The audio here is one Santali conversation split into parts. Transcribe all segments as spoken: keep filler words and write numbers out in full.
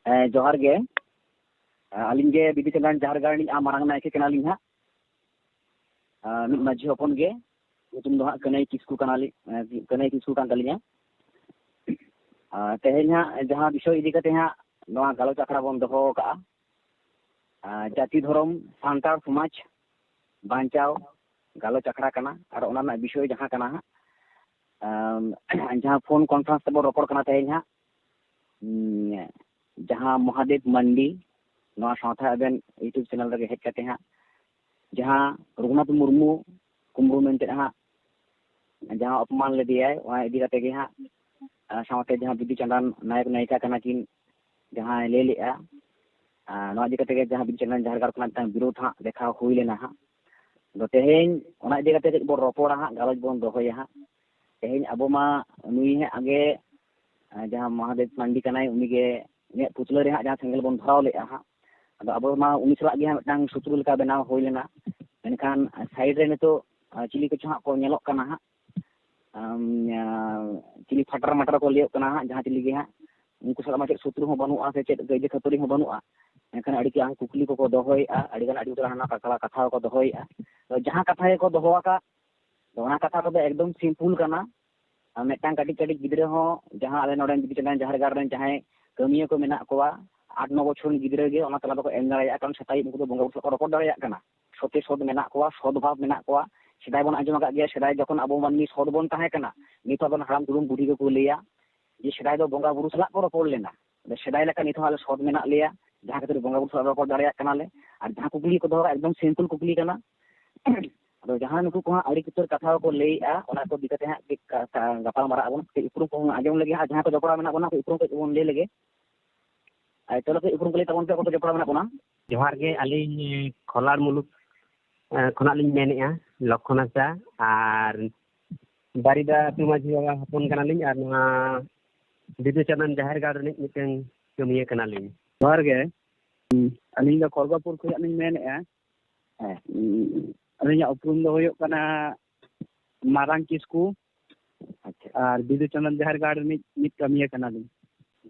ᱦᱮᱸ, ᱡᱚᱦᱟᱨ ᱜᱮ᱾ ᱟᱹᱞᱤᱧ ᱜᱮ ᱵᱤᱫᱩ ᱪᱟᱸᱫᱟᱱ ᱡᱟᱦᱮᱨ ᱜᱟᱲ ᱨᱤᱱᱤᱡ ᱟᱨ ᱢᱟᱨᱟᱝ ᱱᱟᱭᱠᱮ ᱠᱟᱱᱟᱞᱤᱧ ᱦᱟᱸᱜ᱾ ᱟᱨ ᱢᱤᱫ ᱢᱟᱹᱡᱷᱤ ᱦᱚᱯᱚᱱ ᱜᱮ, ᱧᱩᱛᱩᱢ ᱫᱚ ᱦᱟᱸᱜ ᱠᱟᱹᱱᱟᱹᱭ ᱠᱤᱥᱠᱩ ᱠᱟᱱᱟᱞᱤᱧ, ᱠᱟᱹᱱᱟᱹᱭ ᱠᱤᱥᱠᱩ ᱠᱟᱱ ᱛᱟᱹᱞᱤᱧᱟ᱾ ᱟᱨ ᱛᱮᱦᱮᱧ ᱦᱟᱸᱜ ᱡᱟᱦᱟᱸ ᱵᱤᱥᱚᱭ ᱤᱫᱤ ᱠᱟᱛᱮ ᱦᱟᱸᱜ ᱱᱚᱣᱟ ᱜᱟᱞᱚᱪ ᱟᱠᱷᱲᱟ ᱵᱚᱱ ᱫᱚᱦᱚ ᱟᱠᱟᱫᱼᱟ, ᱟᱨ ᱡᱟᱹᱛᱤ ᱫᱷᱚᱨᱚᱢ ᱥᱟᱱᱛᱟᱲ ᱥᱚᱢᱟᱡᱽ ᱵᱟᱧᱪᱟᱣ ᱜᱟᱞᱚᱪ ᱟᱠᱷᱲᱟ ᱠᱟᱱᱟ᱾ ᱟᱨ ᱚᱱᱟ ᱨᱮᱱᱟᱜ ᱵᱤᱥᱚᱭ ᱡᱟᱦᱟᱸ ᱠᱟᱱᱟ ᱦᱟᱸᱜ, ᱟᱢ, ᱡᱟᱦᱟᱸ ᱯᱷᱳᱱ ᱠᱚᱱᱯᱷᱟᱨᱮᱱᱥ ᱛᱮᱵᱚᱱ ᱨᱚᱯᱚᱲ ᱠᱟᱱᱟ ᱛᱮᱦᱮᱧ ᱦᱟᱸᱜ, ᱩᱢ, ᱡᱟᱦᱟᱸ ᱢᱚᱦᱟᱫᱮᱵ ᱢᱟᱱᱰᱤ ᱱᱚᱣᱟ ᱥᱟᱶᱛᱟ ᱟᱵᱮᱱ YouTube ᱪᱮᱱᱮᱞ ᱨᱮᱜᱮ ᱦᱮᱡ ᱠᱟᱛᱮ ᱦᱟᱸᱜ ᱡᱟᱦᱟᱸ ᱨᱚᱜᱷᱩᱱᱟᱛᱷ ᱢᱩᱨᱢᱩ ᱠᱩᱢᱵᱽᱲᱩ ᱢᱮᱱᱛᱮ ᱦᱟᱸᱜ ᱡᱟᱦᱟᱸ ᱚᱯᱚᱢᱟᱱ ᱞᱮᱫᱮᱭᱟᱭ, ᱚᱱᱟ ᱤᱫᱤ ᱠᱟᱛᱮ ᱜᱮ ᱦᱟᱸᱜ, ᱟᱨ ᱥᱟᱶᱛᱮ ᱡᱟᱦᱟᱸ ᱵᱤᱫᱩ ᱪᱟᱸᱫᱟᱱ ᱱᱟᱭᱚᱠ ᱱᱟᱭᱤᱠᱟ ᱠᱟᱱᱟ ᱠᱤᱱ, ᱡᱟᱦᱟᱸᱭ ᱞᱟᱹᱭ ᱞᱮᱫᱼᱟ, ᱟᱨ ᱱᱚᱣᱟ ᱤᱫᱤ ᱠᱟᱛᱮ ᱜᱮ ᱡᱟᱦᱟᱸ ᱵᱤᱫᱩ ᱪᱟᱸᱫᱟᱱ ᱡᱟᱦᱮᱨ ᱜᱟᱲ ᱠᱷᱚᱱᱟᱜ ᱢᱤᱫᱴᱟᱝ ᱵᱤᱨᱳᱫᱷ ᱦᱟᱸᱜ ᱫᱮᱠᱷᱟᱣ ᱦᱩᱭ ᱞᱮᱱᱟ ᱦᱟᱸᱜ᱾ ᱟᱫᱚ ᱛᱮᱦᱮᱧ ᱚᱱᱟ ᱤᱫᱤ ᱠᱟᱛᱮ ᱠᱟᱹᱡ ᱵᱚᱱ ᱨᱚᱯᱚᱲᱟ ᱦᱟᱸᱜ, ᱜᱟᱞᱚᱪ ᱵᱚᱱ ᱫᱚᱦᱚᱭᱟ ᱦᱟᱸᱜ᱾ ᱛᱮᱦᱮᱧ ᱟᱵᱚ ᱢᱟ ᱱᱩᱭ ᱦᱟᱸᱜ ᱟᱜᱮ, ᱟᱨ ᱡᱟᱦᱟᱸ ᱢᱚᱦᱟᱫᱮᱵ ᱢᱟᱱᱰᱤ ᱠᱟᱱᱟᱭ, ᱩᱱᱤᱜᱮ ᱩᱱᱤᱭᱟᱜ ᱯᱩᱛᱞᱟᱹ ᱨᱮ ᱦᱟᱸᱜ ᱡᱟᱦᱟᱸ ᱥᱮᱸᱜᱮᱞ ᱵᱚᱱ ᱫᱷᱚᱨᱟᱣ ᱞᱮᱫᱼᱟ ᱦᱟᱸᱜ, ᱟᱫᱚ ᱟᱵᱚ ᱢᱟ ᱩᱱᱤ ᱥᱟᱞᱟᱜ ᱜᱮ ᱦᱟᱸᱜ ᱢᱤᱫᱴᱟᱝ ᱥᱩᱛᱨᱩ ᱞᱮᱠᱟ ᱵᱮᱱᱟᱣ ᱦᱩᱭ ᱞᱮᱱᱟ᱾ ᱢᱮᱱᱠᱷᱟᱱ ᱥᱟᱭᱤᱰ ᱨᱮ ᱱᱤᱛᱚᱜ, ᱟᱨ, ᱪᱤᱞᱤ ᱠᱚᱪᱚ ᱦᱟᱸᱜ ᱠᱚ ᱧᱮᱞᱚᱜ ᱠᱟᱱᱟ ᱦᱟᱸᱜ, ᱟᱢ, ᱟᱨ, ᱪᱤᱞᱤ ᱯᱷᱟᱴᱟᱨ ᱢᱟᱴᱟᱨ ᱠᱚ ᱞᱟᱹᱭᱚᱜ ᱠᱟᱱᱟ ᱦᱟᱸᱜ, ᱡᱟᱦᱟᱸ ᱪᱤᱞᱤ ᱜᱮ ᱦᱟᱸᱜ, ᱩᱱᱠᱩ ᱥᱟᱞᱟᱜ ᱢᱟ ᱪᱮᱫ ᱥᱩᱛᱨᱩ ᱦᱚᱸ ᱵᱟᱹᱱᱩᱜᱼᱟ ᱥᱮ ᱪᱮᱫ ᱠᱟᱹᱭᱡᱟᱹ ᱠᱷᱟᱹᱯᱟᱹᱨᱤ ᱦᱚᱸ ᱵᱟᱹᱱᱩᱜᱼᱟ᱾ ᱢᱮᱱᱠᱷᱟᱱ ᱟᱹᱰᱤ ᱜᱟᱱ ᱠᱩᱠᱞᱤ ᱠᱚᱠᱚ ᱫᱚᱦᱚᱭᱮᱫᱼᱟ, ᱟᱹᱰᱤ ᱜᱟᱱ ᱟᱹᱰᱤ ᱩᱛᱟᱹᱨ ᱦᱟᱱᱟ ᱯᱟᱛᱞᱟ ᱠᱟᱛᱷᱟ ᱦᱚᱸᱠᱚ ᱫᱚᱦᱚᱭᱮᱫᱼᱟ᱾ ᱛᱚ ᱡᱟᱦᱟᱸ ᱠᱟᱛᱷᱟ ᱜᱮᱠᱚ ᱫᱚᱦᱚ ᱟᱠᱟᱫ, ᱛᱚ ᱚᱱᱟ ᱠᱟᱛᱷᱟ ᱠᱚᱫᱚ ᱮᱠᱫᱚᱢ ᱥᱤᱢᱯᱩᱞ ᱠᱟᱱᱟ᱾ ᱟᱨ ᱢᱤᱫᱴᱟᱝ ᱠᱟᱹᱴᱤᱡ ᱠᱟᱹᱴᱤᱡ ᱜᱤᱫᱽᱨᱟᱹ ᱦᱚᱸ, ᱡᱟᱦᱟᱸ ᱟᱞᱮ ᱱᱚᱰᱮᱱ ᱵᱤᱫᱩ ᱪᱟᱸᱫᱟᱱ ᱡᱟᱦᱮᱨ ᱜᱟᱲ ᱨᱮᱱ ᱡᱟᱦᱟᱸᱭ ᱠᱟᱹᱢᱤᱭᱟᱹ ᱠᱚ ᱢᱮᱱᱟᱜ ᱠᱚᱣᱟ, ᱟᱴ ᱱᱚ ᱵᱚᱪᱷᱚᱨ ᱨᱮᱱ ᱜᱤᱫᱽᱨᱟᱹ ᱜᱮ ᱚᱱᱟ ᱛᱟᱞᱟ ᱫᱚᱠᱚ ᱮᱢ ᱫᱟᱲᱮᱭᱟᱜᱼᱟ, ᱠᱟᱨᱚᱱ ᱥᱮᱛᱟᱜ ᱟᱹᱭᱩᱵ ᱩᱱᱠᱩ ᱫᱚ ᱵᱚᱸᱜᱟ ᱵᱩᱨᱩ ᱥᱟᱞᱟᱜ ᱠᱚ ᱨᱚᱯᱚᱲ ᱫᱟᱲᱮᱭᱟᱜ ᱠᱟᱱᱟ᱾ ᱥᱚᱛᱮ ᱥᱚᱛ ᱢᱮᱱᱟᱜ ᱠᱚᱣᱟ, ᱥᱚᱛ ᱵᱷᱟᱵᱽ ᱢᱮᱱᱟᱜ ᱠᱚᱣᱟ᱾ ᱥᱮᱫᱟᱭ ᱵᱚᱱ ᱟᱸᱡᱚᱢ ᱟᱠᱟᱫ ᱜᱮᱭᱟ, ᱥᱮᱫᱟᱭ ᱡᱚᱠᱷᱚᱱ ᱟᱵᱚ ᱢᱟᱹᱱᱢᱤ ᱥᱚᱛ ᱵᱚᱱ ᱛᱟᱦᱮᱸ ᱠᱟᱱᱟ, ᱱᱤᱛ ᱦᱚᱸ ᱟᱵᱚᱨᱮᱱ ᱦᱟᱲᱟᱢ ᱫᱩᱲᱩᱢ ᱵᱩᱰᱷᱤ ᱠᱚᱠᱚ ᱞᱟᱹᱭᱟ ᱡᱮ ᱥᱮᱫᱟᱭ ᱫᱚ ᱵᱚᱸᱜᱟ ᱵᱩᱨᱩ ᱥᱟᱞᱟᱜ ᱠᱚ ᱨᱚᱯᱚᱲ ᱞᱮᱱᱟ᱾ ᱟᱫᱚ ᱥᱮᱫᱟᱭ ᱞᱮᱠᱟ ᱱᱤᱛ ᱦᱚᱸ ᱟᱞᱮ ᱥᱚᱛ ᱢᱮᱱᱟᱜ ᱞᱮᱭᱟ, ᱡᱟᱦᱟᱸ ᱠᱷᱟᱹᱛᱤᱨ ᱵᱚᱸᱜᱟ ᱵᱩᱨᱩ ᱥᱟᱞᱟᱜ ᱨᱚᱯᱚᱲ ᱫᱟᱲᱮᱭᱟᱜ ᱠᱟᱱᱟᱞᱮ᱾ ᱟᱨ ᱡᱟᱦᱟᱸ ᱠᱩᱠᱞᱤ ᱠᱚ ᱫᱚᱦᱚ ᱠᱟᱜᱼᱟ, ᱮᱠᱫᱚᱢ ᱥᱤᱢᱯᱚᱞ ᱠᱩᱠᱞᱤ ᱠᱟᱱᱟ᱾ ᱟᱫᱚ ᱡᱟᱦᱟᱸ ᱱᱩᱠᱩ ᱠᱚ ᱦᱟᱸᱜ ᱟᱹᱰᱤ ᱩᱛᱟᱹᱨ ᱠᱟᱛᱷᱟ ᱠᱚᱠᱚ ᱞᱟᱹᱭᱮᱫᱼᱟ, ᱚᱱᱟ ᱠᱚ ᱤᱫᱤ ᱠᱟᱛᱮ ᱦᱟᱸᱜ ᱠᱟᱹᱡ ᱠᱟ-, ᱠᱟ-, ᱜᱟᱯᱟᱞ ᱢᱟᱨᱟᱜ ᱟᱵᱚᱱ, ᱠᱟᱹᱡ ᱩᱯᱨᱩᱢ ᱠᱚᱵᱚᱱ ᱟᱸᱡᱚᱢ ᱞᱮᱜᱮ ᱦᱟᱸᱜ, ᱡᱟᱦᱟᱸᱭ ᱠᱚ ᱡᱚᱯᱲᱟᱣ ᱢᱮᱱᱟᱜ ᱵᱚᱱᱟ, ᱠᱟᱹᱡ ᱩᱯᱨᱩᱢ ᱠᱟᱹᱡ ᱵᱚᱱ ᱞᱟᱹᱭ ᱞᱮᱜᱮ᱾ ᱟᱨ ᱪᱚᱞᱚ ᱠᱟᱹᱡ ᱩᱯᱨᱩᱢ ᱠᱚ ᱞᱟᱹᱭ ᱛᱟᱵᱚᱱ ᱯᱮ, ᱚᱠᱚᱭ ᱠᱚ ᱡᱚᱯᱲᱟᱣ ᱢᱮᱱᱟᱜ ᱵᱚᱱᱟ᱾ ᱡᱚᱦᱟᱨ ᱜᱮ, ᱟᱹᱞᱤᱧ ᱠᱷᱚᱞᱟᱲ ᱢᱩᱞᱩᱠ, ᱮ, ᱠᱷᱚᱱᱟᱜ ᱞᱤᱧ ᱢᱮᱱᱮᱫᱼᱟ, ᱞᱚᱠᱠᱷᱚᱱ ᱦᱟᱸᱥᱫᱟ, ᱟᱨ ᱵᱟᱨᱤᱫᱟ ᱟᱹᱛᱩ ᱢᱟᱹᱡᱷᱤ ᱵᱟᱵᱟ ᱦᱚᱯᱚᱱ ᱠᱟᱱᱟᱞᱤᱧ, ᱟᱨ ᱱᱚᱣᱟ ᱵᱤᱫᱩ ᱪᱟᱸᱫᱟᱱ ᱡᱟᱦᱮᱨ ᱜᱟᱲ ᱨᱤᱱᱤᱡ ᱢᱤᱫᱴᱟᱝ ᱠᱟᱹᱢᱤᱭᱟᱹ ᱠᱟᱱᱟᱞᱤᱧ᱾ ᱡᱚᱦᱟᱨ ᱜᱮ, ᱟᱹᱞᱤᱧ ᱫᱚ ᱠᱷᱚᱲᱜᱚᱯᱩᱨ ᱠᱷᱚᱱᱟᱜ ᱞᱤᱧ ᱢᱮᱱᱮᱫᱼᱟ᱾ ᱦᱮᱸ᱾ ᱟᱹᱞᱤᱧᱟᱜ ᱩᱯᱨᱩᱢ ᱫᱚ ᱦᱩᱭᱩᱜ ᱠᱟᱱᱟ ᱢᱟᱨᱟᱝ ᱠᱤᱥᱠᱩ᱾ ᱟᱪᱪᱷᱟ᱾ ᱟᱨ ᱵᱤᱫᱩ ᱪᱟᱸᱫᱟᱱ ᱡᱟᱦᱮᱨ ᱜᱟᱲ ᱨᱤᱱᱤᱡ ᱢᱤᱫ ᱠᱟᱹᱢᱤᱭᱟᱹ ᱠᱟᱱᱟᱞᱤᱧ᱾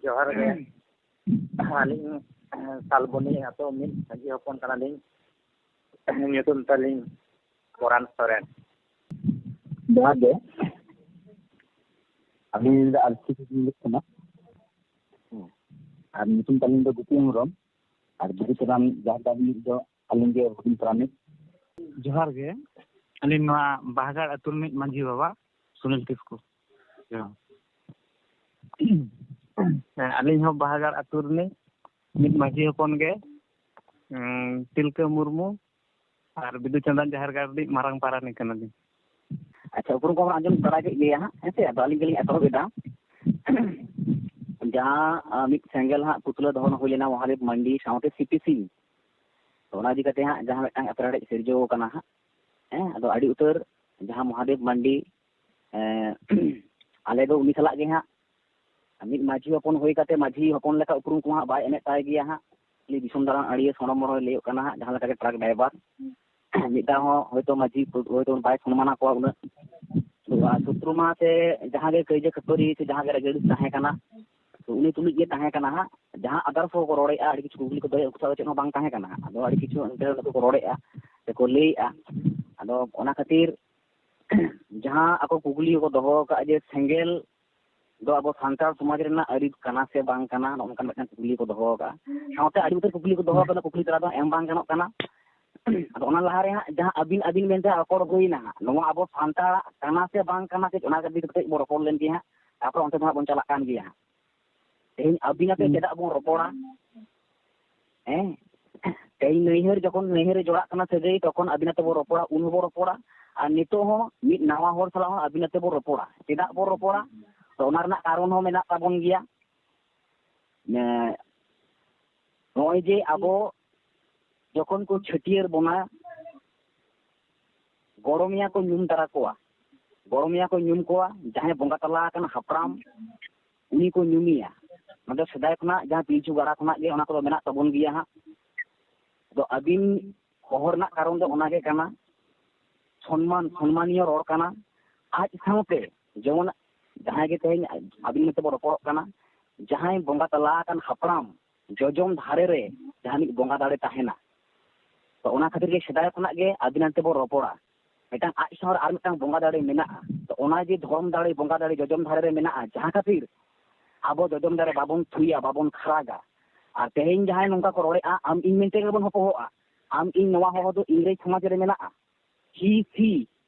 ᱡᱚᱦᱟᱨ ᱜᱮ᱾ ᱟᱹᱞᱤᱧ ᱥᱟᱞᱵᱚᱱᱤ ᱟᱛᱳ ᱢᱤᱫ ᱢᱟᱹᱡᱷᱤ ᱦᱚᱯᱚᱱ ᱠᱟᱱᱟᱞᱤᱧ᱾ ᱧᱩᱛᱩᱢ ᱛᱟᱹᱞᱤᱧ ᱯᱚᱨᱟᱱ ᱥᱚᱨᱮᱱ᱾ ᱡᱚᱦᱟᱨ ᱜᱮ᱾ ᱟᱹᱞᱤᱧ ᱫᱚ ᱟᱞᱪᱤᱠᱤ ᱞᱤᱧ ᱞᱟᱹᱭᱮᱫ ᱠᱟᱱᱟ᱾ ᱟᱨ ᱧᱩᱛᱩᱢ ᱛᱟᱹᱞᱤᱧ ᱫᱚ ᱜᱩᱯᱤ ᱦᱮᱢᱵᱨᱚᱢ᱾ ᱟᱨ ᱵᱤᱫᱩ ᱪᱟᱸᱫᱟᱱ ᱡᱟᱦᱮᱨ ᱜᱟᱲ ᱨᱤᱱᱤᱡ ᱫᱚ ᱟᱹᱞᱤᱧ ᱜᱮ ᱦᱩᱰᱤᱧ ᱯᱟᱨᱟᱱᱤᱠ᱾ ᱡᱚᱦᱟᱨ ᱜᱮ᱾ ᱟᱹᱞᱤᱧ ᱱᱚᱣᱟ ᱵᱟᱦᱟᱜᱟᱲ ᱟᱹᱛᱩ ᱨᱤᱱᱤᱡ ᱢᱟᱹᱡᱷᱤ ᱵᱟᱵᱟ ᱥᱩᱱᱤᱞ ᱠᱤᱥᱠᱩ᱾ ᱦᱮᱸ, ᱟᱹᱞᱤᱧ ᱦᱚᱸ ᱵᱟᱦᱟᱜᱟᱲ ᱟᱹᱛᱩ ᱨᱤᱱᱤᱡ ᱢᱤᱫ ᱢᱟᱹᱡᱷᱤ ᱦᱚᱯᱚᱱ ᱜᱮ, ᱩᱸ, ᱛᱤᱞᱠᱟᱹ ᱢᱩᱨᱢᱩ ᱟᱨ ᱵᱤᱫᱩ ᱪᱟᱸᱫᱟᱱ ᱡᱟᱦᱮᱨ ᱜᱟᱲ ᱨᱤᱱᱤᱡ ᱢᱟᱨᱟᱝ ᱯᱟᱨᱟᱱᱤᱠ ᱠᱟᱱᱟᱞᱤᱧ᱾ ᱟᱪᱪᱷᱟ, ᱩᱯᱨᱩᱢ ᱠᱚᱵᱚᱱ ᱟᱸᱡᱚᱢ ᱵᱟᱲᱟ ᱠᱮᱫ ᱜᱮᱭᱟ ᱦᱟᱸᱜ, ᱦᱮᱸ ᱥᱮ? ᱟᱫᱚ ᱟᱹᱞᱤᱧ ᱜᱮᱞᱤᱧ ᱮᱛᱚᱦᱚᱵ ᱮᱫᱟ᱾ ᱡᱟᱦᱟᱸ, ᱟ, ᱢᱤᱫ ᱥᱮᱸᱜᱮᱞ ᱦᱟᱸᱜ ᱯᱩᱛᱞᱟᱹ ᱫᱚᱦᱚ ᱦᱩᱭ ᱞᱮᱱᱟ ᱢᱚᱦᱟᱫᱮᱵ ᱢᱟᱱᱰᱤ ᱥᱟᱶᱛᱮ ᱥᱤᱯᱤ ᱥᱤᱝ᱾ ᱛᱚ, ᱚᱱᱟ ᱤᱫᱤ ᱠᱟᱛᱮ ᱦᱟᱸᱜ ᱡᱟᱦᱟᱸ ᱢᱤᱫᱴᱟᱝ ᱮᱯᱮᱨᱦᱮᱸᱰᱮᱡ ᱥᱤᱨᱡᱟᱹᱣ ᱠᱟᱱᱟ ᱦᱟᱸᱜ, ᱦᱮᱸ, ᱟᱫᱚ ᱟᱹᱰᱤ ᱩᱛᱟᱹᱨ ᱡᱟᱦᱟᱸ ᱢᱚᱦᱟᱫᱮᱵ ᱢᱟᱱᱰᱤ, ᱮᱸ, ᱟᱞᱮ ᱫᱚ ᱩᱱᱤ ᱥᱟᱞᱟᱜ ᱜᱮ ᱦᱟᱸᱜ ᱢᱤᱫ ᱢᱟᱹᱡᱷᱤ ᱦᱚᱯᱚᱱ ᱦᱩᱭ ᱠᱟᱛᱮ ᱢᱟᱹᱡᱷᱤ ᱦᱚᱯᱚᱱ ᱞᱮᱠᱟ ᱩᱯᱨᱩᱢ ᱠᱚᱦᱚᱸ ᱵᱟᱭ ᱮᱢᱮᱫ ᱛᱟᱭ ᱜᱮᱭᱟ ᱦᱟᱸᱜ᱾ ᱩᱱᱤ ᱫᱤᱥᱚᱢ ᱫᱟᱬᱟᱱ ᱟᱹᱲᱤᱭᱟᱹ ᱥᱚᱲᱚ ᱢᱚᱲᱚᱭ ᱞᱟᱹᱭᱚᱜ ᱠᱟᱱᱟ ᱦᱟᱸᱜ, ᱡᱟᱦᱟᱸ ᱞᱮᱠᱟ ᱜᱮ ᱴᱨᱟᱠ ᱰᱨᱟᱭᱵᱷᱟᱨ᱾ ᱢᱤᱫ ᱫᱷᱟᱣ ᱦᱚᱸ ᱦᱚᱭᱛᱳ ᱢᱟᱹᱡᱷᱤ ᱦᱚᱭᱛᱳ ᱵᱟᱭ ᱥᱚᱱᱢᱟᱱᱟ ᱠᱚᱣᱟ ᱩᱱᱟᱹᱜ᱾ ᱟᱨ ᱥᱩᱛᱨᱩᱢᱟ ᱥᱮ ᱡᱟᱦᱟᱸ ᱜᱮ ᱠᱟᱹᱭᱡᱟᱹ ᱠᱷᱟᱹᱯᱟᱹᱨᱤ ᱥᱮ ᱡᱟᱦᱟᱸ ᱜᱮ ᱨᱟᱹᱜᱟᱹᱲᱤ ᱛᱟᱦᱮᱸ ᱠᱟᱱᱟ, ᱛᱚ ᱩᱱᱤ ᱛᱩᱞᱩᱡ ᱜᱮ ᱛᱟᱦᱮᱸ ᱠᱟᱱᱟ ᱦᱟᱸᱜ᱾ ᱡᱟᱦᱟᱸ others ᱠᱚ ᱠᱚ ᱨᱚᱲᱮᱫᱼᱟ, ᱟᱹᱰᱤ ᱠᱤᱪᱷᱩ ᱠᱩᱠᱞᱤ ᱠᱚ ᱫᱚᱦᱚᱭᱟ, ᱩᱱᱠᱩ ᱥᱟᱶ ᱫᱚ ᱪᱮᱫ ᱦᱚᱸ ᱵᱟᱝ ᱛᱟᱦᱮᱸ ᱠᱟᱱᱟ ᱦᱟᱸᱜ᱾ ᱟᱫᱚ ᱟᱹᱰᱤ ᱠᱤᱪᱷᱩ ᱚᱱᱛᱮ ᱱᱩᱠᱩ ᱠᱚ ᱨᱚᱲᱮᱫᱼᱟ ᱥᱮ ᱠᱚ ᱞᱟᱹᱭᱮᱫᱼᱟ᱾ ᱟᱫᱚ ᱚᱱᱟ ᱠᱷᱟᱹᱛᱤᱨ ᱡᱟᱦᱟᱸ ᱟᱠᱚ ᱠᱩᱠᱞᱤ ᱠᱚ ᱫᱚᱦᱚ ᱟᱠᱟᱫᱼᱟ ᱡᱮ ᱥᱮᱸᱜᱮᱞ ᱫᱚ ᱟᱵᱚ ᱥᱟᱱᱛᱟᱲ ᱥᱚᱢᱟᱡᱽ ᱨᱮᱱᱟᱜ ᱟᱹᱨᱤ ᱠᱟᱱᱟ ᱥᱮ ᱵᱟᱝ ᱠᱟᱱᱟ, ᱱᱚᱜᱼᱚ ᱱᱚᱝᱠᱟᱱ ᱢᱤᱫᱴᱟᱝ ᱠᱩᱠᱞᱤ ᱠᱚ ᱫᱚᱦᱚ ᱟᱠᱟᱫᱼᱟ᱾ ᱥᱟᱶᱛᱮ ᱟᱹᱰᱤ ᱩᱛᱟᱹᱨ ᱠᱩᱠᱞᱤ ᱠᱚ ᱫᱚᱦᱚ ᱟᱠᱟᱫᱟ, ᱠᱩᱠᱞᱤ ᱛᱮᱞᱟ ᱫᱚ ᱮᱢ ᱵᱟᱝ ᱜᱟᱱᱚᱜ ᱠᱟᱱᱟ᱾ ᱟᱫᱚ ᱚᱱᱟ ᱞᱟᱦᱟ ᱨᱮ ᱦᱟᱸᱜ ᱡᱟᱦᱟᱸ ᱟᱹᱵᱤᱱ, ᱟᱹᱵᱤᱱ ᱢᱮᱱᱛᱮ ᱨᱚᱯᱚᱲ ᱦᱩᱭᱱᱟ ᱦᱟᱸᱜ, ᱱᱚᱣᱟ ᱟᱵᱚ ᱥᱟᱱᱛᱟᱲᱟᱜ ᱠᱟᱱᱟ ᱥᱮ ᱵᱟᱝ ᱠᱟᱱᱟ, ᱥᱮ ᱚᱱᱟ ᱤᱫᱤ ᱠᱟᱛᱮ ᱵᱚ ᱨᱚᱯᱚᱲ ᱞᱮᱱ ᱜᱮ ᱦᱟᱸᱜ, ᱛᱟᱨᱯᱚᱨ ᱚᱱᱛᱮ ᱫᱚ ᱦᱟᱸᱜ ᱵᱚᱱ ᱪᱟᱞᱟᱜ ᱠᱟᱱ ᱜᱮᱭᱟ ᱦᱟᱸᱜ᱾ ᱛᱮᱦᱮᱧ ᱟᱹᱵᱤᱱ ᱟᱛᱮ ᱦᱩᱸ᱾ ᱪᱮᱫᱟᱜ ᱵᱚᱱ ᱨᱚᱯᱚᱲᱟ? ᱦᱮᱸ, ᱛᱮᱦᱮᱧ ᱱᱟᱹᱭᱦᱟᱹᱨ ᱡᱚᱠᱷᱚᱱ ᱱᱟᱹᱭᱦᱟᱹᱨ ᱨᱮ ᱡᱚᱲᱟᱜ ᱠᱟᱱᱟ ᱥᱟᱹᱜᱟᱹᱭ, ᱛᱚᱠᱷᱚᱱ ᱟᱹᱵᱤᱱ ᱟᱛᱮ ᱵᱚ ᱨᱚᱯᱚᱲᱟ, ᱩᱱ ᱦᱚᱸᱵᱚ ᱨᱚᱯᱚᱲᱟ᱾ ᱟᱨ ᱱᱤᱛᱚᱜ ᱦᱚᱸ ᱢᱤᱫ ᱱᱟᱣᱟ ᱦᱚᱲ ᱥᱟᱞᱟᱜ ᱦᱚᱸ ᱟᱹᱵᱤᱱ ᱟᱛᱮ ᱵᱚ ᱨᱚᱯᱚᱲᱟ᱾ ᱪᱮᱫᱟᱜ ᱵᱚ ᱨᱚᱯᱚᱲᱟ? ᱛᱚ ᱚᱱᱟ ᱨᱮᱱᱟᱜ ᱠᱟᱨᱚᱱ ᱦᱚᱸ ᱢᱮᱱᱟᱜ ᱛᱟᱵᱚᱱ ᱜᱮᱭᱟ᱾ ᱮ, ᱱᱚᱜᱼᱚᱭ ᱡᱮ ᱟᱵᱚ ᱡᱚᱠᱷᱚᱱ ᱠᱚ ᱪᱷᱟᱹᱴᱭᱟᱹᱨ ᱵᱚᱱᱟ, ᱜᱚᱲᱚᱢᱮᱭᱟ ᱠᱚ ᱧᱩᱢ ᱛᱟᱨᱟ ᱠᱚᱣᱟ, ᱜᱚᱲᱚᱢᱮᱭᱟ ᱠᱚ ᱧᱩᱢ ᱠᱚᱣᱟ, ᱡᱟᱦᱟᱸᱭ ᱵᱚᱸᱜᱟ ᱛᱟᱞᱟ ᱟᱠᱟᱱ ᱦᱟᱯᱲᱟᱢ, ᱩᱱᱤ ᱠᱚ ᱧᱩᱢᱮᱭᱟ᱾ ᱱᱚᱰᱮ ᱥᱮᱫᱟᱭ ᱠᱷᱚᱱᱟᱜ ᱡᱟᱦᱟᱸ ᱯᱤᱞᱪᱩ ᱜᱟᱲᱟ ᱠᱷᱚᱱᱟᱜ ᱜᱮ ᱚᱱᱟ ᱠᱚᱫᱚ ᱢᱮᱱᱟᱜ ᱛᱟᱵᱚᱱ ᱜᱮᱭᱟ ᱦᱟᱸᱜ᱾ ᱟᱫᱚ ᱟᱹᱵᱤᱱ ᱦᱚᱦᱚ ᱨᱮᱱᱟᱜ ᱠᱟᱨᱚᱱ ᱫᱚ ᱚᱱᱟᱜᱮ ᱠᱟᱱᱟ, ᱥᱚᱱᱢᱟᱱ, ᱥᱚᱱᱢᱟᱱᱤᱭᱚ ᱨᱚᱲ ᱠᱟᱱᱟ᱾ ᱟᱡ ᱥᱟᱶᱛᱮ ᱡᱮᱢᱚᱱ ᱡᱟᱦᱟᱸᱭ ᱜᱮ ᱛᱮᱦᱮᱧ ᱟᱹᱵᱤᱱ ᱢᱚᱛᱚ ᱵᱚ ᱨᱚᱯᱚᱲᱚᱜ ᱠᱟᱱᱟ, ᱡᱟᱦᱟᱸᱭ ᱵᱚᱸᱜᱟ ᱛᱟᱞᱟ ᱟᱠᱟᱱ ᱦᱟᱯᱲᱟᱢ ᱡᱚᱡᱚᱢ ᱫᱷᱟᱨᱮ ᱨᱮ ᱡᱟᱦᱟᱱᱤᱡ ᱵᱚᱸᱜᱟ ᱫᱟᱲᱮ ᱛᱟᱦᱮᱱᱟ᱾ ᱛᱚ ᱚᱱᱟ ᱠᱷᱟᱹᱛᱤᱨ ᱜᱮ ᱥᱮᱫᱟᱭ ᱠᱷᱚᱱᱟᱜ ᱜᱮ ᱟᱹᱫᱤᱱᱟ ᱛᱮᱵᱚ ᱨᱚᱯᱚᱲᱟ, ᱢᱤᱫᱴᱟᱝ ᱟᱡ ᱥᱟᱶ ᱨᱮ ᱟᱨ ᱢᱤᱫᱴᱟᱝ ᱵᱚᱸᱜᱟ ᱫᱟᱲᱮ ᱢᱮᱱᱟᱜᱼᱟ᱾ ᱛᱚ ᱚᱱᱟ ᱡᱮ ᱫᱷᱚᱨᱚᱢ ᱫᱟᱲᱮ, ᱵᱚᱸᱜᱟ ᱫᱟᱲᱮ ᱡᱚᱡᱚᱢ ᱫᱷᱟᱨᱮ ᱨᱮ ᱢᱮᱱᱟᱜᱼᱟ, ᱡᱟᱦᱟᱸ ᱠᱷᱟᱹᱛᱤᱨ ᱟᱵᱚ ᱡᱚᱡᱚᱢ ᱫᱟᱨᱮ ᱵᱟᱵᱚᱱ ᱛᱷᱩᱭᱟ, ᱵᱟᱵᱚᱱ ᱠᱷᱟᱨᱟᱜᱟ᱾ ᱟᱨ ᱛᱮᱦᱮᱧ ᱡᱟᱦᱟᱸᱭ ᱱᱚᱝᱠᱟ ᱠᱚ ᱨᱚᱲᱮᱫᱼᱟ, ᱟᱢ ᱤᱧ ᱢᱮᱱᱛᱮ ᱜᱮᱵᱚᱱ ᱦᱚᱯᱚᱦᱚᱜᱼᱟ᱾ ᱟᱢ ᱤᱧ ᱱᱚᱣᱟ ᱦᱚᱦᱚ ᱫᱚ ᱤᱝᱨᱮᱡᱽ ᱥᱚᱢᱟᱡᱽ ᱨᱮ ᱢᱮᱱᱟᱜᱼᱟ, ᱦᱤ ᱥᱤ,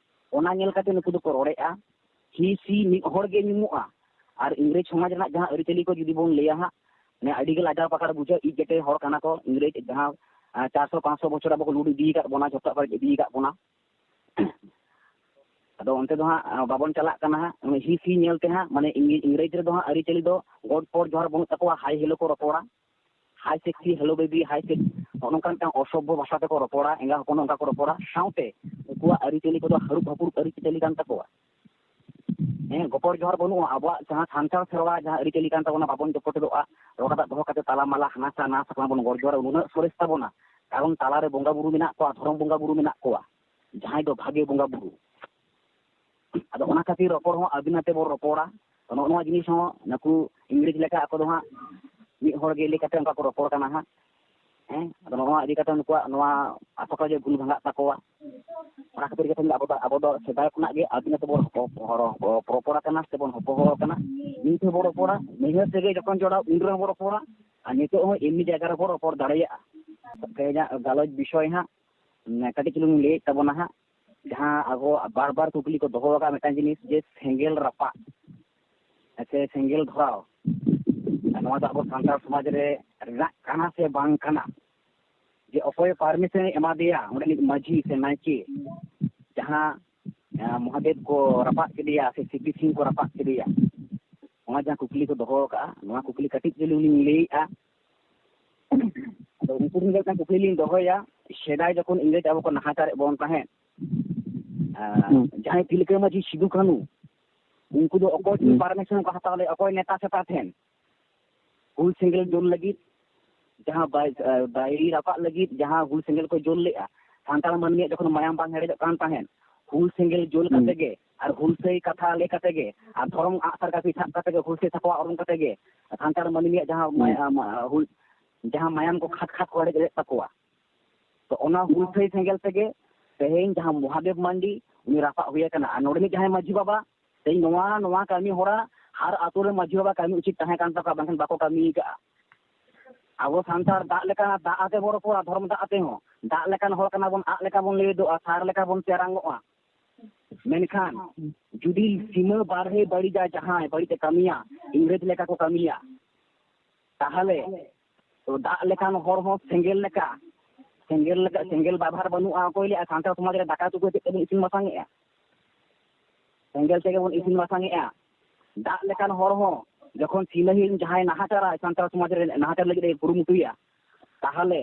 ᱚᱱᱟ ᱧᱮᱞ ᱠᱟᱛᱮ ᱱᱩᱠᱩ ᱫᱚᱠᱚ ᱨᱚᱲᱮᱫᱼᱟ᱾ ᱦᱤ ᱥᱤ ᱢᱤᱫ ᱦᱚᱲ ᱜᱮ ᱧᱩᱢᱩᱜᱼᱟ᱾ ᱟᱨ ᱤᱝᱨᱮᱡᱽ ᱥᱚᱢᱟᱡᱽ ᱨᱮᱱᱟᱜ ᱡᱟᱦᱟᱸ ᱟᱹᱨᱤᱪᱟᱹᱞᱤ ᱠᱚ ᱡᱩᱫᱤ ᱵᱚᱱ ᱞᱟᱹᱭᱟ ᱦᱟᱸᱜ, ᱢᱟᱱᱮ ᱟᱹᱰᱤ ᱜᱮ ᱞᱟᱡᱟᱣ ᱯᱟᱠᱟᱲ ᱵᱩᱡᱷᱟᱹᱜᱼᱟ᱾ ᱤᱡ ᱜᱮᱴᱮ ᱦᱚᱲ ᱠᱟᱱᱟ ᱠᱚ ᱤᱝᱨᱮᱡᱽ, ᱡᱟᱦᱟᱸ ᱟᱨ ᱪᱟᱨᱥᱚ ᱯᱟᱸᱪᱥᱚ ᱵᱚᱪᱷᱚᱨ ᱟᱵᱚ ᱠᱚ ᱞᱩᱴ ᱤᱫᱤ ᱟᱠᱟᱫ ᱵᱚᱱᱟ, ᱡᱷᱚᱛᱚ ᱵᱟᱹᱲᱤᱡ ᱤᱫᱤ ᱟᱠᱟᱫ ᱵᱚᱱᱟ᱾ ᱟᱫᱚ ᱚᱱᱛᱮ ᱫᱚ ᱦᱟᱸᱜ ᱵᱟᱵᱚᱱ ᱪᱟᱞᱟᱜ ᱠᱟᱱᱟ ᱦᱟᱸᱜ᱾ ᱦᱤ ᱥᱤ ᱧᱮᱞ ᱛᱮ ᱦᱟᱸᱜ, ᱢᱟᱱᱮ ᱤᱝ-, ᱤᱝᱨᱮᱡᱽ ᱨᱮᱫᱚ ᱦᱟᱸᱜ ᱟᱹᱨᱤᱪᱟᱹᱞᱤ ᱫᱚ ᱜᱚᱰ ᱯᱚᱨ ᱡᱚᱦᱟᱨ ᱵᱟᱹᱱᱩᱜ ᱛᱟᱠᱚᱣᱟ, ᱦᱟᱭ ᱦᱮᱞᱳ ᱠᱚ ᱨᱚᱯᱚᱲᱟ, ᱦᱟᱭ ᱥᱮᱠᱥᱤ, ᱦᱮᱞᱳ ᱵᱮᱵᱤ, ᱦᱟᱭ ᱥᱮᱠᱥ, ᱱᱚᱜᱼᱚ ᱱᱚᱝᱠᱟ ᱢᱤᱫᱴᱟᱝ ᱚᱥᱚᱵᱷᱵᱚ ᱵᱷᱟᱥᱟ ᱛᱮᱠᱚ ᱨᱚᱯᱚᱲᱟ, ᱮᱸᱜᱟ ᱦᱚᱯᱚᱱ ᱦᱚᱸ ᱚᱱᱠᱟ ᱠᱚ ᱨᱚᱯᱚᱲᱟ᱾ ᱥᱟᱶᱛᱮ ᱩᱱᱠᱩᱣᱟᱜ ᱟᱹᱨᱤᱪᱟᱹᱞᱤ ᱠᱚᱫᱚ ᱦᱟᱹᱨᱩᱵ ᱦᱟᱹᱯᱩᱲ ᱟᱹᱨᱤᱪᱟᱹᱞᱤ ᱠᱟᱱ ᱛᱟᱠᱚᱣᱟ᱾ ᱦᱮᱸ, ᱜᱚᱯᱚᱲ ᱡᱚᱦᱟᱨ ᱵᱟᱹᱱᱩᱜᱼᱟ᱾ ᱟᱵᱚᱣᱟᱜ ᱡᱟᱦᱟᱸ ᱥᱟᱱᱛᱟᱲ ᱥᱮᱨᱣᱟ, ᱡᱟᱦᱟᱸ ᱟᱹᱨᱤᱪᱟᱹᱞᱤ ᱠᱟᱱ ᱛᱟᱵᱚᱱᱟ, ᱵᱟᱵᱚᱱ ᱡᱚᱯᱚᱴᱮᱫᱚᱜᱼᱟ᱾ ᱨᱚᱲ ᱠᱟᱛᱮ ᱫᱚᱦᱚ ᱠᱟᱛᱮ ᱛᱟᱞᱟ ᱢᱟᱞᱟ ᱦᱟᱱᱟ ᱥᱟ ᱱᱟ ᱥᱟᱠᱲᱟ ᱵᱚᱱ ᱜᱚᱲ ᱡᱚᱦᱟᱨᱟ, ᱱᱩᱱᱟᱹᱜ ᱥᱚᱨᱮᱥ ᱛᱟᱵᱚᱱᱟ᱾ ᱠᱟᱨᱚᱱ ᱛᱟᱞᱟᱨᱮ ᱵᱚᱸᱜᱟ ᱵᱩᱨᱩ ᱢᱮᱱᱟᱜ ᱠᱚᱣᱟ, ᱫᱷᱚᱨᱚᱢ ᱵᱚᱸᱜᱟ ᱵᱩᱨᱩ ᱢᱮᱱᱟᱜ ᱠᱚᱣᱟ, ᱡᱟᱦᱟᱸᱭ ᱫᱚ ᱵᱷᱟᱜᱮ ᱵᱚᱸᱜᱟ ᱵᱩᱨᱩ᱾ ᱟᱫᱚ ᱚᱱᱟ ᱠᱷᱟᱹᱛᱤᱨ ᱨᱚᱯᱚᱲ ᱦᱚᱸ ᱟᱹᱵᱤᱱ ᱟᱛᱮ ᱵᱚᱱ ᱨᱚᱯᱚᱲᱟ᱾ ᱛᱚ ᱱᱚᱜᱼᱚ ᱱᱚᱣᱟ ᱡᱤᱱᱤᱥ ᱦᱚᱸ ᱱᱩᱠᱩ ᱤᱝᱨᱮᱡᱽ ᱞᱮᱠᱟ ᱟᱠᱚ ᱫᱚ ᱦᱟᱸᱜ ᱢᱤᱫ ᱦᱚᱲ ᱜᱮ ᱞᱟᱹᱭ ᱠᱟᱛᱮ ᱚᱱᱠᱟ ᱠᱚ ᱨᱚᱯᱚᱲ ᱠᱟᱱᱟ ᱦᱟᱸᱜ᱾ ᱦᱮᱸ, ᱟᱫᱚ ᱱᱚᱣᱟ ᱤᱫᱤ ᱠᱟᱛᱮ ᱱᱩᱠᱩᱣᱟᱜ ᱱᱚᱣᱟ ᱟᱥᱚᱠᱟ ᱡᱮ ᱵᱷᱩᱞ ᱵᱷᱟᱸᱜᱟᱜ ᱛᱟᱠᱚᱣᱟ᱾ ᱚᱱᱟ ᱠᱷᱟᱹᱛᱤᱨ ᱜᱮ ᱛᱮᱦᱮᱧ ᱫᱚ ᱟᱵᱚ ᱫᱚ, ᱟᱵᱚ ᱫᱚ ᱥᱮᱫᱟᱭ ᱠᱷᱚᱱᱟᱜ ᱜᱮ ᱟᱹᱵᱤᱱ ᱟᱛᱮ ᱵᱚᱱ ᱨᱚᱯᱚᱲ, ᱨᱚᱯᱚᱲ ᱠᱟᱱᱟ ᱥᱮᱵᱚᱱ ᱦᱚᱯᱚᱦᱚ ᱠᱟᱱᱟ᱾ ᱱᱤᱛ ᱦᱚᱸᱵᱚᱱ ᱨᱚᱯᱚᱲᱟ, ᱱᱟᱹᱭᱦᱟᱹᱨ ᱥᱟᱹᱜᱟᱹᱭ ᱡᱚᱠᱷᱚᱱ ᱡᱚᱲᱟᱣ ᱩᱱ ᱨᱮᱦᱚᱸ ᱵᱚᱱ ᱨᱚᱯᱚᱲᱟ᱾ ᱟᱨ ᱱᱤᱛᱚᱜ ᱦᱚᱸ ᱮᱢᱱᱤ ᱡᱟᱭᱜᱟ ᱨᱮᱵᱚᱱ ᱨᱚᱯᱚᱲ ᱫᱟᱲᱮᱭᱟᱜᱼᱟ᱾ ᱛᱮᱦᱮᱧᱟᱜ ᱜᱟᱞᱚᱪ ᱵᱤᱥᱚᱭ ᱦᱟᱸᱜ, ᱩᱢ, ᱠᱟᱹᱴᱤᱡ ᱪᱩᱞᱩᱝ ᱞᱟᱹᱭᱮᱫ ᱛᱟᱵᱚᱱᱟ ᱦᱟᱸᱜ, ᱡᱟᱦᱟᱸ ᱟᱵᱚ ᱵᱟᱨ ᱵᱟᱨ ᱠᱩᱠᱞᱤ ᱠᱚ ᱫᱚᱦᱚ ᱟᱠᱟᱫ ᱢᱤᱫᱴᱟᱝ ᱡᱤᱱᱤᱥ, ᱡᱮ ᱥᱮᱸᱜᱮᱞ ᱨᱟᱯᱟᱜ ᱥᱮ ᱥᱮᱸᱜᱮᱞ ᱫᱷᱚᱨᱟᱣ, ᱟᱨ ᱱᱚᱣᱟ ᱫᱚ ᱟᱵᱚ ᱥᱟᱱᱛᱟᱲ ᱥᱚᱢᱟᱡᱽ ᱨᱮ ᱨᱮᱱᱟᱜ ᱠᱟᱱᱟ ᱥᱮ ᱵᱟᱝ ᱠᱟᱱᱟ? ᱡᱮ ᱚᱠᱚᱭ ᱯᱟᱨᱢᱤᱥᱚᱱ ᱮ ᱮᱢᱟ ᱫᱮᱭᱟ ᱚᱸᱰᱮᱱᱤᱡ ᱢᱟᱹᱡᱷᱤ ᱥᱮ ᱱᱟᱭᱠᱮ, ᱡᱟᱦᱟᱸ, ᱮ, ᱢᱚᱦᱟᱫᱮᱵ ᱠᱚ ᱨᱟᱯᱟᱜ ᱠᱮᱫᱮᱭᱟ ᱥᱮ ᱥᱤᱯᱤ ᱥᱤᱝ ᱠᱚ ᱨᱟᱯᱟᱜ ᱠᱮᱫᱮᱭᱟ? ᱱᱚᱣᱟ ᱡᱟᱦᱟᱸ ᱠᱩᱠᱞᱤ ᱠᱚ ᱫᱚᱦᱚ ᱟᱠᱟᱫᱼᱟ, ᱱᱚᱣᱟ ᱠᱩᱠᱞᱤ ᱠᱟᱹᱴᱤᱡ ᱪᱩᱞᱩᱝ ᱞᱤᱧ ᱞᱟᱹᱭᱮᱫᱼᱟ᱾ ᱟᱫᱚ ᱩᱱᱠᱩ ᱴᱷᱮᱱ ᱜᱮ ᱢᱤᱫᱴᱟᱝ ᱠᱩᱠᱞᱤ ᱞᱤᱧ ᱫᱚᱦᱚᱭᱟ, ᱥᱮᱫᱟᱭ ᱡᱚᱠᱷᱚᱱ ᱤᱝᱨᱮᱡᱽ ᱟᱵᱚ ᱠᱚ ᱱᱟᱦᱟᱪᱟᱨᱮᱫ ᱵᱚᱱ ᱛᱟᱦᱮᱸᱫ, ᱟᱨ ᱦᱩᱸ᱾ ᱡᱟᱦᱟᱸᱭ ᱛᱤᱞᱠᱟᱹ ᱢᱟᱹᱡᱷᱤ ᱥᱤᱫᱩ ᱠᱟᱹᱱᱦᱩ, ᱩᱱᱠᱩ ᱫᱚ ᱚᱠᱚᱭ ᱴᱷᱮᱱ ᱦᱩᱸ᱾ ᱯᱟᱨᱢᱤᱥᱚᱱ ᱠᱚ ᱦᱟᱛᱟᱣ ᱞᱮᱫ, ᱚᱠᱚᱭ ᱱᱮᱛᱟ ᱥᱮᱛᱟ ᱴᱷᱮᱱ? ᱦᱩᱞ ᱥᱮᱸᱜᱮᱞ ᱡᱩᱞ ᱞᱟᱹᱜᱤᱫ ᱡᱟᱦᱟᱸ ᱵᱟᱭ-, ᱵᱟᱭᱨᱤ ᱨᱟᱯᱟᱜ ᱞᱟᱹᱜᱤᱫ ᱡᱟᱦᱟᱸ ᱦᱩᱞ ᱥᱮᱸᱜᱮᱞ ᱠᱚ ᱡᱩᱞ ᱞᱮᱫᱼᱟ, ᱥᱟᱱᱛᱟᱲ ᱢᱟᱹᱱᱢᱤᱭᱟᱜ ᱡᱚᱠᱷᱚᱱ ᱢᱟᱭᱟᱢ ᱵᱟᱝ ᱦᱮᱰᱮᱡᱚᱜ ᱠᱟᱱ ᱛᱟᱦᱮᱸᱫ, ᱦᱩᱞ ᱥᱮᱸᱜᱮᱞ ᱡᱩᱞ ᱦᱩᱸ᱾ ᱠᱟᱛᱮ ᱜᱮ ᱟᱨ ᱦᱩᱞᱥᱟᱹᱭ ᱠᱟᱛᱷᱟ ᱞᱟᱹᱭ ᱠᱟᱛᱮ ᱜᱮ, ᱟᱨ ᱫᱷᱚᱨᱚᱢ ᱟᱜᱼᱥᱟᱨ ᱠᱟᱹᱯᱤ ᱥᱟᱵ ᱠᱟᱛᱮ ᱜᱮ, ᱦᱩᱞᱥᱟᱹᱭ ᱥᱟᱠᱣᱟ ᱚᱨᱚᱝ ᱠᱟᱛᱮ ᱜᱮ ᱥᱟᱱᱛᱟᱲ ᱢᱟᱹᱱᱢᱤᱭᱟᱜ ᱡᱟᱦᱟᱸ ᱢᱟᱭ-, ᱟᱢ, ᱦᱩᱞ-, ᱡᱟᱦᱟᱸ ᱢᱟᱭᱟᱢ ᱠᱚ ᱠᱷᱟᱫ ᱠᱷᱟᱫ ᱠᱚ ᱦᱮᱰᱮᱡ ᱮᱫ ᱛᱟᱠᱚᱣᱟ, ᱛᱚ ᱚᱱᱟ ᱦᱩᱞᱥᱟᱹᱭ ᱥᱮᱸᱜᱮᱞ ᱛᱮᱜᱮ ᱛᱮᱦᱮᱧ ᱡᱟᱦᱟᱸ ᱢᱚᱦᱟᱫᱮᱵ ᱢᱟᱱᱰᱤ ᱩᱱᱤ ᱨᱟᱯᱟᱜ ᱦᱩᱭ ᱟᱠᱟᱱᱟ᱾ ᱟᱨ ᱱᱚᱰᱮᱱᱤᱡ ᱡᱟᱦᱟᱸᱭ ᱢᱟᱹᱡᱷᱤ ᱵᱟᱵᱟ, ᱛᱮᱦᱮᱧ ᱱᱚᱣᱟ, ᱱᱚᱣᱟ ᱠᱟᱹᱢᱤ ᱦᱚᱨᱟ ᱦᱟᱨ ᱟᱛᱳ ᱨᱮ ᱢᱟᱹᱡᱷᱤ ᱵᱟᱵᱟ ᱠᱟᱹᱢᱤ ᱩᱪᱤᱛ ᱛᱟᱦᱮᱸ ᱠᱟᱱ ᱛᱟᱠᱚᱣᱟ, ᱵᱟᱝᱠᱷᱟᱱ ᱵᱟᱠᱚ ᱠᱟᱹᱢᱤ ᱟᱠᱟᱫᱼᱟ᱾ ᱟᱵᱚ ᱥᱟᱱᱛᱟᱲ ᱫᱟᱜ ᱞᱮᱠᱟ, ᱫᱟᱜ ᱟᱛᱮ ᱵᱚᱱ ᱨᱚᱯᱚᱲᱟ, ᱫᱷᱚᱨᱚᱢ ᱫᱟᱜ ᱟᱛᱮ ᱦᱚᱸ᱾ ᱫᱟᱜ ᱞᱮᱠᱟᱱ ᱦᱚᱲ ᱠᱟᱱᱟ ᱵᱚᱱ, ᱟᱜ ᱞᱮᱠᱟ ᱵᱚᱱ ᱞᱟᱹᱭᱫᱚᱜᱼᱟ, ᱥᱟᱨ ᱞᱮᱠᱟ ᱵᱚᱱ ᱛᱮᱨᱟᱝᱚᱜᱼᱟ᱾ ᱢᱮᱱᱠᱷᱟᱱ ᱡᱩᱫᱤ ᱥᱤᱢᱟᱹ ᱵᱟᱨᱦᱮ ᱵᱟᱹᱲᱤᱡᱟ, ᱡᱟᱦᱟᱸᱭ ᱵᱟᱹᱲᱤᱡ ᱮ ᱠᱟᱹᱢᱤᱭᱟ, ᱤᱝᱨᱮᱡᱽ ᱞᱮᱠᱟ ᱠᱚ ᱠᱟᱹᱢᱤᱭᱟ, ᱛᱟᱦᱚᱞᱮ ᱛᱚ ᱫᱟᱜ ᱞᱮᱠᱟᱱ ᱦᱚᱲ ᱦᱚᱸ ᱥᱮᱸᱜᱮᱞ ᱞᱮᱠᱟ, ᱥᱮᱸᱜᱮᱞ ᱞᱮᱠᱟ, ᱥᱮᱸᱜᱮᱞ ᱵᱟᱵᱷᱟᱨ ᱵᱟᱹᱱᱩᱜᱼᱟ᱾ ᱚᱠᱚᱭ ᱞᱟᱹᱭᱟ ᱥᱟᱱᱛᱟᱲ ᱥᱚᱢᱟᱡᱽ ᱨᱮ ᱫᱟᱠᱟ ᱩᱛᱩ ᱠᱚ ᱪᱮᱫ ᱛᱮᱵᱚᱱ ᱤᱥᱤᱱ ᱵᱟᱥᱟᱝ ᱮᱫᱼᱟ? ᱥᱮᱸᱜᱮᱞ ᱛᱮᱜᱮ ᱵᱚᱱ ᱤᱥᱤᱱ ᱵᱟᱥᱟᱝ ᱮᱫᱼᱟ᱾ ᱫᱟᱜ ᱞᱮᱠᱟᱱ ᱦᱚᱲ ᱦᱚᱸ ᱡᱚᱠᱷᱚᱱ ᱥᱤᱞᱟᱹᱦᱤᱱ ᱡᱟᱦᱟᱸᱭ ᱱᱟᱦᱟᱪᱟᱨᱟ ᱥᱟᱱᱛᱟᱲ ᱥᱚᱢᱟᱡᱽ ᱨᱮ, ᱱᱟᱦᱟᱪᱟᱨ ᱞᱟᱹᱜᱤᱫ ᱮ ᱠᱩᱨᱩᱢᱩᱴᱩᱭᱟ, ᱛᱟᱦᱚᱞᱮ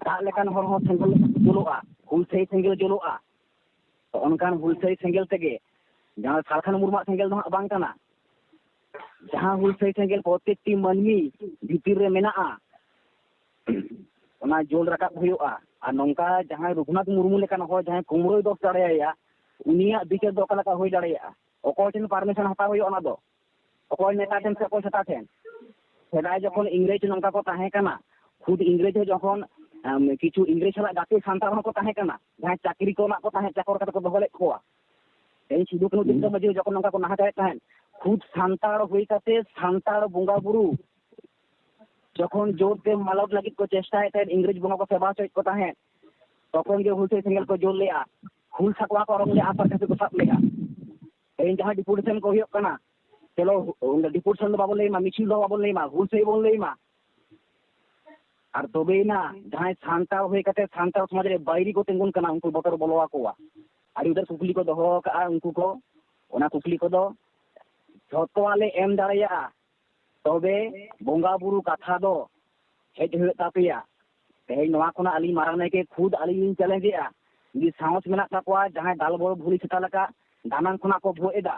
ᱫᱟᱜ ᱞᱮᱠᱟᱱ ᱦᱚᱲ ᱦᱚᱸ ᱥᱮᱸᱜᱮᱞ ᱞᱮᱠᱟ ᱠᱚ ᱡᱩᱞᱩᱜᱼᱟ, ᱦᱩᱞᱥᱟᱹᱭ ᱥᱮᱸᱜᱮᱞ ᱡᱩᱞᱩᱜᱼᱟ᱾ ᱛᱚ ᱚᱱᱠᱟᱱ ᱦᱩᱞᱥᱟᱹᱭ ᱥᱮᱸᱜᱮᱞ ᱛᱮᱜᱮ, ᱡᱟᱦᱟᱸ ᱥᱟᱞᱠᱷᱟᱱ ᱢᱩᱨᱢᱩᱣᱟᱜ ᱥᱮᱸᱜᱮᱞ ᱫᱚ ᱦᱟᱸᱜ ᱵᱟᱝ ᱠᱟᱱᱟ, ᱡᱟᱦᱟᱸ ᱦᱩᱞᱥᱟᱹᱭ ᱥᱮᱸᱜᱮᱞ ᱯᱨᱚᱛᱮᱠᱴᱤ ᱢᱟᱹᱱᱢᱤ ᱵᱷᱤᱛᱤᱨ ᱨᱮ ᱢᱮᱱᱟᱜᱼᱟ, ᱚᱱᱟ ᱡᱳᱞ ᱨᱟᱠᱟᱵ ᱦᱩᱭᱩᱜᱼᱟ᱾ ᱟᱨ ᱱᱚᱝᱠᱟ ᱡᱟᱦᱟᱸᱭ ᱨᱚᱜᱷᱩᱱᱟᱛᱷ ᱢᱩᱨᱢᱩ ᱞᱮᱠᱟᱱ ᱦᱚᱲ ᱡᱟᱦᱟᱸᱭ ᱠᱩᱢᱵᱽᱲᱩᱭ ᱫᱚᱥ ᱫᱟᱲᱮᱭᱟᱭᱟ, ᱩᱱᱤᱭᱟᱜ ᱵᱤᱪᱟᱹᱨ ᱫᱚ ᱚᱠᱟ ᱞᱮᱠᱟ ᱦᱩᱭ ᱫᱟᱲᱮᱭᱟᱜᱼᱟ? ᱚᱠᱚᱭ ᱴᱷᱮᱱ ᱯᱟᱨᱢᱤᱥᱚᱱ ᱦᱟᱛᱟᱣ ᱦᱩᱭᱩᱜᱼᱟ ᱚᱱᱟ ᱫᱚ? ᱚᱠᱚᱭ ᱱᱮᱛᱟ ᱴᱷᱮᱱ ᱥᱮ ᱚᱠᱚᱭ ᱥᱮᱛᱟ ᱴᱷᱮᱱ? ᱥᱮᱫᱟᱭ ᱡᱚᱠᱷᱚᱱ ᱤᱝᱨᱮᱡᱽ ᱱᱚᱝᱠᱟ ᱠᱚ ᱛᱟᱦᱮᱸ ᱠᱟᱱᱟ, ᱠᱷᱩᱫ ᱤᱝᱨᱮᱡᱽ ᱦᱚᱸ ᱡᱚᱠᱷᱚᱱ, ᱟᱢ, ᱠᱤᱪᱷᱩ ᱤᱝᱨᱮᱡᱽ ᱥᱟᱞᱟᱜ ᱜᱟᱛᱮ ᱥᱟᱱᱛᱟᱲ ᱦᱚᱸᱠᱚ ᱛᱟᱦᱮᱸ ᱠᱟᱱᱟ, ᱡᱟᱦᱟᱸᱭ ᱪᱟᱹᱠᱨᱤ ᱠᱚ ᱮᱢᱟᱜ ᱠᱚ ᱛᱟᱦᱮᱸᱫ, ᱪᱟᱠᱚᱨ ᱠᱟᱛᱮ ᱠᱚ ᱫᱚᱦᱚ ᱞᱮᱫ ᱠᱚᱣᱟ᱾ ᱛᱮᱦᱮᱧ ᱥᱤᱫᱩ ᱠᱟᱹᱱᱦᱩ ᱛᱤᱞᱠᱟᱹ ᱢᱟᱹᱡᱷᱤ ᱡᱚᱠᱷᱚᱱ ᱱᱚᱝᱠᱟ ᱠᱚ ᱱᱟᱦᱟᱪᱟᱨᱮᱫ ᱛᱟᱦᱮᱸᱫ, ᱠᱷᱩᱫ ᱥᱟᱱᱛᱟᱲ ᱦᱩᱭ ᱠᱟᱛᱮ ᱥᱟᱱᱛᱟᱲ ᱵᱚᱸᱜᱟ ᱵᱩᱨᱩ ᱡᱚᱠᱷᱚᱱ ᱡᱳᱨ ᱛᱮ ᱢᱟᱞᱚᱴ ᱞᱟᱹᱜᱤᱫ ᱠᱚ ᱪᱮᱥᱴᱟᱭᱮᱫ ᱛᱟᱦᱮᱸᱫ, ᱤᱝᱨᱮᱡᱽ ᱵᱚᱸᱜᱟ ᱠᱚ ᱥᱮᱵᱟ ᱦᱚᱪᱚᱭᱮᱫ ᱠᱚ ᱛᱟᱦᱮᱸᱫ, ᱛᱚᱠᱷᱚᱱ ᱜᱮ ᱦᱩᱞᱥᱟᱹᱭ ᱥᱮᱸᱜᱮᱞ ᱠᱚ ᱡᱳᱨ ᱞᱮᱜᱼᱟ, ᱦᱩᱞ ᱥᱟᱠᱣᱟ ᱠᱚ ᱚᱨᱚᱝ ᱞᱮᱜᱼᱟ, ᱟᱥᱟᱨ ᱠᱟᱹᱯᱤ ᱠᱚ ᱥᱟᱵ ᱞᱮᱜᱼᱟ᱾ ᱛᱮᱦᱮᱧ ᱡᱟᱦᱟᱸ ᱰᱤᱯᱩᱴᱮᱥᱚᱱ ᱠᱚ ᱦᱩᱭᱩᱜ ᱠᱟᱱᱟ, ᱪᱚᱞᱚ, ᱚᱸᱰᱮ ᱰᱤᱯᱩᱴᱮᱥᱚᱱ ᱫᱚ ᱵᱟᱵᱚᱱ ᱞᱟᱹᱭ ᱢᱟ, ᱢᱤᱪᱷᱤᱞ ᱫᱚ ᱵᱟᱵᱚᱱ ᱞᱟᱹᱭ ᱢᱟ, ᱦᱩᱞᱥᱟᱹᱭ ᱵᱚᱱ ᱞᱟᱹᱭ ᱢᱟ᱾ ᱟᱨ ᱛᱚᱵᱮᱭᱮᱱᱟ ᱡᱟᱦᱟᱸᱭ ᱥᱟᱱᱛᱟᱲ ᱦᱩᱭ ᱠᱟᱛᱮ ᱥᱟᱱᱛᱟᱲ ᱥᱚᱢᱟᱡᱽ ᱨᱮ ᱵᱟᱹᱭᱨᱤ ᱠᱚ ᱛᱤᱸᱜᱩᱱ ᱠᱟᱱᱟ, ᱩᱱᱠᱩ ᱵᱚᱛᱚᱨ ᱵᱚᱞᱚ ᱟᱠᱚᱣᱟ᱾ ᱟᱹᱰᱤ ᱩᱛᱟᱹᱨ ᱠᱩᱠᱞᱤ ᱠᱚ ᱫᱚᱦᱚ ᱟᱠᱟᱫᱼᱟ, ᱩᱱᱠᱩ ᱠᱚ, ᱚᱱᱟ ᱠᱩᱠᱞᱤ ᱠᱚᱫᱚ ᱡᱷᱚᱛᱚᱣᱟᱜ ᱞᱮ ᱮᱢ ᱫᱟᱲᱮᱭᱟᱜᱼᱟ, ᱛᱚᱵᱮ ᱵᱚᱸᱜᱟ ᱵᱩᱨᱩ ᱠᱟᱛᱷᱟ ᱫᱚ ᱦᱮᱡ ᱦᱩᱭᱩᱜ ᱛᱟᱯᱮᱭᱟ᱾ ᱛᱮᱦᱮᱧ ᱱᱚᱣᱟ ᱠᱷᱚᱱᱟᱜ ᱟᱹᱞᱤᱧ ᱢᱟᱨᱟᱝ ᱱᱟᱭᱠᱮ ᱠᱷᱩᱫ ᱟᱹᱞᱤᱧ ᱞᱤᱧ ᱪᱮᱞᱮᱧᱡᱮᱜᱼᱟ, ᱡᱩᱫᱤ ᱥᱟᱦᱚᱥ ᱢᱮᱱᱟᱜ ᱛᱟᱠᱚᱣᱟ, ᱡᱟᱦᱟᱸᱭ ᱫᱟᱞ ᱵᱚᱲ ᱵᱷᱩᱞᱤ ᱥᱮᱛᱟ ᱞᱮᱠᱟ ᱫᱟᱱᱟᱝ ᱠᱷᱚᱱᱟᱜ ᱠᱚ ᱵᱷᱩᱜ ᱮᱫᱟ,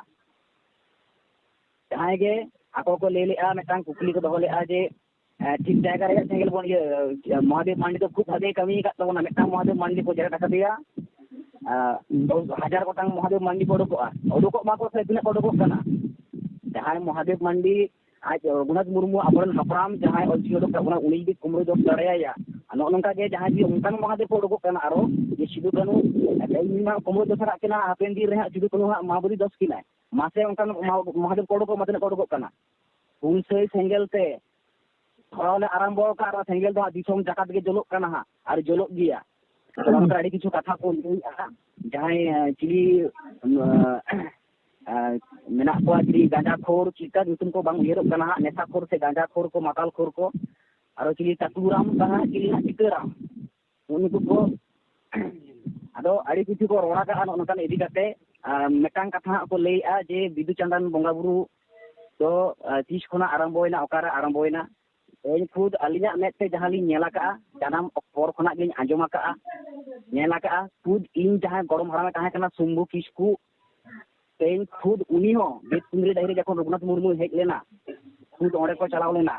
ᱡᱟᱦᱟᱸᱭ ᱜᱮ ᱟᱠᱚ ᱠᱚ ᱞᱟᱹᱭ ᱞᱮᱜᱼᱟ, ᱢᱤᱫᱴᱟᱝ ᱠᱩᱠᱞᱤ ᱠᱚ ᱫᱚᱦᱚ ᱞᱮᱜᱼᱟ ᱡᱮ, ᱮᱸ, ᱴᱷᱤᱠ ᱡᱟᱭᱜᱟ ᱨᱮᱭᱟᱜ ᱥᱮᱸᱜᱮᱞ ᱵᱚᱱ ᱤᱭᱟᱹ, ᱢᱚᱦᱟᱫᱮᱵ ᱢᱟᱱᱰᱤ ᱫᱚ ᱠᱷᱩᱵ ᱵᱷᱟᱜᱮ ᱠᱟᱹᱢᱤ ᱟᱠᱟᱫ ᱛᱟᱵᱚᱱᱟ, ᱢᱤᱫᱴᱟᱝ ᱢᱚᱦᱟᱫᱮᱵ ᱢᱟᱱᱰᱤ ᱠᱚ ᱡᱮᱨᱮᱫ ᱟᱠᱟᱫᱮᱭᱟ, ᱟᱨ ᱫᱚᱥ ᱦᱟᱡᱟᱨ ᱜᱚᱴᱟᱝ ᱢᱚᱦᱟᱫᱮᱵ ᱢᱟᱱᱰᱤ ᱠᱚ ᱚᱰᱚᱠᱚᱜᱼᱟ᱾ ᱚᱰᱚᱠᱚᱜ ᱢᱟᱠᱚ ᱥᱮ ᱛᱤᱱᱟᱹᱜ ᱠᱚ ᱚᱰᱚᱠᱚᱜ ᱠᱟᱱᱟ? ᱡᱟᱦᱟᱸᱭ ᱢᱚᱦᱟᱫᱮᱵ ᱢᱟᱱᱰᱤ ᱟᱡ ᱨᱚᱜᱷᱩᱱᱟᱛᱷ ᱢᱩᱨᱢᱩ ᱟᱵᱚᱨᱮᱱ ᱦᱟᱯᱲᱟᱢ ᱡᱟᱦᱟᱸᱭ ᱚᱞᱪᱤᱠᱤ ᱚᱰᱚᱠ ᱠᱟᱜ ᱵᱚᱱᱟ, ᱩᱱᱤ ᱡᱩᱫᱤ ᱠᱩᱢᱵᱽᱲᱩ ᱫᱚᱥ ᱫᱟᱲᱮᱭᱟᱭᱟ, ᱟᱨ ᱱᱚᱜᱼᱚ ᱱᱚᱝᱠᱟ ᱜᱮ ᱡᱟᱦᱟᱸᱭ ᱡᱩᱫᱤ ᱚᱱᱠᱟᱱ ᱢᱚᱦᱟᱫᱮᱵ ᱠᱚ ᱚᱰᱚᱠᱚᱜ ᱠᱟᱱᱟ ᱟᱨᱚ, ᱡᱮ ᱥᱤᱫᱩ ᱠᱟᱹᱱᱦᱩ ᱤᱧ ᱢᱟ ᱠᱩᱢᱵᱽᱲᱩ ᱫᱚᱥ ᱨᱟᱜ ᱠᱟᱱᱟ, ᱦᱟᱯᱮᱱ ᱫᱤᱱ ᱨᱮ ᱦᱟᱸᱜ ᱥᱤᱫᱩ ᱠᱟᱹᱱᱦᱩ ᱦᱟᱸᱜ ᱢᱟᱦᱟᱵᱚᱞᱤ ᱫᱚᱥ ᱠᱤᱱᱟᱭ, ᱢᱟᱥᱮ ᱚᱱᱠᱟᱱ ᱢᱚᱦᱟ-, ᱢᱚᱦᱟᱫᱮᱵ ᱠᱚ ᱚᱰᱚᱠᱚᱜ ᱢᱟ, ᱛᱤᱱᱟᱹᱜ ᱠᱚ ᱚᱰᱚᱠᱚᱜ ᱠᱟᱱᱟ? ᱦᱩᱞᱥᱟᱹᱭ ᱥᱮᱸᱜᱮᱞ ᱛᱮ ᱫᱷᱚᱨᱟᱣ ᱞᱮ ᱟᱨᱟᱢᱵᱚ ᱟᱠᱟᱫ, ᱟᱨ ᱥᱮᱸᱜᱮᱞ ᱫᱚ ᱦᱟᱸᱜ ᱫᱤᱥᱚᱢ ᱡᱟᱠᱟᱛ ᱜᱮ ᱡᱚᱞᱚᱜ ᱠᱟᱱᱟ ᱦᱟᱸᱜ, ᱟᱨ ᱡᱚᱞᱚᱜ ᱜᱮᱭᱟ᱾ ᱚᱱᱟ ᱠᱚᱨᱮ ᱟᱹᱰᱤ ᱠᱤᱪᱷᱩ ᱠᱟᱛᱷᱟ ᱠᱚ ᱞᱟᱹᱭᱮᱜᱼᱟ, ᱡᱟᱦᱟᱸᱭ, ᱮ, ᱪᱤᱞᱤ, ᱮ, ᱮ, ᱢᱮᱱᱟᱜ ᱠᱚᱣᱟ, ᱪᱤᱞᱤ ᱜᱟᱸᱡᱟ ᱠᱷᱳᱨ, ᱪᱮᱫᱠᱟ ᱧᱩᱛᱩᱢ ᱠᱚ ᱵᱟᱝ ᱩᱭᱦᱟᱹᱨᱚᱜ ᱠᱟᱱᱟ ᱦᱟᱸᱜ, ᱱᱮᱥᱟ ᱠᱷᱳᱨ ᱥᱮ ᱜᱟᱸᱡᱟ ᱠᱷᱳᱨ ᱠᱚ, ᱢᱟᱛᱟᱞ ᱠᱷᱳᱨ ᱠᱚ, ᱟᱨᱚ ᱪᱤᱞᱤ ᱴᱟᱴᱩᱨᱟᱢ ᱛᱟᱦᱮᱸ, ᱪᱤᱞᱤ ᱦᱟᱸᱜ ᱪᱤᱛᱟᱹᱨᱟᱢ, ᱱᱩᱜᱼᱩ ᱱᱩᱠᱩ ᱠᱚ ᱟᱫᱚ ᱟᱹᱰᱤ ᱠᱤᱪᱷᱩ ᱠᱚ ᱨᱚᱲ ᱟᱠᱟᱫᱼᱟ ᱱᱚᱜᱼᱚ ᱱᱚᱝᱠᱟᱱ ᱤᱫᱤ ᱠᱟᱛᱮ᱾ ᱟᱨ ᱢᱤᱫᱴᱟᱝ ᱠᱟᱛᱷᱟ ᱦᱟᱸᱜ ᱠᱚ ᱞᱟᱹᱭᱮᱜᱼᱟ ᱡᱮ ᱵᱤᱫᱩ ᱪᱟᱸᱫᱟᱱ ᱵᱚᱸᱜᱟ ᱵᱩᱨᱩ ᱫᱚ, ᱟᱨ, ᱛᱤᱥ ᱠᱷᱚᱱᱟᱜ ᱟᱨᱟᱢᱵᱚᱭᱮᱱᱟ, ᱚᱠᱟᱨᱮ ᱟᱨᱟᱢᱵᱚᱭᱮᱱᱟ? ᱤᱧ ᱠᱷᱩᱫ ᱟᱹᱞᱤᱧᱟᱜ ᱢᱮᱫ ᱛᱮ ᱡᱟᱦᱟᱸ ᱞᱤᱧ ᱧᱮᱞ ᱟᱠᱟᱫᱼᱟ, ᱡᱟᱱᱟᱢ ᱚᱠ-, ᱯᱚᱨ ᱠᱷᱚᱱᱟᱜ ᱜᱤᱧ ᱟᱸᱡᱚᱢ ᱟᱠᱟᱫᱼᱟ, ᱧᱮᱞ ᱟᱠᱟᱫᱼᱟ, ᱠᱷᱩᱫ ᱤᱧ ᱡᱟᱦᱟᱸᱭ ᱜᱚᱲᱚᱢ ᱦᱟᱲᱟᱢᱮ ᱛᱟᱦᱮᱸ ᱠᱟᱱᱟ ᱥᱩᱢᱵᱩ ᱠᱤᱥᱠᱩ, ᱛᱮᱦᱮᱧ ᱠᱷᱩᱫ ᱩᱱᱤ ᱦᱚᱸ ᱵᱮᱛᱠᱩᱸᱫᱽᱨᱤ ᱰᱟᱹᱦᱤ ᱨᱮ ᱡᱚᱠᱷᱚᱱ ᱨᱚᱜᱷᱩᱱᱟᱛᱷ ᱢᱩᱨᱢᱩᱭ ᱦᱮᱡ ᱞᱮᱱᱟ, ᱠᱷᱩᱫ ᱚᱸᱰᱮ ᱠᱚ ᱪᱟᱞᱟᱣ ᱞᱮᱱᱟ᱾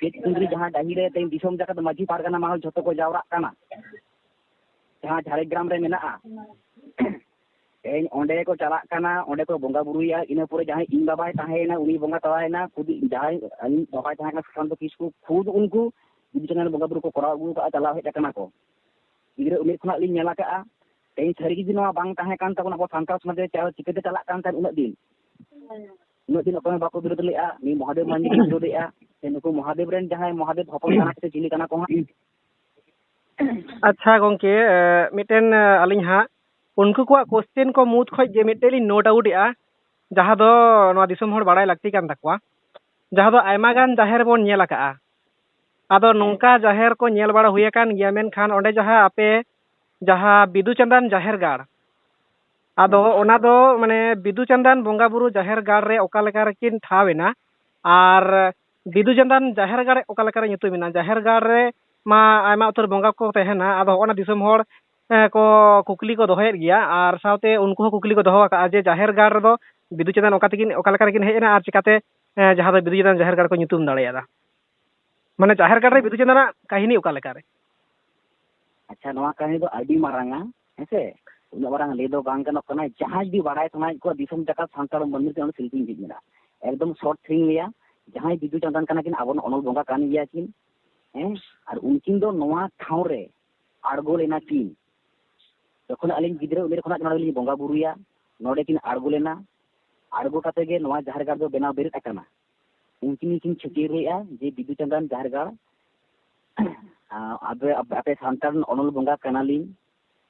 ᱵᱮᱛᱠᱩᱸᱫᱽᱨᱤ ᱡᱟᱦᱟᱸ ᱰᱟᱹᱦᱤ ᱨᱮ ᱛᱮᱦᱮᱧ ᱫᱤᱥᱚᱢ ᱡᱟᱠᱟᱛ ᱢᱟᱹᱡᱷᱤ ᱯᱟᱨᱜᱟᱱᱟ ᱢᱟᱦᱟᱞ ᱡᱷᱚᱛᱚ ᱠᱚ ᱡᱟᱣᱨᱟᱜ ᱠᱟᱱᱟ, ᱡᱟᱦᱟᱸ ᱡᱷᱟᱲᱜᱨᱟᱢ ᱨᱮ ᱢᱮᱱᱟᱜᱼᱟ, ᱛᱮᱦᱮᱧ ᱚᱸᱰᱮ ᱠᱚ ᱪᱟᱞᱟᱜ ᱠᱟᱱᱟ, ᱚᱸᱰᱮ ᱠᱚ ᱵᱚᱸᱜᱟ ᱵᱩᱨᱩᱭᱟ᱾ ᱤᱱᱟᱹ ᱯᱚᱨᱮ ᱡᱟᱦᱟᱸᱭ ᱤᱧ ᱵᱟᱵᱟᱭ ᱛᱟᱦᱮᱸᱭᱮᱱᱟ, ᱩᱱᱤ ᱵᱚᱸᱜᱟ ᱛᱟᱞᱟᱭᱮᱱᱟ, ᱠᱷᱩᱫ ᱡᱟᱦᱟᱸᱭ ᱟᱹᱞᱤᱧ ᱵᱟᱵᱟᱭ ᱛᱟᱦᱮᱸ ᱠᱟᱱᱟ ᱥᱩᱥᱟᱱᱛᱚ ᱠᱤᱥᱠᱩ, ᱠᱷᱩᱫ ᱩᱱᱠᱩ ᱵᱤᱫᱩ ᱪᱟᱸᱫᱟᱱ ᱵᱚᱸᱜᱟ ᱵᱩᱨᱩ ᱠᱚ ᱠᱚᱨᱟᱣ ᱟᱹᱜᱩ ᱠᱟᱜᱼᱟ, ᱪᱟᱞᱟᱣ ᱦᱮᱡ ᱟᱠᱟᱱᱟ ᱠᱚ᱾ ᱜᱤᱫᱽᱨᱟᱹ ᱩᱢᱮᱨ ᱠᱷᱚᱱᱟᱜ ᱞᱤᱧ ᱧᱮᱞ ᱟᱠᱟᱜᱼᱟ᱾ ᱛᱮᱦᱮᱧ ᱥᱟᱹᱨᱤ ᱡᱩᱫᱤ ᱱᱚᱣᱟ ᱵᱟᱝ ᱛᱟᱦᱮᱸ ᱠᱟᱱ ᱛᱟᱵᱚᱱᱟ, ᱟᱵᱚ ᱥᱟᱱᱛᱟᱲ ᱥᱚᱢᱟᱡᱽ ᱨᱮ ᱪᱟ-, ᱪᱤᱠᱟᱹᱛᱮ ᱪᱟᱞᱟᱜ ᱠᱟᱱ ᱛᱟᱦᱮᱸᱫ ᱩᱱᱟᱹᱜ ᱫᱤᱱ? ᱩᱱᱟᱹᱜ ᱫᱤᱱ ᱚᱠᱚᱭ ᱦᱚᱸ ᱵᱟᱠᱚ ᱵᱤᱨᱳᱫ ᱞᱮᱜᱼᱟ, ᱱᱩᱭ ᱢᱚᱦᱟᱫᱮᱵ ᱢᱟᱹᱱᱢᱤ ᱠᱚ ᱵᱤᱨᱳᱫ ᱮᱜᱼᱟ᱾ ᱥᱮ ᱱᱩᱠᱩ ᱢᱚᱦᱟᱫᱮᱵ ᱨᱮᱱ ᱡᱟᱦᱟᱸᱭ ᱢᱚᱦᱟᱫᱮᱵ ᱦᱚᱯᱚᱱ ᱠᱟᱱᱟ ᱠᱚ ᱥᱮ ᱪᱤᱞᱤ ᱠᱟᱱᱟ ᱠᱚ ᱦᱟᱸᱜ? ᱟᱪᱪᱷᱟ ᱜᱚᱝᱠᱮ, ᱮ, ᱢᱤᱫᱴᱮᱱ, ᱮ, ᱟᱹᱞᱤᱧ ᱦᱟᱸᱜ ᱩᱱᱠᱩ ᱠᱚᱣᱟᱜ question ᱠᱚ ᱢᱩᱫᱽ ᱠᱷᱚᱡ ᱜᱮ ᱢᱤᱫᱴᱮᱡ ᱞᱤᱧ note out ᱮᱜᱼᱟ, ᱡᱟᱦᱟᱸ ᱫᱚ ᱱᱚᱣᱟ ᱫᱤᱥᱚᱢ ᱦᱚᱲ ᱵᱟᱲᱟᱭ ᱞᱟᱹᱠᱛᱤ ᱠᱟᱱ ᱛᱟᱠᱚᱣᱟ, ᱡᱟᱦᱟᱸ ᱫᱚ ᱟᱭᱢᱟ ᱜᱟᱱ ᱡᱟᱦᱮᱨ ᱵᱚᱱ ᱧᱮᱞ ᱟᱠᱟᱜᱼᱟ᱾ ᱟᱫᱚ ᱱᱚᱝᱠᱟ ᱡᱟᱦᱮᱨ ᱠᱚ ᱧᱮᱞ ᱵᱟᱲᱟ ᱦᱩᱭ ᱟᱠᱟᱱ ᱜᱮᱭᱟ, ᱢᱮᱱᱠᱷᱟᱱ ᱚᱸᱰᱮ ᱡᱟᱦᱟᱸ ᱟᱯᱮ ᱡᱟᱦᱟᱸ ᱵᱤᱫᱩ ᱪᱟᱸᱫᱟᱱ ᱡᱟᱦᱮᱨ ᱜᱟᱲ, ᱟᱫᱚ ᱚᱱᱟ ᱫᱚ ᱢᱟᱱᱮ ᱵᱤᱫᱩ ᱪᱟᱸᱫᱟᱱ ᱵᱚᱸᱜᱟ ᱵᱩᱨᱩ ᱡᱟᱦᱮᱨ ᱜᱟᱲ ᱨᱮ ᱚᱠᱟ ᱞᱮᱠᱟ ᱨᱮᱠᱤᱱ ᱴᱷᱟᱶ ᱮᱱᱟ, ᱟᱨ ᱵᱤᱫᱩ ᱪᱟᱸᱫᱟᱱ ᱡᱟᱦᱮᱨ ᱜᱟᱲ ᱚᱠᱟ ᱞᱮᱠᱟ ᱨᱮ ᱧᱩᱛᱩᱢ ᱮᱱᱟ? ᱡᱟᱦᱮᱨ ᱜᱟᱲ ᱨᱮ ᱢᱟ ᱟᱭᱢᱟ ᱩᱛᱟᱹᱨ ᱵᱚᱸᱜᱟ ᱠᱚ ᱛᱟᱦᱮᱱᱟ, ᱟᱫᱚ ᱦᱚᱸᱜᱼᱚ ᱱᱟ ᱫᱤᱥᱚᱢ ᱦᱚᱲ, ᱮ, ᱠᱚ ᱠᱩᱠᱞᱤ ᱠᱚ ᱫᱚᱦᱚᱭᱮᱫ ᱜᱮᱭᱟ, ᱟᱨ ᱥᱟᱶᱛᱮ ᱩᱱᱠᱩ ᱦᱚᱸ ᱠᱩᱠᱞᱤ ᱠᱚ ᱫᱚᱦᱚ ᱟᱠᱟᱫᱼᱟ ᱡᱮ ᱡᱟᱦᱮᱨ ᱜᱟᱲ ᱨᱮᱫᱚ ᱵᱤᱫᱩ ᱪᱟᱸᱫᱟᱱ ᱚᱠᱟ ᱛᱮᱠᱤᱱ, ᱚᱠᱟ ᱞᱮᱠᱟ ᱨᱮᱠᱤᱱ ᱦᱮᱡ ᱮᱱᱟ, ᱟᱨ ᱪᱤᱠᱟᱛᱮ, ᱮ, ᱡᱟᱦᱟᱸ ᱫᱚ ᱵᱤᱫᱩ ᱪᱟᱸᱫᱟᱱ ᱡᱟᱦᱮᱨ ᱜᱟᱲ ᱠᱚ ᱧᱩᱛᱩᱢ ᱫᱟᱲᱮᱭᱟᱫᱟ? ᱢᱟᱱᱮ ᱡᱟᱦᱮᱨ ᱜᱟᱲ ᱨᱮ ᱵᱤᱫᱩ ᱪᱟᱸᱫᱟᱱᱟᱜ ᱠᱟᱹᱦᱱᱤ ᱚᱠᱟ ᱞᱮᱠᱟ ᱨᱮ? ᱟᱪᱪᱷᱟ, ᱱᱚᱣᱟ ᱠᱟᱹᱦᱱᱤ ᱫᱚ ᱟᱹᱰᱤ ᱢᱟᱨᱟᱝᱟ, ᱦᱮᱸᱥᱮ? ᱩᱱᱟᱹᱜ ᱢᱟᱨᱟᱝ ᱞᱟᱹᱭ ᱫᱚ ᱵᱟᱝ ᱜᱟᱱᱚᱜ ᱠᱟᱱᱟ᱾ ᱡᱟᱦᱟᱸᱭ ᱡᱩᱫᱤ ᱵᱟᱲᱟᱭ ᱥᱟᱱᱟᱭᱮᱫ ᱠᱚᱣᱟ ᱫᱤᱥᱚᱢ ᱡᱟᱠᱟᱛ ᱥᱟᱱᱛᱟᱲ ᱢᱟᱹᱱᱢᱤ ᱠᱚ, ᱚᱱᱟ ᱥᱤᱞᱯᱤᱧ ᱡᱷᱤᱡ ᱢᱮᱱᱟᱜᱼᱟ᱾ ᱮᱠᱫᱚᱢ ᱥᱚᱨᱴ ᱛᱷᱤᱧ ᱞᱟᱹᱭᱟ, ᱡᱟᱦᱟᱸᱭ ᱵᱤᱫᱩ ᱪᱟᱸᱫᱟᱱ ᱠᱟᱱᱟ ᱠᱤᱱ, ᱟᱵᱚᱨᱮᱱ ᱚᱱᱚᱞ ᱵᱚᱸᱜᱟ ᱠᱟᱱ ᱜᱮᱭᱟ ᱠᱤᱱ, ᱦᱮᱸ? ᱟᱨ ᱩᱱᱠᱤᱱ ᱫᱚ ᱱᱚᱣᱟ ᱴᱷᱟᱶ ᱨᱮ ᱟᱬᱜᱚ ᱞᱮᱱᱟ ᱠᱤᱱ᱾ ᱡᱚᱠᱷᱚᱱ ᱟᱹᱞᱤᱧ ᱜᱤᱫᱽᱨᱟᱹ ᱩᱢᱮᱨ ᱠᱷᱚᱱᱟᱜ ᱱᱚᱰᱮ ᱞᱤᱧ ᱵᱚᱸᱜᱟ ᱵᱩᱨᱩᱭᱟ, ᱱᱚᱰᱮ ᱠᱤᱱ ᱟᱬᱜᱚ ᱞᱮᱱᱟ᱾ ᱟᱬᱜᱚ ᱠᱟᱛᱮ ᱜᱮ ᱱᱚᱣᱟ ᱡᱟᱦᱮᱨ ᱜᱟᱲ ᱫᱚ ᱵᱮᱱᱟᱣ ᱵᱮᱨᱮᱫ ᱟᱠᱟᱱᱟ᱾ ᱩᱱᱠᱤᱱ ᱜᱮᱠᱤᱱ ᱪᱷᱟᱹᱴᱭᱟᱹᱨ ᱞᱮᱫᱼᱟ ᱡᱮ ᱵᱤᱫᱩ ᱪᱟᱸᱫᱟᱱ ᱡᱟᱦᱮᱨ ᱜᱟᱲ, ᱟᱯᱮ, ᱟᱯᱮ ᱥᱟᱱᱛᱟᱲ ᱨᱮᱱ ᱚᱱᱚᱞ ᱵᱚᱸᱜᱟ ᱠᱟᱱᱟᱞᱤᱧ,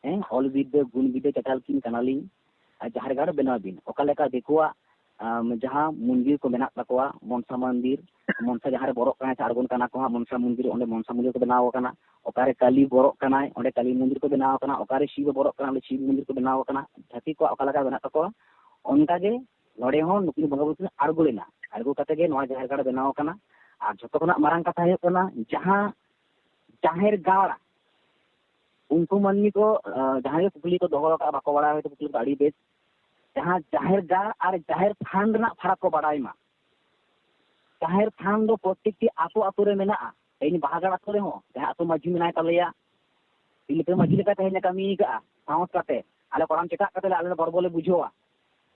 ᱦᱮᱸ, ᱚᱞ ᱵᱤᱫᱽᱫᱟᱹ, ᱜᱩᱱ ᱵᱤᱫᱽᱫᱟᱹ ᱪᱟᱪᱟᱞ ᱠᱤᱱ ᱠᱟᱱᱟᱞᱤᱧ, ᱟᱨ ᱡᱟᱦᱮᱨ ᱜᱟᱲ ᱵᱮᱱᱟᱣ ᱵᱤᱱ᱾ ᱚᱠᱟ ᱞᱮᱠᱟ ᱫᱤᱠᱩᱣᱟᱜ, ᱟᱢ, ᱡᱟᱦᱟᱸ ᱢᱚᱱᱫᱤᱨ ᱠᱚ ᱢᱮᱱᱟᱜ ᱛᱟᱠᱚᱣᱟ, ᱢᱚᱱᱥᱟ ᱢᱚᱱᱫᱤᱨ, ᱢᱚᱱᱥᱟ ᱡᱟᱦᱟᱸ ᱨᱮ ᱵᱚᱨᱚᱜ ᱠᱟᱱᱟᱭ ᱥᱮ ᱟᱬᱜᱚᱱ ᱠᱟᱱᱟ ᱠᱚ ᱦᱟᱸᱜ ᱢᱚᱱᱥᱟ ᱢᱚᱱᱫᱤᱨ, ᱚᱸᱰᱮ ᱢᱚᱱᱥᱟ ᱢᱚᱱᱫᱤᱨ ᱠᱚ ᱵᱮᱱᱟᱣ ᱟᱠᱟᱱᱟ᱾ ᱚᱠᱟᱨᱮ ᱠᱟᱹᱞᱤ ᱵᱚᱨᱚᱜ ᱠᱟᱱᱟᱭ, ᱚᱸᱰᱮ ᱠᱟᱹᱞᱤ ᱢᱚᱱᱫᱤᱨ ᱠᱚ ᱵᱮᱱᱟᱣ ᱟᱠᱟᱱᱟ᱾ ᱚᱠᱟᱨᱮ ᱥᱤᱵ ᱮ ᱵᱚᱨᱚᱜ ᱠᱟᱱᱟ, ᱚᱸᱰᱮ ᱥᱤᱵ ᱢᱚᱱᱫᱤᱨ ᱠᱚ ᱵᱮᱱᱟᱣ ᱟᱠᱟᱱᱟ᱾ ᱡᱷᱟᱹᱛᱤ ᱠᱚᱣᱟᱜ ᱚᱠᱟ ᱞᱮᱠᱟ ᱢᱮᱱᱟᱜ ᱛᱟᱠᱚᱣᱟ, ᱚᱱᱠᱟ ᱜᱮ ᱱᱚᱰᱮ ᱦᱚᱸ ᱱᱩᱠᱤᱱ ᱵᱚᱸᱜᱟ ᱵᱩᱨᱩ ᱠᱤᱱ ᱟᱬᱜᱚ ᱞᱮᱱᱟ᱾ ᱟᱬᱜᱚ ᱠᱟᱛᱮ ᱜᱮ ᱱᱚᱣᱟ ᱡᱟᱦᱮᱨ ᱜᱟᱲ ᱵᱮᱱᱟᱣ ᱟᱠᱟᱱᱟ᱾ ᱟᱨ ᱡᱷᱚᱛᱚ ᱠᱷᱚᱱᱟᱜ ᱢᱟᱨᱟᱝ ᱠᱟᱛᱷᱟ ᱦᱩᱭᱩᱜ ᱠᱟᱱᱟ, ᱡᱟᱦᱟᱸ ᱡᱟᱦᱮᱨ ᱜᱟᱲ, ᱩᱱᱠᱩ ᱢᱟᱹᱱᱢᱤ ᱠᱚ, ᱟᱸ, ᱡᱟᱦᱟᱸᱭ ᱜᱮ ᱠᱩᱠᱞᱤ ᱠᱚ ᱫᱚᱦᱚ ᱟᱠᱟᱫᱼᱟ, ᱵᱟᱠᱚ ᱵᱟᱲᱟᱭᱟ ᱦᱚᱭᱛᱳ ᱠᱩᱠᱞᱤ ᱠᱚ, ᱟᱹᱰᱤ ᱵᱮᱥ᱾ ᱡᱟᱦᱟᱸ ᱡᱟᱦᱮᱨ ᱜᱟᱲ ᱟᱨ ᱡᱟᱦᱮᱨ ᱛᱷᱟᱱ ᱨᱮᱱᱟᱜ ᱯᱷᱟᱨᱟᱠ ᱠᱚ ᱵᱟᱲᱟᱭ ᱢᱟ᱾ ᱡᱟᱦᱮᱨ ᱛᱷᱟᱱ ᱫᱚ ᱯᱨᱚᱛᱮᱠᱴᱤ ᱟᱛᱳ ᱟᱛᱳ ᱨᱮ ᱢᱮᱱᱟᱜᱼᱟ᱾ ᱛᱮᱦᱮᱧ ᱵᱟᱦᱟᱜᱟᱲ ᱟᱛᱳ ᱨᱮᱦᱚᱸ ᱡᱟᱦᱟᱸ ᱟᱛᱳ ᱢᱟᱹᱡᱷᱤ ᱢᱮᱱᱟᱭ ᱛᱟᱞᱮᱭᱟ, ᱛᱤᱞᱠᱟᱹ ᱢᱟᱹᱡᱷᱤ ᱞᱮᱠᱟ ᱛᱮᱦᱮᱧ ᱮ ᱠᱟᱹᱢᱤ ᱟᱠᱟᱫᱼᱟ, ᱥᱟᱦᱚᱥ ᱠᱟᱛᱮ᱾ ᱟᱞᱮ ᱠᱚᱲᱟᱢ ᱪᱮᱴᱟᱜ ᱠᱟᱛᱮ ᱞᱮ, ᱟᱞᱮ ᱞᱮ ᱜᱚᱨᱵᱚ ᱞᱮ ᱵᱩᱡᱷᱟᱹᱣᱟ᱾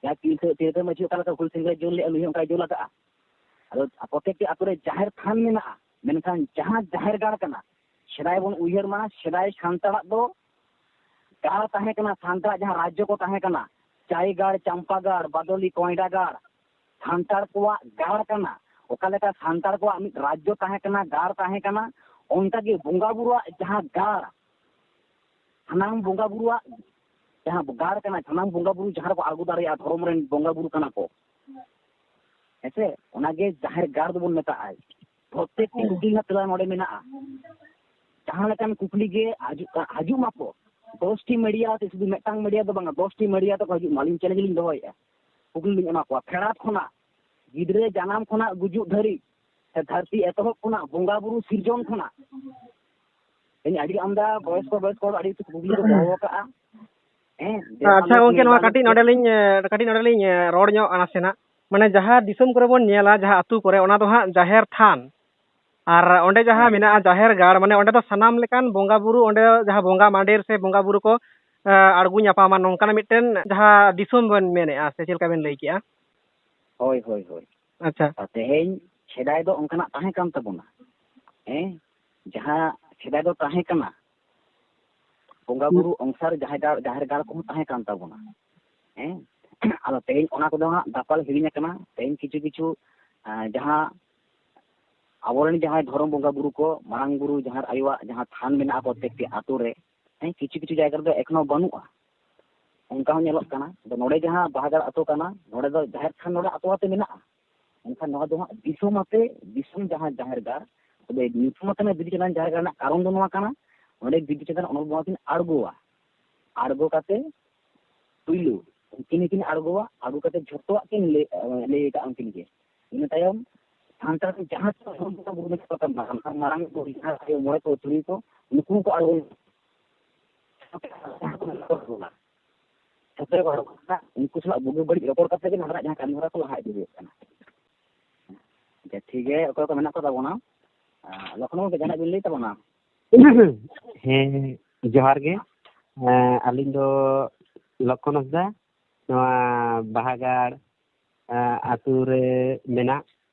ᱡᱟᱦᱟᱸ ᱛᱤᱞᱠᱟᱹ, ᱛᱤᱞᱠᱟᱹ ᱢᱟᱹᱡᱷᱤ ᱚᱠᱟ ᱞᱮᱠᱟ ᱦᱩᱞ ᱥᱮᱸᱜᱮᱞ ᱡᱳᱞ ᱞᱮᱫᱼᱟ, ᱱᱩᱭ ᱦᱚᱸ ᱚᱱᱠᱟᱭ ᱡᱳᱞ ᱟᱠᱟᱫᱼᱟ᱾ ᱟᱫᱚ ᱯᱨᱚᱛᱮᱠᱴᱤ ᱟᱛᱳ ᱨᱮ ᱡᱟᱦᱮᱨ ᱛᱷᱟᱱ ᱢᱮᱱᱟᱜᱼᱟ, ᱢᱮᱱᱠᱷᱟᱱ ᱡᱟᱦᱟᱸ ᱡᱟᱦᱮᱨ ᱜᱟᱲ ᱠᱟᱱᱟ, ᱥᱮᱫᱟᱭ ᱵᱚᱱ ᱩᱭᱦᱟᱹᱨ ᱢᱟ, ᱥᱮᱫᱟᱭ ᱥᱟᱱᱛᱟᱲᱟᱜ ᱫᱚ ᱜᱟᱲ ᱛᱟᱦᱮᱸ ᱠᱟᱱᱟ, ᱥᱟᱱᱛᱟᱲᱟᱜ ᱡᱟᱦᱟᱸ ᱨᱟᱡᱽᱡᱚ ᱠᱚ ᱛᱟᱦᱮᱸ ᱠᱟᱱᱟ, ᱪᱟᱭᱜᱟᱲ, ᱪᱟᱢᱯᱟᱜᱟᱲ, ᱵᱟᱫᱚᱞᱤ, ᱠᱚᱭᱰᱟᱜᱟᱲ, ᱥᱟᱱᱛᱟᱲ ᱠᱚᱣᱟᱜ ᱜᱟᱲ ᱠᱟᱱᱟ᱾ ᱚᱠᱟ ᱞᱮᱠᱟ ᱥᱟᱱᱛᱟᱲ ᱠᱚᱣᱟᱜ ᱢᱤᱫ ᱨᱟᱡᱽᱡᱚ ᱛᱟᱦᱮᱸ ᱠᱟᱱᱟ, ᱜᱟᱲ ᱛᱟᱦᱮᱸ ᱠᱟᱱᱟ, ᱚᱱᱠᱟ ᱜᱮ ᱵᱚᱸᱜᱟ ᱵᱩᱨᱩᱣᱟᱜ ᱡᱟᱦᱟᱸ ᱜᱟᱲ, ᱥᱟᱱᱟᱢ ᱵᱚᱸᱜᱟ ᱵᱩᱨᱩᱣᱟᱜ ᱡᱟᱦᱟᱸ ᱜᱟᱲ ᱠᱟᱱᱟ, ᱥᱟᱱᱟᱢ ᱵᱚᱸᱜᱟ ᱵᱩᱨᱩ ᱡᱟᱦᱟᱸ ᱨᱮᱠᱚ ᱟᱬᱜᱚ ᱫᱟᱲᱮᱭᱟᱜᱼᱟ, ᱫᱷᱚᱨᱚᱢ ᱨᱮᱱ ᱵᱚᱸᱜᱟ ᱵᱩᱨᱩ ᱠᱟᱱᱟ ᱠᱚ, ᱦᱮᱸᱥᱮ? ᱚᱱᱟᱜᱮ ᱡᱟᱦᱮᱨ ᱜᱟᱲ ᱫᱚᱵᱚᱱ ᱢᱮᱛᱟᱜᱼᱟ᱾ ᱯᱨᱚᱛᱮᱠᱴᱤ ᱠᱩᱠᱞᱤ ᱨᱮᱱᱟᱜ ᱛᱮᱞᱟ ᱱᱚᱰᱮ ᱢᱮᱱᱟᱜᱼᱟ᱾ ᱡᱟᱦᱟᱸ ᱞᱮᱠᱟᱱ ᱠᱩᱠᱞᱤ ᱜᱮ ᱦᱤᱡᱩᱜ ᱠᱟ-, ᱦᱤᱡᱩᱜ ᱢᱟᱠᱚ, ᱫᱚᱥᱴᱤ ᱢᱤᱰᱤᱭᱟ ᱛᱮ, ᱥᱩᱫᱷᱩ ᱢᱤᱫᱴᱟᱝ ᱢᱤᱰᱤᱭᱟ ᱫᱚ ᱵᱟᱝᱟ, ᱫᱚᱥᱴᱤ ᱢᱤᱰᱤᱭᱟ ᱛᱮᱠᱚ ᱦᱤᱡᱩᱜ ᱢᱟ, ᱟᱹᱞᱤᱧ ᱪᱮᱞᱮᱧᱡᱽ ᱞᱤᱧ ᱫᱚᱦᱚᱭᱮᱫᱼᱟ, ᱠᱩᱠᱞᱤ ᱞᱤᱧ ᱮᱢᱟ ᱠᱚᱣᱟ᱾ ᱯᱷᱮᱰᱟᱛ ᱠᱷᱚᱱᱟᱜ, ᱜᱤᱫᱽᱨᱟᱹ ᱡᱟᱱᱟᱢ ᱠᱷᱚᱱᱟᱜ ᱜᱩᱡᱩᱜ ᱫᱷᱟᱹᱨᱤᱡ, ᱥᱮ ᱫᱷᱟᱹᱨᱛᱤ ᱮᱛᱚᱦᱚᱵ ᱠᱷᱚᱱᱟᱜ, ᱵᱚᱸᱜᱟ ᱵᱩᱨᱩ ᱥᱤᱨᱡᱚᱱ ᱠᱷᱚᱱᱟᱜ, ᱤᱧ ᱟᱹᱰᱤ ᱟᱢᱫᱟ ᱵᱚᱭᱚᱥᱠᱚ, ᱵᱚᱭᱚᱥᱠᱚ ᱦᱚᱲ ᱟᱹᱰᱤ ᱠᱤᱪᱷᱩ ᱠᱩᱠᱞᱤ ᱠᱚ ᱫᱚᱦᱚ ᱟᱠᱟᱫᱼᱟ᱾ ᱦᱮᱸ, ᱟᱪᱪᱷᱟ ᱫᱮᱥᱟᱢ ᱜᱚᱝᱠᱮ, ᱱᱚᱣᱟ ᱢᱮᱱᱫᱟ ᱠᱟᱹᱴᱤᱡ ᱱᱚᱰᱮ ᱱᱤᱛᱚᱜ᱾ ᱞᱤᱧ, ᱮ, ᱠᱟᱹᱴᱤᱡ ᱱᱚᱰᱮ ᱞᱤᱧ, ᱮ, ᱨᱚᱲ ᱧᱚᱜ ᱱᱟᱥᱮᱱᱟᱜ᱾ ᱢᱟᱱᱮ ᱡᱟᱦᱟᱸ ᱫᱤᱥᱚᱢ ᱠᱚᱨᱮ ᱵᱚᱱ ᱧᱮᱞᱟ, ᱡᱟᱦᱟᱸ ᱟᱹᱛᱩ ᱠᱚᱨᱮ, ᱚᱱᱟ ᱫᱚ ᱦᱟᱸᱜ ᱡᱟᱦᱮᱨ ᱛᱷᱟᱱ, ᱟᱨ ᱚᱸᱰᱮ ᱡᱟᱦᱟᱸ ᱦᱮᱸ᱾ ᱢᱮᱱᱟᱜᱼᱟ ᱡᱟᱦᱮᱨ ᱜᱟᱲ, ᱢᱟᱱᱮ ᱚᱸᱰᱮ ᱫᱚ ᱥᱟᱱᱟᱢ ᱞᱮᱠᱟᱱ ᱵᱚᱸᱜᱟ ᱵᱩᱨᱩ, ᱚᱸᱰᱮ ᱡᱟᱦᱟᱸ ᱵᱚᱸᱜᱟ ᱢᱟᱸᱰᱮᱨ ᱥᱮ ᱵᱚᱸᱜᱟ ᱵᱩᱨᱩ ᱠᱚ, ᱮ, ᱟᱬᱜᱚ ᱧᱟᱯᱟᱢᱟ, ᱱᱚᱝᱠᱟᱱᱟᱜ ᱢᱤᱫᱴᱮᱱ ᱡᱟᱦᱟᱸ ᱫᱤᱥᱚᱢ ᱵᱮᱱ ᱢᱮᱱᱮᱫᱼᱟ, ᱥᱮ ᱪᱮᱫ ᱞᱮᱠᱟ ᱵᱮᱱ ᱞᱟᱹᱭ ᱠᱮᱜᱼᱟ? ᱦᱳᱭ, ᱦᱳᱭ, ᱦᱳᱭ᱾ ᱟᱪᱪᱷᱟ᱾ ᱟᱨ ᱛᱮᱦᱮᱧ ᱥᱮᱫᱟᱭ ᱫᱚ ᱚᱱᱠᱟᱱᱟᱜ ᱛᱟᱦᱮᱸ ᱠᱟᱱ ᱛᱟᱵᱚᱱᱟ᱾ ᱦᱮᱸ, ᱡᱟᱦᱟᱸ ᱥᱮᱫᱟᱭ ᱫᱚ ᱛᱟᱦᱮᱸ ᱠᱟᱱᱟ, ᱵᱚᱸᱜᱟ ᱵᱩᱨᱩ ᱚᱱᱥᱟᱨ ᱡᱟᱦᱮᱨ ᱜᱟᱲ, ᱡᱟᱦᱮᱨ ᱜᱟᱲ ᱠᱚᱦᱚᱸ ᱛᱟᱦᱮᱸ ᱠᱟᱱ ᱛᱟᱵᱚᱱᱟ᱾ ᱦᱮᱸ, ᱟᱫᱚ ᱛᱮᱦᱮᱧ ᱚᱱᱟ ᱠᱚᱫᱚ ᱦᱟᱸᱜ ᱫᱟᱯᱟᱞ ᱦᱤᱲᱤᱧ ᱟᱠᱟᱱᱟ᱾ ᱛᱮᱦᱮᱧ ᱠᱤᱪᱷᱩ ᱠᱤᱪᱷᱩ, ᱟᱸ, ᱡᱟᱦᱟᱸ ᱟᱵᱚᱨᱮᱱ ᱡᱟᱦᱟᱸᱭ ᱫᱷᱚᱨᱚᱢ ᱵᱚᱸᱜᱟ ᱵᱩᱨᱩ ᱠᱚ, ᱢᱟᱨᱟᱝ ᱵᱩᱨᱩ ᱡᱟᱦᱮᱨ ᱟᱭᱳᱣᱟᱜ ᱡᱟᱦᱟᱸ ᱛᱷᱟᱱ ᱢᱮᱱᱟᱜᱼᱟ ᱯᱨᱚᱛᱮᱠᱴᱤ ᱟᱛᱳ ᱨᱮ, ᱦᱮᱸ, ᱠᱤᱪᱷᱩ ᱠᱤᱪᱷᱩ ᱡᱟᱭᱜᱟ ᱨᱮᱫᱚ ᱮᱠᱷᱚᱱᱳ ᱵᱟᱹᱱᱩᱜᱼᱟ᱾ ᱚᱱᱠᱟ ᱦᱚᱸ ᱧᱮᱞᱚᱜ ᱠᱟᱱᱟ᱾ ᱟᱫᱚ ᱱᱚᱰᱮ ᱡᱟᱦᱟᱸ ᱵᱟᱦᱟᱜᱟᱲ ᱟᱛᱳ ᱠᱟᱱᱟ, ᱱᱚᱰᱮ ᱫᱚ ᱡᱟᱦᱮᱨ ᱛᱷᱟᱱ ᱱᱚᱰᱮ ᱟᱛᱳ ᱟᱛᱳ ᱢᱮᱱᱟᱜᱼᱟ, ᱢᱮᱱᱠᱷᱟᱱ ᱱᱚᱣᱟ ᱫᱚ ᱦᱟᱸᱜ ᱫᱤᱥᱚᱢ ᱟᱛᱮ, ᱫᱤᱥᱚᱢ ᱡᱟᱦᱟᱸ ᱡᱟᱦᱮᱨ ᱜᱟᱲ, ᱛᱚᱵᱮ ᱧᱩᱛᱩᱢ ᱟᱛᱮ ᱵᱤᱫᱩ ᱪᱟᱸᱫᱟᱱ ᱡᱟᱦᱮᱨ ᱜᱟᱲ ᱨᱮᱱᱟᱜ ᱠᱟᱨᱚᱱ ᱫᱚ ᱱᱚᱣᱟ ᱠᱟᱱᱟ, ᱱᱚᱰᱮ ᱵᱤᱫᱩ ᱪᱟᱸᱫᱟᱱ ᱚᱱᱚᱞ ᱵᱚᱸᱜᱟ ᱠᱤᱱ ᱟᱬᱜᱚᱣᱟ᱾ ᱟᱬᱜᱚ ᱠᱟᱛᱮ ᱯᱩᱭᱞᱩ ᱩᱱᱠᱤᱱ ᱜᱮᱠᱤᱱ ᱟᱬᱜᱚᱣᱟ, ᱟᱬᱜᱚ ᱠᱟᱛᱮ ᱡᱷᱚᱛᱚᱣᱟᱜ ᱠᱤᱱ ᱞᱟᱹᱭ, ᱞᱟᱹᱭ ᱟᱠᱟᱫ ᱩᱱᱠᱤᱱ ᱜᱮ᱾ ᱤᱱᱟᱹ ᱛᱟᱭᱚᱢ ᱥᱟᱱᱛᱟᱲ ᱨᱮᱱ ᱡᱟᱦᱟᱸ ᱛᱤᱱᱟᱹᱜ ᱦᱚᱲ ᱵᱚᱸᱜᱟ ᱵᱩᱨᱩ ᱢᱮᱱᱟᱜ ᱠᱚ ᱛᱟᱵᱚᱱᱟ, ᱥᱟᱱᱛᱟᱲ ᱢᱟᱨᱟᱝ ᱠᱚ, ᱡᱟᱦᱟᱸ ᱟᱭᱳ ᱢᱚᱬᱮ ᱠᱚ, ᱛᱩᱨᱩᱭ ᱠᱚ, ᱱᱩᱠᱩ ᱦᱚᱸᱠᱚ ᱟᱬᱜᱚ ᱞᱮᱱᱟ᱾ ᱥᱟᱶᱛᱮ ᱡᱟᱦᱟᱸ ᱠᱚ ᱢᱮᱱᱟᱜ ᱠᱚ ᱛᱟᱵᱚᱱᱟ, ᱡᱷᱚᱛᱚ ᱜᱮᱠᱚ ᱟᱬᱜᱚ ᱞᱮᱱᱟ᱾ ᱩᱱᱠᱩ ᱥᱟᱞᱟᱜ ᱵᱩᱜᱤ ᱵᱟᱹᱲᱤᱡ ᱨᱚᱯᱚᱲ ᱠᱟᱛᱮ ᱜᱮ ᱱᱚᱰᱮᱱᱟᱜ ᱡᱟᱦᱟᱸ ᱠᱟᱹᱢᱤ ᱦᱚᱨᱟ ᱠᱚ ᱞᱟᱦᱟ ᱤᱫᱤ ᱦᱩᱭᱩᱜ ᱠᱟᱱᱟ᱾ ᱟᱪᱪᱷᱟ, ᱴᱷᱤᱠ ᱜᱮ, ᱚᱠᱚᱭ ᱠᱚ ᱢᱮᱱᱟᱜ ᱠᱚ ᱛᱟᱵᱚᱱᱟ? ᱟᱨ ᱞᱚᱠᱷᱱᱚ ᱜᱚᱢᱠᱮ, ᱡᱟᱦᱟᱱᱟᱜ ᱵᱤᱱ ᱞᱟᱹᱭ ᱛᱟᱵᱚᱱᱟ? ᱦᱮᱸ, ᱡᱚᱦᱟᱨ ᱜᱮ᱾ ᱮᱸ, ᱟᱹᱞᱤᱧ ᱫᱚ ᱞᱚᱠᱠᱷᱚᱱ ᱦᱟᱸᱥᱫᱟ, ᱱᱚᱣᱟ ᱵᱟᱦᱟᱜᱟᱲ, ᱮᱸ, ᱟᱹᱛᱩ ᱨᱮ ᱢᱮᱱᱟᱜ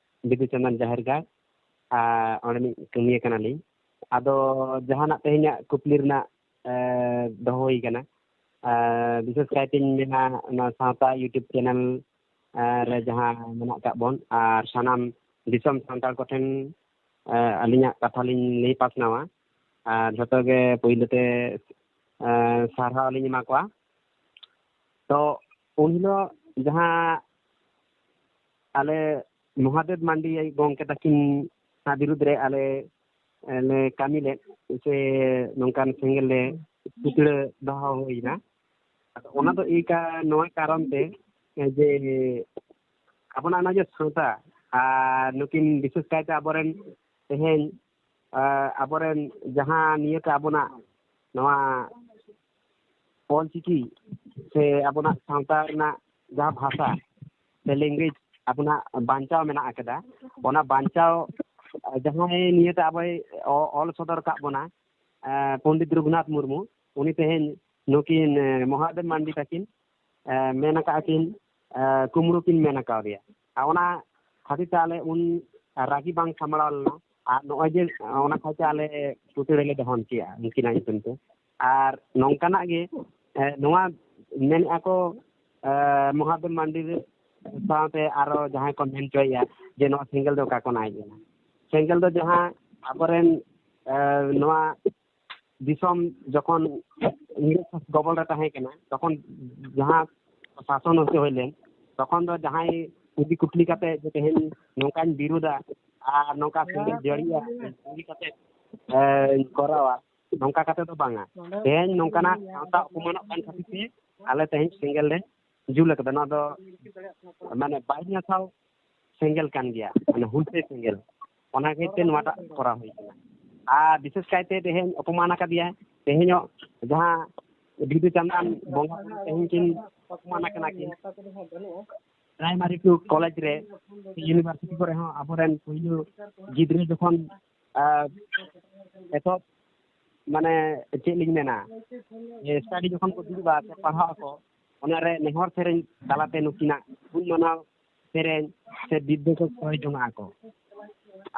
ᱵᱤᱫᱩ ᱪᱟᱸᱫᱟᱱ ᱡᱟᱦᱮᱨ ᱜᱟᱲ, ᱟᱨ ᱚᱸᱰᱮᱱᱤᱡ ᱠᱟᱹᱢᱤᱭᱟᱹ ᱠᱟᱱᱟᱞᱤᱧ᱾ ᱟᱫᱚ ᱡᱟᱦᱟᱱᱟᱜ ᱛᱮᱦᱮᱧᱟᱜ ᱠᱩᱠᱞᱤ ᱨᱮᱱᱟᱜ, ᱮᱸ, ᱫᱚᱦᱚ ᱦᱩᱭ ᱠᱟᱱᱟ᱾ ᱮᱸ, ᱵᱤᱥᱮᱥ ᱠᱟᱭᱛᱮᱧ ᱢᱮᱱᱟ, ᱚᱱᱟ ᱥᱟᱶᱛᱟ YouTube ᱪᱮᱱᱮᱞ, ᱮᱸ, ᱨᱮ ᱡᱟᱦᱟᱸ ᱢᱮᱱᱟᱜ ᱟᱠᱟᱫ ᱵᱚᱱ, ᱟᱨ ᱥᱟᱱᱟᱢ ᱫᱤᱥᱚᱢ ᱥᱟᱱᱛᱟᱲ ᱠᱚᱴᱷᱮᱱ, ᱮᱸ, ᱟᱹᱞᱤᱧᱟᱜ ᱠᱟᱛᱷᱟ ᱞᱤᱧ ᱞᱟᱹᱭ ᱯᱟᱥᱱᱟᱣᱟ᱾ ᱟᱨ ᱡᱷᱚᱛᱚ ᱜᱮ ᱯᱳᱭᱞᱳ ᱛᱮ, ᱮᱸ, ᱥᱟᱨᱦᱟᱣ ᱞᱤᱧ ᱮᱢᱟ ᱠᱚᱣᱟ᱾ ᱛᱚ, ᱩᱱ ᱦᱤᱞᱳᱜ ᱡᱟᱦᱟᱸ ᱟᱞᱮ ᱢᱚᱦᱟᱫᱮᱵ ᱢᱟᱱᱰᱤ ᱜᱚᱢᱠᱮ ᱛᱟᱹᱠᱤᱱ ᱵᱤᱨᱩᱫᱽ ᱨᱮ ᱟᱞᱮ ᱞᱮ ᱠᱟᱹᱢᱤ ᱞᱮᱫ, ᱥᱮ ᱱᱚᱝᱠᱟᱱ ᱥᱮᱸᱜᱮᱞ ᱞᱮ ᱥᱤᱠᱲᱟᱹ ᱫᱚᱦᱚ ᱦᱩᱭᱱᱟ᱾ ᱟᱫᱚ ᱚᱱᱟ ᱫᱚ ᱮᱭ ᱠᱟ-, ᱱᱚᱣᱟ ᱠᱟᱨᱚᱱ ᱛᱮ ᱡᱮ ᱟᱵᱚᱱᱟᱜ ᱚᱱᱟ ᱡᱮ ᱥᱟᱶᱛᱟ, ᱟᱨ ᱱᱩᱠᱤᱱ ᱵᱤᱥᱮᱥ ᱠᱟᱭᱛᱮ ᱟᱵᱚᱨᱮᱱ ᱛᱮᱦᱮᱧ, ᱟᱨ ᱟᱵᱚᱨᱮᱱ ᱡᱟᱦᱟᱸ ᱱᱤᱭᱟᱹᱛᱮ ᱟᱵᱚᱱᱟᱜ ᱱᱚᱣᱟ ᱚᱞ ᱪᱤᱠᱤ ᱥᱮ ᱟᱵᱚᱱᱟᱜ ᱥᱟᱶᱛᱟ ᱨᱮᱱᱟᱜ ᱡᱟᱦᱟᱸ ᱵᱷᱟᱥᱟ ᱥᱮ language ᱟᱵᱚᱱᱟᱜ ᱵᱟᱧᱪᱟᱣ ᱢᱮᱱᱟᱜ ᱟᱠᱟᱫᱟ, ᱚᱱᱟ ᱵᱟᱧᱪᱟᱣ ᱡᱟᱦᱟᱸᱭ ᱱᱤᱭᱟᱹᱛᱮ ᱟᱵᱚᱭ ᱚ-, ᱚᱞ ᱥᱚᱫᱚᱨ ᱠᱟᱜ ᱵᱚᱱᱟ, ᱮ, ᱯᱚᱱᱰᱤᱛ ᱨᱚᱜᱷᱩᱱᱟᱛᱷ ᱢᱩᱨᱢᱩ, ᱩᱱᱤ ᱛᱮᱦᱮᱧ ᱱᱩᱠᱤᱱ, ᱮ, ᱢᱚᱦᱟᱫᱮᱵ ᱢᱟᱱᱰᱤ ᱛᱟᱹᱠᱤᱱ, ᱮ, ᱢᱮᱱ ᱟᱠᱟᱫᱼᱟ ᱠᱤᱱ, ᱮ, ᱠᱩᱢᱲᱩ ᱠᱤᱱ ᱢᱮᱱ ᱟᱠᱟᱣᱫᱮᱭᱟ᱾ ᱟᱨ ᱚᱱᱟ ᱠᱷᱟᱹᱛᱤᱨ ᱛᱮ ᱟᱞᱮ ᱩᱱ ᱨᱟᱹᱜᱤ ᱵᱟᱝ ᱥᱟᱢᱵᱲᱟᱣ ᱞᱮᱱᱟ᱾ ᱟᱨ ᱱᱚᱜᱼᱚᱭ ᱡᱮ ᱚᱱᱟ ᱠᱷᱟᱹᱛᱤᱨ ᱛᱮ ᱟᱞᱮ ᱯᱩᱛᱷᱤ ᱨᱮᱞᱮ ᱫᱚᱦᱚ ᱠᱮᱜᱼᱟ ᱩᱱᱠᱤᱱᱟᱜ ᱧᱩᱛᱩᱢ ᱛᱮ᱾ ᱟᱨ ᱱᱚᱝᱠᱟᱱᱟᱜ ᱜᱮ, ᱮ, ᱱᱚᱣᱟ ᱢᱮᱱᱮᱫᱼᱟ ᱠᱚ, ᱮ, ᱢᱚᱦᱟᱫᱮᱵ ᱢᱟᱱᱰᱤ ᱥᱟᱶᱛᱮ ᱟᱨᱚ ᱡᱟᱦᱟᱸᱭ ᱠᱚ ᱢᱮᱱ ᱦᱚᱪᱚᱭᱮᱫᱼᱟ ᱡᱮ ᱱᱚᱣᱟ ᱥᱮᱸᱜᱮᱞ ᱫᱚ ᱚᱠᱟ ᱠᱷᱚᱱᱟᱜ ᱦᱮᱡ ᱮᱱᱟ᱾ ᱥᱮᱸᱜᱮᱞ ᱫᱚ ᱡᱟᱦᱟᱸ ᱟᱵᱚᱨᱮᱱ, ᱮ, ᱱᱚᱣᱟ ᱫᱤᱥᱚᱢ ᱡᱚᱠᱷᱚᱱ ᱤᱝᱨᱮᱡᱽ ᱜᱚᱵᱚᱞ ᱨᱮ ᱛᱟᱦᱮᱸ ᱠᱟᱱᱟ, ᱛᱚᱠᱷᱚᱱ ᱡᱟᱦᱟᱸ ᱥᱟᱥᱚᱱ ᱦᱚᱪᱚ ᱦᱩᱭ ᱞᱮᱱ, ᱛᱚᱠᱷᱚᱱ ᱫᱚ ᱡᱟᱦᱟᱸᱭ ᱠᱩᱞᱤ ᱠᱩᱯᱞᱤ ᱠᱟᱛᱮ ᱡᱮ ᱛᱮᱦᱮᱧ ᱱᱚᱝᱠᱟᱧ ᱵᱤᱨᱩᱫᱟ ᱟᱨ ᱱᱚᱝᱠᱟ ᱥᱮᱸᱜᱮᱞ ᱡᱟᱹᱲᱤᱭᱟ ᱤᱫᱤ ᱠᱟᱛᱮ, ᱮ, ᱠᱚᱨᱟᱣᱟ, ᱱᱚᱝᱠᱟ ᱠᱟᱛᱮ ᱫᱚ ᱵᱟᱝᱟ᱾ ᱛᱮᱦᱮᱧ ᱱᱚᱝᱠᱟᱱᱟᱜ ᱥᱟᱶᱛᱟ ᱚᱯᱚᱢᱟᱱᱚᱜ ᱠᱟᱱ ᱠᱷᱟᱹᱛᱤᱨ ᱛᱮ ᱟᱞᱮ ᱛᱮᱦᱮᱧ ᱥᱮᱸᱜᱮᱞ ᱞᱮ ᱡᱩᱞ ᱟᱠᱟᱫᱟ᱾ ᱱᱚᱣᱟ ᱫᱚ ᱢᱟᱱᱮ ᱵᱟᱭ ᱱᱟᱥᱟᱣ ᱥᱮᱸᱜᱮᱞ ᱠᱟᱱ ᱜᱮᱭᱟ, ᱢᱟᱱᱮ ᱦᱩᱞᱥᱟᱹᱭ ᱥᱮᱸᱜᱮᱞ᱾ ᱚᱱᱟ ᱠᱷᱟᱹᱛᱤᱨ ᱛᱮ ᱱᱚᱣᱟᱴᱟᱜ ᱠᱚᱨᱟᱣ ᱦᱩᱭ ᱠᱟᱱᱟ᱾ ᱟᱨ ᱵᱤᱥᱮᱥ ᱠᱟᱭᱛᱮ ᱛᱮᱦᱮᱧ ᱚᱯᱚᱢᱟᱱ ᱟᱠᱟᱫᱮᱭᱟ, ᱛᱮᱦᱮᱧᱚᱜ ᱡᱟᱦᱟᱸ ᱵᱤᱫᱩ ᱪᱟᱸᱫᱟᱱ ᱵᱚᱸᱜᱟ ᱵᱩᱨᱩ ᱛᱮᱦᱮᱧ ᱠᱤᱱ ᱚᱯᱚᱢᱟᱱ ᱟᱠᱟᱱᱟ ᱠᱤᱱ᱾ ᱯᱨᱟᱭᱢᱟᱨᱤ ᱴᱩ ᱠᱚᱞᱮᱡᱽ ᱨᱮ, ᱤᱭᱩᱱᱤᱵᱷᱟᱨᱥᱤᱴᱤ ᱠᱚᱨᱮ ᱦᱚᱸ ᱟᱵᱚᱨᱮᱱ ᱯᱩᱭᱞᱩ ᱜᱤᱫᱽᱨᱟᱹ ᱡᱚᱠᱷᱚᱱ, ᱟᱨ, ᱮᱛᱚᱦᱚᱵ, ᱢᱟᱱᱮ, ᱪᱮᱫ ᱞᱤᱧ ᱢᱮᱱᱟ, ᱥᱴᱟᱰᱤ ᱡᱚᱠᱷᱚᱱ ᱠᱚ ᱫᱩᱲᱩᱵᱼᱟ ᱥᱮ ᱯᱟᱲᱦᱟᱜ ᱟᱠᱚ, ᱚᱱᱟᱨᱮ ᱱᱮᱦᱚᱨ ᱥᱮᱨᱮᱧ ᱛᱟᱞᱟᱛᱮ ᱱᱩᱠᱤᱱᱟᱜ ᱜᱩᱱ ᱢᱟᱱᱟᱣ ᱥᱮᱨᱮᱧ ᱥᱮ ᱵᱤᱫᱽᱫᱟᱹ ᱠᱚ ᱠᱚᱭ ᱡᱚᱝᱟᱜ ᱟᱠᱚ᱾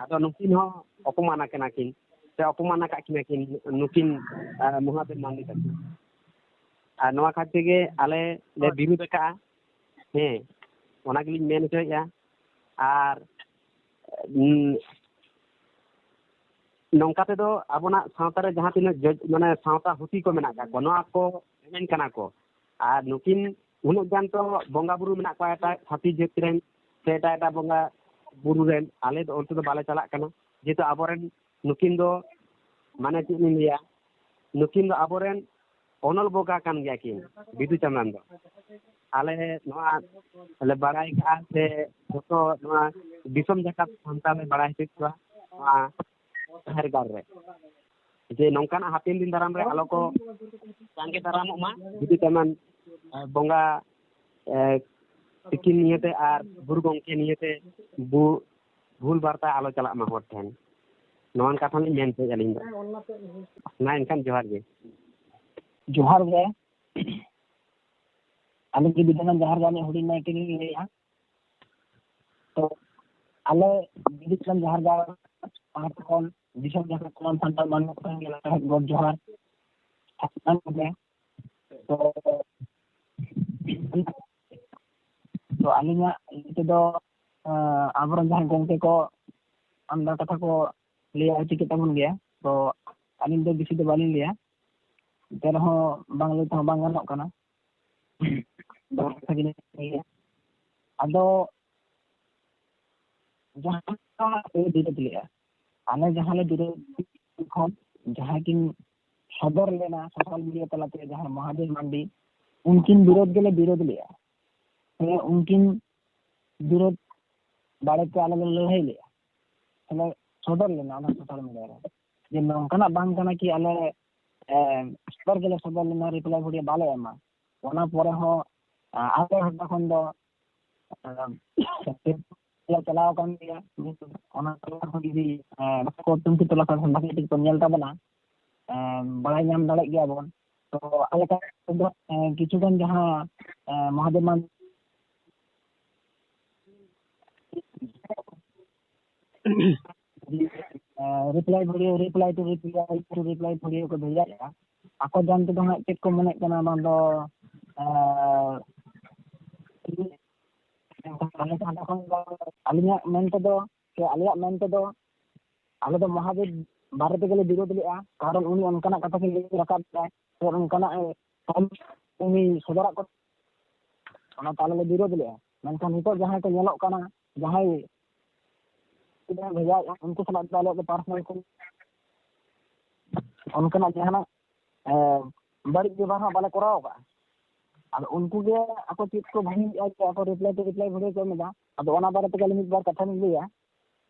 ᱟᱫᱚ ᱱᱩᱠᱤᱱ ᱦᱚᱸ ᱚᱯᱚᱢᱟᱱ ᱟᱠᱟᱱᱟ ᱠᱤᱱ ᱥᱮ ᱚᱯᱚᱢᱟᱱ ᱟᱠᱟᱫ ᱠᱤᱱᱟ ᱠᱤᱱ ᱱᱩᱠᱤᱱ, ᱟᱨ, ᱢᱚᱦᱟᱫᱮᱵ ᱢᱟᱱᱰᱤ ᱛᱟᱹᱠᱤᱱ᱾ ᱟᱨ ᱱᱚᱣᱟ ᱠᱷᱟᱹᱛᱤᱨ ᱛᱮᱜᱮ ᱟᱞᱮ ᱞᱮ ᱵᱤᱨᱩᱫᱷ ᱟᱠᱟᱫᱼᱟ᱾ ᱦᱮᱸ, ᱚᱱᱟ ᱜᱮᱞᱤᱧ ᱢᱮᱱ ᱦᱚᱪᱚᱭᱮᱫᱼᱟ᱾ ᱟᱨ, ᱩᱸ, ᱱᱚᱝᱠᱟ ᱛᱮᱫᱚ ᱟᱵᱚᱱᱟᱜ ᱥᱟᱶᱛᱟ ᱨᱮ ᱡᱟᱦᱟᱸ ᱛᱤᱱᱟᱹᱜ ᱡᱚ-, ᱢᱟᱱᱮ ᱥᱟᱶᱛᱟ ᱦᱩᱛᱤ ᱠᱚ ᱢᱮᱱᱟᱜ ᱟᱠᱟᱫ ᱠᱚᱣᱟ, ᱱᱚᱣᱟ ᱠᱚ ᱮᱱᱮᱡ ᱠᱟᱱᱟ ᱠᱚ᱾ ᱟᱨ ᱱᱩᱠᱤᱱ ᱩᱱᱟᱹᱜ ᱜᱟᱱ ᱛᱚ ᱵᱚᱸᱜᱟ ᱵᱩᱨᱩ ᱢᱮᱱᱟᱜ ᱠᱚᱣᱟ ᱮᱴᱟᱜ ᱪᱷᱟᱹᱛᱤᱠ ᱡᱟᱹᱛ ᱨᱮᱱ ᱥᱮ ᱮᱴᱟᱜ ᱮᱴᱟᱜ ᱵᱚᱸᱜᱟ ᱵᱩᱨᱩ ᱨᱮᱱ, ᱟᱞᱮ ᱫᱚ ᱚᱱᱛᱮ ᱫᱚ ᱵᱟᱞᱮ ᱪᱟᱞᱟᱜ ᱠᱟᱱᱟ᱾ ᱡᱮᱦᱮᱛᱩ ᱟᱵᱚᱨᱮᱱ ᱱᱩᱠᱤᱱ ᱫᱚ, ᱢᱟᱱᱮ, ᱪᱮᱫ ᱞᱤᱧ ᱞᱟᱹᱭᱟ, ᱱᱩᱠᱤᱱ ᱫᱚ ᱟᱵᱚᱨᱮᱱ ᱚᱱᱚᱞ ᱵᱚᱸᱜᱟ ᱠᱟᱱ ᱜᱮᱭᱟ ᱠᱤᱱ, ᱵᱤᱫᱩ ᱪᱟᱸᱫᱟᱱ ᱫᱚ᱾ ᱟᱞᱮ ᱱᱚᱣᱟ ᱞᱮ ᱵᱟᱲᱟᱭ ᱠᱟᱜᱼᱟ ᱥᱮ ᱡᱚᱛᱚ ᱱᱚᱣᱟ ᱫᱤᱥᱚᱢ ᱡᱟᱠᱟᱛ ᱥᱟᱱᱛᱟᱲ ᱞᱮ ᱵᱟᱲᱟᱭ ᱦᱚᱪᱚᱭᱮᱫ ᱠᱚᱣᱟ ᱱᱚᱣᱟ ᱡᱟᱦᱮᱨ ᱜᱟᱲ ᱨᱮ, ᱡᱮ ᱱᱚᱝᱠᱟᱱᱟᱜ ᱦᱟᱯᱮᱱ ᱫᱤᱱ ᱫᱟᱨᱟᱢ ᱨᱮ ᱟᱞᱚ ᱠᱚ ᱡᱟᱸᱜᱮ ᱫᱟᱨᱟᱢᱚᱜ ᱢᱟ, ᱵᱤᱫᱩ ᱪᱟᱸᱫᱟᱱ, ᱮ, ᱵᱚᱸᱜᱟ, ᱮ, ᱛᱤᱠᱤᱱ ᱱᱤᱭᱟᱹᱛᱮ ᱟᱨ ᱜᱩᱨᱩ ᱜᱚᱢᱠᱮ ᱱᱤᱭᱟᱹᱛᱮ ᱵᱩ-, ᱵᱷᱩᱞ ᱵᱟᱨᱛᱟ ᱟᱞᱚ ᱪᱟᱞᱟᱜ ᱢᱟ ᱦᱚᱲ ᱴᱷᱮᱱ, ᱱᱚᱣᱟ ᱠᱟᱛᱷᱟ ᱞᱤᱧ ᱢᱮᱱ ᱦᱚᱪᱚᱭᱮᱫᱼᱟ ᱟᱹᱞᱤᱧ ᱫᱚ᱾ ᱢᱟ ᱮᱱᱠᱷᱟᱱ ᱡᱚᱦᱟᱨ ᱜᱮ᱾ ᱡᱚᱦᱟᱨ ᱜᱮ᱾ ᱟᱹᱞᱤᱧ ᱡᱩᱫᱤ ᱡᱟᱦᱟᱸ ᱡᱟᱦᱟᱸ ᱜᱮ ᱦᱩᱰᱤᱧ ᱢᱟᱹᱭ ᱛᱮᱞᱤᱧ ᱞᱟᱹᱭᱟ, ᱛᱚ ᱟᱞᱮ ᱡᱩᱫᱤ ᱠᱷᱟᱱ ᱡᱟᱦᱟᱸ ᱜᱟᱲ ᱯᱟᱦᱴᱟ ᱠᱷᱚᱱ ᱫᱤᱥᱚᱢ ᱡᱟᱦᱟᱸ ᱥᱟᱱᱟᱢ ᱥᱟᱱᱛᱟᱲ ᱢᱟᱹᱱᱢᱤ ᱠᱚ ᱴᱷᱮᱱ ᱜᱮ ᱞᱟᱦᱟ ᱜᱚᱰ ᱡᱚᱦᱟᱨ᱾ ᱥᱟᱱᱟᱢ ᱠᱚᱜᱮ᱾ ᱛᱚ, ᱛᱚ ᱟᱹᱞᱤᱧᱟᱜ ᱤᱭᱟᱹ ᱛᱮᱫᱚ, ᱟᱸ, ᱟᱵᱚᱨᱮᱱ ᱡᱟᱦᱟᱸᱭ ᱜᱚᱢᱠᱮ ᱠᱚ ᱟᱢᱫᱟ ᱠᱟᱛᱷᱟ ᱠᱚ ᱞᱟᱹᱭᱟ ᱩᱪᱤᱛ ᱛᱟᱵᱚᱱ ᱜᱮᱭᱟ᱾ ᱛᱚ ᱟᱹᱞᱤᱧ ᱫᱚ ᱵᱮᱥᱤ ᱫᱚ ᱵᱟᱹᱞᱤᱧ ᱞᱟᱹᱭᱟ, ᱮᱱᱛᱮ ᱨᱮᱦᱚᱸ ᱵᱟᱝ ᱞᱟᱹᱭ ᱛᱮᱦᱚᱸ ᱵᱟᱝ ᱜᱟᱱᱚᱜ ᱠᱟᱱᱟ᱾ ᱫᱚᱦᱚ ᱠᱟᱛᱷᱟ ᱜᱮᱞᱤᱧ ᱞᱟᱹᱭᱟ᱾ ᱟᱫᱚ ᱡᱟᱦᱟᱸ ᱞᱮ ᱵᱤᱨᱳᱫ ᱞᱮᱜᱼᱟ, ᱟᱞᱮ ᱡᱟᱦᱟᱸ ᱞᱮ ᱵᱤᱨᱳᱫ ᱠᱷᱚᱱ ᱡᱟᱦᱟᱸᱭ ᱠᱤᱱ ᱥᱚᱫᱚᱨ ᱞᱮᱱᱟ ᱥᱳᱥᱟᱞ ᱢᱤᱰᱤᱭᱟ ᱛᱟᱞᱟᱛᱮ, ᱡᱟᱦᱟᱸᱭ ᱢᱚᱦᱟᱫᱮᱵ ᱢᱟᱱᱰᱤ, ᱩᱱᱠᱤᱱ ᱵᱤᱨᱳᱫ ᱜᱮᱞᱮ ᱵᱤᱨᱳᱫ ᱞᱮᱜᱼᱟ᱾ ᱥᱮ ᱩᱱᱠᱤᱱ ᱵᱤᱨᱳᱫ ᱵᱟᱨᱮᱛᱮ ᱟᱞᱮ ᱞᱮ ᱞᱟᱹᱲᱦᱟᱹᱭ ᱞᱮᱜᱼᱟ, ᱥᱮᱞᱮ ᱥᱚᱫᱚᱨ ᱞᱮᱱᱟ ᱚᱱᱟ ᱥᱳᱥᱟᱞ ᱢᱤᱰᱤᱭᱟ ᱨᱮ, ᱡᱮ ᱱᱚᱝᱠᱟᱱᱟᱜ ᱵᱟᱝ ᱠᱟᱱᱟ ᱠᱤ ᱟᱞᱮ, ᱮ, ᱥᱚᱫᱚᱨ ᱜᱮᱞᱮ ᱥᱚᱫᱚᱨ ᱞᱮᱱᱟ, ᱨᱤᱯᱞᱟᱭ ᱵᱷᱤᱰᱤᱭᱳ ᱵᱟᱞᱮ ᱮᱢᱟ᱾ ᱚᱱᱟ ᱯᱚᱨᱮ ᱦᱚᱸ, ᱟ, ᱟᱞᱮ ᱯᱟᱦᱴᱟ ᱠᱷᱚᱱ ᱫᱚ, ᱟ, ᱞᱮ ᱪᱟᱞᱟᱣ ᱟᱠᱟᱱ ᱜᱮᱭᱟ᱾ ᱚᱱᱟ ᱛᱟᱞᱟ ᱨᱮᱦᱚᱸ ᱡᱩᱫᱤ, ᱟ, ᱵᱟᱠᱚ ᱛᱩᱱᱠᱷᱤ ᱛᱚᱞᱟᱥ ᱞᱮᱠᱷᱟᱱ ᱵᱷᱟᱜᱮ ᱴᱷᱤᱠ ᱠᱚ ᱧᱮᱞ ᱛᱟᱵᱚᱱᱟ, ᱟ, ᱵᱟᱲᱟᱭ ᱧᱟᱢ ᱫᱟᱲᱮᱭᱟᱜ ᱜᱮᱭᱟ ᱵᱚᱱ᱾ ᱛᱚ ᱟᱞᱮ ᱯᱟᱦᱴᱟ ᱠᱷᱚᱱ ᱫᱚ, ᱮ, ᱠᱤᱪᱷᱩ ᱜᱟᱱ ᱡᱟᱦᱟᱸ, ᱮ, ᱢᱚᱦᱟᱫᱮᱵ ᱢᱟᱱ-, reply video, reply two reply two reply video ᱠᱚ ᱵᱷᱮᱡᱟᱭᱮᱫᱼᱟ᱾ ᱟᱠᱚ ᱡᱟᱱ ᱛᱮᱫᱚ ᱦᱟᱸᱜ ᱪᱮᱫ ᱠᱚ ᱢᱚᱱᱮᱜ ᱠᱟᱱᱟ, ᱚᱱᱟ ᱫᱚ, ᱟᱸ, ᱟᱞᱮ ᱯᱟᱦᱴᱟ ᱠᱷᱚᱱ ᱫᱚ, ᱟᱹᱞᱤᱧᱟᱜ ᱢᱮᱱ ᱛᱮᱫᱚ, ᱥᱮ ᱟᱞᱮᱭᱟᱜ ᱢᱮᱱ ᱛᱮᱫᱚ, ᱟᱞᱮ ᱫᱚ ᱢᱚᱦᱟᱫᱮᱵ ᱵᱟᱨᱮ ᱛᱮᱜᱮ ᱞᱮ ᱵᱤᱨᱳᱫ ᱞᱮᱜᱼᱟ, ᱠᱟᱨᱚᱱ ᱩᱱᱤ ᱚᱱᱠᱟᱱᱟᱜ ᱠᱟᱛᱷᱟ ᱠᱚ ᱞᱟᱹᱭ ᱨᱟᱠᱟᱵ ᱮᱫᱟᱭ, ᱥᱮ ᱚᱱᱠᱟᱱᱟᱜ, ᱮ, ᱩᱱᱤ ᱥᱚᱫᱚᱨᱟᱜ ᱠᱚ, ᱚᱱᱟ ᱛᱟᱦᱞᱮ ᱞᱮ ᱵᱤᱨᱳᱫ ᱞᱮᱜᱼᱟ᱾ ᱢᱮᱱᱠᱷᱟᱱ ᱱᱤᱛᱚᱜ ᱡᱟᱦᱟᱸᱭ ᱠᱚ ᱧᱮᱞᱚᱜ ᱠᱟᱱᱟ, ᱡᱟᱦᱟᱸᱭ ᱵᱷᱮᱡᱟᱭᱮᱫᱼᱟ, ᱩᱱᱠᱩ ᱥᱟᱞᱟᱜ ᱫᱚ ᱟᱞᱮᱭᱟᱜ ᱫᱚ ᱯᱟᱨᱥᱚᱱᱟᱞ ᱠᱚ ᱚᱱᱠᱟᱱᱟᱜ ᱡᱟᱦᱟᱱᱟᱜ, ᱮ, ᱵᱟᱹᱲᱤᱡ ᱵᱮᱵᱚᱦᱟᱨ ᱦᱚᱸ ᱵᱟᱞᱮ ᱠᱚᱨᱟᱣ ᱟᱠᱟᱫᱼᱟ᱾ ᱟᱫᱚ ᱩᱱᱠᱩ ᱜᱮ ᱟᱠᱚ ᱪᱮᱫ ᱠᱚ ᱵᱷᱩᱞᱮᱫᱼᱟ ᱡᱮ ᱟᱠᱚ ᱨᱤᱯᱞᱟᱭ ᱴᱩ ᱨᱤᱯᱞᱟᱭ ᱵᱷᱤᱰᱤᱭᱳ ᱠᱚ ᱮᱢ ᱮᱫᱟ᱾ ᱟᱫᱚ ᱚᱱᱟ ᱵᱟᱨᱮ ᱛᱮᱜᱮ ᱟᱹᱞᱤᱧ ᱢᱤᱫ ᱵᱟᱨ ᱠᱟᱛᱷᱟ ᱞᱤᱧ ᱞᱟᱹᱭᱟ᱾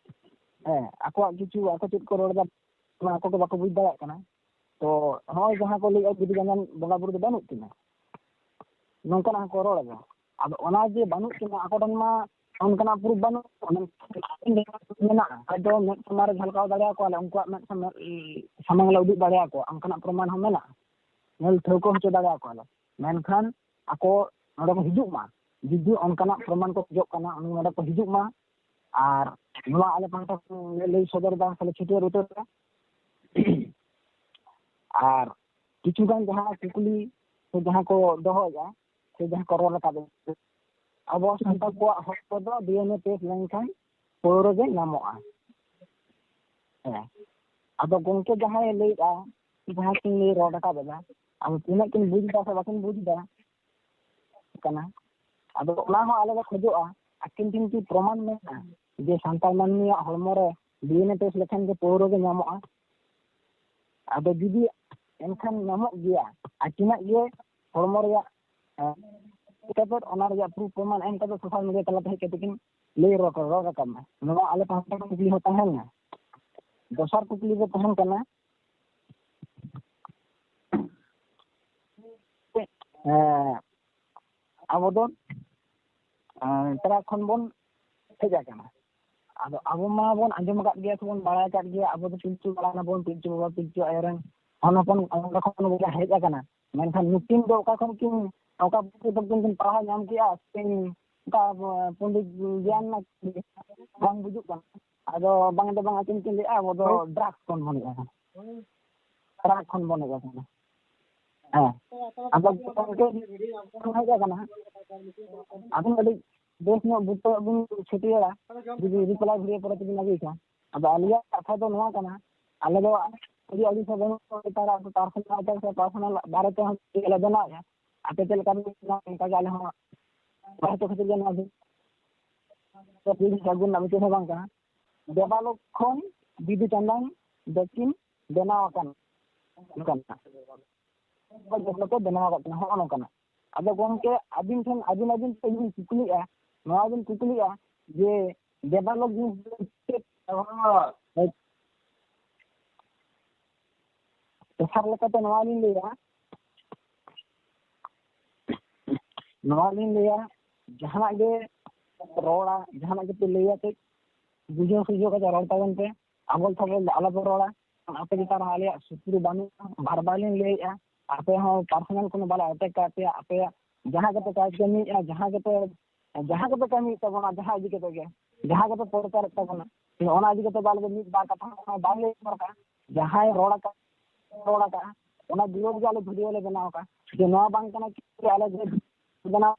ᱦᱮᱸ, ᱟᱠᱚᱣᱟᱜ ᱠᱤᱪᱷᱩ ᱟᱠᱚ ᱪᱮᱫ ᱠᱚ ᱨᱚᱲ ᱮᱫᱟ, ᱚᱱᱟ ᱟᱠᱚ ᱜᱮ ᱵᱟᱠᱚ ᱵᱩᱡᱽ ᱫᱟᱲᱮᱭᱟᱜ ᱠᱟᱱᱟ᱾ ᱛᱚ ᱱᱚᱜᱼᱚᱭ ᱡᱟᱦᱟᱸ ᱠᱚ ᱞᱟᱹᱭᱮᱫᱼᱟ ᱡᱩᱫᱤ ᱡᱟᱦᱟᱱ ᱵᱚᱸᱜᱟ ᱵᱩᱨᱩ ᱫᱚ ᱵᱟᱹᱱᱩᱜ ᱠᱤᱱᱟ, ᱱᱚᱝᱠᱟᱱᱟᱜ ᱦᱚᱸᱠᱚ ᱨᱚᱲ ᱮᱫᱟ᱾ ᱟᱫᱚ ᱚᱱᱟ ᱡᱮ ᱵᱟᱹᱱᱩᱜ ᱠᱤᱱᱟ, ᱟᱠᱚ ᱴᱷᱮᱱ ᱢᱟ ᱚᱱᱠᱟᱱᱟᱜ ᱯᱨᱩᱯᱷ ᱵᱟᱹᱱᱩᱜᱼᱟ᱾ ᱢᱮᱱᱠᱷᱟᱱ ᱢᱮᱱᱟᱜᱼᱟ, ᱦᱚᱭᱛᱳ ᱢᱮᱫ ᱥᱟᱢᱟᱝ ᱨᱮ ᱡᱷᱟᱞᱠᱟᱣ ᱫᱟᱲᱮᱭᱟᱠᱚᱣᱟᱞᱮ, ᱩᱱᱠᱩᱣᱟᱜ ᱢᱮᱫ ᱥᱟᱢᱟᱝ, ᱥᱟᱢᱟᱝ ᱞᱮ ᱩᱫᱩᱜ ᱫᱟᱲᱮᱭᱟᱠᱚᱣᱟ, ᱚᱱᱠᱟᱱᱟᱜ ᱯᱨᱚᱢᱟᱱ ᱦᱚᱸ ᱢᱮᱱᱟᱜᱼᱟ, ᱧᱮᱞ ᱴᱷᱟᱹᱣᱠᱟᱹ ᱦᱚᱪᱚ ᱫᱟᱲᱮᱭᱟᱠᱚᱣᱟᱞᱮ᱾ ᱢᱮᱱᱠᱷᱟᱱ ᱟᱠᱚ ᱱᱚᱰᱮ ᱠᱚ ᱦᱤᱡᱩᱜ ᱢᱟ, ᱡᱩᱫᱤ ᱚᱱᱠᱟᱱᱟᱜ ᱯᱨᱚᱢᱟᱱ ᱠᱚ ᱠᱷᱚᱡᱚᱜ ᱠᱟᱱᱟ, ᱩᱱᱤ ᱱᱚᱰᱮ ᱠᱚ ᱦᱤᱡᱩᱜ ᱢᱟ᱾ ᱟᱨ ᱱᱚᱣᱟ ᱟᱞᱮ ᱯᱟᱦᱴᱟ ᱠᱷᱚᱱ ᱞᱮ ᱞᱟᱹᱭ ᱥᱚᱫᱚᱨ ᱮᱫᱟ ᱥᱮᱞᱮ ᱪᱷᱟᱹᱴᱭᱟᱹᱨ ᱩᱛᱟᱹᱨ ᱮᱫᱟ᱾ ᱟᱨ ᱠᱤᱪᱷᱩ ᱜᱟᱱ ᱡᱟᱦᱟᱸ ᱠᱩᱠᱞᱤ ᱥᱮ ᱡᱟᱦᱟᱸ ᱠᱚ ᱫᱚᱦᱚᱭᱮᱫᱼᱟ ᱥᱮ ᱡᱟᱦᱟᱸ ᱠᱚ ᱨᱚᱲ ᱨᱟᱠᱟᱵ ᱮᱫᱟ, ᱟᱵᱚ ᱥᱟᱱᱛᱟᱲ ᱠᱚᱣᱟᱜ ᱦᱚᱠ ᱠᱚᱫᱚ ᱰᱤ ᱮᱱ ᱮ ᱴᱮᱥᱴ ᱞᱮᱱᱠᱷᱟᱱ ᱯᱟᱹᱣᱨᱟᱹ ᱜᱮ ᱧᱟᱢᱚᱜᱼᱟ᱾ ᱦᱮᱸ, ᱟᱫᱚ ᱜᱚᱢᱠᱮ ᱡᱟᱦᱟᱸᱭ ᱞᱟᱹᱭᱮᱫᱼᱟ, ᱡᱟᱦᱟᱸ ᱠᱤᱱ ᱞᱟᱹᱭ ᱨᱚᱲ ᱨᱟᱠᱟᱵ ᱮᱫᱟ, ᱟᱫᱚ ᱛᱤᱱᱟᱹᱜ ᱠᱤᱱ ᱵᱩᱡᱽ ᱮᱫᱟ ᱥᱮ ᱵᱟᱹᱠᱤᱱ ᱵᱩᱡᱽ ᱮᱫᱟ ᱠᱟᱱᱟ᱾ ᱟᱫᱚ ᱚᱱᱟ ᱦᱚᱸ ᱟᱞᱮ ᱞᱮ ᱠᱷᱚᱡᱚᱜᱼᱟ, ᱟᱹᱠᱤᱱ ᱴᱷᱮᱱ ᱠᱤ ᱯᱨᱚᱢᱟᱱ ᱢᱮᱱᱟᱜᱼᱟ ᱡᱮ ᱥᱟᱱᱛᱟᱲ ᱢᱟᱹᱱᱢᱤᱭᱟᱜ ᱦᱚᱲᱢᱚ ᱨᱮ ᱰᱤ ᱮᱱ ᱮ ᱴᱮᱥᱴ ᱞᱮᱠᱷᱟᱱ ᱜᱮ ᱯᱟᱹᱣᱨᱟᱹ ᱜᱮ ᱧᱟᱢᱚᱜᱼᱟ? ᱟᱫᱚ ᱡᱩᱫᱤ ᱮᱱᱠᱷᱟᱱ ᱧᱟᱢᱚᱜ ᱜᱮᱭᱟ, ᱟᱹᱠᱤᱱᱟᱜ ᱜᱮ ᱦᱚᱲᱢᱚ ᱨᱮᱭᱟᱜ, ᱮᱸ, ᱪᱤᱠᱟᱹᱛᱮ ᱚᱱᱟ ᱨᱮᱭᱟᱜ ᱯᱨᱩᱯᱷ ᱯᱨᱚᱢᱟᱱ ᱮᱢ ᱠᱟᱛᱮ ᱥᱳᱥᱟᱞ ᱢᱤᱰᱤᱭᱟ ᱛᱟᱞᱟᱛᱮ ᱦᱮᱡ ᱠᱟᱛᱮ ᱠᱤᱱ ᱞᱟᱹᱭ ᱨᱚᱲ, ᱨᱚᱲ ᱨᱟᱠᱟᱵ ᱢᱟ᱾ ᱱᱚᱣᱟ ᱟᱞᱮ ᱯᱟᱦᱴᱟ ᱠᱷᱚᱱ ᱠᱩᱠᱞᱤ ᱦᱚᱸ ᱛᱟᱦᱮᱸ ᱞᱮᱱᱟ᱾ ᱫᱚᱥᱟᱨ ᱠᱩᱠᱞᱤ ᱫᱚ ᱛᱟᱦᱮᱸ ᱠᱟᱱᱟ, ᱮᱸ, ᱟᱵᱚ ᱫᱚ, ᱮᱸ, ᱛᱟᱨᱟ ᱠᱷᱚᱱ ᱵᱚᱱ ᱦᱮᱡ ᱟᱠᱟᱱᱟ᱾ ᱟᱫᱚ ᱟᱵᱚ ᱢᱟᱵᱚᱱ ᱟᱸᱡᱚᱢ ᱟᱠᱟᱫ ᱜᱮᱭᱟ ᱥᱮᱵᱚᱱ ᱵᱟᱲᱟᱭ ᱟᱠᱟᱫ ᱜᱮᱭᱟ, ᱟᱵᱚ ᱫᱚ ᱯᱤᱞᱪᱩ ᱦᱟᱲᱟᱢ ᱟᱵᱚᱱ, ᱯᱤᱞᱪᱩ ᱵᱟᱵᱟ, ᱯᱤᱞᱪᱩ ᱟᱭᱳ ᱨᱮᱱ ᱦᱚᱱ ᱦᱚᱯᱚᱱ, ᱚᱸᱰᱮ ᱠᱷᱚᱱ ᱵᱚᱱ ᱦᱮᱡ ᱟᱠᱟᱱᱟ᱾ ᱢᱮᱱᱠᱷᱟᱱ ᱱᱩᱠᱤᱱ ᱫᱚ ᱚᱠᱟ ᱠᱷᱚᱱ ᱠᱤᱱ, ᱚᱠᱟ ᱯᱩᱛᱷᱤ ᱠᱷᱚᱱ ᱠᱤᱱ ᱯᱟᱲᱦᱟᱣ ᱧᱟᱢ ᱠᱮᱜᱼᱟ? ᱥᱮ ᱚᱱᱠᱟ, ᱮᱸ, ᱯᱚᱱᱰᱤᱛ ᱜᱮᱭᱟᱱ ᱨᱮᱱᱟᱜ ᱵᱟᱝ ᱵᱩᱡᱩᱜ ᱠᱟᱱᱟ᱾ ᱟᱫᱚ ᱵᱟᱝ ᱫᱚ ᱵᱟᱝ, ᱟᱹᱠᱤᱱ ᱠᱤᱱ ᱞᱟᱹᱭᱮᱜᱼᱟ, ᱟᱵᱚ ᱫᱚ ᱦᱳᱭ᱾ ᱰᱨᱟᱜᱽᱥ ᱠᱷᱚᱱ ᱵᱚᱱ ᱦᱮᱡ ᱟᱠᱟᱱᱟ᱾ ᱰᱨᱟᱜᱽ ᱠᱷᱚᱱ ᱵᱚᱱ ᱦᱮᱡ ᱟᱠᱟᱱᱟ᱾ ᱦᱮᱸ᱾ ᱟᱫᱚ ᱜᱚᱢᱠᱮ ᱦᱮᱡ ᱟᱠᱟᱱᱟ᱾ ᱟᱹᱵᱤᱱ ᱟᱹᱰᱤ ᱵᱮᱥ ᱧᱚᱜ ᱵᱩᱴᱟᱹ ᱵᱤᱱ ᱪᱷᱟᱹᱴᱭᱟᱹᱨᱟ, ᱡᱩᱫᱤ ᱨᱤᱯᱞᱟᱭ ᱵᱷᱤᱰᱤᱭᱳ ᱯᱚᱨᱮ ᱛᱮᱵᱤᱱ ᱟᱹᱜᱩᱭ ᱠᱷᱟᱱ᱾ ᱟᱫᱚ ᱟᱹᱞᱤᱧᱟᱜ ᱠᱟᱛᱷᱟ ᱫᱚ ᱱᱚᱣᱟ ᱠᱟᱱᱟ, ᱟᱞᱮ ᱫᱚ ᱟᱹᱰᱤ, ᱟᱹᱰᱤ ᱥᱮ ᱵᱟᱹᱱᱩᱜ ᱛᱟᱞᱮ, ᱯᱟᱨᱥᱚᱱᱟᱞ ᱟᱛᱮ ᱥᱮ ᱯᱟᱨᱥᱚᱱᱟᱞ ᱵᱟᱨᱮ ᱛᱮᱦᱚᱸ ᱞᱮ ᱵᱮᱱᱟᱣᱮᱫᱼᱟ᱾ ᱟᱯᱮ ᱪᱮᱫ ᱞᱮᱠᱟ ᱯᱮ ᱵᱮᱱᱟᱣᱟ, ᱚᱱᱠᱟ ᱜᱮ ᱟᱞᱮ ᱦᱚᱸ ᱵᱟᱨᱮ ᱛᱮ ᱠᱷᱟᱹᱛᱤᱨ ᱜᱮ ᱱᱚᱣᱟ ᱫᱚ ᱯᱤᱲᱦᱤ ᱥᱟᱹᱜᱩᱱ ᱨᱮᱱᱟᱜ ᱢᱤᱫᱴᱮᱱ ᱦᱚᱸ ᱵᱟᱝ ᱠᱟᱱᱟ᱾ ᱫᱮᱵᱟᱞᱳᱠ ᱠᱷᱚᱱ ᱵᱤᱫᱩ ᱪᱟᱸᱫᱟᱱ ᱫᱚᱠᱤᱱ ᱵᱮᱱᱟᱣ ᱟᱠᱟᱱ, ᱚᱱᱠᱟᱱᱟᱜ ᱡᱚᱛᱚ ᱠᱚ ᱵᱮᱱᱟᱣ ᱟᱠᱟᱫ ᱠᱤᱱᱟ, ᱦᱚᱸᱜᱼᱚ ᱱᱚᱝᱠᱟᱱᱟᱜ᱾ ᱟᱫᱚ ᱜᱚᱢᱠᱮ, ᱟᱹᱵᱤᱱ ᱴᱷᱮᱱ, ᱟᱹᱵᱤᱱ, ᱟᱹᱵᱤᱱ ᱴᱷᱮᱱ ᱤᱧ ᱠᱩᱠᱞᱤᱜᱼᱟ, ᱱᱚᱣᱟ ᱵᱤᱱ ᱠᱩᱠᱞᱤᱜᱼᱟ ᱡᱮ ᱫᱮᱵᱟᱞᱳᱠ ᱡᱤᱱᱤᱥ ᱫᱚ ᱪᱮᱫ? ᱛᱮᱥᱟᱨ ᱞᱮᱠᱟᱛᱮ ᱱᱚᱣᱟ ᱞᱤᱧ ᱞᱟᱹᱭᱟ, ᱱᱚᱣᱟ ᱞᱤᱧ ᱞᱟᱹᱭᱟ, ᱡᱟᱦᱟᱱᱟᱜ ᱜᱮ ᱨᱚᱲᱟ, ᱡᱟᱦᱟᱱᱟᱜ ᱜᱮᱯᱮ ᱞᱟᱹᱭᱟ, ᱠᱟᱹᱡ ᱵᱩᱡᱷᱟᱹᱣ ᱥᱩᱡᱷᱟᱹᱣ ᱠᱟᱛᱮ ᱨᱚᱲ ᱛᱟᱵᱚᱱ ᱯᱮ᱾ ᱟᱵᱚᱞ ᱛᱷᱟᱵᱚᱞ ᱫᱚ ᱟᱞᱚᱯᱮ ᱨᱚᱲᱟ᱾ ᱟᱯᱮ ᱪᱮᱛᱟᱱ ᱨᱮᱦᱚᱸ ᱟᱞᱮᱭᱟᱜ ᱥᱩᱛᱨᱩ ᱵᱟᱹᱱᱩᱜᱼᱟ, ᱵᱟᱨ ᱵᱟᱨ ᱞᱤᱧ ᱞᱟᱹᱭᱮᱫᱼᱟ᱾ ᱟᱯᱮ ᱦᱚᱸ ᱯᱟᱨᱥᱚᱱᱟᱞ ᱠᱳᱱᱳ ᱵᱟᱞᱮ ᱮᱴᱮᱠ ᱠᱟᱜ ᱯᱮᱭᱟ᱾ ᱟᱯᱮᱭᱟᱜ ᱡᱟᱦᱟᱸ ᱠᱟᱛᱮ ᱠᱟᱡᱽ ᱠᱟᱹᱢᱤᱭᱮᱫᱼᱟ, ᱡᱟᱦᱟᱸ ᱠᱟᱛᱮ ᱡᱟᱦᱟᱸ ᱠᱟᱛᱮ ᱠᱟᱹᱢᱤᱭᱮᱫ ᱛᱟᱵᱚᱱᱟ, ᱡᱟᱦᱟᱸ ᱤᱫᱤ ᱠᱟᱛᱮ ᱜᱮ, ᱡᱟᱦᱟᱸ ᱠᱟᱛᱮ ᱯᱨᱚᱪᱟᱨᱮᱫ ᱛᱟᱵᱚᱱᱟ, ᱚᱱᱟ ᱤᱫᱤ ᱠᱟᱛᱮ ᱫᱚ ᱟᱞᱮ ᱫᱚ ᱢᱤᱫ ᱵᱟᱨ ᱠᱟᱛᱷᱟ ᱦᱚᱸ ᱵᱟᱭ ᱞᱟᱹᱭ ᱫᱚᱨᱠᱟᱨ᱾ ᱡᱟᱦᱟᱸᱭ ᱨᱚᱲ ᱟᱠᱟᱫ, ᱨᱚᱲ ᱟᱠᱟᱫᱼᱟ, ᱚᱱᱟ ᱵᱤᱨᱳᱫᱷ ᱜᱮ ᱟᱞᱮ ᱵᱷᱤᱰᱤᱭᱳ ᱞᱮ ᱵᱮᱱᱟᱣ ᱟᱠᱟᱫᱼᱟ᱾ ᱡᱮ ᱱᱚᱣᱟ ᱵᱟᱝ ᱠᱟᱱᱟ ᱠᱤ ᱟᱞᱮ ᱡᱮ ᱵᱮᱱᱟᱣ,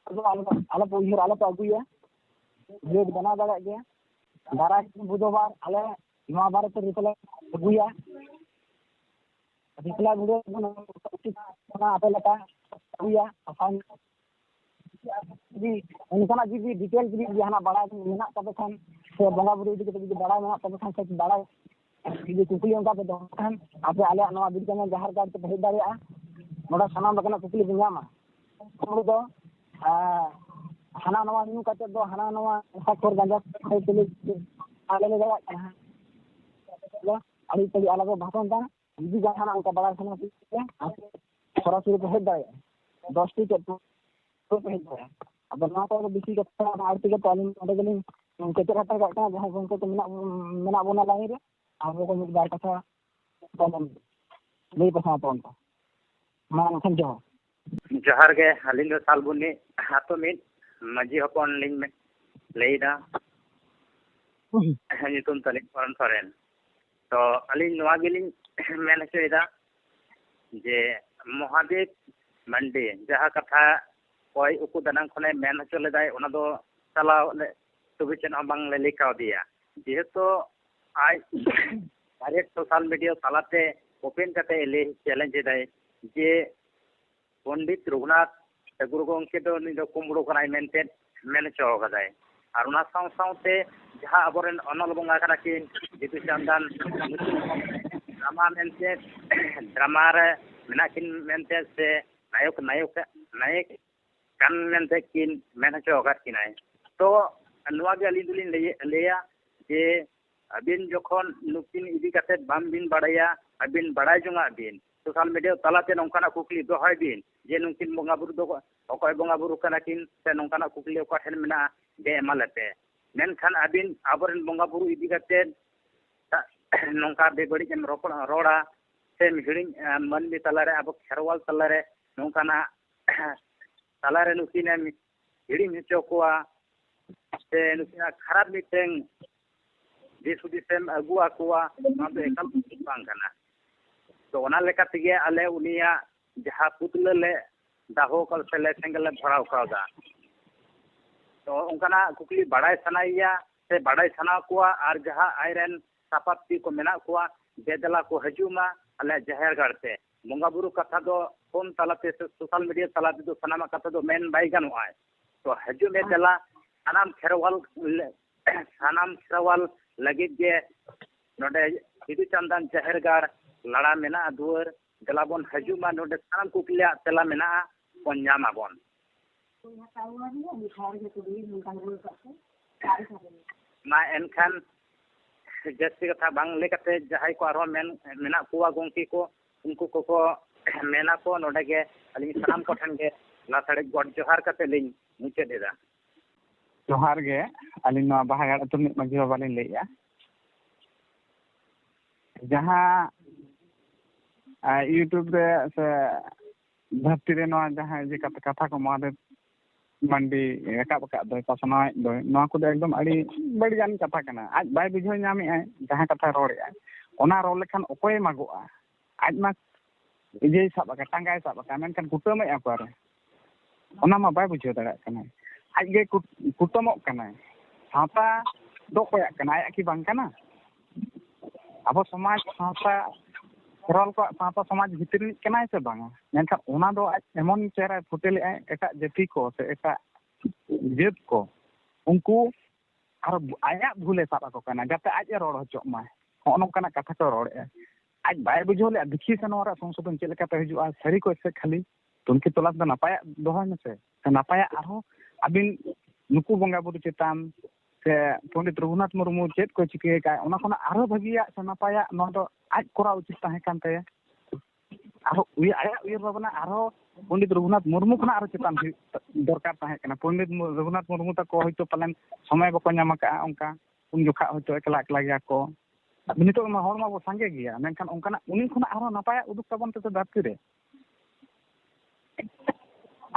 ᱟᱞᱚ, ᱟᱞᱚᱯᱮ ᱩᱭᱦᱟᱹᱨ, ᱟᱞᱚᱯᱮ ᱟᱹᱜᱩᱭᱟ᱾ ᱵᱤᱨᱳᱫᱷ ᱵᱮᱱᱟᱣ ᱫᱟᱲᱮᱭᱟᱜ ᱜᱮᱭᱟ᱾ ᱫᱟᱨᱟᱭ ᱠᱟᱱ ᱵᱩᱫᱷᱵᱟᱨ ᱟᱞᱮ ᱱᱚᱣᱟ ᱵᱟᱨᱮᱛᱮ ᱨᱤᱯᱞᱟᱭ ᱟᱹᱜᱩᱭᱟ᱾ ᱨᱤᱯᱞᱟᱭ ᱵᱷᱤᱰᱤᱭᱳ ᱩᱪᱤᱛ ᱚᱱᱟ ᱟᱯᱮ ᱞᱮᱠᱟ ᱟᱹᱜᱩᱭᱟ᱾ ᱥᱟᱥᱟᱝ ᱡᱩᱫᱤ ᱚᱱᱠᱟᱱᱟᱜ ᱡᱩᱫᱤ ᱰᱤᱴᱮᱞᱥ ᱡᱩᱫᱤ ᱡᱟᱦᱟᱱᱟᱜ ᱵᱟᱲᱟᱭ ᱢᱮᱱᱟᱜ ᱛᱟᱯᱮ ᱠᱷᱟᱱ, ᱥᱮ ᱵᱚᱸᱜᱟ ᱵᱩᱨᱩ ᱤᱫᱤ ᱠᱟᱛᱮ ᱡᱩᱫᱤ ᱵᱟᱲᱟᱭ ᱢᱮᱱᱟᱜ ᱛᱟᱯᱮ ᱠᱷᱟᱱ, ᱥᱮ ᱵᱟᱲᱟᱭ ᱡᱩᱫᱤ ᱠᱩᱠᱞᱤ ᱚᱱᱠᱟ ᱯᱮ ᱫᱚᱦᱚ ᱠᱷᱟᱱ, ᱟᱯᱮ ᱟᱞᱮᱭᱟᱜ ᱱᱚᱣᱟ ᱵᱤᱨ ᱠᱟᱹᱢᱤ ᱡᱟᱦᱮᱨ ᱜᱟᱲ ᱛᱮᱯᱮ ᱦᱮᱡ ᱫᱟᱲᱮᱭᱟᱜᱼᱟ᱾ ᱱᱚᱰᱮ ᱥᱟᱱᱟᱢ ᱞᱮᱠᱟᱱᱟᱜ ᱠᱩᱠᱞᱤ ᱯᱮ ᱧᱟᱢᱟ᱾ ᱩᱱᱠᱩ ᱫᱚ, ᱟᱨ ᱦᱟᱱᱟ ᱱᱚᱣᱟ ᱧᱩ ᱠᱟᱛᱮ ᱫᱚ ᱦᱟᱱᱟ ᱱᱚᱣᱟ ᱱᱮᱥᱟ ᱠᱷᱳᱨ ᱜᱟᱸᱡᱟ ᱠᱷᱳᱨ ᱛᱩᱞᱩᱡ ᱟᱞᱮ ᱞᱮ ᱫᱟᱲᱮᱭᱟᱜ ᱠᱟᱱᱟ᱾ ᱟᱹᱰᱤ ᱛᱟᱹᱲᱤ ᱟᱞᱟᱫᱟ ᱵᱷᱟᱥᱚᱱ ᱠᱟᱱᱟ᱾ ᱡᱩᱫᱤ ᱡᱟᱦᱟᱱᱟᱜ ᱚᱱᱠᱟ ᱵᱟᱲᱟᱭ ᱥᱟᱱᱟ ᱯᱮ ᱠᱷᱟᱱ, ᱥᱚᱨᱟᱥᱚᱨᱤ ᱯᱮ ᱦᱮᱡ ᱫᱟᱲᱮᱭᱟᱜᱼᱟ᱾ ᱫᱚᱥ ᱴᱤ ᱪᱮᱫ ᱯᱮ ᱦᱮᱡ ᱫᱟᱲᱮᱭᱟᱜᱼᱟ᱾ ᱟᱫᱚ ᱱᱚᱣᱟ ᱠᱚᱨᱮ ᱫᱚ ᱵᱮᱥᱤ ᱠᱟᱛᱷᱟ ᱟᱹᱲᱛᱤ ᱠᱟᱛᱮ ᱟᱹᱞᱤᱧ ᱱᱚᱰᱮ ᱜᱮᱞᱤᱧ ᱠᱮᱪᱮᱫ ᱦᱟᱛᱟᱲ ᱠᱟᱜ ᱠᱟᱱᱟ᱾ ᱡᱟᱦᱟᱸᱭ ᱜᱚᱢᱠᱮ ᱠᱚ ᱢᱮᱱᱟᱜ, ᱢᱮᱱᱟᱜ ᱵᱚᱱᱟ ᱞᱟᱭᱤᱱ ᱨᱮ, ᱟᱵᱚ ᱠᱚ ᱢᱤᱫ ᱵᱟᱨ ᱠᱟᱛᱷᱟ ᱞᱟᱹᱭ ᱯᱟᱥᱱᱟᱣ ᱛᱟᱵᱚᱱ ᱯᱮ᱾ ᱢᱟ ᱮᱱᱠᱷᱟᱱ ᱡᱚᱦᱟᱨ᱾ ᱡᱚᱦᱟᱨ ᱜᱮ, ᱟᱹᱞᱤᱧ ᱫᱚ ᱥᱟᱞᱵᱚᱱᱤ ᱟᱛᱳ ᱢᱤᱫ ᱢᱟᱹᱡᱷᱤ ᱦᱚᱯᱚᱱ ᱞᱤᱧ ᱢᱮ-, ᱞᱟᱹᱭᱫᱟ᱾ ᱦᱩᱸ᱾ ᱧᱩᱛᱩᱢ ᱛᱟᱹᱞᱤᱧ ᱯᱚᱨᱚᱱ ᱥᱚᱨᱮᱱ᱾ ᱛᱚ ᱟᱹᱞᱤᱧ ᱱᱚᱣᱟ ᱜᱮᱞᱤᱧ ᱢᱮᱱ ᱦᱚᱪᱚᱭᱮᱫᱟ ᱡᱮ ᱢᱚᱦᱟᱫᱮᱵ ᱢᱟᱱᱰᱤ ᱡᱟᱦᱟᱸ ᱠᱟᱛᱷᱟ ᱚᱠᱚᱭ ᱩᱠᱩ ᱫᱟᱱᱟᱝ ᱠᱷᱚᱱᱮ ᱢᱮᱱ ᱦᱚᱪᱚ ᱞᱮᱫᱟᱭ, ᱚᱱᱟ ᱫᱚ ᱪᱟᱞᱟᱣ ᱞᱮ ᱛᱚᱵᱮ ᱪᱮᱫ ᱦᱚᱸ ᱵᱟᱝ ᱞᱮ ᱞᱟᱹᱭ ᱠᱟᱣᱫᱮᱭᱟ᱾ ᱡᱮᱦᱮᱛᱩ ᱟᱡ direct social media ᱛᱟᱞᱟᱛᱮ open ᱠᱟᱛᱮ ᱞᱟᱹᱭ challenge ᱮᱫᱟᱭ ᱡᱮ ᱯᱚᱱᱰᱤᱛ ᱨᱚᱜᱷᱩᱱᱟᱛᱷ ᱴᱷᱟᱹᱠᱩᱨ ᱜᱚᱢᱠᱮ ᱫᱚ ᱱᱩᱭ ᱫᱚ ᱠᱩᱢᱵᱽᱲᱩ ᱠᱟᱱᱟᱭ ᱢᱮᱱᱛᱮ ᱢᱮᱱ ᱦᱚᱪᱚ ᱟᱠᱟᱫᱟᱭ᱾ ᱟᱨ ᱚᱱᱟ ᱥᱟᱶ ᱥᱟᱶᱛᱮ ᱡᱟᱦᱟᱸ ᱟᱵᱚᱨᱮᱱ ᱚᱱᱚᱞ ᱵᱚᱸᱜᱟ ᱠᱟᱱᱟ ᱠᱤᱱ ᱡᱤᱛᱩ ᱪᱟᱸᱫᱟᱱ, ᱱᱩᱠᱤᱱ ᱦᱚᱸ ᱰᱨᱟᱢᱟ ᱢᱮᱱᱛᱮ, ᱰᱨᱟᱢᱟ ᱨᱮ ᱢᱮᱱᱟᱜ ᱠᱤᱱ ᱢᱮᱱᱛᱮ ᱥᱮ ᱱᱟᱭᱚᱠ, ᱱᱟᱭᱚᱠ, ᱱᱟᱭᱮᱠ ᱠᱟᱱ ᱢᱮᱱᱛᱮ ᱠᱤᱱ ᱢᱮᱱ ᱦᱚᱪᱚ ᱟᱠᱟᱫ ᱠᱤᱱᱟᱭ᱾ ᱛᱚ ᱱᱚᱣᱟ ᱜᱮ ᱟᱹᱞᱤᱧ ᱫᱚᱞᱤᱧ ᱞᱟᱹᱭ, ᱞᱟᱹᱭᱟ ᱡᱮ ᱟᱹᱵᱤᱱ ᱡᱚᱠᱷᱚᱱ ᱱᱩᱠᱤᱱ ᱤᱫᱤ ᱠᱟᱛᱮ ᱵᱟᱝ ᱵᱤᱱ ᱵᱟᱲᱟᱭᱟ, ᱟᱹᱵᱤᱱ ᱵᱟᱲᱟᱭ ᱡᱚᱝᱟᱜ ᱵᱤᱱ, social media ᱛᱟᱞᱟᱛᱮ ᱱᱚᱝᱠᱟᱱᱟᱜ ᱠᱩᱠᱞᱤ ᱫᱚᱦᱚᱭ ᱵᱤᱱ ᱡᱮ ᱱᱩᱠᱤᱱ ᱵᱚᱸᱜᱟ ᱵᱩᱨᱩ ᱫᱚ ᱚᱠᱚᱭ ᱵᱚᱸᱜᱟ ᱵᱩᱨᱩ ᱠᱟᱱᱟ ᱠᱤᱱ ᱥᱮ ᱱᱚᱝᱠᱟᱱᱟᱜ ᱠᱩᱠᱞᱤ ᱚᱠᱟ ᱴᱷᱮᱱ ᱢᱮᱱᱟᱜᱼᱟ, ᱜᱮ ᱮᱢᱟ ᱞᱮᱯᱮ᱾ ᱢᱮᱱᱠᱷᱟᱱ ᱟᱹᱵᱤᱱ ᱟᱵᱚᱨᱮᱱ ᱵᱚᱸᱜᱟ ᱵᱩᱨᱩ ᱤᱫᱤ ᱠᱟᱛᱮ ᱱᱚᱝᱠᱟ ᱵᱮᱵᱟᱹᱲᱤᱡ ᱮᱢ ᱨᱚᱯᱚᱲ, ᱨᱚᱲᱟ, ᱥᱮᱢ ᱦᱤᱲᱤᱧ, ᱢᱟᱹᱱᱢᱤ ᱛᱟᱞᱟᱨᱮ, ᱟᱵᱚ ᱠᱷᱮᱨᱣᱟᱞ ᱛᱟᱞᱟᱨᱮ ᱱᱚᱝᱠᱟᱱᱟᱜ ᱛᱟᱞᱟᱨᱮ ᱱᱩᱠᱤᱱᱮᱢ ᱦᱤᱲᱤᱧ ᱦᱚᱪᱚ ᱠᱚᱣᱟ, ᱥᱮ ᱱᱩᱠᱤᱱᱟᱜ ᱠᱷᱟᱨᱟᱯ ᱢᱤᱫᱴᱮᱱ ᱫᱤᱥ ᱦᱩᱫᱤᱥᱮᱢ ᱟᱹᱜᱩ ᱟᱠᱚᱣᱟ, ᱱᱚᱣᱟ ᱫᱚ ᱮᱠᱟᱞ ᱩᱪᱤᱛ ᱵᱟᱝ ᱠᱟᱱᱟ᱾ ᱛᱚ, ᱚᱱᱟ ᱞᱮᱠᱟ ᱛᱮᱜᱮ ᱟᱞᱮ ᱩᱱᱤᱭᱟᱜ ᱡᱟᱦᱟᱸ ᱯᱩᱛᱞᱟᱹ ᱞᱮ ᱫᱟᱦᱚ ᱟᱠᱟᱫ ᱥᱮ ᱞᱮ ᱥᱮᱸᱜᱮᱞ ᱞᱮ ᱫᱷᱚᱨᱟᱣ ᱠᱟᱣᱫᱟ, ᱛᱚ, ᱚᱱᱠᱟᱱᱟᱜ ᱠᱩᱠᱞᱤ ᱵᱟᱲᱟᱭ ᱥᱟᱱᱟᱭᱮᱭᱟ ᱥᱮ ᱵᱟᱲᱟᱭ ᱥᱟᱱᱟ ᱠᱚᱣᱟ, ᱟᱨ ᱡᱟᱦᱟᱸ ᱟᱡᱨᱮᱱ ᱥᱟᱯᱟᱵ ᱛᱤ ᱠᱚ ᱢᱮᱱᱟᱜ ᱠᱚᱣᱟ, ᱫᱮ ᱫᱮᱞᱟ ᱠᱚ ᱦᱤᱡᱩᱜ ᱢᱟ ᱟᱞᱮᱭᱟᱜ ᱡᱟᱦᱮᱨ ᱜᱟᱲ ᱛᱮ᱾ ᱵᱚᱸᱜᱟ ᱵᱩᱨᱩ ᱠᱟᱛᱷᱟ ᱫᱚ ᱯᱷᱳᱱ ᱛᱟᱞᱟᱛᱮ ᱥᱮ ᱥᱳᱥᱟᱞ ᱢᱤᱰᱤᱭᱟ ᱛᱟᱞᱟ ᱛᱮᱫᱚ ᱥᱟᱱᱟᱢᱟᱜ ᱠᱟᱛᱷᱟ ᱫᱚ ᱢᱮᱱ ᱵᱟᱭ ᱜᱟᱱᱚᱜᱼᱟ᱾ ᱛᱚ, ᱦᱤᱡᱩᱜ ᱢᱮ ᱫᱮᱞᱟ, ᱥᱟᱱᱟᱢ ᱠᱷᱮᱨᱣᱟᱞ, ᱥᱟᱱᱟᱢ ᱠᱷᱮᱨᱣᱟᱞ ᱞᱟᱹᱜᱤᱫ ᱜᱮ ᱱᱚᱰᱮ ᱥᱤᱫᱩ ᱪᱟᱸᱫᱟᱱ ᱡᱟᱦᱮᱨ ᱜᱟᱲ ᱞᱟᱲᱟ ᱢᱮᱱᱟᱜᱼᱟ ᱫᱩᱣᱟᱹᱨ᱾ ᱫᱮᱞᱟ ᱵᱚᱱ ᱦᱤᱡᱩᱜ ᱢᱟ, ᱱᱚᱰᱮ ᱥᱟᱱᱟᱢ ᱠᱩᱠᱞᱤᱭᱟᱜ ᱛᱮᱞᱟ ᱢᱮᱱᱟᱜᱼᱟ, ᱵᱚᱱ ᱧᱟᱢ ᱟᱵᱚᱱ᱾ ᱢᱟ ᱮᱱᱠᱷᱟᱱ ᱡᱟᱹᱥᱛᱤ ᱠᱟᱛᱷᱟ ᱵᱟᱝ ᱞᱟᱹᱭ ᱠᱟᱛᱮ, ᱡᱟᱦᱟᱸᱭ ᱠᱚ ᱟᱨᱦᱚᱸ ᱢᱮᱱ, ᱢᱮᱱᱟᱜ ᱠᱚᱣᱟ ᱜᱚᱢᱠᱮ ᱠᱚ, ᱩᱱᱠᱩ ᱠᱚᱠᱚ ᱢᱮᱱᱟ ᱠᱚ᱾ ᱱᱚᱰᱮ ᱜᱮ ᱟᱹᱞᱤᱧ ᱥᱟᱱᱟᱢ ᱠᱚᱴᱷᱮᱱ ᱜᱮ ᱞᱟᱥᱟᱲᱦᱮᱫ ᱜᱚᱰ ᱡᱚᱦᱟᱨ ᱠᱟᱛᱮ ᱞᱤᱧ ᱢᱩᱪᱟᱹᱫ ᱮᱫᱟ᱾ ᱡᱚᱦᱟᱨ ᱜᱮ, ᱟᱹᱞᱤᱧ ᱱᱚᱣᱟ ᱵᱟᱦᱟᱜᱟᱲ ᱟᱹᱛᱩ ᱨᱤᱱᱤᱡ ᱢᱟᱹᱡᱷᱤ ᱵᱟᱵᱟ ᱞᱤᱧ ᱞᱟᱹᱭᱮᱫᱼᱟ᱾ ᱡᱟᱦᱟᱸ, ᱟ, YouTube ᱨᱮ ᱥᱮ ᱫᱷᱟᱹᱨᱛᱤ ᱨᱮ ᱱᱚᱣᱟ ᱡᱟᱦᱟᱸ ᱤᱭᱟᱹ ᱠᱟᱛᱷᱟ, ᱠᱟᱛᱷᱟ ᱠᱚ ᱢᱚᱦᱟᱫᱮᱵ ᱢᱟᱱᱰᱤ ᱨᱟᱠᱟᱵ ᱟᱠᱟᱫ ᱫᱚᱭ, ᱯᱟᱥᱱᱟᱣᱮᱫ ᱫᱚᱭ, ᱱᱚᱣᱟ ᱠᱚᱫᱚ ᱮᱠᱫᱚᱢ ᱟᱹᱰᱤ ᱵᱟᱹᱲᱤᱡᱟᱱ ᱠᱟᱛᱷᱟ ᱠᱟᱱᱟ᱾ ᱟᱡ ᱵᱟᱭ ᱵᱩᱡᱷᱟᱹᱣ ᱧᱟᱢᱮᱫᱼᱟᱭ ᱡᱟᱦᱟᱸ ᱠᱟᱛᱷᱟᱭ ᱨᱚᱲᱮᱫᱼᱟᱭ, ᱚᱱᱟ ᱨᱚᱲ ᱞᱮᱠᱷᱟᱱ ᱚᱠᱚᱭᱮ ᱢᱟᱜᱚᱜᱼᱟ? ᱟᱡ ᱢᱟ ᱤᱭᱟᱹᱭ ᱥᱟᱵ ᱟᱠᱟᱫ, ᱴᱟᱸᱜᱟᱭ ᱥᱟᱵ ᱟᱠᱟᱫ, ᱢᱮᱱᱠᱷᱟᱱ ᱠᱩᱴᱟᱹᱢᱮᱫᱼᱟ ᱚᱠᱟᱨᱮ? ᱚᱱᱟ ᱢᱟ ᱵᱟᱭ ᱵᱩᱡᱷᱟᱹᱣ ᱫᱟᱲᱮᱭᱟᱜ ᱠᱟᱱᱟᱭ᱾ ᱟᱡ ᱜᱮ ᱠᱩᱴ-, ᱠᱩᱴᱟᱹᱢᱚᱜ ᱠᱟᱱᱟᱭ᱾ ᱥᱟᱶᱛᱟ ᱫᱚ ᱚᱠᱚᱭᱟᱜ ᱠᱟᱱᱟ? ᱟᱭᱟᱜ ᱠᱤ ᱵᱟᱝ ᱠᱟᱱᱟ? ᱟᱵᱚ ᱥᱚᱢᱟᱡᱽ, ᱥᱟᱶᱛᱟ, ᱠᱷᱮᱨᱣᱟᱞ ᱠᱚᱣᱟᱜ ᱥᱟᱶᱛᱟ ᱥᱚᱢᱟᱡᱽ ᱵᱷᱤᱛᱤᱨ ᱨᱤᱱᱤᱡ ᱠᱟᱱᱟᱭ ᱥᱮ ᱵᱟᱝᱟ? ᱢᱮᱱᱠᱷᱟᱱ ᱚᱱᱟ ᱫᱚ ᱟᱡ ᱮᱢᱚᱱ ᱪᱮᱦᱨᱟᱭ ᱯᱷᱩᱴᱮᱞᱮᱫᱼᱟᱭ, ᱮᱴᱟᱜ ᱡᱟᱹᱛᱤ ᱠᱚ ᱥᱮ ᱮᱴᱟᱜ ᱡᱟᱹᱛ ᱠᱚ, ᱩᱱᱠᱩ ᱟᱨ ᱟᱭᱟᱜ ᱵᱷᱩᱞᱮ ᱥᱟᱵ ᱟᱠᱚ ᱠᱟᱱᱟ, ᱡᱟᱛᱮ ᱟᱡ ᱮ ᱨᱚᱲ ᱦᱚᱪᱚᱜ ᱢᱟ᱾ ᱦᱚᱸᱜᱼᱚ ᱱᱚᱝᱠᱟᱱᱟᱜ ᱠᱟᱛᱷᱟ ᱠᱚ ᱨᱚᱲᱮᱫᱼᱟ᱾ ᱟᱡ ᱵᱟᱭ ᱵᱩᱡᱷᱟᱹᱣ ᱞᱮᱫᱼᱟ, ᱫᱮᱠᱷᱤ ᱥᱮ ᱱᱚᱣᱟ ᱨᱮᱭᱟᱜ ᱥᱚᱝᱥᱳᱫᱷᱚᱱ ᱪᱮᱫ ᱞᱮᱠᱟᱛᱮ ᱦᱤᱡᱩᱜᱼᱟ, ᱥᱟᱹᱨᱤ ᱠᱚ ᱥᱮ ᱠᱷᱟᱹᱞᱤ᱾ ᱛᱩᱱᱠᱷᱤ ᱛᱚᱞᱟᱥ ᱫᱚ ᱱᱟᱯᱟᱭᱟᱜ ᱫᱚᱦᱚᱭ ᱢᱮᱥᱮ, ᱥᱮ ᱱᱟᱯᱟᱭᱟᱜ ᱟᱨᱦᱚᱸ ᱟᱹᱵᱤᱱ ᱱᱩᱠᱩ ᱵᱚᱸᱜᱟ ᱵᱩᱨᱩ ᱪᱮᱛᱟᱱ ᱥᱮ ᱯᱚᱱᱰᱤᱛ ᱨᱚᱜᱷᱩᱱᱟᱛᱷ ᱢᱩᱨᱢᱩ ᱪᱮᱫ ᱠᱚᱭ ᱪᱤᱠᱟᱹ ᱟᱠᱟᱫ, ᱚᱱᱟ ᱠᱷᱚᱱᱟᱜ ᱟᱨᱦᱚᱸ ᱵᱷᱟᱹᱜᱤᱭᱟᱜ ᱥᱮ ᱱᱟᱯᱟᱭᱟᱜ ᱱᱚᱣᱟ ᱫᱚ ᱟᱡ ᱠᱚᱨᱟᱣ ᱩᱪᱤᱛ ᱛᱟᱦᱮᱸ ᱠᱟᱱ ᱛᱟᱭᱟ᱾ ᱟᱨᱦᱚᱸ ᱩᱭ-, ᱟᱭᱟᱜ ᱩᱭᱦᱟᱹᱨ ᱵᱷᱟᱵᱽᱱᱟ ᱟᱨᱦᱚᱸ ᱯᱚᱱᱰᱤᱛ ᱨᱚᱜᱷᱩᱱᱟᱛᱷ ᱢᱩᱨᱢᱩ ᱠᱷᱚᱱᱟᱜ ᱟᱨᱚ ᱪᱮᱛᱟᱱ ᱦᱩᱭᱩᱜ ᱫᱚᱨᱠᱟᱨ ᱛᱟᱦᱮᱸ ᱠᱟᱱᱟ᱾ ᱯᱚᱱᱰᱤᱛ ᱢᱩ-, ᱨᱚᱜᱷᱩᱱᱟᱛᱷ ᱢᱩᱨᱢᱩ ᱛᱟᱠᱚ ᱦᱚᱭᱛᱳ ᱯᱟᱞᱮᱱ ᱥᱚᱢᱚᱭ ᱵᱟᱠᱚ ᱧᱟᱢ ᱟᱠᱟᱫᱼᱟ, ᱚᱱᱠᱟ ᱩᱱ ᱡᱚᱠᱷᱟ ᱦᱚᱭᱛᱳ ᱮᱠᱞᱟ ᱮᱠᱞᱟ ᱜᱮᱭᱟ ᱠᱚ᱾ ᱟᱫᱚ ᱱᱤᱛᱚᱜ ᱢᱟ ᱦᱚᱲ ᱢᱟᱵᱚ ᱥᱟᱸᱜᱮ ᱜᱮᱭᱟ, ᱢᱮᱱᱠᱷᱟᱱ ᱚᱱᱠᱟᱱᱟᱜ ᱩᱱᱤ ᱠᱷᱚᱱᱟᱜ ᱟᱨᱦᱚᱸ ᱱᱟᱯᱟᱭᱟᱜ ᱩᱫᱩᱜ ᱛᱟᱵᱚᱱ ᱯᱮ ᱥᱮ ᱫᱷᱟᱹᱨᱛᱤ ᱨᱮ᱾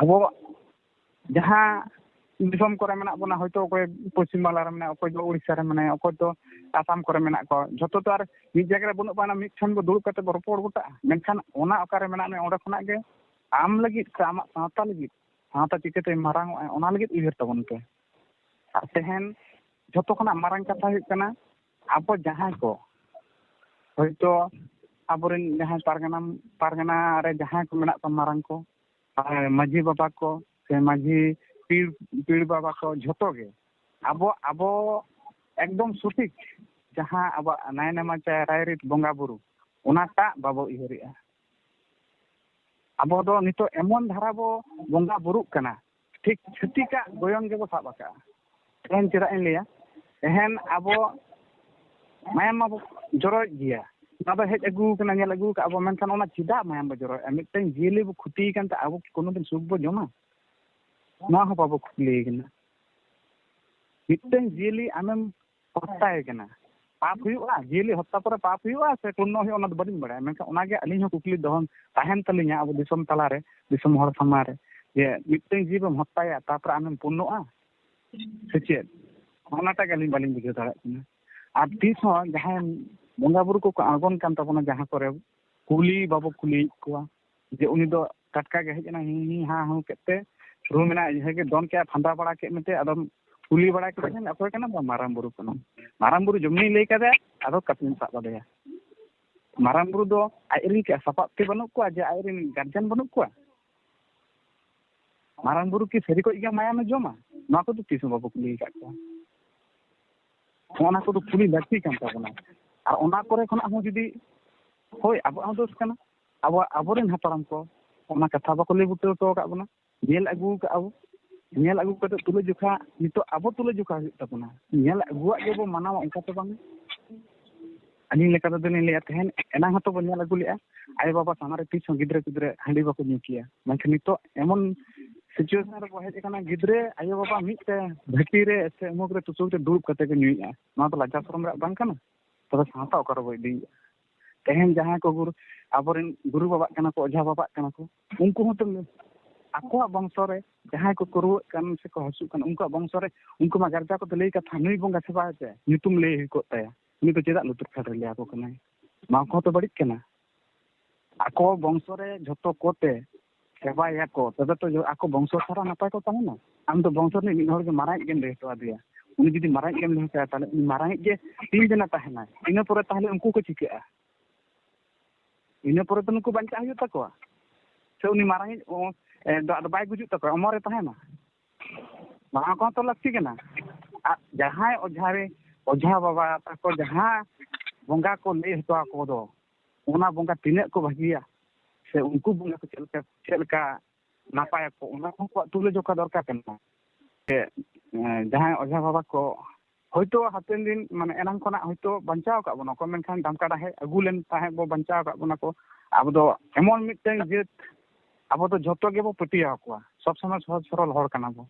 ᱟᱵᱚ ᱡᱟᱦᱟᱸ ᱫᱤᱥᱚᱢ ᱠᱚᱨᱮ ᱢᱮᱱᱟᱜ ᱵᱚᱱᱟ, ᱦᱚᱭᱛᱳ ᱚᱠᱚᱭ ᱯᱚᱥᱪᱤᱢ ᱵᱟᱝᱞᱟ ᱨᱮ ᱢᱮᱱᱟᱭᱟ, ᱚᱠᱚᱭ ᱫᱚ ᱩᱲᱤᱥᱥᱟ ᱨᱮ ᱢᱮᱱᱟᱭᱟ, ᱚᱠᱚᱭ ᱫᱚ ᱟᱥᱟᱢ ᱠᱚᱨᱮ ᱢᱮᱱᱟᱜ ᱠᱚᱣᱟ, ᱡᱷᱚᱛᱚ ᱛᱚ ᱟᱨ ᱢᱤᱫ ᱡᱟᱭᱜᱟ ᱨᱮ ᱵᱟᱹᱱᱩᱜ ᱵᱚᱱᱟ, ᱢᱤᱫ ᱴᱷᱮᱱ ᱵᱚ ᱫᱩᱲᱩᱵ ᱠᱟᱛᱮ ᱵᱚ ᱨᱚᱯᱚᱲ ᱜᱚᱴᱟᱜᱼᱟ᱾ ᱢᱮᱱᱠᱷᱟᱱ ᱚᱱᱟ ᱚᱠᱟᱨᱮ ᱢᱮᱱᱟᱜ ᱢᱮᱭᱟ, ᱚᱸᱰᱮ ᱠᱷᱚᱱᱟᱜ ᱜᱮ ᱟᱢ ᱞᱟᱹᱜᱤᱫ ᱥᱮ ᱟᱢᱟᱜ ᱥᱟᱶᱛᱟ ᱞᱟᱹᱜᱤᱫ, ᱥᱟᱶᱛᱟ ᱪᱤᱠᱟᱹᱛᱮ ᱢᱟᱨᱟᱝ ᱚᱜᱼᱟ, ᱚᱱᱟ ᱞᱟᱹᱜᱤᱫ ᱩᱭᱦᱟᱹᱨ ᱛᱟᱵᱚᱱ ᱯᱮ᱾ ᱟᱨ ᱛᱮᱦᱮᱧ ᱡᱷᱚᱛᱚ ᱠᱷᱚᱱᱟᱜ ᱢᱟᱨᱟᱝ ᱠᱟᱛᱷᱟ ᱦᱩᱭᱩᱜ ᱠᱟᱱᱟ, ᱟᱵᱚ ᱡᱟᱦᱟᱸᱭ ᱠᱚ ᱦᱚᱭᱛᱳ ᱟᱵᱚᱨᱮᱱ ᱡᱟᱦᱟᱸᱭ ᱯᱟᱨᱜᱟᱱᱟ, ᱯᱟᱨᱜᱟᱱᱟ ᱨᱮ ᱡᱟᱦᱟᱸᱭ ᱠᱚ ᱢᱮᱱᱟᱜ ᱠᱚᱣᱟ ᱢᱟᱨᱟᱝ ᱠᱚ, ᱟᱨ ᱢᱟᱹᱡᱷᱤ ᱵᱟᱵᱟ ᱠᱚ ᱥᱮ ᱢᱟᱹᱡᱷᱤ ᱯᱤᱲ, ᱯᱤᱲ ᱵᱟᱵᱟ ᱠᱚ, ᱡᱷᱚᱛᱚ ᱜᱮ ᱟᱵᱚ, ᱟᱵᱚ ᱮᱠᱫᱚᱢ ᱥᱚᱴᱷᱤᱠ ᱡᱟᱦᱟᱸ ᱟᱵᱚᱣᱟᱜ ᱱᱟᱭ ᱱᱮᱢᱟᱪᱟᱨ ᱨᱟᱭᱨᱤᱛ ᱵᱚᱸᱜᱟ ᱵᱩᱨᱩ, ᱚᱱᱟᱴᱟᱜ ᱵᱟᱵᱚ ᱩᱭᱦᱟᱹᱨᱮᱜᱼᱟ᱾ ᱟᱵᱚ ᱫᱚ ᱱᱤᱛᱚᱜ ᱮᱢᱚᱱ ᱫᱷᱟᱨᱟ ᱵᱚ ᱵᱚᱸᱜᱟ ᱵᱩᱨᱩᱜ ᱠᱟᱱᱟ, ᱴᱷᱤᱠ ᱪᱷᱟᱹᱛᱤᱠᱟᱜ ᱜᱚᱭᱚᱱ ᱜᱮᱵᱚ ᱥᱟᱵ ᱟᱠᱟᱜᱼᱟ᱾ ᱛᱮᱦᱮᱧ ᱪᱮᱫᱟᱜ ᱤᱧ ᱞᱟᱹᱭᱟ, ᱛᱮᱦᱮᱧ ᱟᱵᱚ ᱢᱟᱭᱟᱢ ᱢᱟᱵᱚ ᱡᱚᱨᱚᱭᱮᱫ ᱜᱮᱭᱟ, ᱚᱱᱟ ᱫᱚ ᱦᱮᱡ ᱟᱹᱜᱩ ᱠᱟᱱᱟ, ᱧᱮᱞ ᱟᱹᱜᱩ ᱠᱟᱜᱼᱟ ᱵᱚ, ᱢᱮᱱᱠᱷᱟᱱ ᱚᱱᱟ ᱪᱮᱫᱟᱜ ᱢᱟᱭᱟᱢ ᱵᱚ ᱡᱚᱨᱚᱭᱮᱫᱼᱟ? ᱢᱤᱫᱴᱟᱝ ᱡᱤᱭᱟᱹᱞᱤ ᱵᱚ ᱠᱷᱚᱛᱤᱭᱮ ᱠᱟᱱᱛᱮ ᱟᱵᱚ ᱠᱤ ᱠᱳᱱᱳ ᱫᱤᱱ ᱥᱩᱠ ᱵᱚ ᱡᱚᱢᱟ? ᱱᱚᱣᱟ ᱦᱚᱸ ᱵᱟᱵᱚ ᱠᱩᱠᱞᱤᱭᱮ ᱠᱟᱱᱟ᱾ ᱢᱤᱫᱴᱟᱝ ᱡᱤᱭᱟᱹᱞᱤ ᱟᱢᱮᱢ ᱦᱚᱛᱛᱟᱭᱮ ᱠᱟᱱᱟ, ᱯᱟᱯ ᱦᱩᱭᱩᱜᱼᱟ? ᱡᱤᱭᱟᱹᱞᱤ ᱦᱚᱛᱛᱟ ᱯᱚᱨᱮ ᱯᱟᱯ ᱦᱩᱭᱩᱜᱼᱟ ᱥᱮ ᱯᱩᱱᱱᱚ ᱦᱩᱭᱩᱜᱼᱟ, ᱚᱱᱟ ᱫᱚ ᱵᱟᱹᱞᱤᱧ ᱵᱟᱲᱟᱭᱟ, ᱢᱮᱱᱠᱷᱟᱱ ᱚᱱᱟᱜᱮ ᱟᱹᱞᱤᱧ ᱦᱚᱸ ᱠᱩᱠᱞᱤ ᱫᱚᱦᱚ ᱛᱟᱦᱮᱱ ᱛᱟᱹᱞᱤᱧᱟ ᱟᱵᱚ ᱫᱤᱥᱚᱢ ᱛᱟᱞᱟᱨᱮ, ᱫᱤᱥᱚᱢ ᱦᱚᱲ ᱥᱟᱢᱟᱝ ᱨᱮ, ᱡᱮ ᱢᱤᱫᱴᱟᱝ ᱡᱤᱵᱮᱢ ᱦᱚᱛᱛᱟᱭᱟ, ᱛᱟᱨᱯᱚᱨᱮ ᱟᱢᱮᱢ ᱯᱩᱱᱱᱚᱜᱼᱟ ᱥᱮ ᱪᱮᱫ? ᱚᱱᱟᱴᱟᱜ ᱜᱮ ᱟᱹᱞᱤᱧ ᱵᱟᱹᱞᱤᱧ ᱵᱩᱡᱷᱟᱹᱣ ᱫᱟᱲᱮᱭᱟᱜ ᱠᱟᱱᱟ᱾ ᱟᱨ ᱛᱤᱥ ᱦᱚᱸ ᱡᱟᱦᱟᱸᱭ ᱵᱚᱸᱜᱟ ᱵᱩᱨᱩ ᱠᱚᱠᱚ ᱟᱬᱜᱚᱱ ᱠᱟᱱ ᱛᱟᱵᱚᱱᱟ ᱡᱟᱦᱟᱸ ᱠᱚᱨᱮ, ᱠᱩᱞᱤ ᱵᱟᱵᱚ ᱠᱩᱞᱤᱭᱮᱫ ᱠᱚᱣᱟ, ᱡᱮ ᱩᱱᱤ ᱫᱚ ᱴᱟᱴᱠᱟ ᱜᱮ ᱦᱮᱡ ᱮᱱᱟ, ᱦᱤ ᱦᱤ ᱦᱟ ᱦᱩ ᱠᱮᱫ ᱛᱮ, ᱨᱩ ᱢᱮᱱᱟᱜᱼᱟ, ᱡᱟᱦᱟᱸᱭ ᱜᱮ ᱫᱚᱱ ᱠᱮᱜᱼᱟ, ᱯᱷᱟᱸᱫᱟ ᱵᱟᱲᱟ ᱠᱮᱫ ᱢᱮᱛᱮ, ᱟᱫᱚᱢ ᱠᱩᱞᱤ ᱵᱟᱲᱟ ᱠᱮᱫᱮ ᱠᱷᱟᱱ, "ᱚᱠᱚᱭ ᱠᱟᱱᱟᱢ?" "ᱢᱟᱨᱟᱝ ᱵᱩᱨᱩ ᱠᱟᱱᱟᱢ᱾" ᱢᱟᱨᱟᱝ ᱵᱩᱨᱩ ᱡᱮᱢᱱᱤᱭ ᱞᱟᱹᱭ ᱠᱟᱫᱮᱭᱟ, ᱟᱫᱚ ᱠᱟᱹᱯᱤᱢ ᱥᱟᱵ ᱟᱫᱮᱭᱟ᱾ ᱢᱟᱨᱟᱝ ᱵᱩᱨᱩ ᱫᱚ ᱟᱡ ᱨᱮᱱ ᱪᱮᱫ ᱥᱟᱯᱟᱵ ᱛᱮ ᱵᱟᱹᱱᱩᱜ ᱠᱚᱣᱟ, ᱡᱮ ᱟᱡ ᱨᱮᱱ ᱜᱟᱨᱡᱮᱱ ᱵᱟᱹᱱᱩᱜ ᱠᱚᱣᱟ? ᱢᱟᱨᱟᱝ ᱵᱩᱨᱩ ᱠᱤ ᱥᱟᱹᱨᱤ ᱠᱚᱡ ᱜᱮ ᱢᱟᱭᱟᱢᱮ ᱡᱚᱢᱟ? ᱱᱚᱣᱟ ᱠᱚᱫᱚ ᱛᱤᱥ ᱦᱚᱸ ᱵᱟᱵᱚ ᱠᱩᱞᱤ ᱟᱠᱟᱫ ᱠᱚᱣᱟ᱾ ᱚᱱᱟ ᱠᱚᱫᱚ ᱠᱩᱞᱤ ᱞᱟᱹᱠᱛᱤ ᱠᱟᱱ ᱛᱟᱵᱚᱱᱟ᱾ ᱟᱨ ᱚᱱᱟ ᱠᱚᱨᱮ ᱠᱷᱚᱱᱟᱜ ᱦᱚᱸ ᱡᱩᱫᱤ, ᱦᱳᱭ, ᱟᱵᱚᱣᱟᱜ ᱦᱚᱸ ᱫᱳᱥ ᱠᱟᱱᱟ, ᱟᱵᱚᱣᱟᱜ, ᱟᱵᱚᱨᱮᱱ ᱦᱟᱯᱲᱟᱢ ᱠᱚ ᱚᱱᱟ ᱠᱟᱛᱷᱟ ᱵᱟᱠᱚ ᱞᱟᱹᱭ ᱵᱩᱴᱟᱹ ᱦᱚᱴᱚ ᱟᱠᱟᱫ ᱵᱚᱱᱟ᱾ ᱧᱮᱞ ᱟᱹᱜᱩ ᱟᱠᱟᱫ ᱟᱵᱚ, ᱧᱮᱞ ᱟᱹᱜᱩ ᱠᱟᱛᱮ ᱛᱩᱞᱟᱹ ᱡᱚᱠᱷᱟ, ᱱᱤᱛᱚᱜ ᱟᱵᱚ ᱛᱩᱞᱟᱹ ᱡᱚᱠᱷᱟ ᱦᱩᱭᱩᱜ ᱛᱟᱵᱚᱱᱟ᱾ ᱧᱮᱞ ᱟᱹᱜᱩᱣᱟᱜ ᱜᱮᱵᱚ ᱢᱟᱱᱟᱣᱟ, ᱚᱱᱠᱟ ᱛᱚ ᱵᱟᱝ᱾ ᱟᱹᱞᱤᱧ ᱞᱮᱠᱟ ᱛᱮᱫᱚ ᱞᱤᱧ ᱞᱟᱹᱭᱟ, ᱛᱮᱦᱮᱧ ᱮᱱᱟᱝ ᱦᱚᱸᱛᱚ ᱵᱚᱱ ᱧᱮᱞ ᱟᱹᱜᱩ ᱞᱮᱫᱼᱟ, ᱟᱭᱳᱼᱵᱟᱵᱟ ᱥᱟᱢᱟᱝ ᱨᱮ ᱛᱤᱥ ᱦᱚᱸ ᱜᱤᱫᱽᱨᱟᱹ ᱯᱤᱫᱽᱨᱟᱹ ᱦᱟᱺᱰᱤ ᱵᱟᱠᱚ ᱧᱩ ᱠᱮᱭᱟ᱾ ᱢᱮᱱᱠᱷᱟᱱ ᱱᱤᱛᱚᱜ ᱮᱢᱚᱱ situation ᱨᱮᱵᱚ ᱦᱮᱡ ᱟᱠᱟᱱᱟ, ᱜᱤᱫᱽᱨᱟᱹ ᱟᱭᱳᱼᱵᱟᱵᱟ ᱢᱤᱫ ᱛᱮ ᱵᱷᱟᱹᱴᱤ ᱨᱮ ᱥᱮ ᱩᱢᱩᱠ ᱨᱮ ᱛᱩᱥᱩᱠ ᱨᱮ ᱫᱩᱲᱩᱵ ᱠᱟᱛᱮ ᱠᱚ ᱧᱩᱭᱮᱫᱼᱟ᱾ ᱱᱚᱣᱟ ᱫᱚ ᱞᱟᱡᱟᱣ ᱥᱚᱨᱚᱢ ᱨᱮᱭᱟᱜ ᱵᱟᱝ ᱠᱟᱱᱟ? ᱛᱚᱵᱮ ᱥᱟᱶᱛᱟ ᱚᱠᱟ ᱨᱮᱵᱚ ᱤᱫᱤᱭᱮᱫᱼᱟ? ᱛᱮᱦᱮᱧ ᱡᱟᱦᱟᱸᱭ ᱠᱚ ᱜᱩᱨᱩ, ᱟᱵᱚᱨᱮᱱ ᱜᱩᱨᱩ ᱵᱟᱵᱟᱜ ᱠᱟᱱᱟ ᱠᱚ, ᱚᱡᱷᱟ ᱵᱟᱵᱟᱜ ᱠᱟᱱᱟ ᱠᱚ, ᱩᱱᱠᱩ ᱦᱚᱸᱛᱚ ᱟᱠᱚᱣᱟᱜ ᱵᱚᱝᱥᱚ ᱨᱮ ᱡᱟᱦᱟᱸᱭ ᱠᱚᱠᱚ ᱨᱩᱣᱟᱹᱜ ᱠᱟᱱ ᱥᱮᱠᱚ ᱦᱟᱹᱥᱩᱜ ᱠᱟᱱ, ᱩᱱᱠᱩᱣᱟᱜ ᱵᱚᱝᱥᱚ ᱨᱮ ᱩᱱᱠᱩ ᱢᱟ ᱜᱟᱨᱡᱟ ᱠᱚᱫᱚ ᱞᱟᱹᱭ ᱠᱟᱛᱷᱟ, ᱱᱩᱭ ᱵᱚᱸᱜᱟ ᱥᱮᱵᱟᱭ ᱯᱮ, ᱧᱩᱛᱩᱢ ᱞᱟᱹᱭ ᱦᱩᱭ ᱠᱚᱜ ᱛᱟᱭᱟ, ᱩᱱᱤ ᱫᱚ ᱪᱮᱫᱟᱜ ᱞᱩᱛᱩᱨ ᱯᱷᱮᱰ ᱨᱮ ᱞᱟᱹᱭ ᱟᱠᱚ ᱠᱟᱱᱟᱭ? ᱱᱚᱣᱟ ᱠᱚᱦᱚᱸ ᱛᱚ ᱵᱟᱹᱲᱤᱡ ᱠᱟᱱᱟ᱾ ᱟᱠᱚ ᱵᱚᱝᱥᱚ ᱨᱮ ᱡᱷᱚᱛᱚ ᱠᱚᱛᱮ ᱥᱮᱵᱟᱭᱟᱠᱚ, ᱛᱚᱵᱮ ᱛᱚ ᱡᱚ-, ᱟᱠᱚ ᱵᱚᱝᱥᱚ ᱥᱟᱨᱟ ᱱᱟᱯᱟᱭ ᱠᱚ ᱛᱟᱦᱮᱱᱟ᱾ ᱟᱢ ᱫᱚ ᱵᱚᱝᱥᱚ ᱨᱤᱱᱤᱡ ᱢᱤᱫ ᱦᱚᱲ ᱜᱮ ᱢᱟᱨᱟᱝᱤᱡ ᱜᱮᱢ ᱞᱟᱹᱭ ᱦᱚᱴᱚ ᱟᱫᱮᱭᱟ, ᱩᱱᱤ ᱡᱩᱫᱤ ᱢᱟᱨᱟᱝᱤᱡ ᱜᱮᱢ ᱞᱟᱹᱭ ᱦᱚᱴᱚ ᱟᱭᱟ, ᱛᱟᱦᱞᱮ ᱩᱱᱤ ᱢᱟᱨᱟᱝᱤᱡ ᱜᱮ ᱛᱤᱱ ᱫᱤᱱᱮ ᱛᱟᱦᱮᱱᱟᱭ? ᱤᱱᱟᱹ ᱯᱚᱨᱮ ᱛᱟᱦᱞᱮ ᱩᱱᱠᱩ ᱠᱚ ᱪᱤᱠᱟᱹᱜᱼᱟ? ᱤᱱᱟᱹ ᱯᱚᱨᱮ ᱫᱚ ᱱᱩᱠᱩ ᱵᱟᱧᱪᱟᱜ ᱦᱩᱭᱩᱜ ᱛᱟᱠᱚᱣᱟ, ᱥᱮ ᱩᱱᱤ ᱢᱟᱨᱟᱝᱤᱡ ᱚ-, ᱮ, ᱫᱚ ᱟᱫᱚ ᱵᱟᱭ ᱜᱩᱡᱩᱜ ᱛᱟᱠᱚᱣᱟ, ᱚᱢᱚᱨᱮ ᱛᱟᱦᱮᱱᱟ? ᱱᱚᱣᱟ ᱠᱚᱦᱚᱸ ᱛᱚ ᱞᱟᱹᱠᱛᱤ ᱠᱟᱱᱟ᱾ ᱟᱨ ᱡᱟᱦᱟᱸᱭ ᱚᱡᱷᱟ ᱨᱮ, ᱚᱡᱷᱟ ᱵᱟᱵᱟ ᱛᱟᱠᱚ ᱡᱟᱦᱟᱸ ᱵᱚᱸᱜᱟ ᱠᱚ ᱞᱟᱹᱭ ᱦᱚᱴᱚ ᱟᱠᱚ ᱫᱚ, ᱚᱱᱟ ᱵᱚᱸᱜᱟ ᱛᱤᱱᱟᱹᱜ ᱠᱚ ᱵᱷᱟᱹᱜᱤᱭᱟ, ᱥᱮ ᱩᱱᱠᱩ ᱵᱚᱸᱜᱟ ᱠᱚ ᱪᱮᱫ ᱞᱮᱠᱟ, ᱪᱮᱫ ᱞᱮᱠᱟ ᱱᱟᱯᱟᱭᱟᱠᱚ, ᱚᱱᱟ ᱠᱚᱦᱚᱸ ᱠᱚᱣᱟᱜ ᱛᱩᱞᱟᱹᱡᱚᱠᱷᱟ ᱫᱚᱨᱠᱟᱨ ᱠᱟᱱᱟ᱾ ᱥᱮ, ᱮᱸ, ᱡᱟᱦᱟᱸᱭ ᱚᱡᱷᱟ ᱵᱟᱵᱟ ᱠᱚ ᱦᱚᱭᱛᱳ ᱦᱟᱯᱮᱱ ᱫᱤᱱ, ᱢᱟᱱᱮ, ᱮᱱᱟᱝ ᱠᱷᱚᱱᱟᱜ ᱦᱚᱭᱛᱳ ᱵᱟᱧᱪᱟᱣ ᱟᱠᱟᱫ ᱵᱚᱱᱟ ᱠᱚ, ᱢᱮᱱᱠᱷᱟᱱ ᱰᱟᱢᱠᱟ ᱰᱟᱦᱮ ᱟᱹᱜᱩ ᱞᱮᱱ ᱛᱟᱦᱮᱸᱫ ᱵᱚ, ᱵᱟᱧᱪᱟᱣ ᱟᱠᱟᱫ ᱵᱚᱱᱟ ᱠᱚ᱾ ᱟᱵᱚ ᱫᱚ ᱮᱢᱚᱱ ᱢᱤᱫᱴᱟᱝ ᱡᱟᱹᱛ, ᱟᱵᱚ ᱫᱚ ᱡᱷᱚᱛᱚ ᱜᱮᱵᱚ ᱯᱟᱹᱛᱭᱟᱹᱣ ᱟᱠᱚᱣᱟ, ᱥᱚᱵᱽ ᱥᱚᱢᱚᱭ ᱥᱚᱦᱚᱡ ᱥᱚᱨᱚᱞ ᱦᱚᱲ ᱠᱟᱱᱟ ᱵᱚ᱾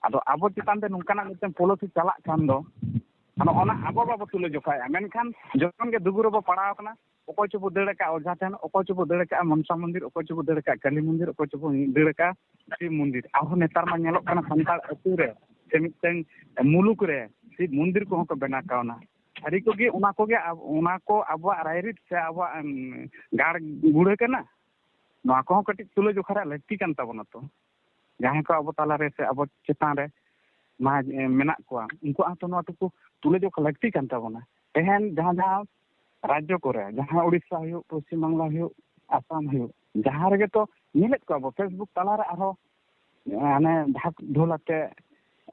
ᱟᱫᱚ ᱟᱵᱚ ᱪᱮᱛᱟᱱ ᱨᱮ ᱱᱚᱝᱠᱟᱱᱟᱜ ᱢᱤᱫᱴᱟᱝ policy ᱪᱟᱞᱟᱜ ᱠᱷᱟᱱ ᱫᱚ, ᱟᱫᱚ ᱚᱱᱟ ᱟᱵᱚ ᱵᱟᱵᱚ ᱛᱩᱞᱟᱹ ᱡᱚᱠᱷᱟᱭᱟ, ᱢᱮᱱᱠᱷᱟᱱ ᱡᱚᱠᱷᱚᱱ ᱜᱮ ᱫᱩᱜᱩ ᱨᱮᱵᱚ ᱯᱟᱲᱟᱣ ᱟᱠᱟᱱᱟ, ᱚᱠᱚᱭ ᱪᱚᱵᱚ ᱫᱟᱹᱲ ᱟᱠᱟᱫ ᱚᱡᱷᱟ ᱴᱷᱮᱱ, ᱚᱠᱚᱭ ᱪᱚᱵᱚ ᱫᱟᱹᱲ ᱟᱠᱟᱫ ᱢᱚᱱᱥᱟ ᱢᱚᱱᱫᱤᱨ, ᱚᱠᱚᱭ ᱪᱚᱵᱚ ᱫᱟᱹᱲ ᱟᱠᱟᱫ ᱠᱟᱹᱞᱤ ᱢᱚᱱᱫᱤᱨ, ᱚᱠᱚᱭ ᱪᱚᱵᱚ ᱫᱟᱹᱲ ᱟᱠᱟᱫ ᱥᱤᱵ ᱢᱚᱱᱫᱤᱨ᱾ ᱟᱨᱦᱚᱸ ᱱᱮᱛᱟᱨ ᱢᱟ ᱧᱮᱞᱚᱜ ᱠᱟᱱᱟ ᱥᱟᱱᱛᱟᱲ ᱟᱹᱛᱩ ᱨᱮ ᱥᱮ ᱢᱤᱫᱴᱟᱝ ᱢᱩᱞᱩᱠ ᱨᱮ ᱥᱤᱵ ᱢᱚᱱᱫᱤᱨ ᱠᱚᱦᱚᱸ ᱠᱚ ᱵᱮᱱᱟᱣ ᱠᱟᱣᱱᱟ᱾ ᱥᱟᱹᱨᱤ ᱠᱚᱜᱮ ᱚᱱᱟ ᱠᱚᱜᱮ ᱟᱵ-, ᱚᱱᱟ ᱠᱚ ᱟᱵᱚᱣᱟᱜ ᱨᱟᱭᱨᱤᱛ ᱥᱮ ᱟᱵᱚᱣᱟᱜ, ᱮᱢ, ᱜᱟᱲ ᱜᱩᱲᱟᱹ ᱠᱟᱱᱟ? ᱱᱚᱣᱟ ᱠᱚᱦᱚᱸ ᱠᱟᱹᱴᱤᱡ ᱛᱩᱞᱟᱹ ᱡᱚᱠᱷᱟ ᱨᱮᱭᱟᱜ ᱞᱟᱹᱠᱛᱤ ᱠᱟᱱ ᱛᱟᱵᱚᱱᱟ ᱛᱚ᱾ ᱡᱟᱦᱟᱸᱭ ᱠᱚ ᱟᱵᱚ ᱛᱟᱞᱟᱨᱮ ᱥᱮ ᱟᱵᱚ ᱪᱮᱛᱟᱱ ᱨᱮ ᱢᱟ-, ᱮ, ᱢᱮᱱᱟᱜ ᱠᱚᱣᱟ, ᱩᱱᱠᱩᱣᱟᱜ ᱦᱚᱸᱛᱚ ᱱᱚᱣᱟ ᱴᱩᱠᱩ ᱛᱩᱞᱟᱹ ᱡᱚᱠᱷᱟ ᱞᱟᱹᱠᱛᱤ ᱠᱟᱱ ᱛᱟᱵᱚᱱᱟ᱾ ᱛᱮᱦᱮᱧ ᱡᱟᱦᱟᱸ ᱡᱟᱦᱟᱸ ᱨᱟᱡᱽᱡᱚ ᱠᱚᱨᱮ, ᱡᱟᱦᱟᱸ ᱩᱲᱤᱥᱥᱟ ᱦᱩᱭᱩᱜ, ᱯᱚᱥᱪᱤᱢ ᱵᱟᱝᱞᱟ ᱦᱩᱭᱩᱜ, ᱟᱥᱟᱢ ᱦᱩᱭᱩᱜ, ᱡᱟᱦᱟᱸ ᱨᱮᱜᱮ ᱛᱚ ᱧᱮᱞᱮᱫ ᱠᱚᱣᱟ ᱵᱚ Facebook ᱛᱟᱞᱟᱨᱮ ᱟᱨᱦᱚᱸ, ᱮ, ᱦᱟᱱᱮ ᱰᱷᱟᱠ ᱰᱷᱳᱞ ᱟᱛᱮ,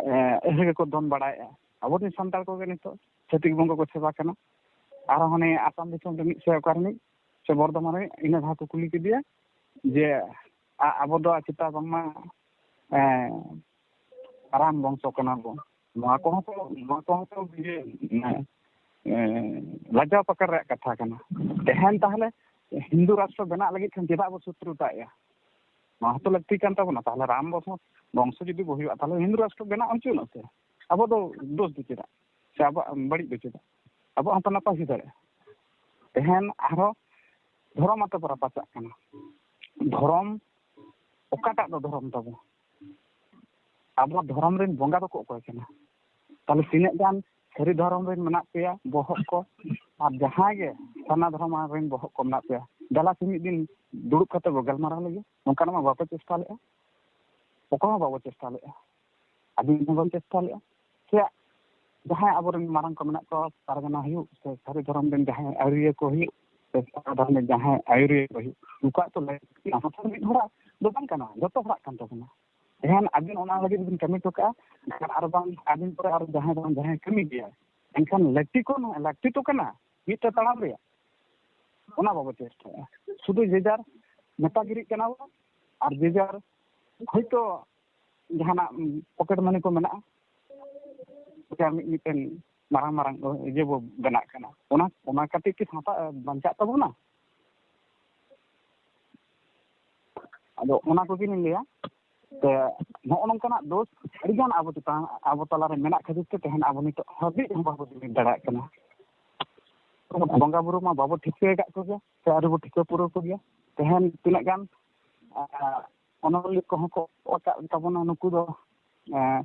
ᱮ, ᱟᱹᱦᱟᱹ ᱜᱮᱠᱚ ᱫᱚᱱ ᱵᱟᱲᱟᱭᱮᱫᱼᱟ᱾ ᱟᱵᱚᱨᱮᱱ ᱥᱟᱱᱛᱟᱲ ᱠᱚᱜᱮ ᱱᱤᱛᱚᱜ ᱪᱷᱟᱹᱛᱤᱠ ᱵᱚᱸᱜᱟ ᱠᱚ ᱥᱮᱵᱟ ᱠᱟᱱᱟ᱾ ᱟᱨᱦᱚᱸ ᱦᱟᱱᱮ ᱟᱥᱟᱢ ᱫᱤᱥᱚᱢ ᱨᱤᱱᱤᱡ ᱥᱮ ᱚᱠᱟ ᱨᱤᱱᱤᱡ ᱥᱮ ᱵᱚᱨᱫᱷᱚᱢᱟᱱ ᱨᱤᱱᱤᱡ ᱤᱱᱟᱹ ᱫᱷᱟᱣ ᱠᱚ ᱠᱩᱞᱤ ᱠᱮᱫᱮᱭᱟ ᱡᱮ, ᱟ-, ᱟᱵᱚ ᱫᱚ ᱪᱮᱛᱟ ᱵᱟᱝᱢᱟ, ᱮ, ᱟᱨᱟᱢ ᱵᱚᱝᱥᱚ ᱠᱟᱱᱟ ᱵᱚ᱾ ᱱᱚᱣᱟ ᱠᱚᱦᱚᱸ ᱠᱚ, ᱱᱚᱣᱟ ᱠᱚᱦᱚᱸ ᱠᱚ ᱤᱭᱟᱹ, ᱢᱟᱱᱮ, ᱞᱟᱡᱟᱣ ᱯᱟᱠᱟᱲ ᱨᱮᱭᱟᱜ ᱠᱟᱛᱷᱟ ᱠᱟᱱᱟ᱾ ᱛᱮᱦᱮᱧ ᱛᱟᱦᱚᱞᱮ ᱦᱤᱱᱫᱩ ᱨᱟᱥᱴᱨᱚ ᱵᱮᱱᱟᱜ ᱞᱟᱹᱜᱤᱫ ᱠᱷᱟᱱ ᱪᱮᱫᱟᱜ ᱵᱚ ᱥᱚᱛᱨᱩᱛᱟᱭᱮᱫᱼᱟ? ᱱᱚᱣᱟ ᱦᱚᱸᱛᱚ ᱞᱟᱹᱠᱛᱤ ᱠᱟᱱ ᱛᱟᱵᱚᱱᱟ᱾ ᱛᱟᱦᱚᱞᱮ ᱨᱟᱢ ᱵᱚᱝᱥᱚ, ᱵᱚᱝᱥᱚ ᱡᱩᱫᱤ ᱵᱚ ᱦᱩᱭᱩᱜᱼᱟ, ᱛᱟᱦᱚᱞᱮ ᱦᱤᱱᱫᱩ ᱨᱟᱥᱴᱨᱚ ᱵᱮᱱᱟᱜ ᱦᱚᱪᱚᱱᱚᱜ ᱥᱮ᱾ ᱟᱵᱚ ᱫᱚ ᱫᱳᱥ ᱫᱚ ᱪᱮᱫᱟᱜ? ᱥᱮ ᱟᱵᱚᱣᱟᱜ ᱵᱟᱹᱲᱤᱡ ᱫᱚ ᱪᱮᱫᱟᱜ? ᱟᱵᱚᱣᱟᱜ ᱦᱚᱸᱛᱚ ᱱᱟᱯᱟᱭ ᱦᱩᱭ ᱫᱟᱲᱮᱭᱟᱜᱼᱟ᱾ ᱛᱮᱦᱮᱧ ᱟᱨᱦᱚᱸ ᱫᱷᱚᱨᱚᱢ ᱟᱛᱮ ᱵᱚ ᱨᱟᱯᱟᱪᱟᱜ ᱠᱟᱱᱟ᱾ ᱫᱷᱚᱨᱚᱢ ᱚᱠᱟᱴᱟᱜ ᱫᱚ ᱫᱷᱚᱨᱚᱢ ᱛᱟᱵᱚ? ᱟᱵᱚ ᱫᱷᱚᱨᱚᱢ ᱨᱮᱱ ᱵᱚᱸᱜᱟ ᱫᱚᱠᱚ ᱚᱠᱚᱭ ᱠᱟᱱᱟ? ᱛᱟᱦᱚᱞᱮ ᱛᱤᱱᱟᱹᱜ ᱜᱟᱱ ᱥᱟᱹᱨᱤ ᱫᱷᱚᱨᱚᱢ ᱨᱮᱱ ᱢᱮᱱᱟᱜ ᱯᱮᱭᱟ ᱵᱚᱦᱚᱜ ᱠᱚ, ᱟᱨ ᱡᱟᱦᱟᱸᱭ ᱜᱮ ᱥᱟᱨᱱᱟ ᱫᱷᱚᱨᱚᱢ ᱨᱮᱱ ᱵᱚᱦᱚᱜ ᱠᱚ ᱢᱮᱱᱟᱜ ᱯᱮᱭᱟ, ᱫᱮᱞᱟ ᱥᱮ ᱢᱤᱫ ᱫᱤᱱ ᱫᱩᱲᱩᱵ ᱠᱟᱛᱮ ᱵᱚ ᱜᱟᱞᱢᱟᱨᱟᱣ ᱞᱮᱜᱮ᱾ ᱱᱚᱝᱠᱟᱱᱟᱜ ᱢᱟ ᱵᱟᱯᱮ ᱪᱮᱥᱴᱟ ᱞᱮᱫᱼᱟ, ᱚᱠᱚᱭ ᱦᱚᱸ ᱵᱟᱵᱚ ᱪᱮᱥᱴᱟ ᱞᱮᱫᱼᱟ᱾ ᱟᱹᱵᱤᱱ ᱦᱚᱸ ᱵᱟᱵᱤᱱ ᱪᱮᱥᱴᱟ ᱞᱮᱫᱼᱟ᱾ ᱥᱮ ᱡᱟᱦᱟᱸᱭ ᱟᱵᱚᱨᱮᱱ ᱢᱟᱨᱟᱝ ᱠᱚ ᱢᱮᱱᱟᱜ ᱠᱚᱣᱟ, ᱯᱟᱨᱜᱟᱱᱟ ᱦᱩᱭᱩᱜ ᱥᱮ ᱥᱟᱹᱨᱤ ᱫᱷᱚᱨᱚᱢ ᱨᱮᱱ ᱡᱟᱦᱟᱸᱭ ᱟᱹᱭᱩᱨᱤᱭᱟᱹ ᱠᱚ ᱦᱩᱭᱩᱜ ᱥᱮ ᱥᱟᱨᱱᱟ ᱫᱷᱚᱨᱚᱢ ᱨᱮᱱ ᱡᱟᱦᱟᱸᱭ ᱟᱹᱭᱩᱨᱤᱭᱟᱹ ᱠᱚ ᱦᱩᱭᱩᱜ, ᱩᱱᱠᱩᱣᱟᱜ ᱛᱚ ᱞᱟᱹᱭ ᱢᱤᱫ ᱦᱚᱲᱟᱜ ᱫᱚ ᱵᱟᱝ ᱠᱟᱱᱟ, ᱡᱚᱛᱚ ᱦᱚᱲᱟᱜ ᱠᱟᱱ ᱛᱟᱵᱚᱱᱟ᱾ ᱮᱱᱠᱷᱟᱱ ᱟᱵᱤᱱ ᱚᱱᱟ ᱞᱟᱹᱜᱤᱫ ᱵᱤᱱ ᱠᱟᱹᱢᱤ ᱦᱚᱴᱚ ᱠᱟᱜᱼᱟ, ᱟᱨ ᱵᱟᱝ ᱟᱵᱤᱱ ᱯᱚᱨᱮ ᱟᱨ ᱡᱟᱦᱟᱸᱭ ᱵᱟᱝ ᱡᱟᱦᱟᱸᱭ ᱠᱟᱹᱢᱤ ᱜᱮᱭᱟ, ᱮᱱᱠᱷᱟᱱ ᱞᱟᱹᱠᱛᱤ ᱠᱚ ᱞᱟᱹᱠᱛᱤ ᱛᱚ ᱠᱟᱱᱟ ᱢᱤᱫᱴᱮᱱ ᱛᱟᱲᱟᱢ ᱨᱮᱭᱟᱜ, ᱚᱱᱟ ᱵᱟᱵᱚ ᱪᱮᱥᱴᱟᱭᱟ᱾ ᱥᱩᱫᱷᱩ ᱡᱮ ᱡᱟᱨ ᱱᱮᱛᱟᱜᱤᱨᱤᱜ ᱠᱟᱱᱟ ᱵᱚ, ᱟᱨ ᱡᱮ ᱡᱟᱨ ᱦᱚᱭᱛᱳ ᱡᱟᱦᱟᱱᱟᱜ ᱯᱚᱠᱮᱴ ᱢᱟᱱᱤ ᱠᱚ ᱢᱮᱱᱟᱜᱼᱟ, ᱡᱟ ᱢᱤᱫ ᱢᱤᱫᱴᱮᱱ ᱢᱟᱨᱟᱝ ᱢᱟᱨᱟᱝ ᱤᱭᱟᱹ ᱵᱚ ᱵᱮᱱᱟᱜ ᱠᱟᱱᱟ, ᱚᱱᱟ ᱚᱱᱟ ᱠᱷᱟᱹᱛᱤᱨ ᱠᱤ ᱥᱟᱶᱛᱟ ᱵᱟᱧᱪᱟᱜ ᱛᱟᱵᱚᱱᱟ? ᱟᱫᱚ ᱚᱱᱟ ᱠᱚᱜᱮ ᱞᱤᱧ ᱞᱟᱹᱭᱟ᱾ ᱛᱮ ᱱᱚᱜᱼᱚ ᱱᱚᱝᱠᱟᱱᱟᱜ ᱫᱳᱥ ᱟᱹᱰᱤᱜᱟᱱ ᱟᱵᱚ ᱪᱮᱛᱟᱱ, ᱟᱵᱚ ᱛᱟᱞᱟᱨᱮ ᱢᱮᱱᱟᱜ ᱠᱷᱟᱹᱛᱤᱨ ᱛᱮ ᱛᱮᱦᱮᱧ ᱟᱵᱚ ᱱᱤᱛᱚᱜ ᱦᱟᱹᱵᱤᱡ ᱦᱚᱸ ᱵᱟᱵᱚ ᱡᱩᱢᱤᱫ ᱫᱟᱲᱮᱭᱟᱜ ᱠᱟᱱᱟ᱾ ᱵᱚᱸᱜᱟ ᱵᱩᱨᱩ ᱢᱟ ᱵᱟᱵᱚ ᱴᱷᱤᱠᱟᱹ ᱟᱠᱟᱫ ᱠᱚᱜᱮ, ᱥᱮ ᱟᱹᱣᱨᱤ ᱵᱚ ᱴᱷᱤᱠᱟᱹ ᱯᱩᱨᱟᱹᱣ ᱠᱚᱜᱮᱭᱟ᱾ ᱛᱮᱦᱮᱧ ᱛᱤᱱᱟᱹᱜ ᱜᱟᱱ, ᱟᱨ ᱚᱱᱚᱞᱤᱭᱟᱹ ᱠᱚᱦᱚᱸ ᱠᱚ ᱚᱞ ᱟᱠᱟᱫ ᱛᱟᱵᱚᱱᱟ, ᱱᱩᱠᱩ ᱫᱚ, ᱮᱸ,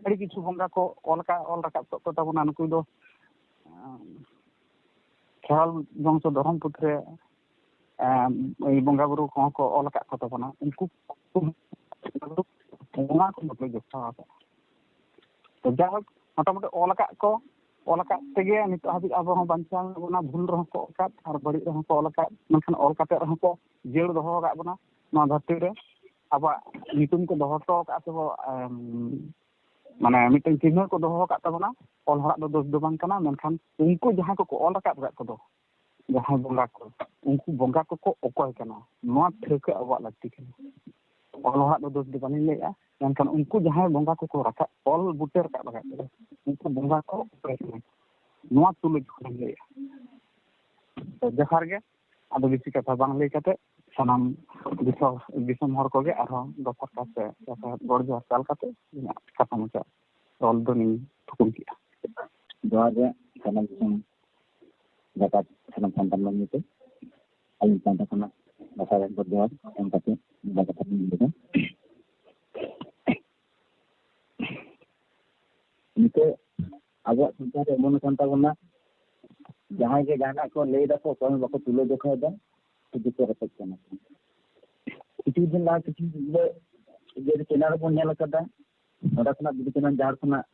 ᱟᱹᱰᱤ ᱠᱤᱪᱷᱩ ᱵᱚᱸᱜᱟ ᱠᱚ ᱚᱞ ᱟᱠᱟᱫ, ᱚᱞ ᱨᱟᱠᱟᱵ ᱠᱚ ᱛᱟᱵᱚᱱᱟ᱾ ᱱᱩᱠᱩ ᱫᱚ, ᱮᱸ, ᱠᱷᱮᱨᱣᱟᱞ ᱵᱚᱝᱥᱚ ᱫᱷᱚᱨᱚᱢ ᱯᱩᱛᱷᱤ ᱨᱮ, ᱮᱸ, ᱵᱚᱸᱜᱟ ᱵᱩᱨᱩ ᱠᱚᱦᱚᱸ ᱠᱚ ᱚᱞ ᱟᱠᱟᱫ ᱠᱚ ᱛᱟᱵᱚᱱᱟ᱾ ᱩᱱᱠᱩ ᱚᱱᱟ ᱠᱚ ᱵᱟᱠᱚ ᱡᱚᱛᱷᱟᱣ ᱟᱠᱟᱫᱼᱟ᱾ ᱛᱚ ᱡᱟᱭᱦᱳᱠ, ᱢᱚᱴᱟᱢᱩᱴᱤ ᱚᱞ ᱟᱠᱟᱫ ᱠᱚ, ᱚᱞ ᱟᱠᱟᱫ ᱛᱮᱜᱮ ᱱᱤᱛᱚᱜ ᱦᱟᱹᱵᱤᱡ ᱟᱵᱚ ᱦᱚᱸ ᱵᱟᱧᱪᱟᱣ ᱢᱮᱱᱟᱜ ᱵᱚᱱᱟ᱾ ᱵᱷᱩᱞ ᱨᱮᱦᱚᱸ ᱠᱚ ᱚᱞ ᱟᱠᱟᱫ ᱟᱨ ᱵᱟᱹᱲᱤᱡ ᱨᱮᱦᱚᱸ ᱠᱚ ᱚᱞ ᱟᱠᱟᱫ, ᱢᱮᱱᱠᱷᱟᱱ ᱚᱞ ᱠᱟᱛᱮ ᱨᱮᱦᱚᱸ ᱠᱚ ᱡᱤᱭᱟᱹᱲ ᱫᱚᱦᱚ ᱟᱠᱟᱫ ᱵᱚᱱᱟ ᱱᱚᱣᱟ ᱫᱷᱟᱹᱨᱛᱤ ᱨᱮ᱾ ᱟᱵᱚᱣᱟᱜ ᱧᱩᱛᱩᱢ ᱠᱚ ᱫᱚᱦᱚ ᱦᱚᱴᱚ ᱟᱠᱟᱫᱼᱟ ᱥᱮ ᱵᱚ, ᱮᱢ, ᱢᱟᱱᱮ ᱢᱤᱫᱴᱮᱱ ᱪᱤᱱᱦᱟᱹ ᱠᱚ ᱫᱚᱦᱚ ᱟᱠᱟᱫ ᱛᱟᱵᱚᱱᱟ᱾ ᱚᱞ ᱦᱚᱲᱟᱜ ᱫᱚ ᱫᱳᱥ ᱫᱚ ᱵᱟᱝ ᱠᱟᱱᱟ, ᱢᱮᱱᱠᱷᱟᱱ ᱩᱱᱠᱩ ᱡᱟᱦᱟᱸᱭ ᱠᱚᱠᱚ ᱚᱞ ᱨᱟᱠᱟᱵ ᱟᱠᱟᱫ ᱠᱚᱫᱚ, ᱡᱟᱦᱟᱸᱭ ᱵᱚᱸᱜᱟ ᱠᱚ, ᱩᱱᱠᱩ ᱵᱚᱸᱜᱟ ᱠᱚᱠᱚ ᱚᱠᱚᱭ ᱠᱟᱱᱟ, ᱱᱚᱣᱟ ᱴᱷᱟᱹᱣᱠᱟᱹ ᱟᱵᱚᱣᱟᱜ ᱞᱟᱹᱠᱛᱤ ᱠᱟᱱᱟ᱾ ᱚᱞ ᱦᱚᱲᱟᱜ ᱫᱚ ᱫᱳᱥ ᱫᱚ ᱵᱟᱹᱞᱤᱧ ᱞᱟᱹᱭᱮᱜᱼᱟ, ᱢᱮᱱᱠᱷᱟᱱ ᱩᱱᱠᱩ ᱡᱟᱦᱟᱸᱭ ᱵᱚᱸᱜᱟ ᱠᱚᱠᱚ ᱨᱟᱠᱟᱵ, ᱚᱞ ᱵᱩᱴᱟᱹ ᱨᱟᱠᱟᱵ ᱟᱠᱟᱫ ᱠᱚᱫᱚ, ᱩᱱᱠᱩ ᱵᱚᱸᱜᱟ ᱠᱚ ᱚᱠᱚᱭ ᱠᱟᱱᱟ, ᱱᱚᱣᱟ ᱛᱩᱞᱩᱡ ᱠᱷᱚᱱᱤᱧ ᱞᱟᱹᱭᱮᱜᱼᱟ᱾ ᱛᱚ ᱡᱚᱦᱟᱨ ᱜᱮ᱾ ᱟᱫᱚ ᱵᱮᱥᱤ ᱠᱟᱛᱷᱟ ᱵᱟᱝ ᱞᱟᱹᱭ ᱠᱟᱛᱮ ᱥᱟᱱᱟᱢ ᱫᱤᱥᱚᱢ, ᱫᱤᱥᱚᱢ ᱦᱚᱲ ᱠᱚᱜᱮ ᱟᱨᱦᱚᱸ ᱫᱚᱥᱟᱨ ᱠᱟᱛᱮ ᱜᱚᱲ ᱡᱚᱦᱟᱨ ᱪᱟᱞ ᱠᱟᱛᱮ ᱤᱧᱟᱹᱜ ᱠᱟᱛᱷᱟ ᱢᱩᱪᱟᱹᱫ ᱚᱞ ᱫᱚᱧ ᱛᱷᱩᱠᱩᱢ ᱠᱮᱜᱼᱟ᱾ ᱡᱚᱦᱟᱨ ᱜᱮ ᱥᱟᱱᱟᱢ ᱫᱤᱥᱚᱢ ᱡᱟᱠᱟᱛ, ᱥᱟᱱᱟᱢ ᱥᱟᱱᱛᱟᱲ ᱢᱟᱹᱱᱢᱤ ᱠᱚ᱾ ᱟᱹᱞᱤᱧ ᱯᱟᱦᱴᱟ ᱠᱷᱚᱱᱟᱜ ᱫᱚᱥᱟᱨ ᱜᱚᱲ ᱡᱚᱦᱟᱨ ᱮᱢ ᱠᱟᱛᱮ ᱱᱚᱣᱟ ᱠᱟᱛᱷᱟ ᱞᱤᱧ ᱞᱟᱹᱭᱫᱟ᱾ ᱱᱤᱛᱚᱜ ᱟᱵᱚᱣᱟᱜ ᱥᱟᱶᱛᱟ ᱨᱮ ᱮᱢᱚᱱ ᱟᱠᱟᱱ ᱛᱟᱵᱚᱱᱟ, ᱡᱟᱦᱟᱸᱭ ᱜᱮ ᱡᱟᱦᱟᱱᱟᱜ ᱠᱚ ᱞᱟᱹᱭ ᱫᱟᱠᱚ, ᱚᱠᱚᱭ ᱦᱚᱸ ᱵᱟᱠᱚ ᱛᱩᱞᱟᱹ ᱡᱚᱠᱷᱟᱭ ᱫᱟ, ᱥᱩᱫᱷᱩ ᱠᱚ ᱨᱮᱯᱮᱡ ᱠᱟᱱᱟ ᱠᱚ᱾ ᱠᱤᱪᱷᱩ ᱫᱤᱱ ᱞᱟᱦᱟ ᱠᱤᱪᱷᱩ ᱜᱤᱫᱽᱨᱟᱹ ᱤᱭᱟᱹ ᱪᱮᱱᱮᱞ ᱨᱮᱵᱚᱱ ᱧᱮᱞ ᱟᱠᱟᱫᱟ, ᱚᱸᱰᱮ ᱠᱷᱚᱱᱟᱜ ᱵᱤᱫᱩ ᱪᱟᱸᱫᱟᱱ ᱡᱟᱦᱮᱨ ᱠᱷᱚᱱᱟᱜ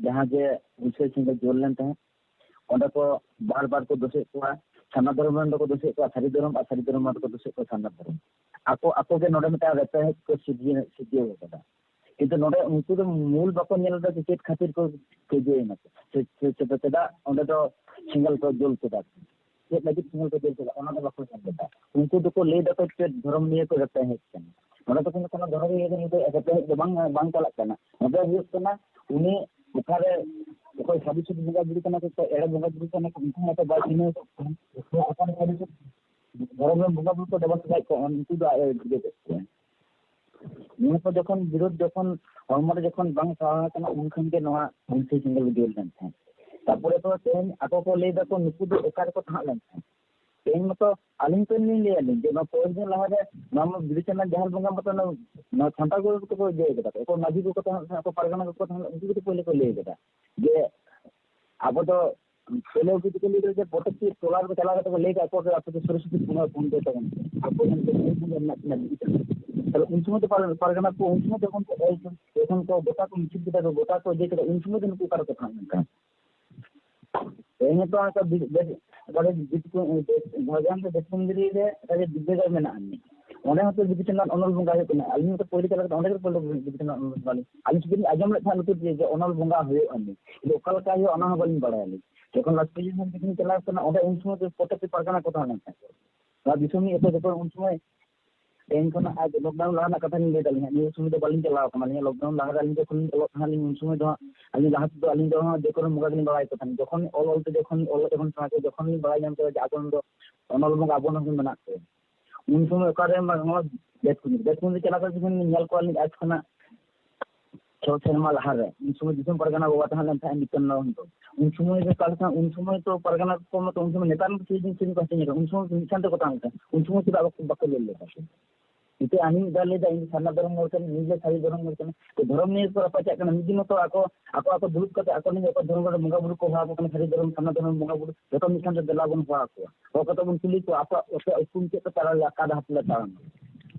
ᱡᱟᱦᱟᱸ ᱡᱮ ᱦᱩᱞᱥᱟᱹᱭ ᱥᱮᱸᱜᱮᱞ ᱡᱳᱨ ᱞᱮᱱ ᱛᱟᱦᱮᱸᱫ, ᱚᱸᱰᱮ ᱠᱚ ᱵᱟᱨ ᱵᱟᱨ ᱠᱚ ᱫᱳᱥᱮᱫ ᱠᱚᱣᱟ, ᱥᱟᱨᱱᱟ ᱫᱷᱚᱨᱚᱢ ᱨᱮᱱ ᱫᱚᱠᱚ ᱫᱳᱥᱮᱫ ᱠᱚᱣᱟ ᱥᱟᱹᱨᱤ ᱫᱷᱚᱨᱚᱢ, ᱟᱨ ᱥᱟᱹᱨᱤ ᱫᱷᱚᱨᱚᱢ ᱨᱮᱱ ᱫᱚᱠᱚ ᱫᱳᱥᱮᱫ ᱠᱚᱣᱟ ᱥᱟᱨᱱᱟ ᱫᱷᱚᱨᱚᱢ᱾ ᱟᱠᱚ, ᱟᱠᱚ ᱜᱮ ᱱᱚᱰᱮ ᱢᱤᱫᱴᱟᱝ ᱨᱮᱯᱮᱡ ᱠᱚ ᱥᱤᱨᱡᱟᱹ-, ᱥᱤᱨᱡᱟᱹᱣ ᱟᱠᱟᱫᱟ᱾ ᱠᱤᱱᱛᱩ ᱱᱚᱰᱮ ᱩᱱᱠᱩ ᱫᱚ ᱢᱩᱞ ᱵᱟᱠᱚ ᱧᱮᱞ ᱮᱫᱟ ᱡᱮ ᱪᱮᱫ ᱠᱷᱟᱹᱛᱤᱨ ᱠᱚ ᱠᱟᱹᱭᱡᱟᱹᱭᱮᱱᱟ ᱠᱚ, ᱥᱮ, ᱥᱮ, ᱥᱮ ᱪᱮᱫᱟᱜ ᱚᱸᱰᱮ ᱫᱚ ᱥᱮᱸᱜᱮᱞ ᱠᱚ ᱡᱩᱞ ᱠᱮᱫᱟ, ᱪᱮᱫ ᱞᱟᱹᱜᱤᱫ ᱥᱮᱸᱜᱮᱞ ᱠᱚ ᱡᱩᱞ ᱠᱮᱫᱟ, ᱚᱱᱟ ᱫᱚ ᱵᱟᱠᱚ ᱧᱮᱞ ᱮᱫᱟ᱾ ᱩᱱᱠᱩ ᱫᱚᱠᱚ ᱞᱟᱹᱭ ᱫᱟᱠᱚ ᱪᱮᱫ ᱫᱷᱚᱨᱚᱢ ᱱᱤᱭᱮ ᱠᱚ ᱨᱮᱯᱮᱡ ᱠᱟᱱᱟ᱾ ᱱᱚᱰᱮ ᱫᱚ ᱠᱳᱱᱳ, ᱠᱳᱱᱳ ᱫᱷᱚᱨᱚᱢ ᱱᱤᱭᱮ ᱫᱚ ᱱᱤᱛᱚᱜ ᱨᱮᱯᱮᱡ ᱫᱚ ᱵᱟᱝ, ᱵᱟᱝ ᱪᱟᱞᱟᱜ ᱠᱟᱱᱟ᱾ ᱱᱚᱰᱮ ᱦᱩᱭᱩᱜ ᱠᱟᱱᱟ ᱩᱱᱤ ᱚᱠᱟᱨᱮ ᱚᱠᱚᱭ ᱥᱟᱹᱨᱤ ᱥᱟᱹᱨᱤ ᱵᱚᱸᱜᱟ ᱵᱩᱨᱩ ᱠᱟᱱᱟ ᱠᱚ, ᱚᱠᱚᱭ ᱮᱲᱮ ᱵᱚᱸᱜᱟ ᱵᱩᱨᱩ ᱠᱟᱱᱟ ᱠᱚ, ᱩᱱᱠᱩ ᱦᱚᱸ ᱵᱟᱭ ᱪᱤᱱᱦᱟᱹᱣ ᱠᱚ ᱠᱟᱱᱟ᱾ ᱚᱠᱚᱭ ᱚᱠᱟᱨᱮ ᱥᱟᱹᱨᱤ ᱥᱟᱹᱨᱤ ᱫᱷᱚᱨᱚᱢ ᱨᱮᱱ ᱵᱚᱸᱜᱟ ᱵᱩᱨᱩ ᱠᱚ ᱫᱮᱵᱟ ᱥᱮᱵᱟᱭᱮᱫ ᱠᱚᱣᱟ, ᱩᱱᱠᱩ ᱫᱚ ᱟᱡ ᱮ ᱵᱩᱡᱷᱟᱹᱣ ᱠᱮᱫ ᱠᱚᱣᱟ᱾ ᱱᱤᱭᱟᱹ ᱠᱚ ᱡᱚᱠᱷᱚᱱ ᱵᱤᱨᱳᱫᱷ, ᱡᱚᱠᱷᱚᱱ ᱦᱚᱲᱢᱚ ᱨᱮ ᱡᱚᱠᱷᱚᱱ ᱵᱟᱝ ᱥᱟᱦᱟᱣ ᱟᱠᱟᱱᱟ, ᱩᱱ ᱠᱷᱚᱱ ᱜᱮ ᱱᱚᱣᱟ ᱦᱩᱞᱥᱟᱹᱭ ᱥᱮᱸᱜᱮᱞ ᱫᱚ ᱡᱳᱨ ᱞᱮᱱ ᱛᱟᱦᱮᱸᱫ᱾ ᱛᱟᱨᱯᱚᱨᱮ ᱫᱚ ᱛᱮᱦᱮᱧ ᱟᱠᱚ ᱠᱚ ᱞᱟᱹᱭ ᱫᱟᱠᱚ ᱱᱩᱠᱩ ᱫᱚ ᱚᱠᱟ ᱨᱮᱠᱚ ᱛᱟᱦᱮᱸ ᱞᱮᱱ ᱛᱟᱦᱮᱸᱫ᱾ ᱛᱮᱦᱮᱧ ᱢᱟᱛᱚ ᱟᱹᱞᱤᱧ ᱛᱚ ᱞᱤᱧ ᱞᱟᱹᱭ ᱟᱹᱞᱤᱧ ᱡᱮ ᱱᱚᱣᱟ ᱠᱚᱭᱮᱠ ᱫᱤᱱ ᱞᱟᱦᱟᱨᱮ ᱱᱚᱣᱟ ᱢᱟ ᱵᱤᱫᱩ ᱪᱟᱸᱫᱟᱱ ᱡᱟᱦᱮᱨ ᱵᱚᱸᱜᱟ ᱢᱟᱛᱚ ᱱᱚᱣᱟ, ᱱᱚᱣᱟ ᱥᱟᱱᱛᱟᱲ ᱠᱚᱜᱮ ᱠᱚ ᱤᱭᱟᱹ ᱠᱟᱫᱟ ᱠᱚ᱾ ᱚᱠᱚᱭ ᱢᱟᱹᱡᱷᱤ ᱠᱚᱠᱚ ᱛᱟᱦᱮᱸ ᱞᱮᱱᱟ, ᱚᱠᱚᱭ ᱯᱟᱨᱜᱟᱱᱟ ᱠᱚᱠᱚ ᱛᱟᱦᱮᱸ ᱞᱮᱱᱟ, ᱩᱱᱠᱩ ᱜᱮᱛᱚ ᱯᱳᱭᱞᱳ ᱠᱚ ᱞᱟᱹᱭ ᱠᱟᱫᱟ ᱡᱮ ᱟᱵᱚ ᱫᱚ ᱯᱳᱭᱞᱳ ᱩᱱᱠᱩ ᱫᱚᱠᱚ ᱞᱟᱹᱭ ᱠᱟᱫᱟ ᱡᱮ ᱯᱨᱚᱛᱮᱠᱴᱤ ᱴᱚᱞᱟ ᱨᱮᱠᱚ ᱪᱟᱞᱟᱣ ᱠᱟᱛᱮ ᱠᱚ ᱞᱟᱹᱭ ᱠᱟᱜ ᱠᱚᱣᱟ ᱡᱮ ᱟᱯᱮ ᱫᱚ ᱥᱚᱨᱚᱥᱚᱛᱤ ᱯᱩᱡᱟᱹ ᱯᱩᱡᱟᱹ ᱛᱟᱵᱚᱱ ᱯᱮ᱾ ᱟᱵᱚ ᱨᱮᱱ ᱫᱚ ᱵᱤᱫᱩ ᱪᱟᱸᱫᱟᱱ ᱨᱮᱱᱟᱜ ᱢᱮᱱᱟᱜ ᱵᱤᱫᱩ ᱪᱟᱸᱫᱟᱱ᱾ ᱛᱟᱦᱞᱮ ᱩᱱ ᱥᱚᱢᱚᱭ ᱫᱚ ᱯᱟᱨ-, ᱯᱟᱨᱜᱟᱱᱟ ᱠᱚ ᱩᱱ ᱥᱚᱢᱚᱭ ᱡᱚᱠᱷᱚᱱ ᱠᱚ ᱚᱞ, ᱡᱚᱠᱷᱚᱱ ᱠᱚ ᱜᱚᱴᱟ ᱠᱚ ᱢᱤᱪᱷᱤᱞ ᱠᱮᱫᱟ ᱠᱚ, ᱜᱚᱴᱟ ᱠᱚ ᱤᱭᱟᱹ ᱠᱮᱫᱟ, ᱩᱱ ᱥᱚᱢᱚᱭ ᱫᱚ ᱱᱩᱠᱩ ᱚᱠᱟ ᱨᱮᱠᱚ ᱛᱟᱦᱮᱸ ᱞᱮᱱ ᱛᱟᱦᱮᱸᱫ? ᱛᱮᱦᱮᱧ ᱦᱚᱸᱛᱚ ᱚᱱᱠᱟ ᱵᱤ-, ᱵᱮᱥ, ᱚᱠᱟᱨᱮ ᱵᱤᱫᱩ ᱠᱚ-, ᱡᱷᱟᱲᱜᱨᱟᱢ ᱨᱮ ᱵᱮᱛᱠᱩᱸᱫᱽᱨᱤ ᱨᱮ ᱚᱱᱠᱟ ᱡᱮ ᱵᱤᱫᱽᱫᱟᱹᱜᱟᱲ ᱢᱮᱱᱟᱜᱼᱟ ᱟᱹᱱᱤᱡ᱾ ᱚᱸᱰᱮ ᱦᱚᱸᱛᱚ ᱵᱤᱫᱩ ᱪᱟᱸᱫᱟᱱ ᱚᱱᱚᱞ ᱵᱚᱸᱜᱟ ᱦᱩᱭᱩᱜ ᱠᱟᱱᱟ᱾ ᱟᱹᱞᱤᱧ ᱦᱚᱸᱛᱚ ᱯᱳᱭᱞᱳ ᱪᱟᱞᱟᱣ ᱠᱟᱛᱮ ᱚᱸᱰᱮ ᱜᱮ ᱯᱳᱭᱞᱳ ᱵᱤᱫᱩ ᱪᱟᱸᱫᱟᱱ ᱚᱱᱚᱞ ᱵᱚᱸᱜᱟ ᱞᱤᱧ, ᱟᱹᱞᱤᱧ ᱥᱩᱫᱷᱩ ᱞᱤᱧ ᱟᱸᱡᱚᱢ ᱞᱮᱫ ᱛᱟᱦᱮᱸᱫ ᱞᱩᱛᱩᱨ ᱛᱮ ᱡᱮ ᱚᱱᱚᱞ ᱵᱚᱸᱜᱟ ᱦᱩᱭᱩᱜᱼᱟ ᱟᱹᱱᱤᱡ᱾ ᱠᱤᱱᱛᱩ ᱚᱠᱟ ᱞᱮᱠᱟ ᱦᱩᱭᱩᱜᱼᱟ ᱚᱱᱟ ᱦᱚᱸ ᱵᱟᱹᱞᱤᱧ ᱵᱟᱲᱟᱭᱟ ᱟᱹᱞᱤᱧ᱾ ᱡᱚᱠᱷᱚᱱ ᱞᱟᱥᱴ ᱯᱚᱡᱤᱥᱚᱱ ᱡᱚᱠᱷᱚᱱ ᱪᱟᱞᱟᱣ ᱠᱟᱱᱟ, ᱚᱸᱰᱮ ᱩᱱ ᱥᱚᱢᱚᱭ ᱫᱚ ᱯᱨᱚᱛᱮᱠᱴᱤ ᱯᱟᱨᱜᱟᱱᱟ ᱠᱚ ᱛᱟᱦᱮᱸ ᱞᱮᱱ ᱛᱟᱦᱮᱸᱫ᱾ ᱱᱚᱣᱟ ᱫᱤᱥᱚᱢ ᱢᱤᱫ ᱮᱛᱚ ᱡᱚᱠᱷᱚᱱ ᱩᱱ ᱥᱚᱢᱚᱭ ᱛᱮᱦᱮᱧ ᱠᱷᱚᱱᱟᱜ ᱟᱡ ᱞᱚᱠᱰᱟᱣᱩᱱ ᱞᱟᱦᱟ ᱨᱮᱱᱟᱜ ᱠᱟᱛᱷᱟ ᱞᱤᱧ ᱞᱟᱹᱭ ᱫᱟᱞᱤᱧ ᱦᱟᱸᱜ, ᱱᱤᱭᱟᱹ ᱥᱚᱢᱚᱭ ᱫᱚ ᱵᱟᱹᱞᱤᱧ ᱪᱟᱞᱟᱣ ᱟᱠᱟᱱᱟ᱾ ᱱᱤᱭᱟᱹ ᱞᱚᱠᱰᱟᱣᱩᱱ ᱞᱟᱦᱟ ᱨᱮ ᱟᱹᱞᱤᱧ ᱡᱚᱠᱷᱚᱱ ᱞᱤᱧ ᱚᱞᱚᱜ ᱛᱟᱦᱮᱸᱫ ᱞᱤᱧ, ᱩᱱ ᱥᱚᱢᱚᱭ ᱫᱚ ᱦᱟᱸᱜ ᱟᱹᱞᱤᱧ ᱞᱟᱦᱟ ᱛᱮᱫᱚ ᱟᱹᱞᱤᱧ ᱫᱚ ᱦᱟᱸᱜ ᱡᱮ ᱠᱳᱱᱳ ᱵᱚᱸᱜᱟ ᱜᱮᱞᱤᱧ ᱵᱟᱲᱟᱭ ᱠᱚ ᱛᱟᱦᱮᱸᱫ᱾ ᱡᱚᱠᱷᱚᱱ ᱚᱞ ᱚᱞ ᱛᱮ ᱡᱚᱠᱷᱚᱱ ᱚᱞᱚᱜ ᱡᱚᱠᱷᱚᱱ ᱥᱮᱬᱟ ᱠᱮᱫᱟ, ᱡᱚᱠᱷᱚᱱ ᱞᱤᱧ ᱵᱟᱲᱟᱭ ᱧᱟᱢ ᱠᱮᱫᱟ ᱡᱮ ᱟᱵᱚ ᱨᱮᱱ ᱫᱚ ᱚᱱᱚᱞ ᱵᱚᱸᱜᱟ ᱟᱵᱚ ᱨᱮᱱ ᱦᱚᱸ ᱢᱮᱱᱟᱜ ᱠᱚᱣᱟ, ᱩᱱ ᱥᱚᱢᱚᱭ ᱚᱠᱟᱨᱮ ᱢᱟ-, ᱱᱚᱣᱟ ᱵᱮᱛᱠᱩᱸᱫᱽᱨᱤ, ᱵᱮᱛᱠᱩᱸᱫᱽᱨᱤ ᱪᱟᱞᱟᱣ ᱠᱟᱛᱮ ᱡᱚᱠᱷᱚᱱ ᱞᱤᱧ ᱧᱮᱞ ᱠᱚᱣᱟ ᱞᱤᱧ ᱟᱡ ᱠᱷᱚᱱᱟᱜ ᱪᱷᱚ ᱥᱮᱨᱢᱟ ᱞᱟᱦᱟᱨᱮ, ᱩᱱ ᱥᱚᱢᱚᱭ ᱫᱤᱥᱚᱢ ᱯᱟᱨᱜᱟᱱᱟ ᱵᱟᱵᱟ ᱛᱟᱦᱮᱸ ᱞᱮᱱ ᱛᱟᱦᱮᱸᱫ ᱱᱤᱛᱟᱱᱟᱱᱫ ᱫᱚ᱾ ᱩᱱ ᱥᱚᱢᱚᱭ ᱨᱮ ᱚᱠᱟ ᱞᱮᱠᱟ, ᱩᱱ ᱥᱚᱢᱚᱭ ᱛᱚ ᱯᱟᱨᱜᱟᱱᱟ ᱠᱚ ᱢᱟᱛᱚ ᱩᱱ ᱥᱚᱢᱚᱭ ᱱᱮᱛᱟᱨ ᱢᱟᱛᱚ ᱥᱤᱧ ᱥᱤᱧ ᱠᱚ ᱦᱟᱹᱴᱤᱧ ᱟᱠᱟᱱᱟ, ᱩᱱ ᱥᱚᱢᱚᱭ ᱢᱤᱫ ᱥᱟᱶᱛᱮ ᱠᱚ ᱛᱟᱦᱮᱸ ᱠᱟᱱᱟ, ᱩᱱ ᱥᱚᱢᱚᱭ ᱵᱟᱠᱚ ᱞᱟᱹᱭ ᱞᱮᱫᱟ᱾ ᱱᱤᱛᱚᱜ ᱟᱹᱱᱤᱡ ᱫᱚ ᱞᱟᱹᱭ ᱫᱟ, "ᱤᱧ ᱫᱚ ᱥᱟᱨᱱᱟ ᱫᱷᱚᱨᱚᱢ ᱦᱚᱲ ᱠᱟᱹᱱᱟᱹᱧ, ᱤᱧ ᱫᱚ ᱥᱟᱹᱨᱤ ᱫᱷᱚᱨᱚᱢ ᱦᱚᱲ ᱠᱟᱹᱱᱟᱹᱧ᱾" ᱛᱚ ᱫᱷᱚᱨᱚᱢ ᱱᱤᱭᱮ ᱠᱚ ᱨᱟᱯᱟᱪᱟᱜ ᱠᱟᱱᱟ᱾ ᱢᱤᱫ ᱫᱤᱱ ᱢᱟᱛᱚ ᱟᱠᱚ, ᱟᱠᱚ, ᱟᱠᱚ ᱫᱩᱲᱩᱵ ᱠᱟᱛᱮ ᱟᱠᱚ ᱱᱤᱡᱮ ᱚᱠᱚᱭ ᱫᱷᱚᱨᱚᱢ ᱨᱮᱱ ᱵᱚᱸᱜᱟ ᱵᱩᱨᱩ ᱠᱚ ᱦᱚᱦᱚ ᱟᱠᱚ ᱠᱟᱱᱟ, ᱥᱟᱹᱨᱤ ᱫᱷᱚᱨᱚᱢ, ᱥᱟᱨᱱᱟ ᱫᱷᱚᱨᱚᱢ ᱵᱚᱸᱜᱟ ᱵᱩᱨᱩ, ᱡᱚᱛᱚ ᱢᱤᱫ ᱥᱟᱶᱛᱮ ᱫᱮᱞᱟ ᱵᱚᱱ ᱦᱚᱦᱚ ᱟᱠᱚᱣᱟ᱾ ᱦᱚᱦᱚ ᱠᱟᱛᱮ ᱵᱚᱱ ᱠᱩᱞᱤ ᱠᱚᱣᱟ, "ᱟᱯᱮ, ᱟᱯᱮ ᱩᱯᱨᱩᱢ ᱪᱮᱫ ᱛᱮ, ᱛᱟᱦᱞᱮ ᱚᱠᱟ ᱰᱟᱦᱟᱨ ᱛᱮᱞᱮ ᱛᱟᱲᱟᱢᱟ?"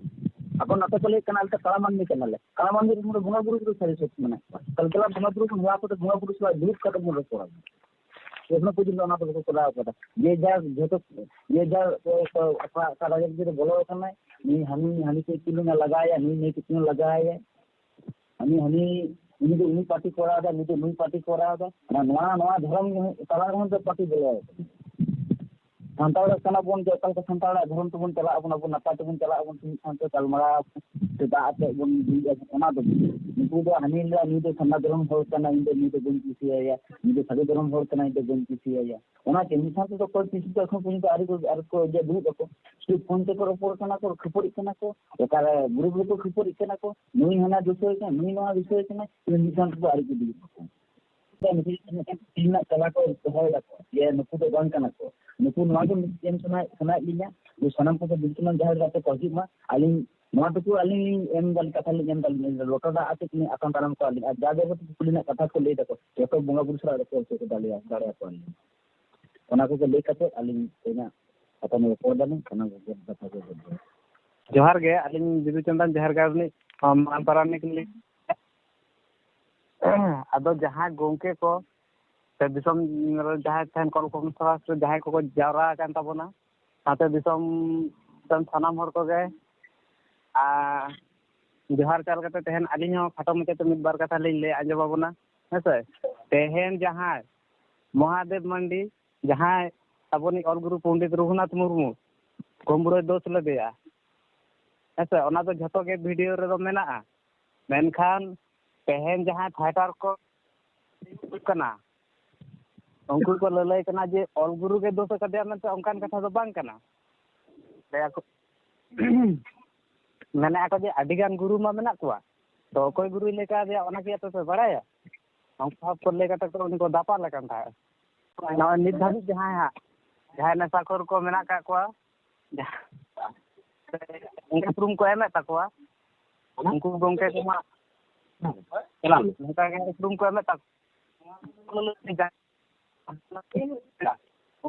ᱟᱠᱚ ᱱᱟᱛᱮ ᱠᱚ ᱞᱟᱹᱭ ᱠᱟᱱᱟ, "ᱟᱞᱮ ᱫᱚ ᱠᱟᱲᱟ ᱢᱟᱹᱱᱢᱤ ᱠᱟᱱᱟᱞᱮ, ᱠᱟᱲᱟ ᱢᱟᱹᱱᱢᱤ ᱨᱮᱱ ᱵᱚᱸᱜᱟ ᱵᱩᱨᱩ ᱠᱚᱫᱚ ᱥᱟᱹᱨᱤ ᱥᱚᱛ ᱢᱮᱱᱟᱜ ᱠᱚᱣᱟ, ᱛᱟᱦᱞᱮ ᱫᱮᱞᱟ ᱵᱚᱸᱜᱟ ᱵᱩᱨᱩ ᱵᱚᱱ ᱦᱚᱦᱚ ᱟᱠᱚ ᱛᱮ ᱵᱚᱸᱜᱟ ᱵᱩᱨᱩ ᱥᱟᱞᱟᱜ ᱫᱩᱲᱩᱵ ᱠᱟᱛᱮ ᱵᱚᱱ ᱨᱚᱯᱚᱲᱟ᱾" ᱮᱠᱷᱚᱱᱳ ᱯᱚᱨᱡᱚᱱᱛᱚ ᱚᱱᱟ ᱫᱚ ᱵᱟᱠᱚ ᱠᱚᱨᱟᱣ ᱠᱟᱫᱟ᱾ ᱡᱮ ᱡᱟᱨ ᱡᱷᱚᱛᱚ, ᱡᱮ ᱡᱟᱨ ᱚᱠᱟ, ᱚᱠᱟ ᱨᱟᱡᱽ ᱨᱮ ᱵᱚᱞᱚ ᱟᱠᱟᱱᱟᱭ, ᱱᱩᱭ ᱦᱟᱹᱱᱤ, ᱦᱟᱹᱱᱤ ᱠᱚ ᱪᱩᱞᱩᱝ ᱮ ᱞᱟᱜᱟᱭᱟ, ᱱᱩᱭ, ᱱᱩᱭ ᱠᱚ ᱪᱩᱞᱩᱝ ᱞᱟᱜᱟᱭᱟ᱾ ᱦᱟᱹᱱᱤ, ᱦᱟᱹᱱᱤ, ᱩᱱᱤ ᱫᱚ ᱩᱱᱤ ᱯᱟᱨᱴᱤ ᱠᱚᱨᱟᱣ ᱮᱫᱟ, ᱱᱩᱭ ᱫᱚ ᱱᱩᱭ ᱯᱟᱨᱴᱤ ᱠᱚᱨᱟᱣ ᱮᱫᱟ᱾ ᱚᱱᱟ, ᱱᱚᱣᱟ, ᱱᱚᱣᱟ ᱫᱷᱚᱨᱚᱢ ᱛᱟᱞᱟ ᱨᱮᱦᱚᱸ ᱫᱚ ᱯᱟᱨᱴᱤ ᱵᱚᱞᱚ ᱟᱠᱟᱱᱟ᱾ ᱥᱟᱱᱛᱟᱲ ᱠᱟᱱᱟ ᱵᱚᱱ, ᱡᱮ ᱚᱠᱟ ᱞᱮᱠᱟ ᱥᱟᱱᱛᱟᱲᱟᱜ ᱫᱷᱚᱨᱚᱢ ᱛᱮᱵᱚᱱ ᱪᱟᱞᱟᱜ ᱟᱵᱚᱱ, ᱟᱵᱚ ᱱᱟᱯᱟᱭ ᱛᱮᱵᱚᱱ ᱪᱟᱞᱟᱜ ᱟᱵᱚᱱ, ᱢᱤᱫ ᱥᱟᱶᱛᱮ ᱜᱟᱞᱢᱟᱨᱟᱣ ᱥᱮ ᱫᱟᱜ ᱟᱛᱮᱫ ᱵᱚᱱ ᱧᱩᱭᱮᱫᱼᱟ, ᱚᱱᱟ ᱫᱚ ᱵᱟᱝ᱾ ᱱᱩᱠᱩ ᱫᱚ ᱦᱟᱹᱱᱤ ᱞᱟᱹᱭᱟ, ᱱᱩᱭ ᱫᱚ ᱥᱟᱨᱱᱟ ᱫᱷᱚᱨᱚᱢ ᱦᱚᱲ ᱠᱟᱱᱟ, ᱤᱧ ᱫᱚ ᱱᱩᱭ ᱫᱚ ᱵᱟᱹᱧ ᱠᱩᱥᱤᱭᱟᱭᱟ, ᱱᱩᱭ ᱫᱚ ᱥᱟᱹᱨᱤ ᱫᱷᱚᱨᱚᱢ ᱦᱚᱲ ᱠᱟᱱᱟ, ᱤᱧ ᱫᱚ ᱵᱟᱹᱧ ᱠᱩᱥᱤᱭᱟᱭᱟ᱾ ᱚᱱᱟᱛᱮ ᱢᱤᱫ ᱥᱟᱶ ᱛᱮᱫᱚ ᱚᱠᱚᱭ ᱛᱤᱥ ᱫᱚ ᱮᱠᱷᱚᱱ ᱯᱚᱨᱡᱚᱱᱛᱚ ᱟᱹᱣᱨᱤ ᱠᱚ, ᱟᱹᱣᱨᱤ ᱠᱚ ᱤᱭᱟᱹ ᱫᱩᱲᱩᱵ ᱟᱠᱚ᱾ ᱥᱩᱫᱷᱩ ᱯᱷᱳᱱ ᱛᱮᱠᱚ ᱨᱚᱯᱚᱲ ᱠᱟᱱᱟ ᱠᱚ, ᱠᱷᱟᱹᱯᱟᱹᱨᱤᱜ ᱠᱟᱱᱟ ᱠᱚ, ᱚᱠᱟᱨᱮ ᱜᱨᱩᱯ ᱨᱮᱠᱚ ᱠᱷᱟᱹᱯᱟᱹᱨᱤᱜ ᱠᱟᱱᱟ ᱠᱚ, ᱱᱩᱭ ᱦᱟᱱᱟ ᱫᱩᱥᱟᱹᱭ ᱠᱟᱱᱟ, ᱱᱩᱭ ᱱᱚᱣᱟ ᱫᱩᱥᱟᱹᱭ ᱠᱟᱱᱟ, ᱢᱤᱫ ᱥᱟᱶ ᱛᱮᱫᱚ ᱟᱹᱣᱨᱤ ᱠᱚ ᱫᱩᱲᱩᱵ ᱟᱠᱚ᱾ ᱢᱤᱫᱴᱮᱱ ᱛᱤ ᱨᱮᱱᱟᱜ ᱛᱟᱞᱟ ᱠᱚ ᱫᱚᱦᱚᱭ ᱫᱟᱠᱚ, ᱡᱮ ᱱᱩᱠᱩ ᱫᱚ ᱵᱟᱝ ᱠᱟᱱᱟ ᱠᱚ, ᱱᱩᱠᱩ ᱱᱚᱣᱟ ᱜᱮ ᱢᱤᱫᱴᱮᱱ ᱥᱟᱱᱟᱭ-, ᱥᱟᱱᱟᱭᱮᱫ ᱞᱤᱧᱟ, ᱡᱮ ᱥᱟᱱᱟᱢ ᱠᱚᱜᱮ ᱵᱤᱞᱠᱩᱞ ᱡᱟᱦᱮᱨ ᱜᱟᱲ ᱛᱮᱠᱚ ᱦᱤᱡᱩᱜ ᱢᱟ᱾ ᱟᱹᱞᱤᱧ ᱱᱚᱣᱟ ᱴᱩᱠᱩ ᱟᱹᱞᱤᱧ ᱞᱤᱧ ᱮᱢ ᱫᱟᱞᱤᱧ, ᱠᱟᱛᱷᱟ ᱞᱤᱧ ᱮᱢ ᱫᱟᱞᱤᱧ, ᱞᱚᱴᱟ ᱫᱟᱜ ᱟᱛᱮ ᱠᱤᱱ ᱟᱛᱟᱝ ᱫᱟᱨᱟᱢ ᱠᱚᱣᱟ ᱞᱤᱧ, ᱟᱨ ᱡᱟ ᱡᱟᱵᱚᱛᱤ ᱠᱩᱠᱞᱤ ᱨᱮᱱᱟᱜ ᱠᱟᱛᱷᱟ ᱠᱚ ᱞᱟᱹᱭ ᱫᱟᱠᱚ, ᱡᱚᱛᱚ ᱵᱚᱸᱜᱟ ᱵᱩᱨᱩ ᱥᱟᱞᱟᱜ ᱨᱚᱯᱚᱲ ᱦᱚᱪᱚ ᱫᱟᱲᱮᱭᱟ-, ᱫᱟᱲᱮᱭᱟᱠᱚᱣᱟ ᱞᱤᱧ᱾ ᱚᱱᱟ ᱠᱚᱜᱮ ᱞᱟᱹᱭ ᱠᱟᱛᱮ ᱟᱹᱞᱤᱧ ᱛᱮᱦᱮᱧᱟᱜ ᱠᱟᱛᱷᱟ ᱱᱚᱣᱟ ᱨᱚᱯᱚᱲ ᱫᱟᱞᱤᱧ, ᱥᱟᱱᱟᱢ ᱠᱚᱜᱮ ᱡᱚᱦᱟᱨ᱾ ᱡᱚᱦᱟᱨ ᱜᱮ, ᱟᱹᱞᱤᱧ ᱵᱤᱫᱩ ᱪᱟᱸᱫᱟᱱ ᱡᱟᱦᱮᱨ ᱜᱟᱲ ᱨᱤᱱᱤᱡ, ᱟᱢ, ᱢᱟᱨᱟᱝ ᱯᱟᱨᱟᱱᱤᱠ ᱞᱤᱧ᱾ ᱟᱫᱚ ᱡᱟᱦᱟᱸᱭ ᱜᱚᱢᱠᱮ ᱠᱚ ᱥᱮ ᱫᱤᱥᱚᱢ ᱨᱮ ᱡᱟᱦᱟᱸᱭ ᱛᱟᱦᱮᱱ ᱠᱚ, ᱠᱚ ᱥᱚᱨᱟᱥᱚᱨᱤ ᱡᱟᱦᱟᱸᱭ ᱠᱚᱠᱚ ᱡᱟᱣᱨᱟ ᱟᱠᱟᱱ ᱛᱟᱵᱚᱱᱟ, ᱥᱟᱶᱛᱮ ᱫᱤᱥᱚᱢ ᱨᱮᱱ ᱥᱟᱱᱟᱢ ᱦᱚᱲ ᱠᱚᱜᱮ, ᱟᱨ ᱡᱚᱦᱟᱨ ᱪᱟᱞ ᱠᱟᱛᱮ ᱛᱮᱦᱮᱧ ᱟᱹᱞᱤᱧ ᱦᱚᱸ ᱠᱷᱟᱴᱚ ᱢᱟᱪᱷᱟᱛᱮ ᱢᱤᱫ ᱵᱟᱨ ᱠᱟᱛᱷᱟ ᱞᱤᱧ ᱞᱟᱹᱭ ᱟᱸᱡᱚᱢ ᱟᱵᱚᱱᱟ, ᱦᱮᱸ ᱥᱮ᱾ ᱛᱮᱦᱮᱧ ᱡᱟᱦᱟᱸᱭ ᱢᱚᱦᱟᱫᱮᱵ ᱢᱟᱱᱰᱤ, ᱡᱟᱦᱟᱸᱭ ᱟᱵᱚᱱᱤᱡ ᱚᱞ ᱜᱩᱨᱩ ᱯᱚᱱᱰᱤᱛ ᱨᱚᱜᱷᱩᱱᱟᱛᱷ ᱢᱩᱨᱢᱩ ᱠᱚᱢᱵᱩᱲᱟᱹᱭ ᱫᱳᱥ ᱞᱮᱫᱮᱭᱟ, ᱦᱮᱸ ᱥᱮ? ᱚᱱᱟ ᱫᱚ ᱡᱷᱚᱛᱚ ᱜᱮ ᱵᱷᱤᱰᱤᱭᱳ ᱨᱮᱫᱚ ᱢᱮᱱᱟᱜᱼᱟ᱾ ᱢᱮᱱᱠᱷᱟᱱ ᱛᱮᱦᱮᱧ ᱡᱟᱦᱟᱸᱭ ᱯᱷᱟᱭᱴᱟᱨ ᱠᱚ ᱠᱟᱱᱟ, ᱩᱱᱠᱩ ᱠᱚ ᱞᱟᱹᱞᱟᱹᱭ ᱠᱟᱱᱟ ᱡᱮ ᱚᱞ ᱜᱩᱨᱩ ᱜᱮ ᱫᱳᱥ ᱟᱠᱟᱫᱮᱭᱟ ᱢᱮᱱᱛᱮ ᱚᱱᱠᱟᱱ ᱠᱟᱛᱷᱟ ᱫᱚ ᱵᱟᱝ ᱠᱟᱱᱟ᱾ ᱞᱟᱹᱭᱟ ᱠᱚ, ᱢᱮᱱᱮᱫᱼᱟ ᱠᱚ ᱡᱮ ᱟᱹᱰᱤ ᱜᱟᱱ ᱜᱩᱨᱩ ᱢᱟ ᱢᱮᱱᱟᱜ ᱠᱚᱣᱟ, ᱛᱚ ᱚᱠᱚᱭ ᱜᱩᱨᱩᱭ ᱞᱟᱹᱭ ᱠᱟᱫᱮᱭᱟ ᱚᱱᱟ ᱠᱤ ᱟᱯᱮ ᱯᱮ ᱵᱟᱲᱟᱭᱟ? ᱚᱱᱠᱟ ᱵᱷᱟᱵ ᱠᱚ ᱞᱟᱹᱭ ᱠᱟᱛᱮ ᱠᱚ ᱩᱱᱤ ᱠᱚ ᱫᱟᱯᱟᱞ ᱟᱠᱟᱱ ᱛᱟᱦᱮᱸᱫ᱾ ᱱᱚᱜᱼᱚᱭ ᱱᱤᱛ ᱫᱷᱟᱹᱵᱤᱡ ᱡᱟᱦᱟᱸᱭ ᱦᱟᱸᱜ, ᱡᱟᱦᱟᱸᱭ ᱱᱮᱥᱟᱠᱷᱳᱨ ᱠᱚ ᱢᱮᱱᱟᱜ ᱟᱠᱟᱫ ᱠᱚᱣᱟ, ᱡᱟᱦᱟᱸ ᱩᱯᱨᱩᱢ ᱠᱚ ᱮᱢᱮᱫ ᱛᱟᱠᱚᱣᱟ, ᱩᱱᱠᱩ ᱜᱚᱢᱠᱮ ᱠᱚᱢᱟ ᱱᱚᱝᱠᱟ ᱜᱮ ᱩᱯᱨᱩᱢ ᱠᱚ ᱮᱢᱮᱫ ᱛᱟᱠᱚᱣᱟ᱾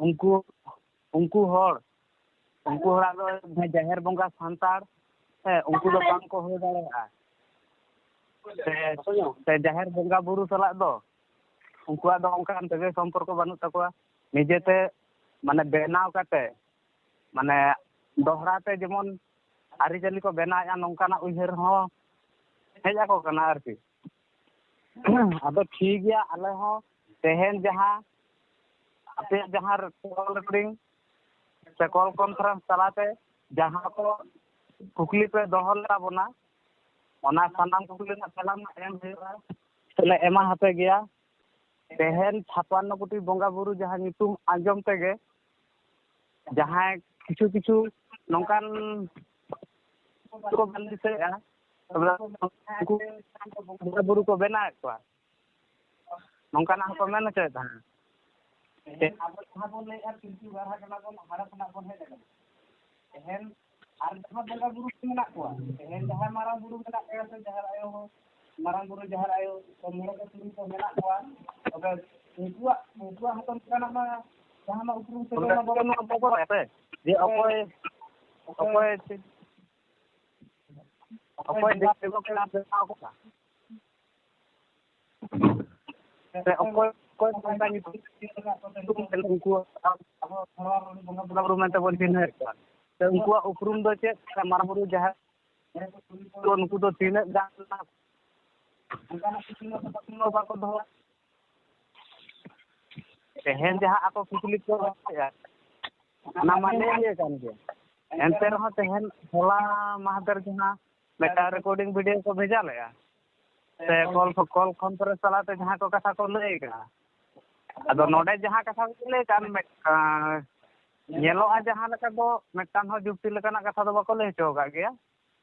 ᱩᱱᱠᱩ, ᱩᱱᱠᱩ ᱦᱚᱲ, ᱩᱱᱠᱩ ᱦᱚᱲᱟᱜ ᱫᱚ ᱡᱟᱦᱮᱨ ᱵᱚᱸᱜᱟ ᱥᱟᱱᱛᱟᱲ, ᱦᱮᱸ, ᱩᱱᱠᱩ ᱫᱚ ᱵᱟᱝ ᱠᱚ ᱦᱩᱭ ᱫᱟᱲᱮᱭᱟᱜᱼᱟ᱾ ᱥᱮ, ᱥᱮ ᱡᱟᱦᱮᱨ ᱵᱚᱸᱜᱟ ᱵᱩᱨᱩ ᱥᱟᱞᱟᱜ ᱫᱚ ᱩᱱᱠᱩᱣᱟᱜ ᱫᱚ ᱚᱱᱠᱟᱱ ᱥᱟᱹᱜᱟᱹᱭ ᱥᱚᱢᱯᱚᱨᱠᱚ ᱵᱟᱹᱱᱩᱜ ᱛᱟᱠᱚᱣᱟ᱾ ᱱᱤᱡᱮᱛᱮ, ᱢᱟᱱᱮ, ᱵᱮᱱᱟᱣ ᱠᱟᱛᱮ, ᱢᱟᱱᱮ, ᱫᱚᱦᱲᱟ ᱛᱮ ᱡᱮᱢᱚᱱ ᱟᱹᱨᱤᱪᱟᱹᱞᱤ ᱠᱚ ᱵᱮᱱᱟᱣᱮᱫᱼᱟ, ᱱᱚᱝᱠᱟᱱᱟᱜ ᱩᱭᱦᱟᱹᱨ ᱦᱚᱸ ᱦᱮᱡ ᱟᱠᱚ ᱠᱟᱱᱟ ᱟᱨᱠᱤ᱾ ᱟᱫᱚ ᱴᱷᱤᱠ ᱜᱮᱭᱟ, ᱟᱞᱮ ᱦᱚᱸ ᱛᱮᱦᱮᱧ ᱡᱟᱦᱟᱸ ᱟᱯᱮᱭᱟᱜ ᱡᱟᱦᱟᱸ ᱠᱚᱞ ᱨᱮᱠᱚᱨᱰᱤᱝ ᱥᱮ ᱠᱚᱞ ᱠᱚᱱᱯᱷᱟᱨᱮᱱᱥ ᱛᱟᱞᱟᱛᱮ ᱡᱟᱦᱟᱸ ᱠᱚ ᱠᱩᱠᱞᱤ ᱯᱮ ᱫᱚᱦᱚ ᱞᱮᱫ ᱛᱟᱵᱚᱱᱟ, ᱚᱱᱟ ᱥᱟᱱᱟᱢ ᱠᱩᱠᱞᱤ ᱨᱮᱱᱟᱜ ᱛᱮᱞᱟ ᱢᱟ ᱮᱢ ᱦᱩᱭᱩᱜᱼᱟ᱾ ᱛᱮᱞᱮ ᱮᱢᱟ ᱦᱟᱯᱮ ᱜᱮᱭᱟ᱾ ᱛᱮᱦᱮᱧ ᱪᱷᱟᱯᱟᱱᱱᱚ ᱠᱳᱴᱤ ᱵᱚᱸᱜᱟ ᱵᱩᱨᱩ ᱡᱟᱦᱟᱸ ᱧᱩᱛᱩᱢ ᱟᱸᱡᱚᱢ ᱛᱮᱜᱮ ᱡᱟᱦᱟᱸᱭ ᱠᱤᱪᱷᱩ ᱠᱤᱪᱷᱩ ᱱᱚᱝᱠᱟᱱ ᱠᱚ ᱵᱟᱝ ᱫᱤᱥᱟᱹᱭᱮᱫᱼᱟ, ᱛᱚᱵᱮ ᱩᱱᱠᱩ ᱵᱚᱸᱜᱟ ᱵᱩᱨᱩ ᱠᱚ ᱵᱮᱱᱟᱣᱮᱫ ᱠᱚᱣᱟ, ᱱᱚᱝᱠᱟᱱᱟᱜ ᱦᱚᱸᱠᱚ ᱢᱮᱱ ᱦᱚᱪᱚᱭᱮᱫ ᱛᱟᱦᱮᱸᱫ᱾ ᱛᱮᱦᱮᱧ ᱟᱵᱚ ᱡᱟᱦᱟᱸ ᱵᱚᱱ ᱞᱟᱹᱭᱮᱫᱼᱟ, ᱯᱤᱞᱪᱩ ᱨᱟᱲᱟ ᱠᱟᱱᱟ ᱵᱚᱱ, ᱦᱟᱸᱰᱮ ᱠᱷᱚᱱᱟᱜ ᱵᱚᱱ ᱦᱮᱡ ᱟᱠᱟᱱᱟ᱾ ᱛᱮᱦᱮᱧ ᱟᱨ ᱡᱟᱦᱟᱸ ᱵᱚᱸᱜᱟ ᱵᱩᱨᱩ ᱠᱚ ᱢᱮᱱᱟᱜ ᱠᱚᱣᱟ, ᱛᱮᱦᱮᱧ ᱡᱟᱦᱟᱸᱭ ᱢᱟᱨᱟᱝ ᱵᱩᱨᱩ ᱢᱮᱱᱟᱜ ᱠᱟᱭᱟ ᱥᱮ ᱡᱟᱦᱮᱨ ᱟᱭᱳ ᱦᱚᱸ, ᱢᱟᱨᱟᱝ ᱵᱩᱨᱩ, ᱡᱟᱦᱮᱨ ᱟᱭᱳ, ᱥᱮ ᱢᱚᱬᱮ ᱠᱚ ᱛᱩᱨᱩᱭ ᱠᱚ ᱢᱮᱱᱟᱜ ᱠᱚᱣᱟ, ᱛᱚᱵᱮ ᱩᱱᱠᱩᱣᱟᱜ, ᱩᱱᱠᱩᱣᱟᱜ ᱦᱚᱸᱛᱚ ᱚᱱᱠᱟᱱᱟᱜ ᱢᱟ ᱡᱟᱦᱟᱸ ᱢᱟ ᱩᱯᱨᱩᱢ ᱥᱮ ᱚᱸᱰᱮ ᱡᱟᱦᱟᱸ ᱢᱟ ᱱᱚᱣᱟ ᱵᱚᱫᱚᱞ ᱥᱮ ᱡᱮ ᱚᱠᱚᱭ, ᱚᱠᱚᱭ, ᱚᱠᱚᱭ, ᱚᱠᱚᱭ ᱫᱮᱵ ᱫᱮᱵᱚᱛᱟ ᱵᱮᱱᱟᱣ ᱠᱚᱣᱟ? ᱥᱮ ᱚᱠᱚᱭ, ᱚᱠᱚᱭ ᱵᱚᱸᱜᱟ ᱧᱩᱛᱩᱢ ᱩᱱᱠᱩ ᱟᱵᱚ ᱵᱚᱸᱜᱟ ᱵᱩᱨᱩ ᱢᱮᱱᱛᱮ ᱵᱚᱱ ᱪᱤᱱᱦᱟᱹᱣᱮᱫ ᱠᱚᱣᱟ? ᱥᱮ ᱩᱱᱠᱩᱣᱟᱜ ᱩᱯᱨᱩᱢ ᱫᱚ ᱪᱮᱫ? ᱥᱮ ᱢᱟᱨᱟᱝ ᱵᱩᱨᱩ ᱡᱟᱦᱮᱨ ᱠᱚ ᱱᱩᱠᱩ ᱫᱚ ᱛᱤᱱᱟᱹᱜ ᱜᱟᱱ ᱚᱱᱠᱟᱱᱟᱜ ᱠᱤᱪᱷᱩ ᱫᱚ ᱵᱟᱠᱚ ᱫᱚᱦᱚ? ᱛᱮᱦᱮᱧ ᱡᱟᱦᱟᱸ ᱟᱠᱚ ᱠᱩᱠᱞᱤ ᱠᱚ ᱫᱚᱦᱚᱭᱮᱫᱼᱟ, ᱚᱱᱟ ᱢᱟ ᱞᱟᱹᱭ ᱜᱮ ᱠᱟᱱ ᱜᱮᱭᱟ᱾ ᱮᱱᱛᱮ ᱨᱮᱦᱚᱸ ᱛᱮᱦᱮᱧ ᱦᱚᱞᱟ ᱢᱟᱦᱫᱮᱨ ᱡᱟᱦᱟᱸ ᱢᱤᱫᱴᱟᱝ ᱨᱮᱠᱚᱨᱰᱤᱝ ᱵᱷᱤᱰᱤᱭᱳ ᱠᱚ ᱵᱷᱮᱡᱟ ᱞᱮᱫᱼᱟ, ᱥᱮ ᱠᱚᱞ ᱠᱚᱞ ᱠᱚᱱᱯᱷᱟᱨᱮᱱᱥ ᱛᱟᱞᱟᱛᱮ ᱡᱟᱦᱟᱸ ᱠᱚ ᱠᱟᱛᱷᱟ ᱠᱚ ᱞᱟᱹᱭ ᱠᱟᱜᱼᱟ, ᱟᱫᱚ ᱱᱚᱰᱮ ᱡᱟᱦᱟᱸ ᱠᱟᱛᱷᱟ ᱠᱚ ᱞᱟᱹᱭ ᱠᱟᱜ, ᱢᱤᱫᱴᱟᱝ ᱧᱮᱞᱚᱜᱼᱟ ᱡᱟᱦᱟᱸ ᱞᱮᱠᱟ ᱫᱚ ᱢᱤᱫᱴᱟᱝ ᱦᱚᱸ ᱡᱩᱠᱛᱤ ᱞᱮᱠᱟᱱᱟᱜ ᱠᱟᱛᱷᱟ ᱫᱚ ᱵᱟᱠᱚ ᱞᱟᱹᱭ ᱦᱚᱪᱚ ᱟᱠᱟᱫ ᱜᱮᱭᱟ,